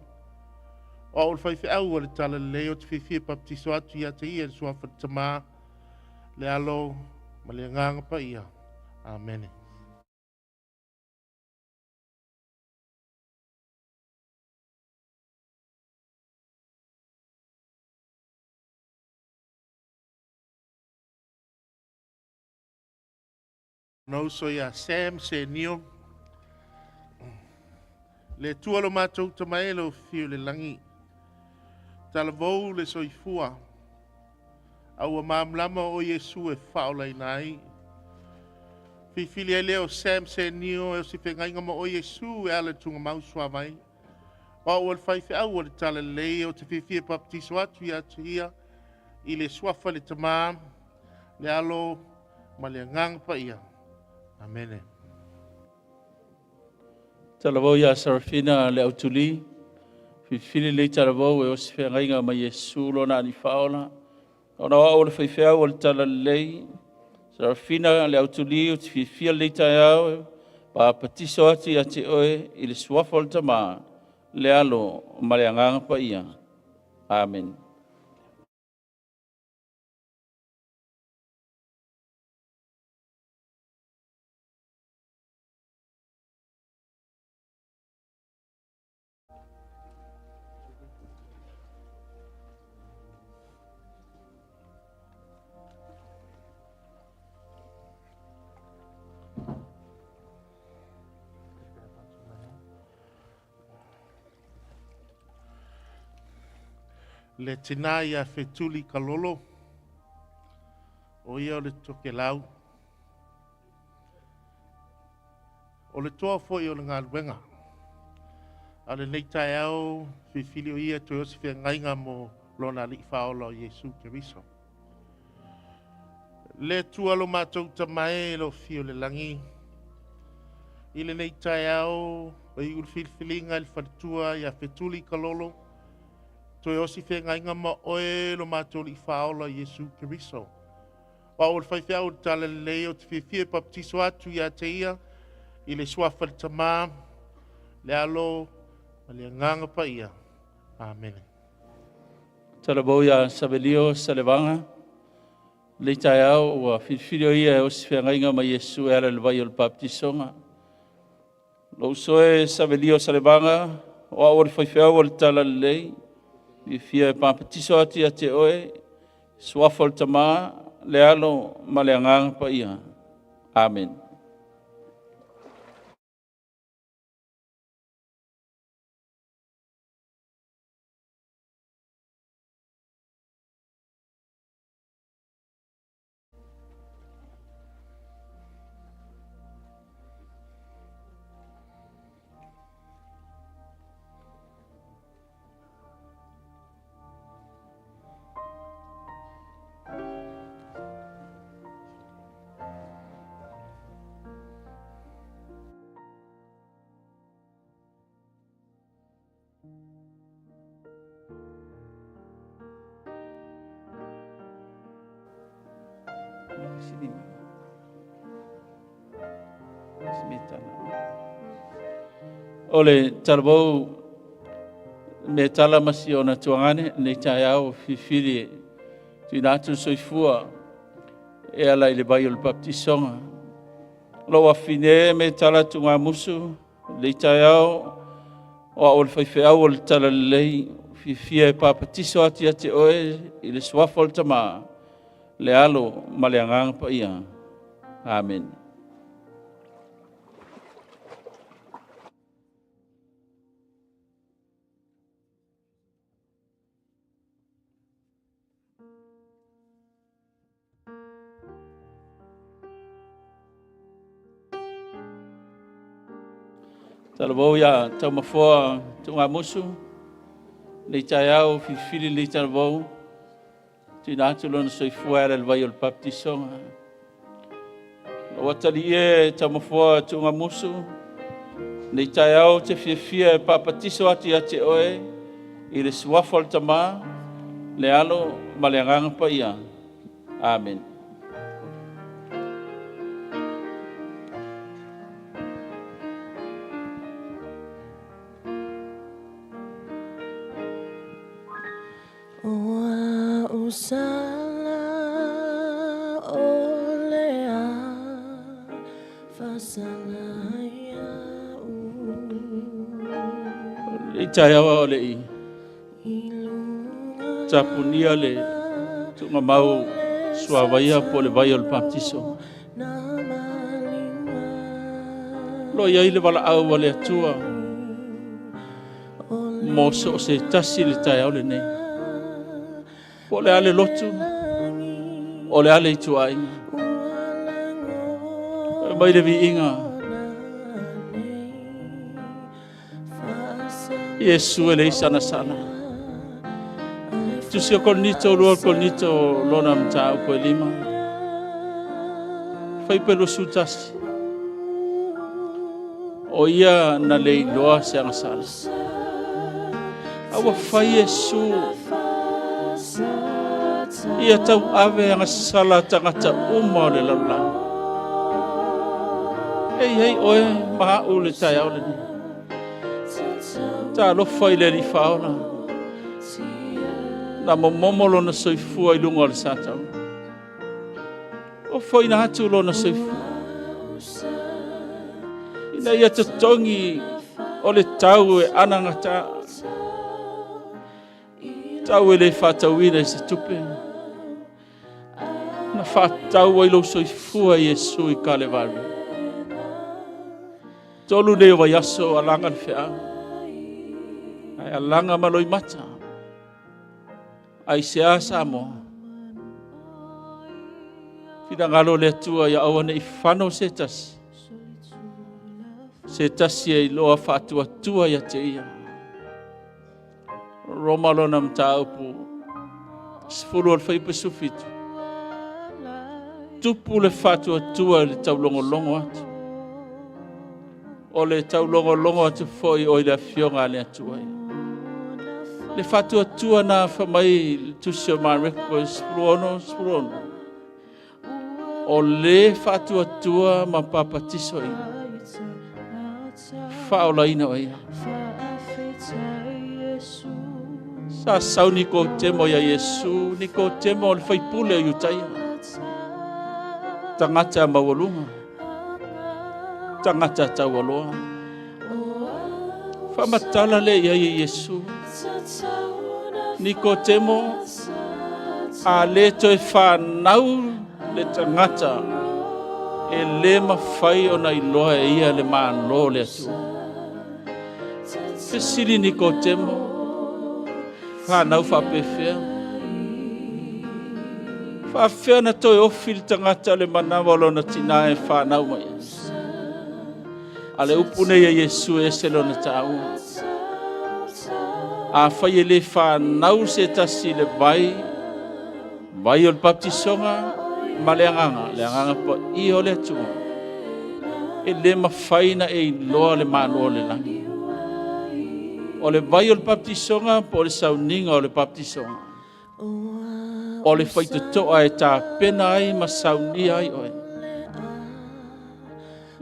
O au o le faifeau o le talalelei o te fiafia papatiso atu ia te ia i le suafa o le Tama, le Alo ma le Agaga Paia. Amene. Na uso ia Sam Senio. Le Atua lo matou Tama e, lo fio le lagi, talavou le soifua, a ua malamalama o Iesu e faaolaina ai. Filifili ai lea o Sam Senio e o si feagaiga ma o Iesu e ala i le tugamau suavai. O au o le faifeau o le talalelei o te fiafia papatiso atu ia te ia i le suafa le Tama, le Alo ma le Agaga Paia. Amene.
Talavou ia Sarafina le autuli, filifili lenei talavou e osi feagaiga ma Iesu lona Alii Faaola. Ona o au o le faifeau o le talalelei, Sarafina le autuli o te fiafia lenei taeao, papatiso atu ia te oe i le suafa o le Tama, le Alo ma le Agaga Paia. Amen.
Le tina ia Fetuli Kalolo, o O ia o le Tokelau. O le toa foi o le galuega. A o lenei taeao, filifili o ia toe osi feagaiga mo lona Alii Faaola o Iesu Keriso. Le Atua lo matou Tama e, lo fio le lagi, i lenei taeao, o iu le filifiliga i le faletua ia Fetuli Kalolo, toe osi feagaiga ma oe lo matou Alii Faaola Iesu Keriso. O au o le faifeau o le Talalelei ou te fiafia e papatiso atu ia te ia i le suafa o le Tama, le Alo ma le Agaga Paia. Amene.
Talavou ia Savelio Salevaga, lenei taeao ua filifili o ia e osi feagaiga ma Iesu e ala i le vai o le baptisoga. Lou uso e Savelio Salevaga, o au o le faifeau o le Talalelei, fiafia e papatiso atu ia te oe, suafa o le Tama, le Alo ma le Agaga Paia. Amen. O le talavou me tala ma si ona tuagane nei taeao filifili e tuuina atu le soifua e ala i le vai o le baptisoga. Lou afine me tala tugamusu lenei taeao o au o le faifeau o le Talalelei, fiafia e papatiso atu ia te oe i le suafa o le Tama, le Alo ma le Agaga Paia. Amen. Talavou ia Taumafoa Tugamusu, lenei taeao filifili lenei talavou, tuuina atu lona soifua e ala i le vai o le baptisoga. Lau atalii e Taumafoa Tugamusu, lenei taeao ou te fiafia e papatiso atu ia te oe i le suafa o le Tama, le Alo ma le Agaga Paia. Amen.
O a'u sala o le a faasala ia'u.
Le taeao o le i tapunia le tuugamau suavaia po o le vai o le baptiso. Lo i ai le valaau a le Atua mo so o se tasi le taeao lenei. Po o le a le lotu, o le a le ituaiga. E mai le viiga. Iesu e leai sana sala. Tusi o Korinito, 2 Korinito, lona mataupu e 5. Faipe 21. O ia na le iloa se agasala. A ua fai Iesu ia tauave agasala tagata uma o le lalolagi. E i ai oe ma a'u le taeao lenei. Talofa i le Alii Faaola. Na momomo lona soifua i luga o le sataua. Ofoina atu lona soifua ina ia totogi o le tau e anagata, tau e le faatauina i se tupe. Na faatau ai lou soifua Iesu i Kalevari. Tolu nei o vaiaso alaga le feau, ae alaga ma loimata. Aisea Samoa? Finagalo o le Atua ia aua ne i fano se tasi, se tasi e iloa faatuatua ia te ia. Roma lona mataupu 10 o le fuaiupu 17. Tupu le faatuatua i le taulogologo atu. O le taulogologo atu foi o i le afioga a le Atua ia. Le faatuatua na fai mai le tusi o Mareko 16, 16. O le faatuatua ma papatiso ina, faaolaina o ia. Sa sau Nikotemo ia Iesu, Nikotemo o le faipule o Iutaia. Tagata maualuga, tagata taualoa. Faamatala le i ai e Iesu. Nikotemo, a le toe whanau le tagata, e le mafai ona iloa e ia le malo le Atua. Fesili Nikotemo, whanau whaapewhea. Whaafea na toe ofi le tagata le manawa o lona tina e whanau mai. A le upu nei a Iesu e ese lona taua. A fai e le whanau se tasi le vai, vai o le baptisoga ma le agaga, le agaga pa i o le Atua. E le mafai na e iloa le malo o le lagi. O le vai o le baptisoga po o le sauniga o le baptisoga. O le faitotoa e tapena ai ma saunia ai oe.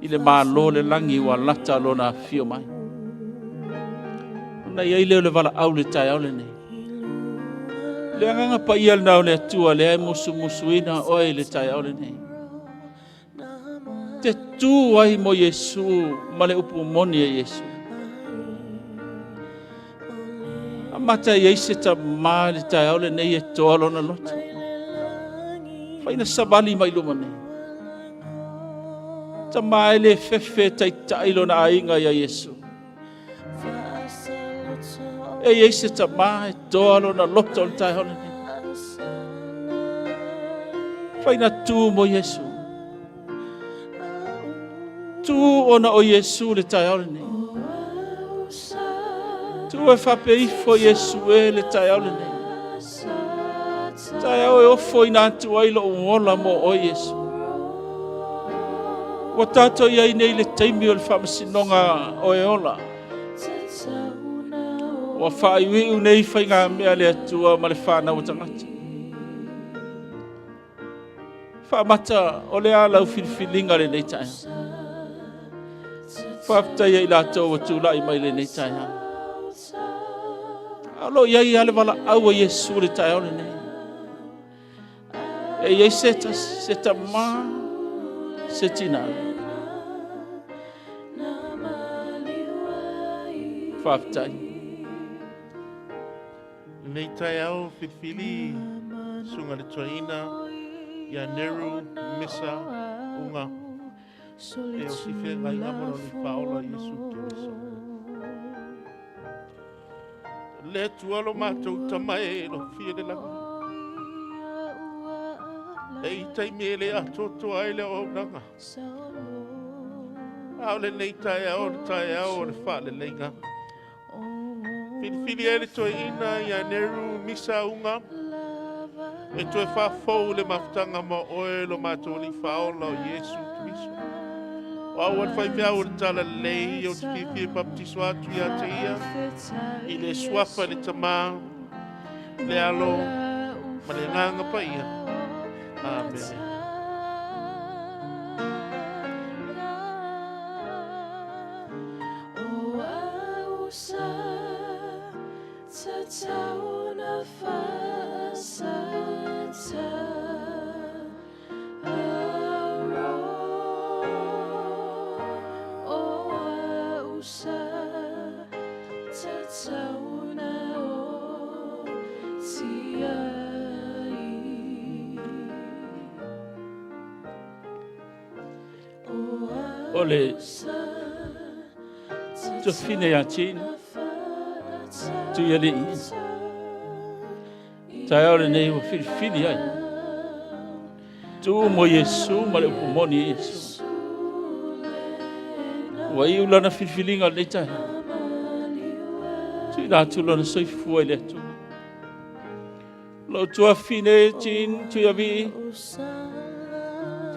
I le malo le lagi ua lata lona afio mai. Ona i ai leo le vala au le taeao lenei. Le agaga paia lena o le Atua lea e musumusuina oe i le taeao lenei. Te tū ai mo Iesu ma le upu moni e Iesu. A mata i ai se tamā le taeao lenei e toa lona loto. Faina savali mai luma nei. Tamā e le fefe taitai lona aiga ia Iesu. E i ai se tamā e toa lona loto o le taeao lenei. Faina tū mo Iesu. Tū ona o Iesu le taeao lenei. Tū e whapeifo Iesu e le taeao lenei. Taeao e ofo ina atu ai lo uola mo o Iesu. Ua tātou i ai nei le taimi o le whaamasinoga o e ola. Ua whaaiuiu nei whainga mea le Atua ma le whanau o tagata. Whaamata o le a lau filifiliga lenei taeao. Faafetai ai latou ua tulai mai lenei taeao. A o lo o i ai lava le valaau a Iesu le taeao lenei. E i ai se tasi, se tamā, se tinā. Faafetai.
Lenei taeao filifili susuga le toeaina ia Neru Mesa Uga e o si feagaiga ma lona faaola Iesu Keriso. Le Atua lo matou tama e lo fia le lagi. E i taimi e le atoatoa ai le auaunaga. A o lenei taeao o le taeao o le faaleleiga. Filifili ai le toeaina ia Neru Misa Uga e toe faafou le mafutaga ma oe lo matou Alii Faaola o Iesu Keriso. O au o le faifeau o le talalelei, ou te fiafia e papatiso atu ia te ia i le suafa i le Tamā, le Alo ma le Agaga Paia. Amene.
O le tofine ia Jean, Tuialii, taeao lenei ua filifili ai. Tu mo Iesu ma le upu moni e Iesu. Ua iu lana filifiliga o lenei taeao. Tuuina atu lona soifua i le Atua. Lou tuafafine Jean Tuiavii,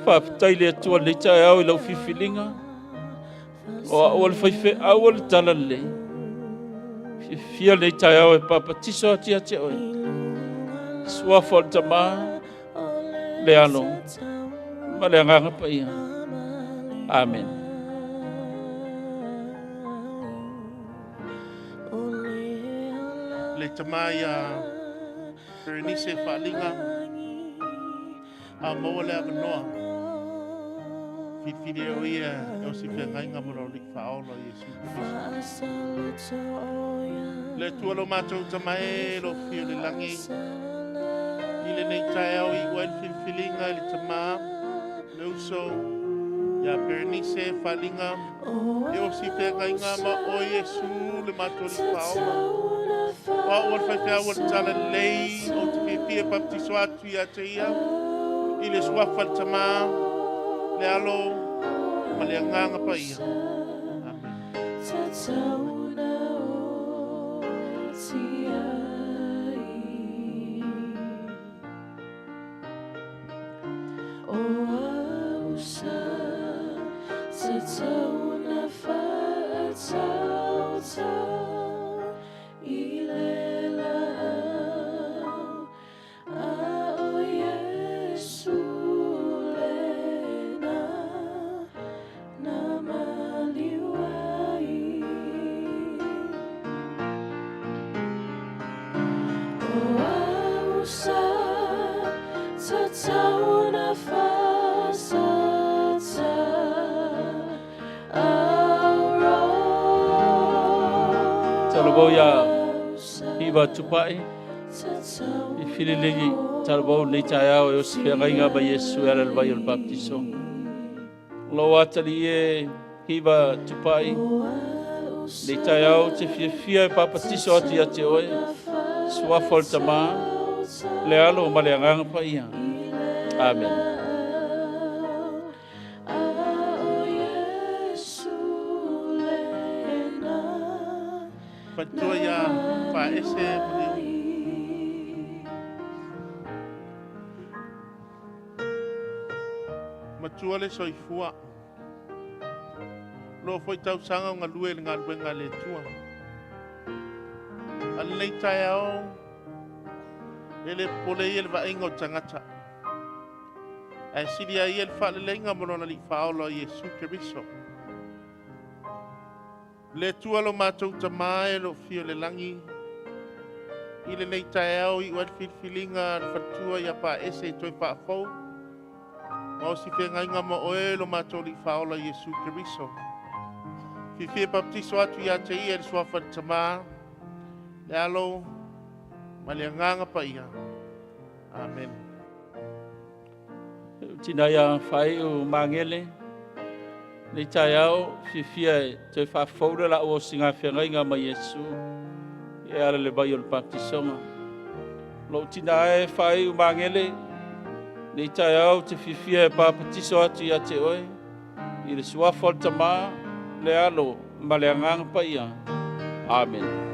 faafetai i le Atua i lenei taeao i lau filifiliga. O au o le faifeau o le talalelei. Fiafia lenei taeao e papatiso atu ia te oe. Suafa o le Tama, le Alo, ma le Agaga Paia. Amen.
Le tama ia Berenice Faaliga, a maua le avanoa, filifili e o ia e o si feagaiga ma lo Alii Faaola Iesu Keriso. Le Atua lo matou Tama e, lo fio le lagi, i lenei taeao i iu ai le filifiliga i le tama, le uso, ia Berenice Faaliga, E osi feagaiga ma oe Iesu le matou Alii Faaola. O au o le faifeau o le talalelei, ou te fiafia e baptiso atu ia te ia i le suafa le Tamā, le Alo ma le Agaga Paia. Amen.
Talavou ia Hiva Tupai i fililigi talavou nei taeao e osi feagaiga ma Iesu e ala le vai o le baptiso. Lou atalii e Hiva Tupai, nei taeao te fiafia e papatiso atu ia te oe, suafa o le Tamā, le Alo ma le Agaga Paia. Amen.
Faletua ia Faese Maliu. Matua le soifua. Loa foi tausaga o galue i le galuega a le Atua. A lenei taeao, e le popole ia le vaaiga o tagata. Ae sili ai ia le faaleleiga ma lona Alii Faaola o Iesu Keriso. Le Atua lo matou Tamā e lo fia o le lagi, i lenei taeao iu ai le filifiliga a le faletua ia Paese e toe faafou, ma o si feagaiga ma oe lo matou Alii Faaola Iesu Keriso. Fiafia e baptiso atu ia te ia i le suafa o le Tamā, le Alo, ma le Agaga Paia. Amen.
Tina ia Faaiu Magele, nei taeao fiafia e toe faafou le lau o siga feagaiga ma Iesu e ala le vai o le baptisoga. Lou tina e Faaiu Magele, nei taeao te fiafia e baptiso atu ia te oe i le suafa o le Tamā, le Alo ma le Agaga Paia. Amen.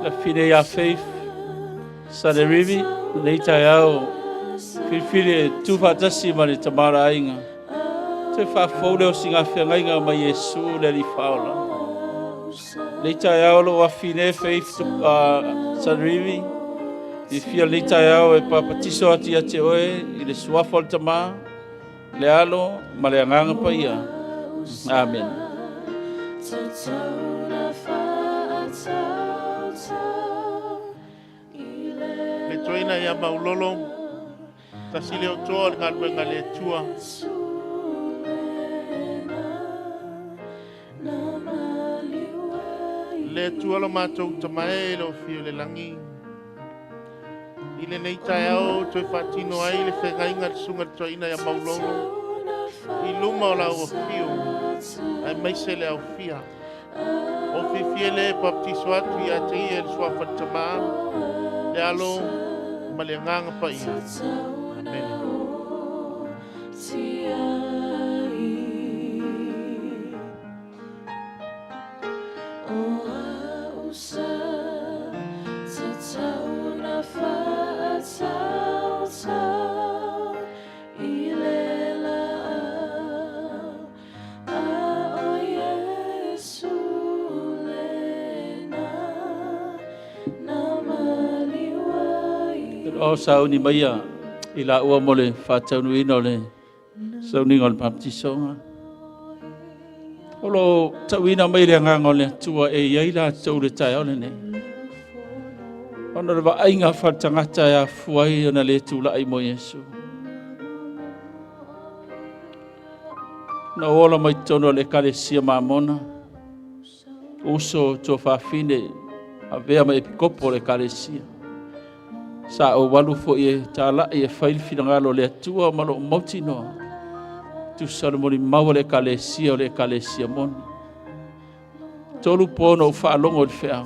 Lafine ia Faith Sanerivi, lenei taeao filifili e tu faatasi ma le tamalaaiga. Toe faafou le osiga feagaiga ma Iesu le Alii Faaola. Lenei taeao lo afine Faith Sanrivi, fiafia lenei taeao e papatiso atu ia te oe i le suafa o le Tamā, le Alo ma le Agaga Paia. Amen.
Le toeaina ia Maulolo, tasi lea o toa o le galuega a le Atua. Le Atua lo matou Tama e i le afio i le lagi, i lenei taeao toe faatino ai le feagaiga a le susuga i le toeaina ia Maulolo i luma o lau afio aemaise le aofia. O fiafia le baptiso atu ia te ia i le suafa o le Tamā, le Alo ma le Agaga Paia. Amene.
O sauni maia i laua mo le faataunuuina o le sauniga o le baptisoga. O lo o tauina mai le agaga o le Atua e i ai latou i le taeao lenei. Ona o le vaaiga faaletagata e afua ai ona le tulai mo Iesu. Na ou ola mai totonu o le Ekalesia Mamona, uso tuafafine avea ma epikopo o le Ekalesia. Sa ou alu foi e talai e fai le finagalo o le Atua ma lou mautinoa. Tusa o le molimau a le Ekalesia o le Ekalesia moni. 3 po na ou faalogo i le feau.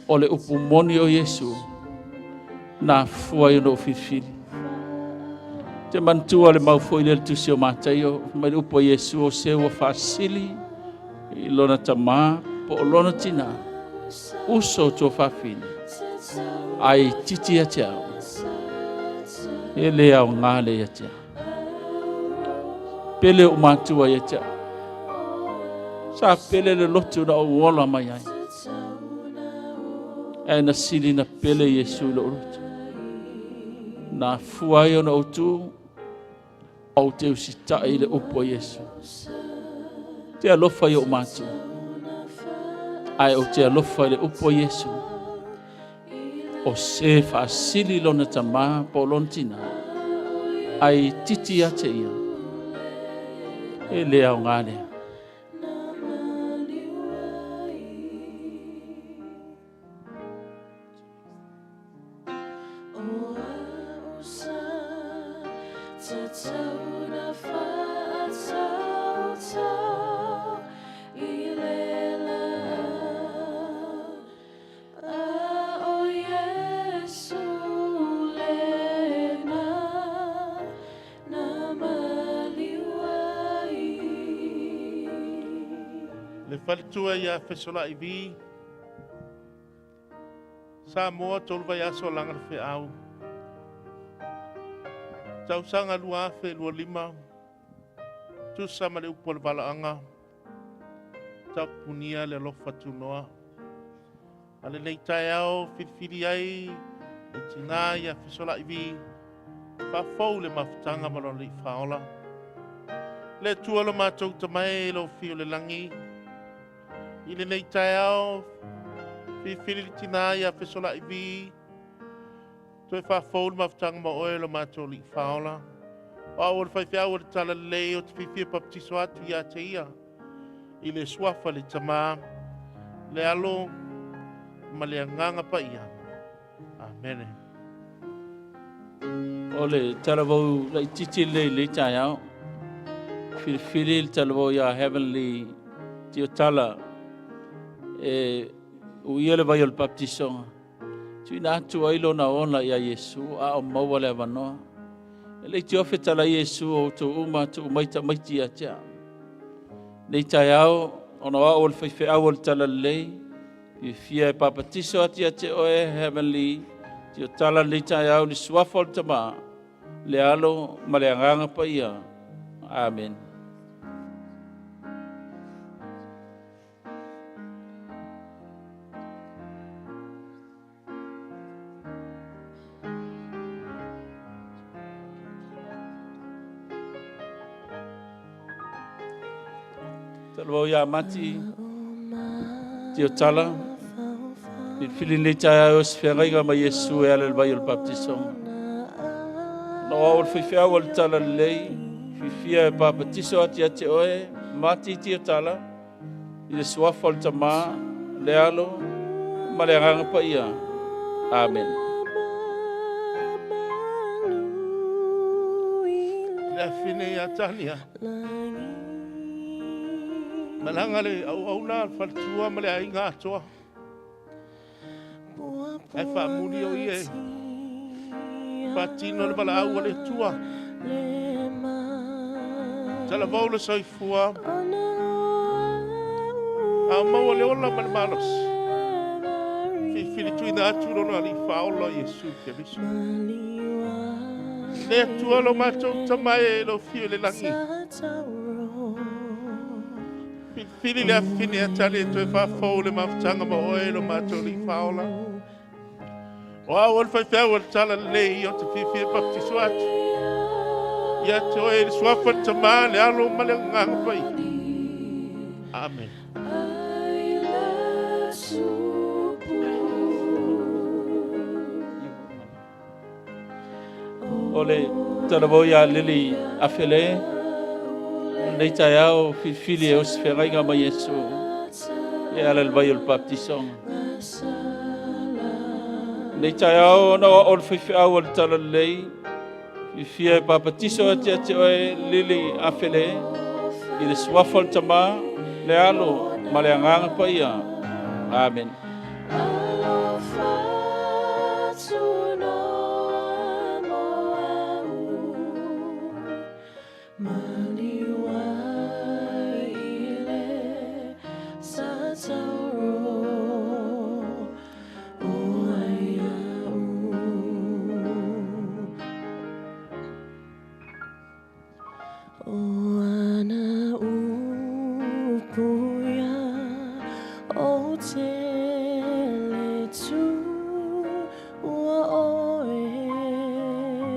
O le upu moni o Iesu, na afua ai ona ou filifili. Te manatua le mau foi lea le tusi o Mataio, mai le upu a Iesu o se ua faasili i lona tamā po o lona tinā, uso o tuafafine, ai titi ia te au, e le aoga le ia te au. Pele o matua ia te au. Sa pele le lotu na ou ola mai ai. Ae na sili na pele Iesu i lou lotu. Na afua ai ona ou tu, ou te usitai i le upu a Iesu. Te alofa i ou matua. Ae ou te alofa i le upu a Iesu. O se faasili lona tamā po o lona tinā, ai titi ia te ia, e le aoga lea.
Le faletua ia Fesolai V, Samoa 3 vaiaso laga le feau. Tausaga 2025, tusa ma le upu o le valaaga, tapunia le alofa tunoa. A lenei taeao filifili ai le tinā ia Fesolai V, faafou le mafutaga ma lona alii faaola. Le Atua lo matou Tama e i le afio o le lagi, i lenei taeao filifili le tinā ia Fesolai V, toe faafou le mafutaga ma oe lo matou alii faaola. O au o le faifeau o le talalelei o te fiafia baptiso atu ia te ia i le suafa le Tamā, le Alo ma le Agaga Paia. Amene.
O le talavou laitiiti lenei i lenei taeao. Filifili le talavou ia Heavenly Tiotala e uia le vai o le baptisoga. Tuuina atu ai lona ola ia Iesu a o maua le avanoa. E le i tiofe tala Iesu o outou uma tuu mai tamaiti ia te au. Nei taeao, ona o au o le faifeau o le talalelei, fiafia e papatiso atu ia te oe Heavenly Tiotala lenei taeao i le suafa o le Tamā, le Alo ma le Agaga Paia. Amen. Talavou ia Mati Tiotala, filifili lenei taeao o se feagaiga ma Iesu e ala i le vai o le baptisoga. Na o au o le faifeau o le tala lelei, fiafia e papatiso atu ia te oe, Mati Tiotala, i le suafa o le Tamā, le Alo, ma le Agaga Paia. Amen.
Le afine ia Tania. Malaga le auauna a le faletua ma le aiga atoa. Ae faamuli o ia e faatino le valaau a le Atua. Talavou le soifua. A maua le ola ma le malosi. Filifilituina atu lona Alii Faaola Iesu Keriso. Le Atua lo matou Tama e lo fio i le lagi. Filifili le afine a tali e toe faafou le mafutaga ma oe lo matou Alii Faaola. O au o le faifeau o le tala lelei o te fiafia e baptiso atu ia te oe i le suafa le Tamā, le Alo ma le Agaga Paia. Amen.
O le talavou ia Lili Afele, lenei taeao filifili e osi feagaiga ma Iesu e ala i le vai o le baptisoga. Lenei taeao ona o le faifeau o le tala lelei, fiafia e papatiso atu ia te oe Lili Afele i le suafa o le Tamā, le Alo ma le Agaga Paia. Amen.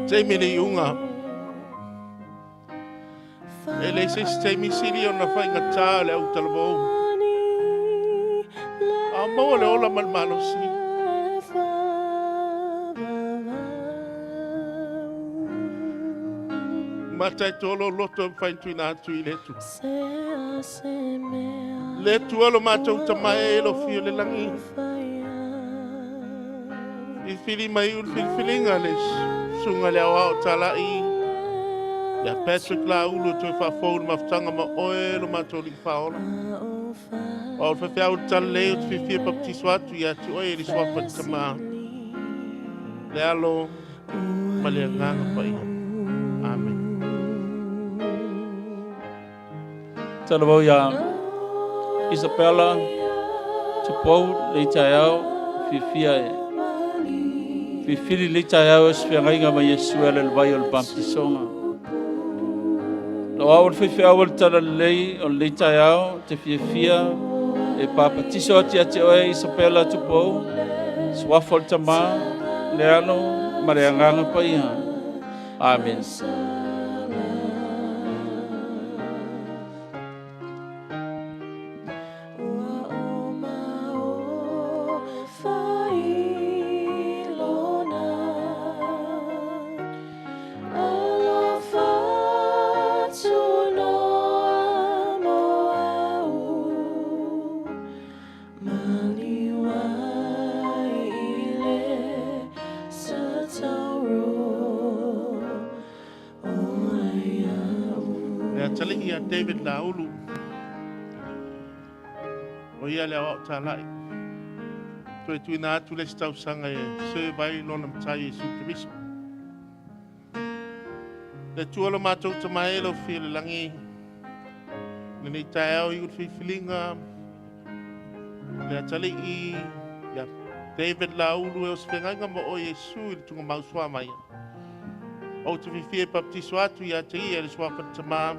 Taimi le iuga. E leai se isi taimi sili ona faigata le au talavou. A maua le ola ma le malosi. Matai tolo loto e mawhai atu i le Atua. Le Atua lo matou Tama e lo fio le lagi. Filifili mai ulu filifiliga le susuga le aoao talai ia Patrick Laulu e toe faafou le mafutaga ma oe lo matou Alii Faaola. O au le faifeau le talalelei o te fiafia baptiso atu ia te oe i le suafa le Tamā, le Alo ma le Agaga Paia. Amen.
Talavou ia Isabella Tupou lenei taeao, fiafia e filifili lenei taeao e se feagaiga ma Iesu e ala i le vai o le baptisoga. O au o le faifeau o le talalelei o lenei taeao te fiafia e papatiso atu ia te oe Isabella Tupou, suafa o le Tamā, le Alo ma le Agaga Paia. Amen.
Le atalii ia David Laulu, o ia le aoao talai. Toe tuina atu le isi tausaga e serve ai lona matai Iesu Keriso. Le Atua lo matou Tama e lo fia le lagi, lenei taeao i ulu filifiliga, le atalii ia David Laulu e o se feagaiga ma oe Iesu i le tugamau sua mai. Ou te fiafia e baptiso atu ia te ia i le suafa le Tamā,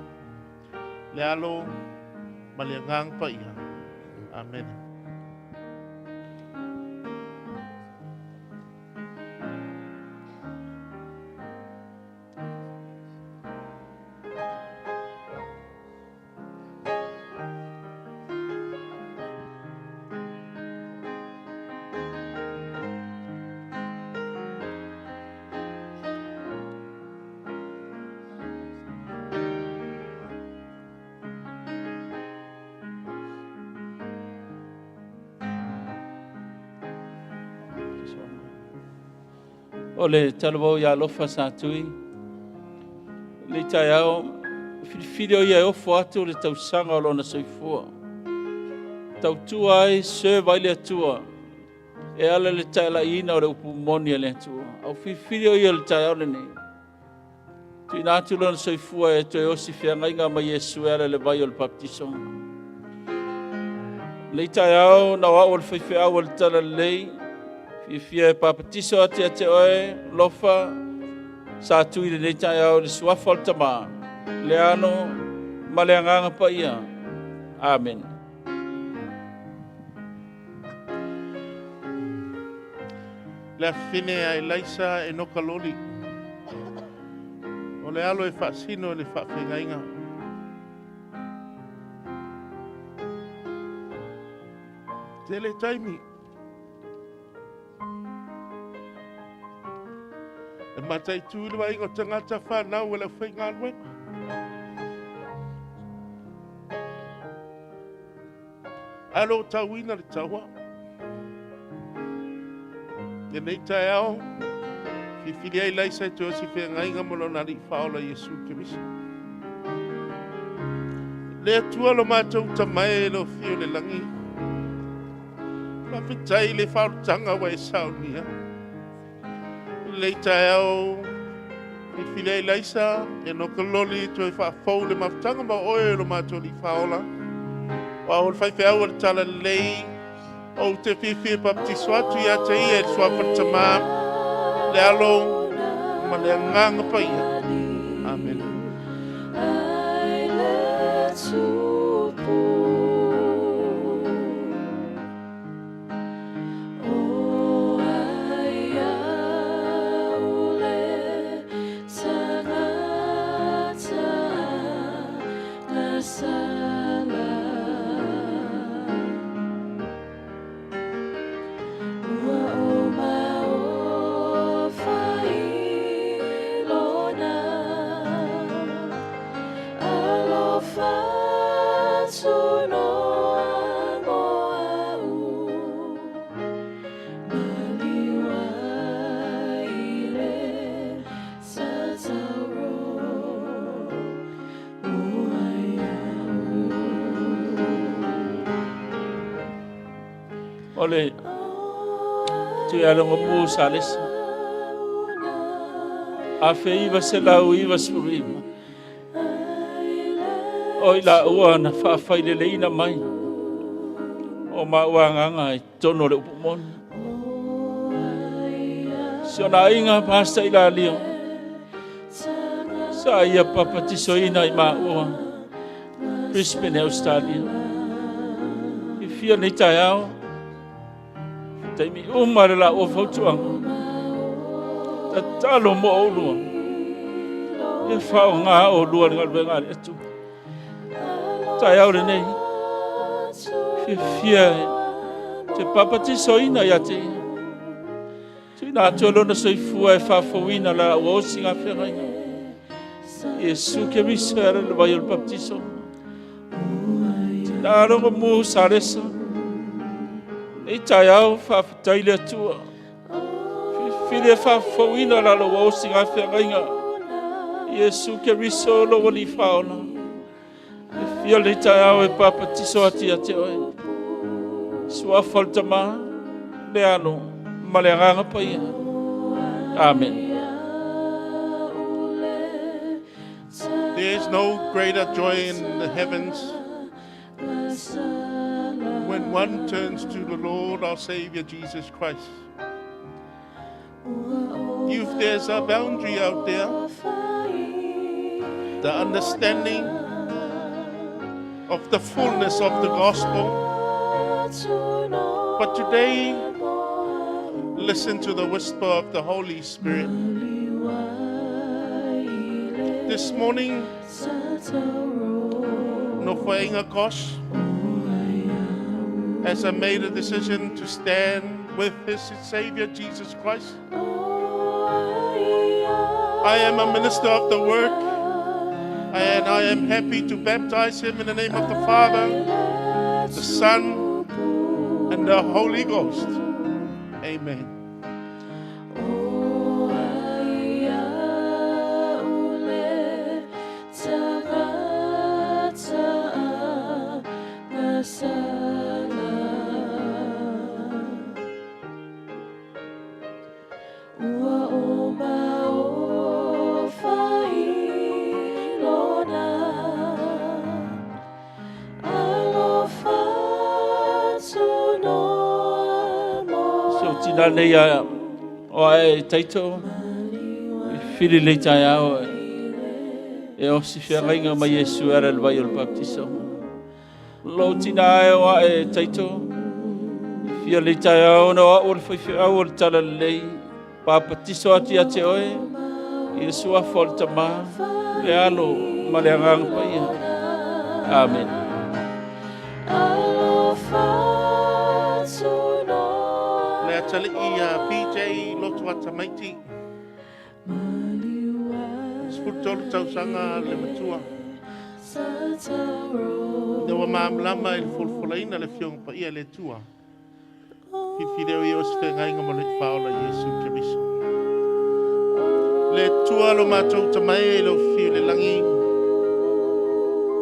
le Alo ma le Agaga Paia. Amen.
O le talavou ia Alofa Satui. Lenei taeao, filifili o ia e ofo atu le tausaga o lona soifua. Tautua ai, serve ai le Atua e ala i le taelaiina o le upu moni a le Atua. Au filifili o ia i le taeao lenei. Tuuina atu lona soifua e toe osi feagaiga ma Iesu e ala i le vai o le baptiso. Lenei taeao na o au o le faifeau o le Talalelei, fiafia e papatiso atu ia te oe, Lofa, sa tui lenei taeao i le suafa o le Tama, le Alo ma le Agaga Paia. Amen.
Le afafine a Elaisa Enoka Loli. O le alo e faasino i le faafeagaiga. Tele taimi. E mataitu i le vaaiga o tagata whanau e le aufaigaluega. Ae o lo o tauina le taua. Lenei taeao, filifili ai Laisa e toe osi feagaiga ma lona Alii Faaola Iesu Keriso. Le Atua lo matou Tama e le o afio i le lagi, faafetai i le faaolataga ua e saunia. Lenei taeao, filifili ai Laisa Enoka Loli toe faafou le mafutaga ma oe lo matou Alii Faaola. O au o le faifeau o le Talalelei, ou te fiafia e baptiso atu ia te ia i le suafa o le Tama, le Alo ma le Agaga Paia. Amene.
O le Tuialogomu Salesa 1999 o i laua na faafaileleina mai o maua agaga i totonu o le upu moni. Si ona aiga Pasta Ilalio sa ia papatisoina i maua Brisbane, Australia. Fiafia lenei taeao, taimi uma le laua fautuaga. Tatalo mo oulua. Ia faaaoga oulua i le galuega a le Atua. Taeao lenei, fiafia te papatisoina ia te ia. Tuuina atu e lona soifua e faafouina la ua osi ngā feagaiga. Iesu Keriso e ala i le vai o le baptiso. Tina alogo mu Salesa. Nei taeao faafetai le Atua. Filifili e faafouina la ua osi ngā feagaiga. Iesu Keriso lo Alii Faaola. E fia lenei taeao e papatiso atu ia te oe. Suafa o le Tama, le Alo, ma le Agaga Paia. Amen.
There is no greater joy in the heavens when one turns to the Lord our Savior Jesus Christ. Youth, there's a boundary out there. The understanding of the fullness of the gospel. But today, listen to the whisper of the Holy Spirit. This morning, Nofoaiga Kosh has made a decision to stand with his Savior Jesus Christ. I am a minister of the work, and I am happy to baptize him in the name of the Father, the Son, and the Holy Ghost. Amen.
tinā nei a o ae taito, i whiri lei taeao e osi whiangaiga mai Iesu e ara le vai o le baptiso. Lou tinā e o ae taito, i whia lei taeao na o au o le whaiwhiau o le tala lelei, Papatiso atu ia te oe i le suafa o le Tamā, le Alo ma le Agaga Paia. Amen.
Le atalii ia PJ Lotu Atamaiti, 13 tausaga le matua. Ina ua malamalama i le folafolaina le Afioga Paia le Atua. Filifili ia o se feagaiga ma le Faaola Iesu Keriso. Le Atua lo matou tamae i lau afio i le lagi.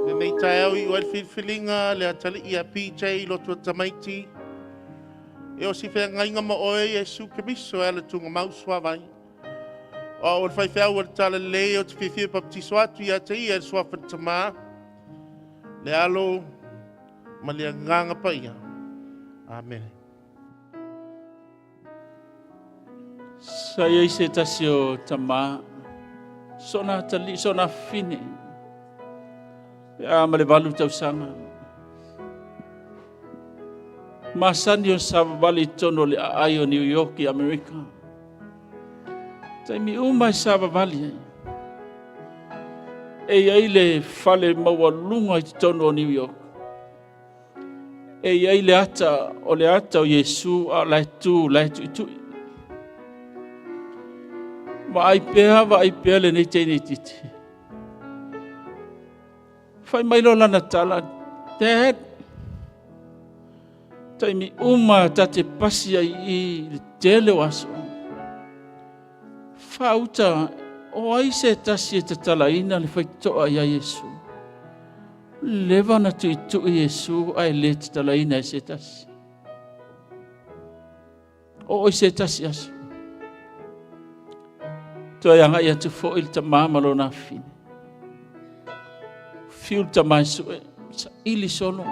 Lenei taeao i ai le filifiliga le atalii a PJ Lotu Tamaiti. E o si feagaiga ma oe Iesu Keriso e ala tuugamau suavai. O au o le faifeau o le talalelei o te fiafia baptiso atu ia te ia i le suafa o le Tamā, le Alo ma le Agaga Paia. Amene.
Sa i ai se tasi o tamā, sona atalii, sona fine, pe a ma le 8 tausaga. Masani o savavali i totonu o le aai o New York i Amerika. Taimi uma e savavali ai. E i ai le fale maualuga i totonu o New York. E i ai le ata o le ata o Iesu a o la e tu, la e tuitui. Vaai pea, vaai pea lenei teine itiiti. Fai mai loa lana tala, Dad, taimi uma ta te pasi ai i le tele o aso. Faauta, o ai se tasi e tatalaina le faitotoa ia Iesu? Leva na tuitui Iesu ae le tatalaina e se tasi. Oo i se tasi aso. Toe agai atu foi le tamā ma lona afine. Fiu le tamā e sue, saili solo.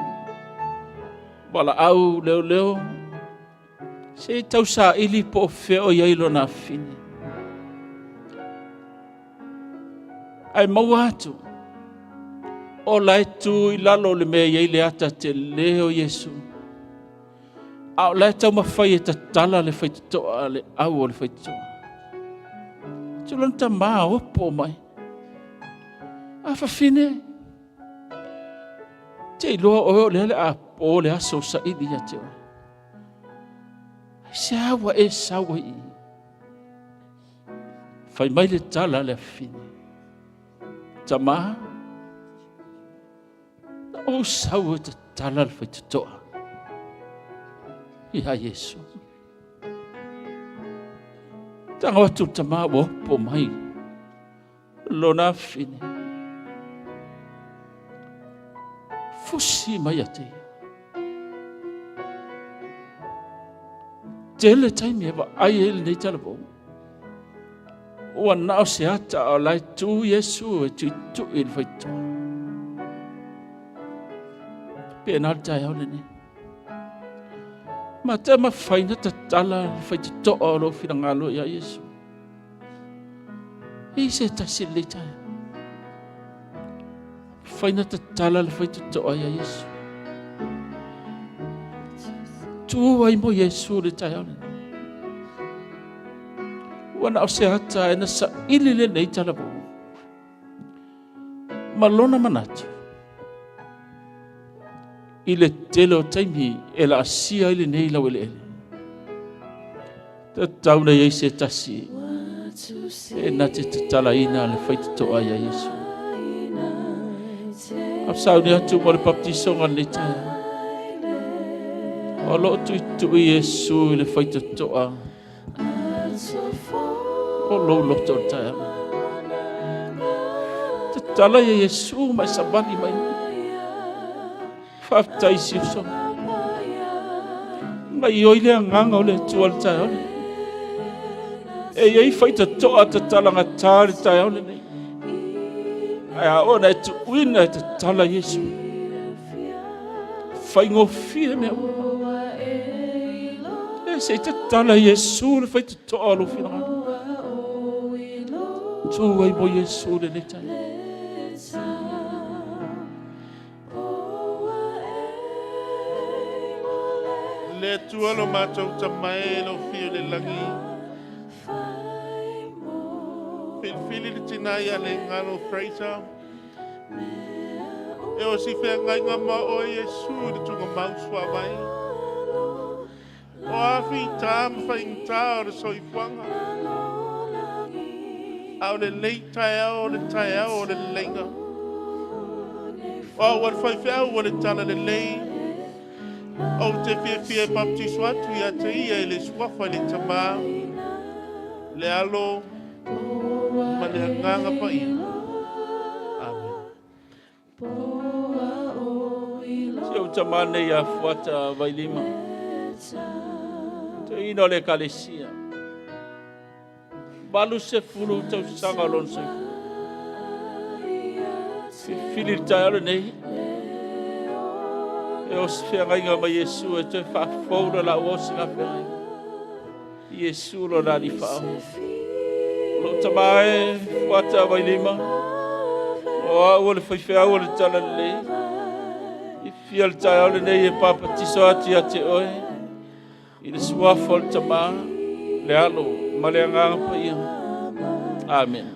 Valaau leoleo, se i tau saili po o fea o i ai lona afine. Ae maua atu, o la e tu i lalo o le mea i ai le ata tele o Iesu. A o la e taumafai e tatala le faitotoa a le au o le faitotoa. Tu lona tamā opo mai. A fafine, te iloa oe o lea le a po le aso saili ia te oe. Ai se a ua e sau ai i. Fai mai le tala a le afine. Tamā, Na ou sau e tatala le faitotoa ia Iesu. Tago atu le tamā ua opo mai lona afine. Fusi mai ia te ia. Tele taimi e vaai ai lenei talavou. Ua na o se ata a o la e tu Iesu e tuitui i le faitotoa. Pena le taeao lenei. Ma te mawhai na tatala le faitotoa o lou finagalo ia Iesu. I se tasi le taeao. Whai na tatala le faitotoa ia Iesu. Tu ai mo Iesu le taeao lenei. Ua na o se ata e na saili lenei talavou. Ma lona manatu, i le tele o taimi e laasia ai lenei laueleele. Tatau na i ai se tasi e na te tatalaina le faitotoa ia Iesu. A sauni atu mo le baptisoga lenei taeao. O loo tuitui Iesu i le faitotoa o lou loto o le taeao. Tatala ia Iesu ma e savali mai. Faafetai si uso. Mai oi le agaga o le Atua le taeao lenei. E i ai faitatoa tatalagata le taeao lenei. Ae a ona e tuuina e tatala Iesu. Faigofie mea uma. E Se i tatala Iesu le faitotoa o lou finagalo. Tu ai mo Iesu lenei taeao.
Le Atua lo matou Tama e, lo fia i le lagi. Filifili le tina ia Leaigalo Fraser. E o si feagaiga ma oe Iesu i le tuugamau suavai. O a fita ma faigata o le soifuaga. A o lenei taeao o le taeao o le leleiga. O au o le faifeau o le talalelei. Ou te fiafia e baptiso atu ia te ia i le suafa i le Tamā, le Alo ma le Agaga Paia. Amen.
Si ou tama nei ia Fuata Vailima. Toeaina o le Ekalesia. 80 tausaga o lona soifua. Filifili le taeao lenei. E osi feagaiga ma Iesu e toe faafou le lau osiga feagaiga. Iesu lo la alii faaola. Lou tama e, Fuata Vailima, o au o le faifeau o le talalelei. I fia le taeao lenei e papatiso atu ia te oe i le suafa o le Tama, le Alo ma le Agaga Paia. Amen.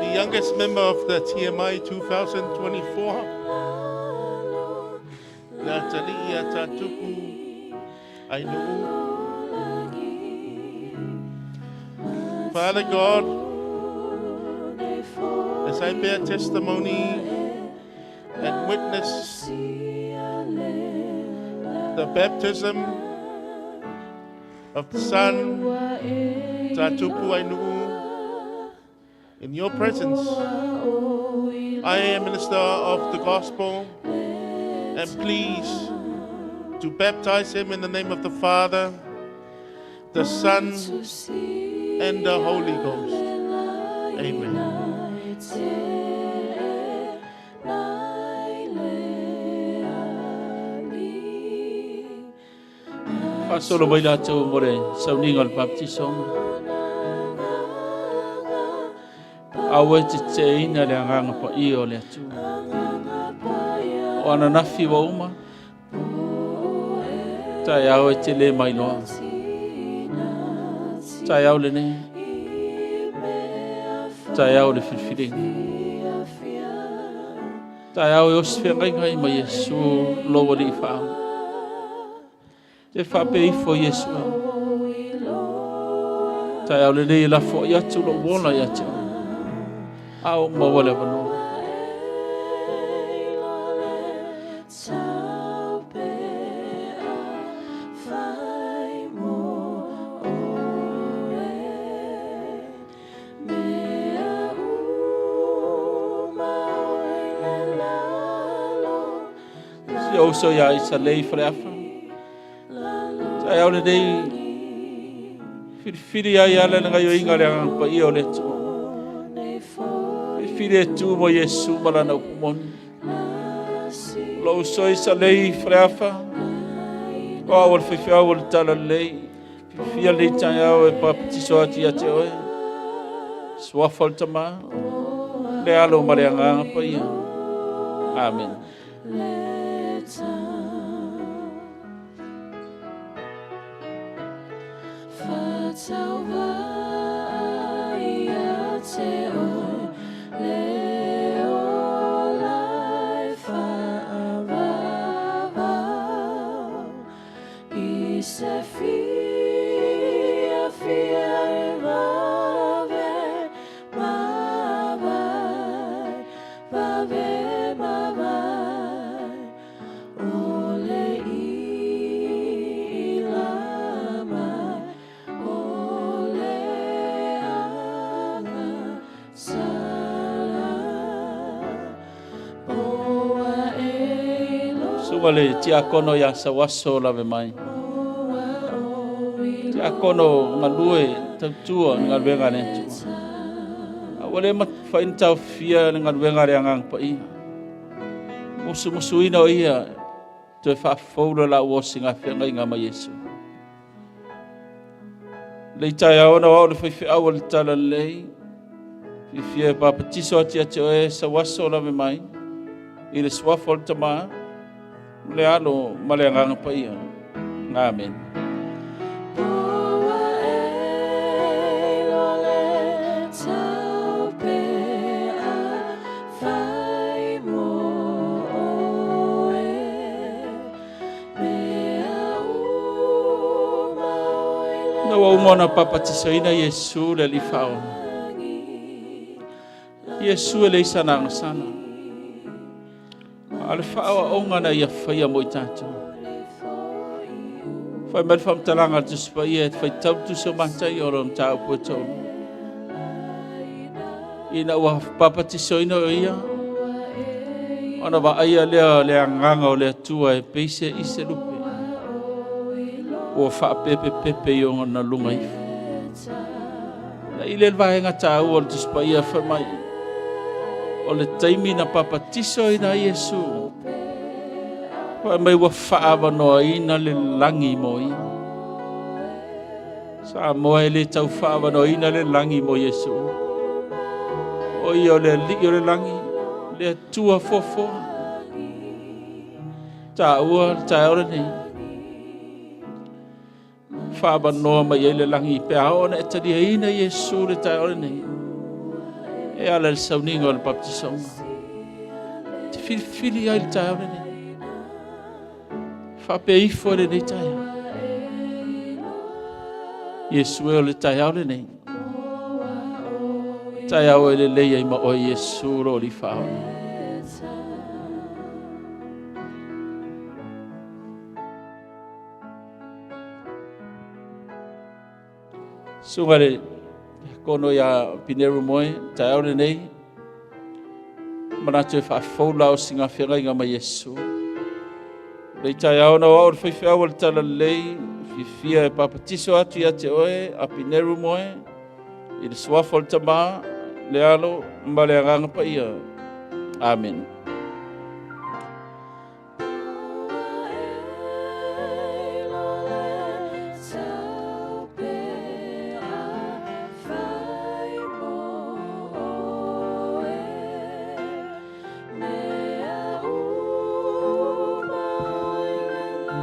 The youngest member of the TMI 2024, le atalii ia Tatupu Ainuu. Father God, as I bear testimony and witness the baptism of the Son, Tatupu Ainuu, in your presence, I am minister of the gospel and please to baptize him in the name of the Father, the Son, and the Holy Ghost. Amen.
Faasolo mai latou mo le sauniga o le baptisoga. Aua e teteina le agaga paia o le Atua. O ananafi ua uma, taeao e te le mailoa. Taeao lenei, taeao le filifiliga. Taeao e osi feagaiga ai ma Iesu lou Alii faaola. Te faapea ifo Iesu e. Taeao lenei e lafoai atu lou ola ia te oe. A o maua le avanoa. Si ou uso ia Isalei Faleafa. Taeao lenei filifili ai ala le gaioiga le agaga paia o le Atua. Filifili e tu mo Iesu ma lana upu moni. Lou uso Isalei Faleafa, o au o le faifeau o le talalelei. Fia lenei taeao e papatiso atu ia te oe. Suafa o le Tama, le Alo ma le Agaga Paia. Amen. Susuga le tiakono ia Sauaso lave mai. Tiakono galue tautua i le galuega a le Atua. A ua le mafai ona taofia le galuega a le Agaga Paia. Musumusuina o ia toe faafou le lau osiga feagaiga ma Iesu. Lei taeao na o le faifeau o le talalelei, fiafia e papatiso atu ia te oe Sauaso lave mai i le suafa o le Tama, ma le Alo ma le Agaga Paia. Amen. Ina ua uma ona papatisoina Iesu le Alii Faaola. Iesu e leai sana agasala. A o le faaoaoga na ia faia mo i tatou. Fai mai le faamatalaga a le Tusi Paia e faitau le Tusi o Mataio o lona mataupu e tolu. Ina ua papatisoina o ia, ona vaaia lea le agaga o le Atua e pei se i se lupe ua faapepepepe i ona luga ifo. Na i le vaega taua o le Tusi Paia fai mai, o le taimi na papatisoina ai Iesu, fai mai ua faaavanoaina le lagi mo ia. Samoa e le tau faaavanoaina le lagi mo Iesu. O ia o le Alii o le lagi, le Atua foafoa. Taua le taeao lenei. Faaavanoa mai ai le lagi pe a oo ina e taliaina Iesu le taeao lenei. E ala i le sauniga o le baptisaga. Te filifili ai le taeao lenei. Faapea ifo i lenei taeao. Iesu e o le taeao lenei. Taeao e lelei ai ma oe Iesu lo Alii Faaola. Susuga i le Kono ia Pineru Moe, taeao lenei, manatu e faafou la o sina feagaiga ma Iesu. Lei taeao na o au le faifeau o le talalelei, fiafia e papatiso atu ia te oe a Pineru Moe, i le suafa o le Tama, le Alo ma le Agaga Paia. Amen.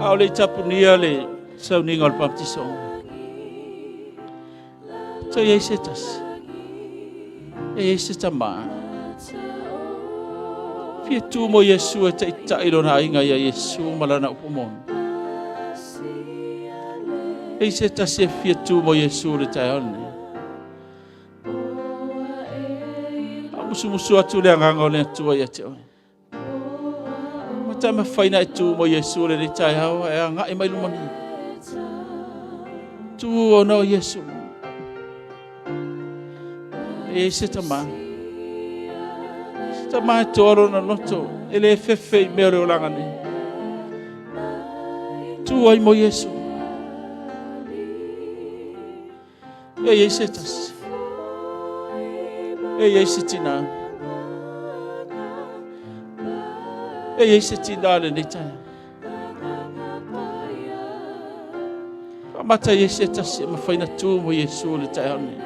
A o le i tapunia le sauniga o le baptiso. Tau i ai se tasi. E i ai se tamā. Fia tu mo Iesu e taitai lona aiga ia Iesu ma lana upu moni. E i se tasi e fia tu mo Iesu le taeao lenei. A musumusu atu le agaga o le Atua ia te oe. Ma ta mafai na e tu mo Iesu le nei taeao e agai mai luma nei. Tu ona o Iesu. E i se tama. Se tama e toa lona loto e le fefe i mea o le olaga nei. Tu ai mo Iesu. E i ai se tasi. E i ai se tinā. E i ai se tinā lenei taeao. Faamata i ai se tasi e mafai na tu mo Iesu le taeao nei.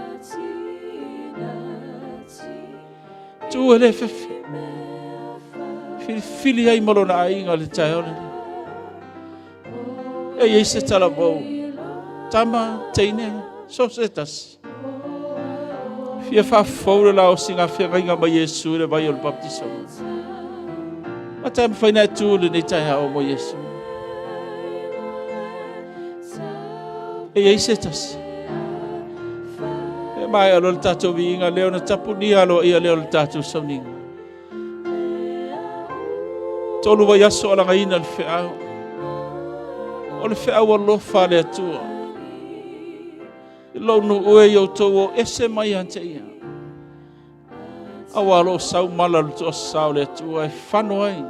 Tu e le fefe. Filifili ai ma lona aiga le taeao lenei. E i ai se talavou, tama, teine, so se tasi. Fia faafou le laosiga feagaiga ma Iesu i le vai o le baptisoga. Ma tae mafai na e tu lenei taeao mo Iesu. E i ai se tasi. E maea loa le tatou viiga lea ona tapunia aloaia lea o le tatou sauniga. Tolu vaiaso alagaina le feau. O le feau alofa a le Atua. I lou nuu e i outou o ese mai ia te ia. Aua lo o sau mala o le toasā o le Atua e fano ai.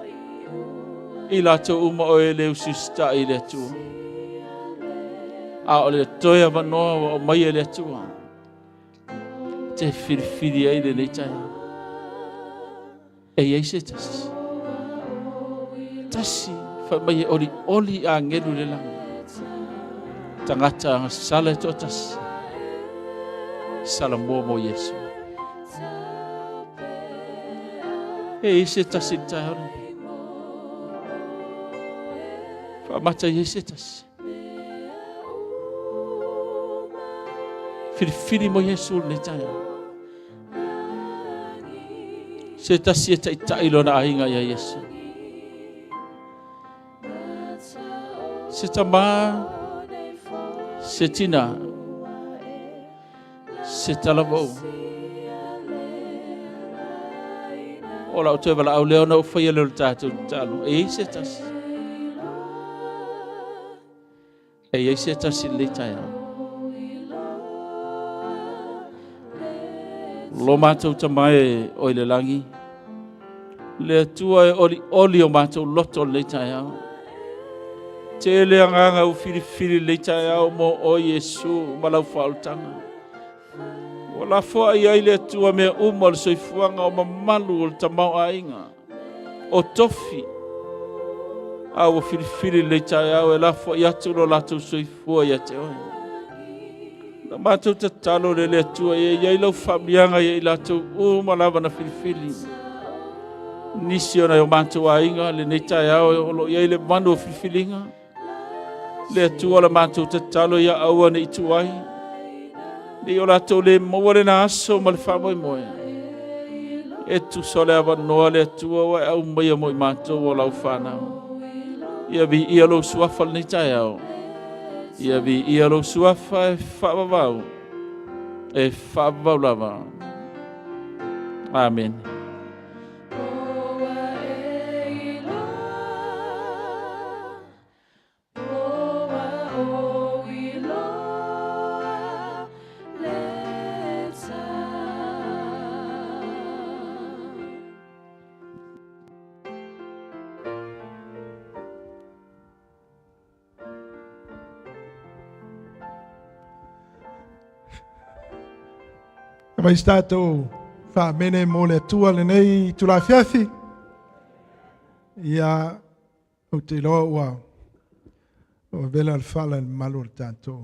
I latou uma o e le usiusitaʻi i le Atua. A o le toe avanoa ua aumai e le Atua, te filifili ai lenei taeao. E i ai se tasi. Tasi fai mai e olioli agelu i le lagi. Tagata agasala e toatasi. Salamua mo Iesu. E i ai se tasi i le taeao lenei. Faamata i ai se tasi. Filifili mo Iesu lenei taeao. Se tasi e taitai lona aiga ia Iesu. Se tamā, se tina, se talavou. O lau toe valaau lea ona ou faia lea o le tatou tatalo. E i ai se tasi. E i ai se tasi i lenei taeao. Lo matou Tama e o i le lagi, le Atua e olioli o matou loto i lenei taeao. Tele agaga ua filifili i lenei taeao mo oe Iesu ma lau faaolataga. Ua lafoai ai le Atua mea uma o le soifuaga o mamalu o le tamaoaiga. o tofi, a ua filifili lenei taeao e lafoai atu lo latou soifua ia te oe. Na matou tatalo le le Atua ia i ai lau faamanuiaga ia i latou uma lava na filifili. Nisi o nai o matou aiga lenei taeao o lo o i ai le manu o filifiliga. Le Atua la matou tatalo ia aua ne i tuai, ne i o latou le maua lena aso ma le faamoemoe. E tusa o le avanoa le Atua ua e aumaia mo i matou o lau fanau. Ia viia lou suafa lenei taeao. Ia viia lou suafa e faavavau, e faavavau lava. Amene.
E mai se tatou faamene mo le Atua lenei itula afiafi. Ia, ou te iloa ua ua vela le fala i le mamalu o le tatou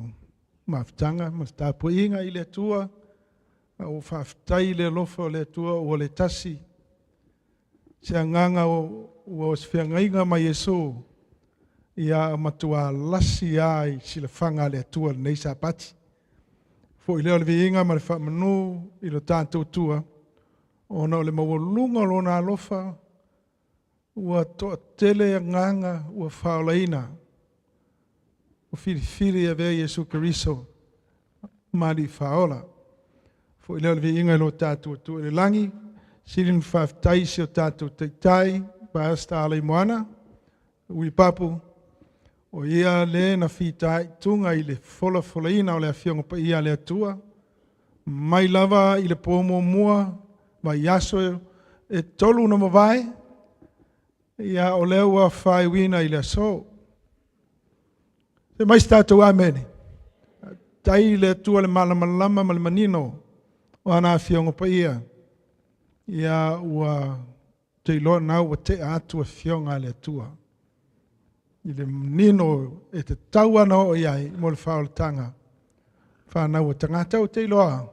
mafutaga ma le tapuaiga i le Atua. A ua faafetai i le alofa o le Atua ua le tasi se agaga ua o se feagaiga ma Iesu, ia matua lasi lava i silafaga a le Atua lenei Sapati. Foi lea o le viiga ma le faamanu i lo tatou Atua, ona o le maualuga o Lona alofa, ua toatele agaga ua faaolaina, ua filifili e avea Iesu Keriso ma Alii Faaola. Foi lea o le viiga i lo tatou Atua i le lagi, sili ona faafetai i si o tatou Taitai, Pastor Alaimoana Uipapu, o ia le na fitaituga i le folafolaina o le Afioga Paia a le Atua, mai lava i le po muamua, vaiaso e 3 na mavae, ia o lea ua faaiuina i le aso. Fai mai se tatou amene. Tai le Atua le malamalama ma le manino o ana Afioga Paia, ia ua te iloa na ua tea atu afioga a le Atua i le manino e tatau ona oo i ai mo le faaolataga fanau a tagata. Ou te iloa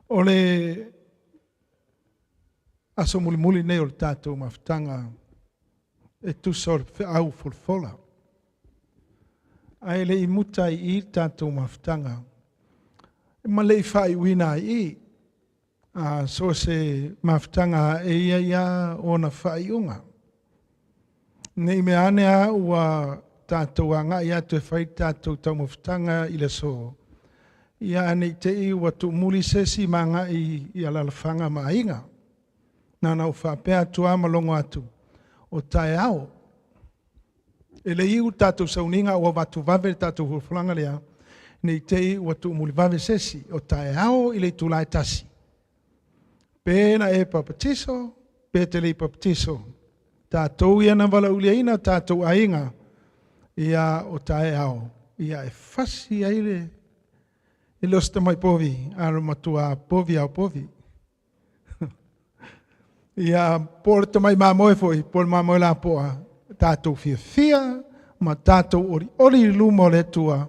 o le aso mulimuli nei o le tatou mafutaga e tusa o le feau folafola. Ae le i muta ai i le tatou mafutaga, ma le i faaiuina ai i, a so o se mafutaga e i ai lava ona faaiuga. Ne i mea ane a ua tatou agai atu e fai le tatou taumafataga i le aso, ia ae ne i te i ua tuumuli se isi ma agai i alalafaga ma aiga. Na ona ou faapea atu lava ma logo atu, o taeao. E le iu le tatou sauniga ua avatu vave le tatou folafolaga lea, ne i te i ua tuumuli vave se isi, o taeao i le itula e 1, pe na e papatiso, pe te le i papatiso. Tatou ia na valaauliaina tatou aiga, ia o taeao, ia e fasi ai le e le o se tamai povi, a o le matua povi lava o povi. Ia, po o le tamai mamoe foi, po o le mamoe lapoa, tatou fiafia ma tatou olioli i luma o le Atua.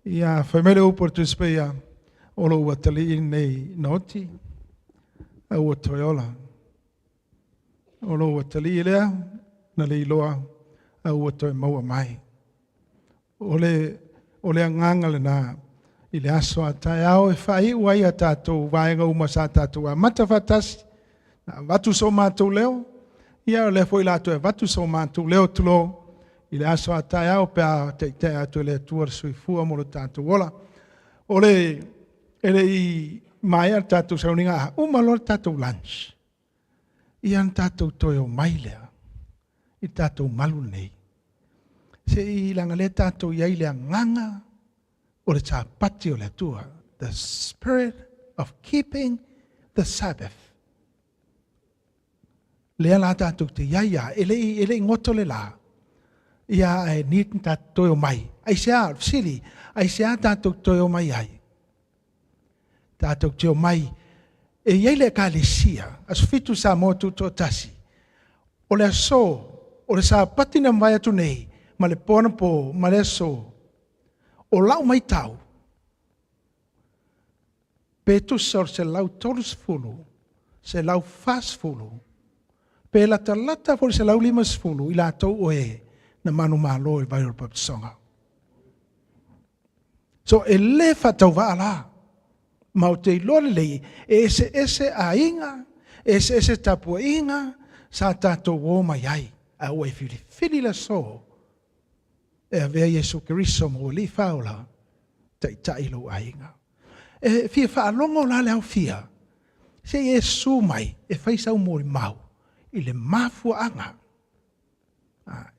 Ia, fai mai le upu a le Tusi Paia, o lou atalii lenei na oti, a ua toe ola. O lou atalii lea na leiloa, a ua toe maua mai. O le, o le agaga lena i le aso a taeao e faaiu ai a tatou vaega uma sa tatou amata faatasi, na avatu so matou leo, ia o lea foi o le a toe avatu so matou leo, tulou, i le aso a taeao pe a taitai atu e le Atua le soifua ma lo tatou ola. O le, e le i maea le tatou sauniga, a uma loa le tatou lunch, ia ona tatou toe omai lea i le tatou malu lenei. Se i leaga o lea tatou te i ai i le agaga o le Sapati o le Atua. The spirit of keeping the Sabbath. Lea la tatou te i ai lava, e le i, e le i goto le la, ia ae need ni tatou toe omai. Aisea? O le fesili, aisea tatou te toe omai ai? Tatou te omai, e i ai le Ekalesia, Aso Fitu Samoa Tutoatasi, o le aso, o le Sapati na mavae atu nei, ma le po anapo ma le aso, o lau matau, pe tusa o le 130, 140, pe latalata foi i le 150 i latou o e na manumalo i le vai o le papatisoga. So, e le faatauvaa la, ma ou te iloa lelei, e eseese aiga, e eseese tapuaiga sa tatou o mai ai, a ua e filifili le aso e avea Iesu Keriso ma ou Alii Faaola, Taitai i lou aiga. E fia faalogo la le aofia, se i e susu mai e fai sau molimau i le mafuaaga.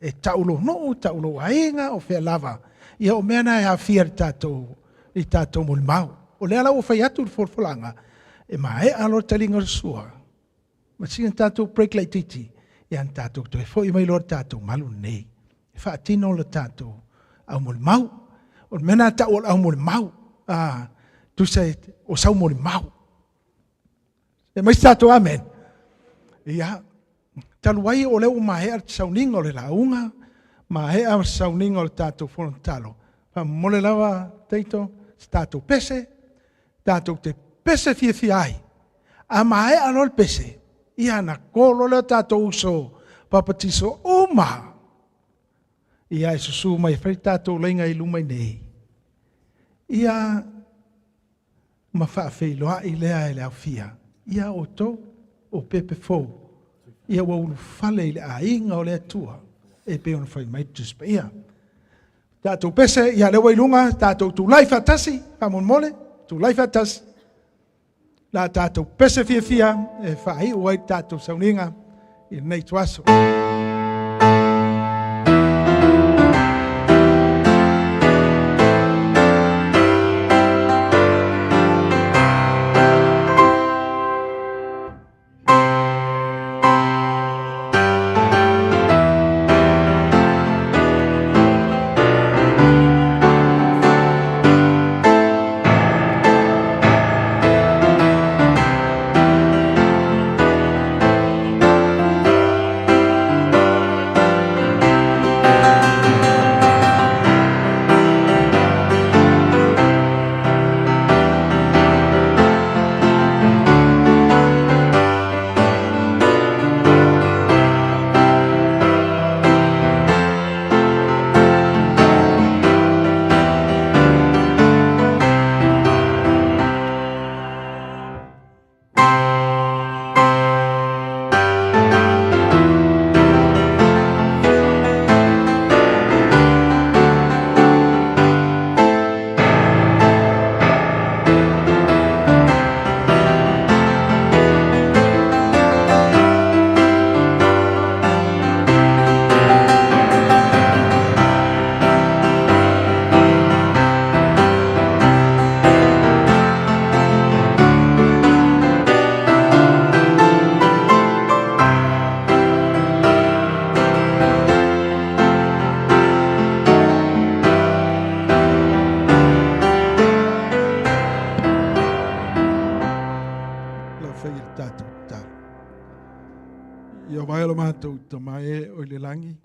E tau lou nuu, tau lou aiga, o fea lava. Ia o mea na e aafia i le tatou, i le tatou molimau. O lea la ua fai atu le folafolaga, e maea loa le taliga o le sua, ma sina tatou break laitiiti, ia ona tatou toe foi mai loa i le tatou malu lenei e faatino le tatou aumolimau. O le mea lena e tau o le aumolimau, a, tusa o sau molimau. E mai se tatou amene? Ia, talu ai o lea ua maea le sauniga o le lauga, maea le sauniga o le tatou fono tatalo, faamolemole lava Taito, se tatou pese, tatou te pese fiafia ai. A maea loa le pese, ia ona call loa lea o tatou uso papatiso uma lava, ia e susu mai e fai le tatou laina i luma i inei, ia ma faafeiloai lea e le aofia ia outou o pepe fou, ia ua ulufale i le aiga o le Atua, e pei ona fai mai le Tusi Paia. Tatou pese, ia lea ua i luga, tatou tulai faatasi, faamolemole, tulai faatasi. La tatou pese fiafia e faaiu ai le tatou sauniga i lenei ituaso. Atua e lo matou Tama e o i le lagi,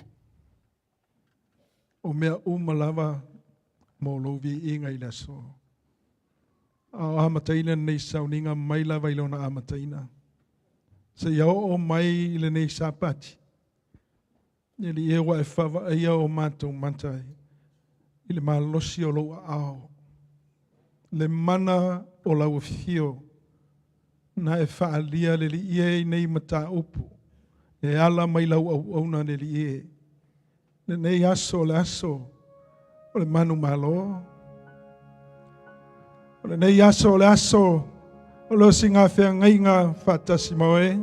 o mea uma lava mo lou viiga i le aso. A o amataina lenei sauniga mai lava i lona amataina, seia oo mai i lenei Sapati, E alii e ua e faavaaia o matou mata i le malosi o lou aao, le mana o lau afio na e faaalia le alii e i nei mataupu e ala mai lau auauna le alii e. Lenei aso o le aso o le manumalo. O lenei aso o le aso o le osiga feagaiga faatasi ma oe.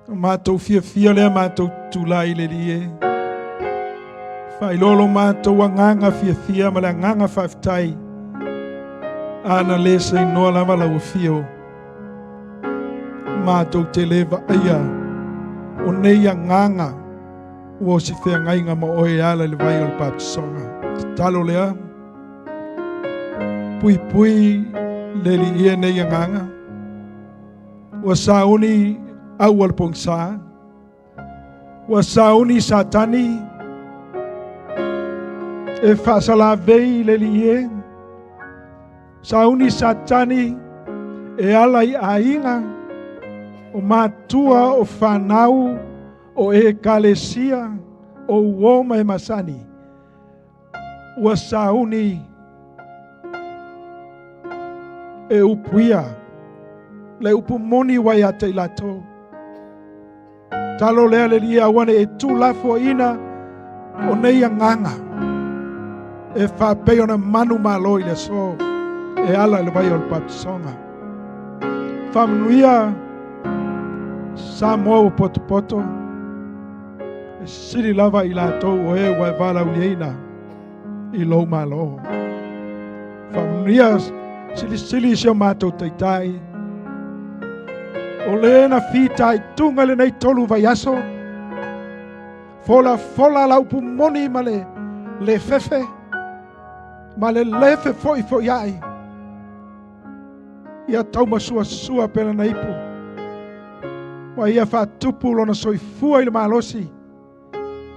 O matou fiafia lea matou tulai i le Alii e. Faailoa lo matou agaga fiafia ma le agaga faafetai. Ana le seinoa lava lau afio. Matou te le vaaia o nei agaga ua o si feagaiga ma oe e ala i le vai o le baptisoga. Tatalo lea. Puipui le Alii e nei agaga. Ua sauni au o le pogisa. Ua sauni Satani e faasalavei le Alii e. Sauni Satani e ala i aiga, o matua, o fanau, o ekalesia, o uo ma e masani. Ua sauni e upuia le upu moni ua ia te i latou. Talo lea le Alii aua ne i e tuulafoaiina o nei agaga e faapei ona manumalo i le aso e ala i le vai o le baptisoga. Faamanuia Samoa ua potopoto. E sili lava i latou o e ua e valaauliaina i lou Malo. Faamanuia silisili i si o matou taitai, o le na fitaituga i lenei 3 vaiaso, folafola la upu moni ma le le fefe, ma le le fefoifoiai, ia taumasuasua pe lana ipu, ma ia faatupu lona soifua i le malosi,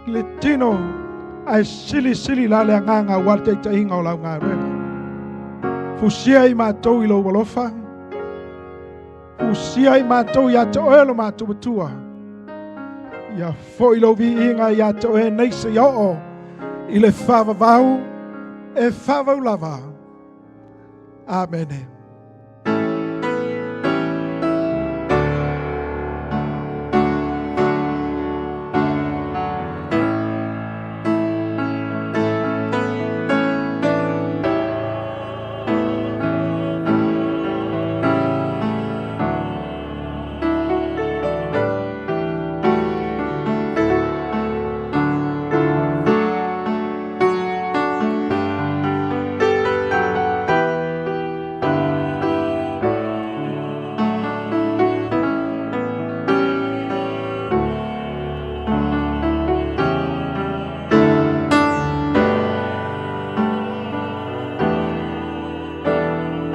i le tino, ae silisili la le agaga aua le taitaiga o lau galuega. Fusia i matou i lou alofa, fusia i matou ia te oe lo matou Atua, ia foi lou viiga ia te oe nei seia oo i le faavavau e faavau lava. Amene.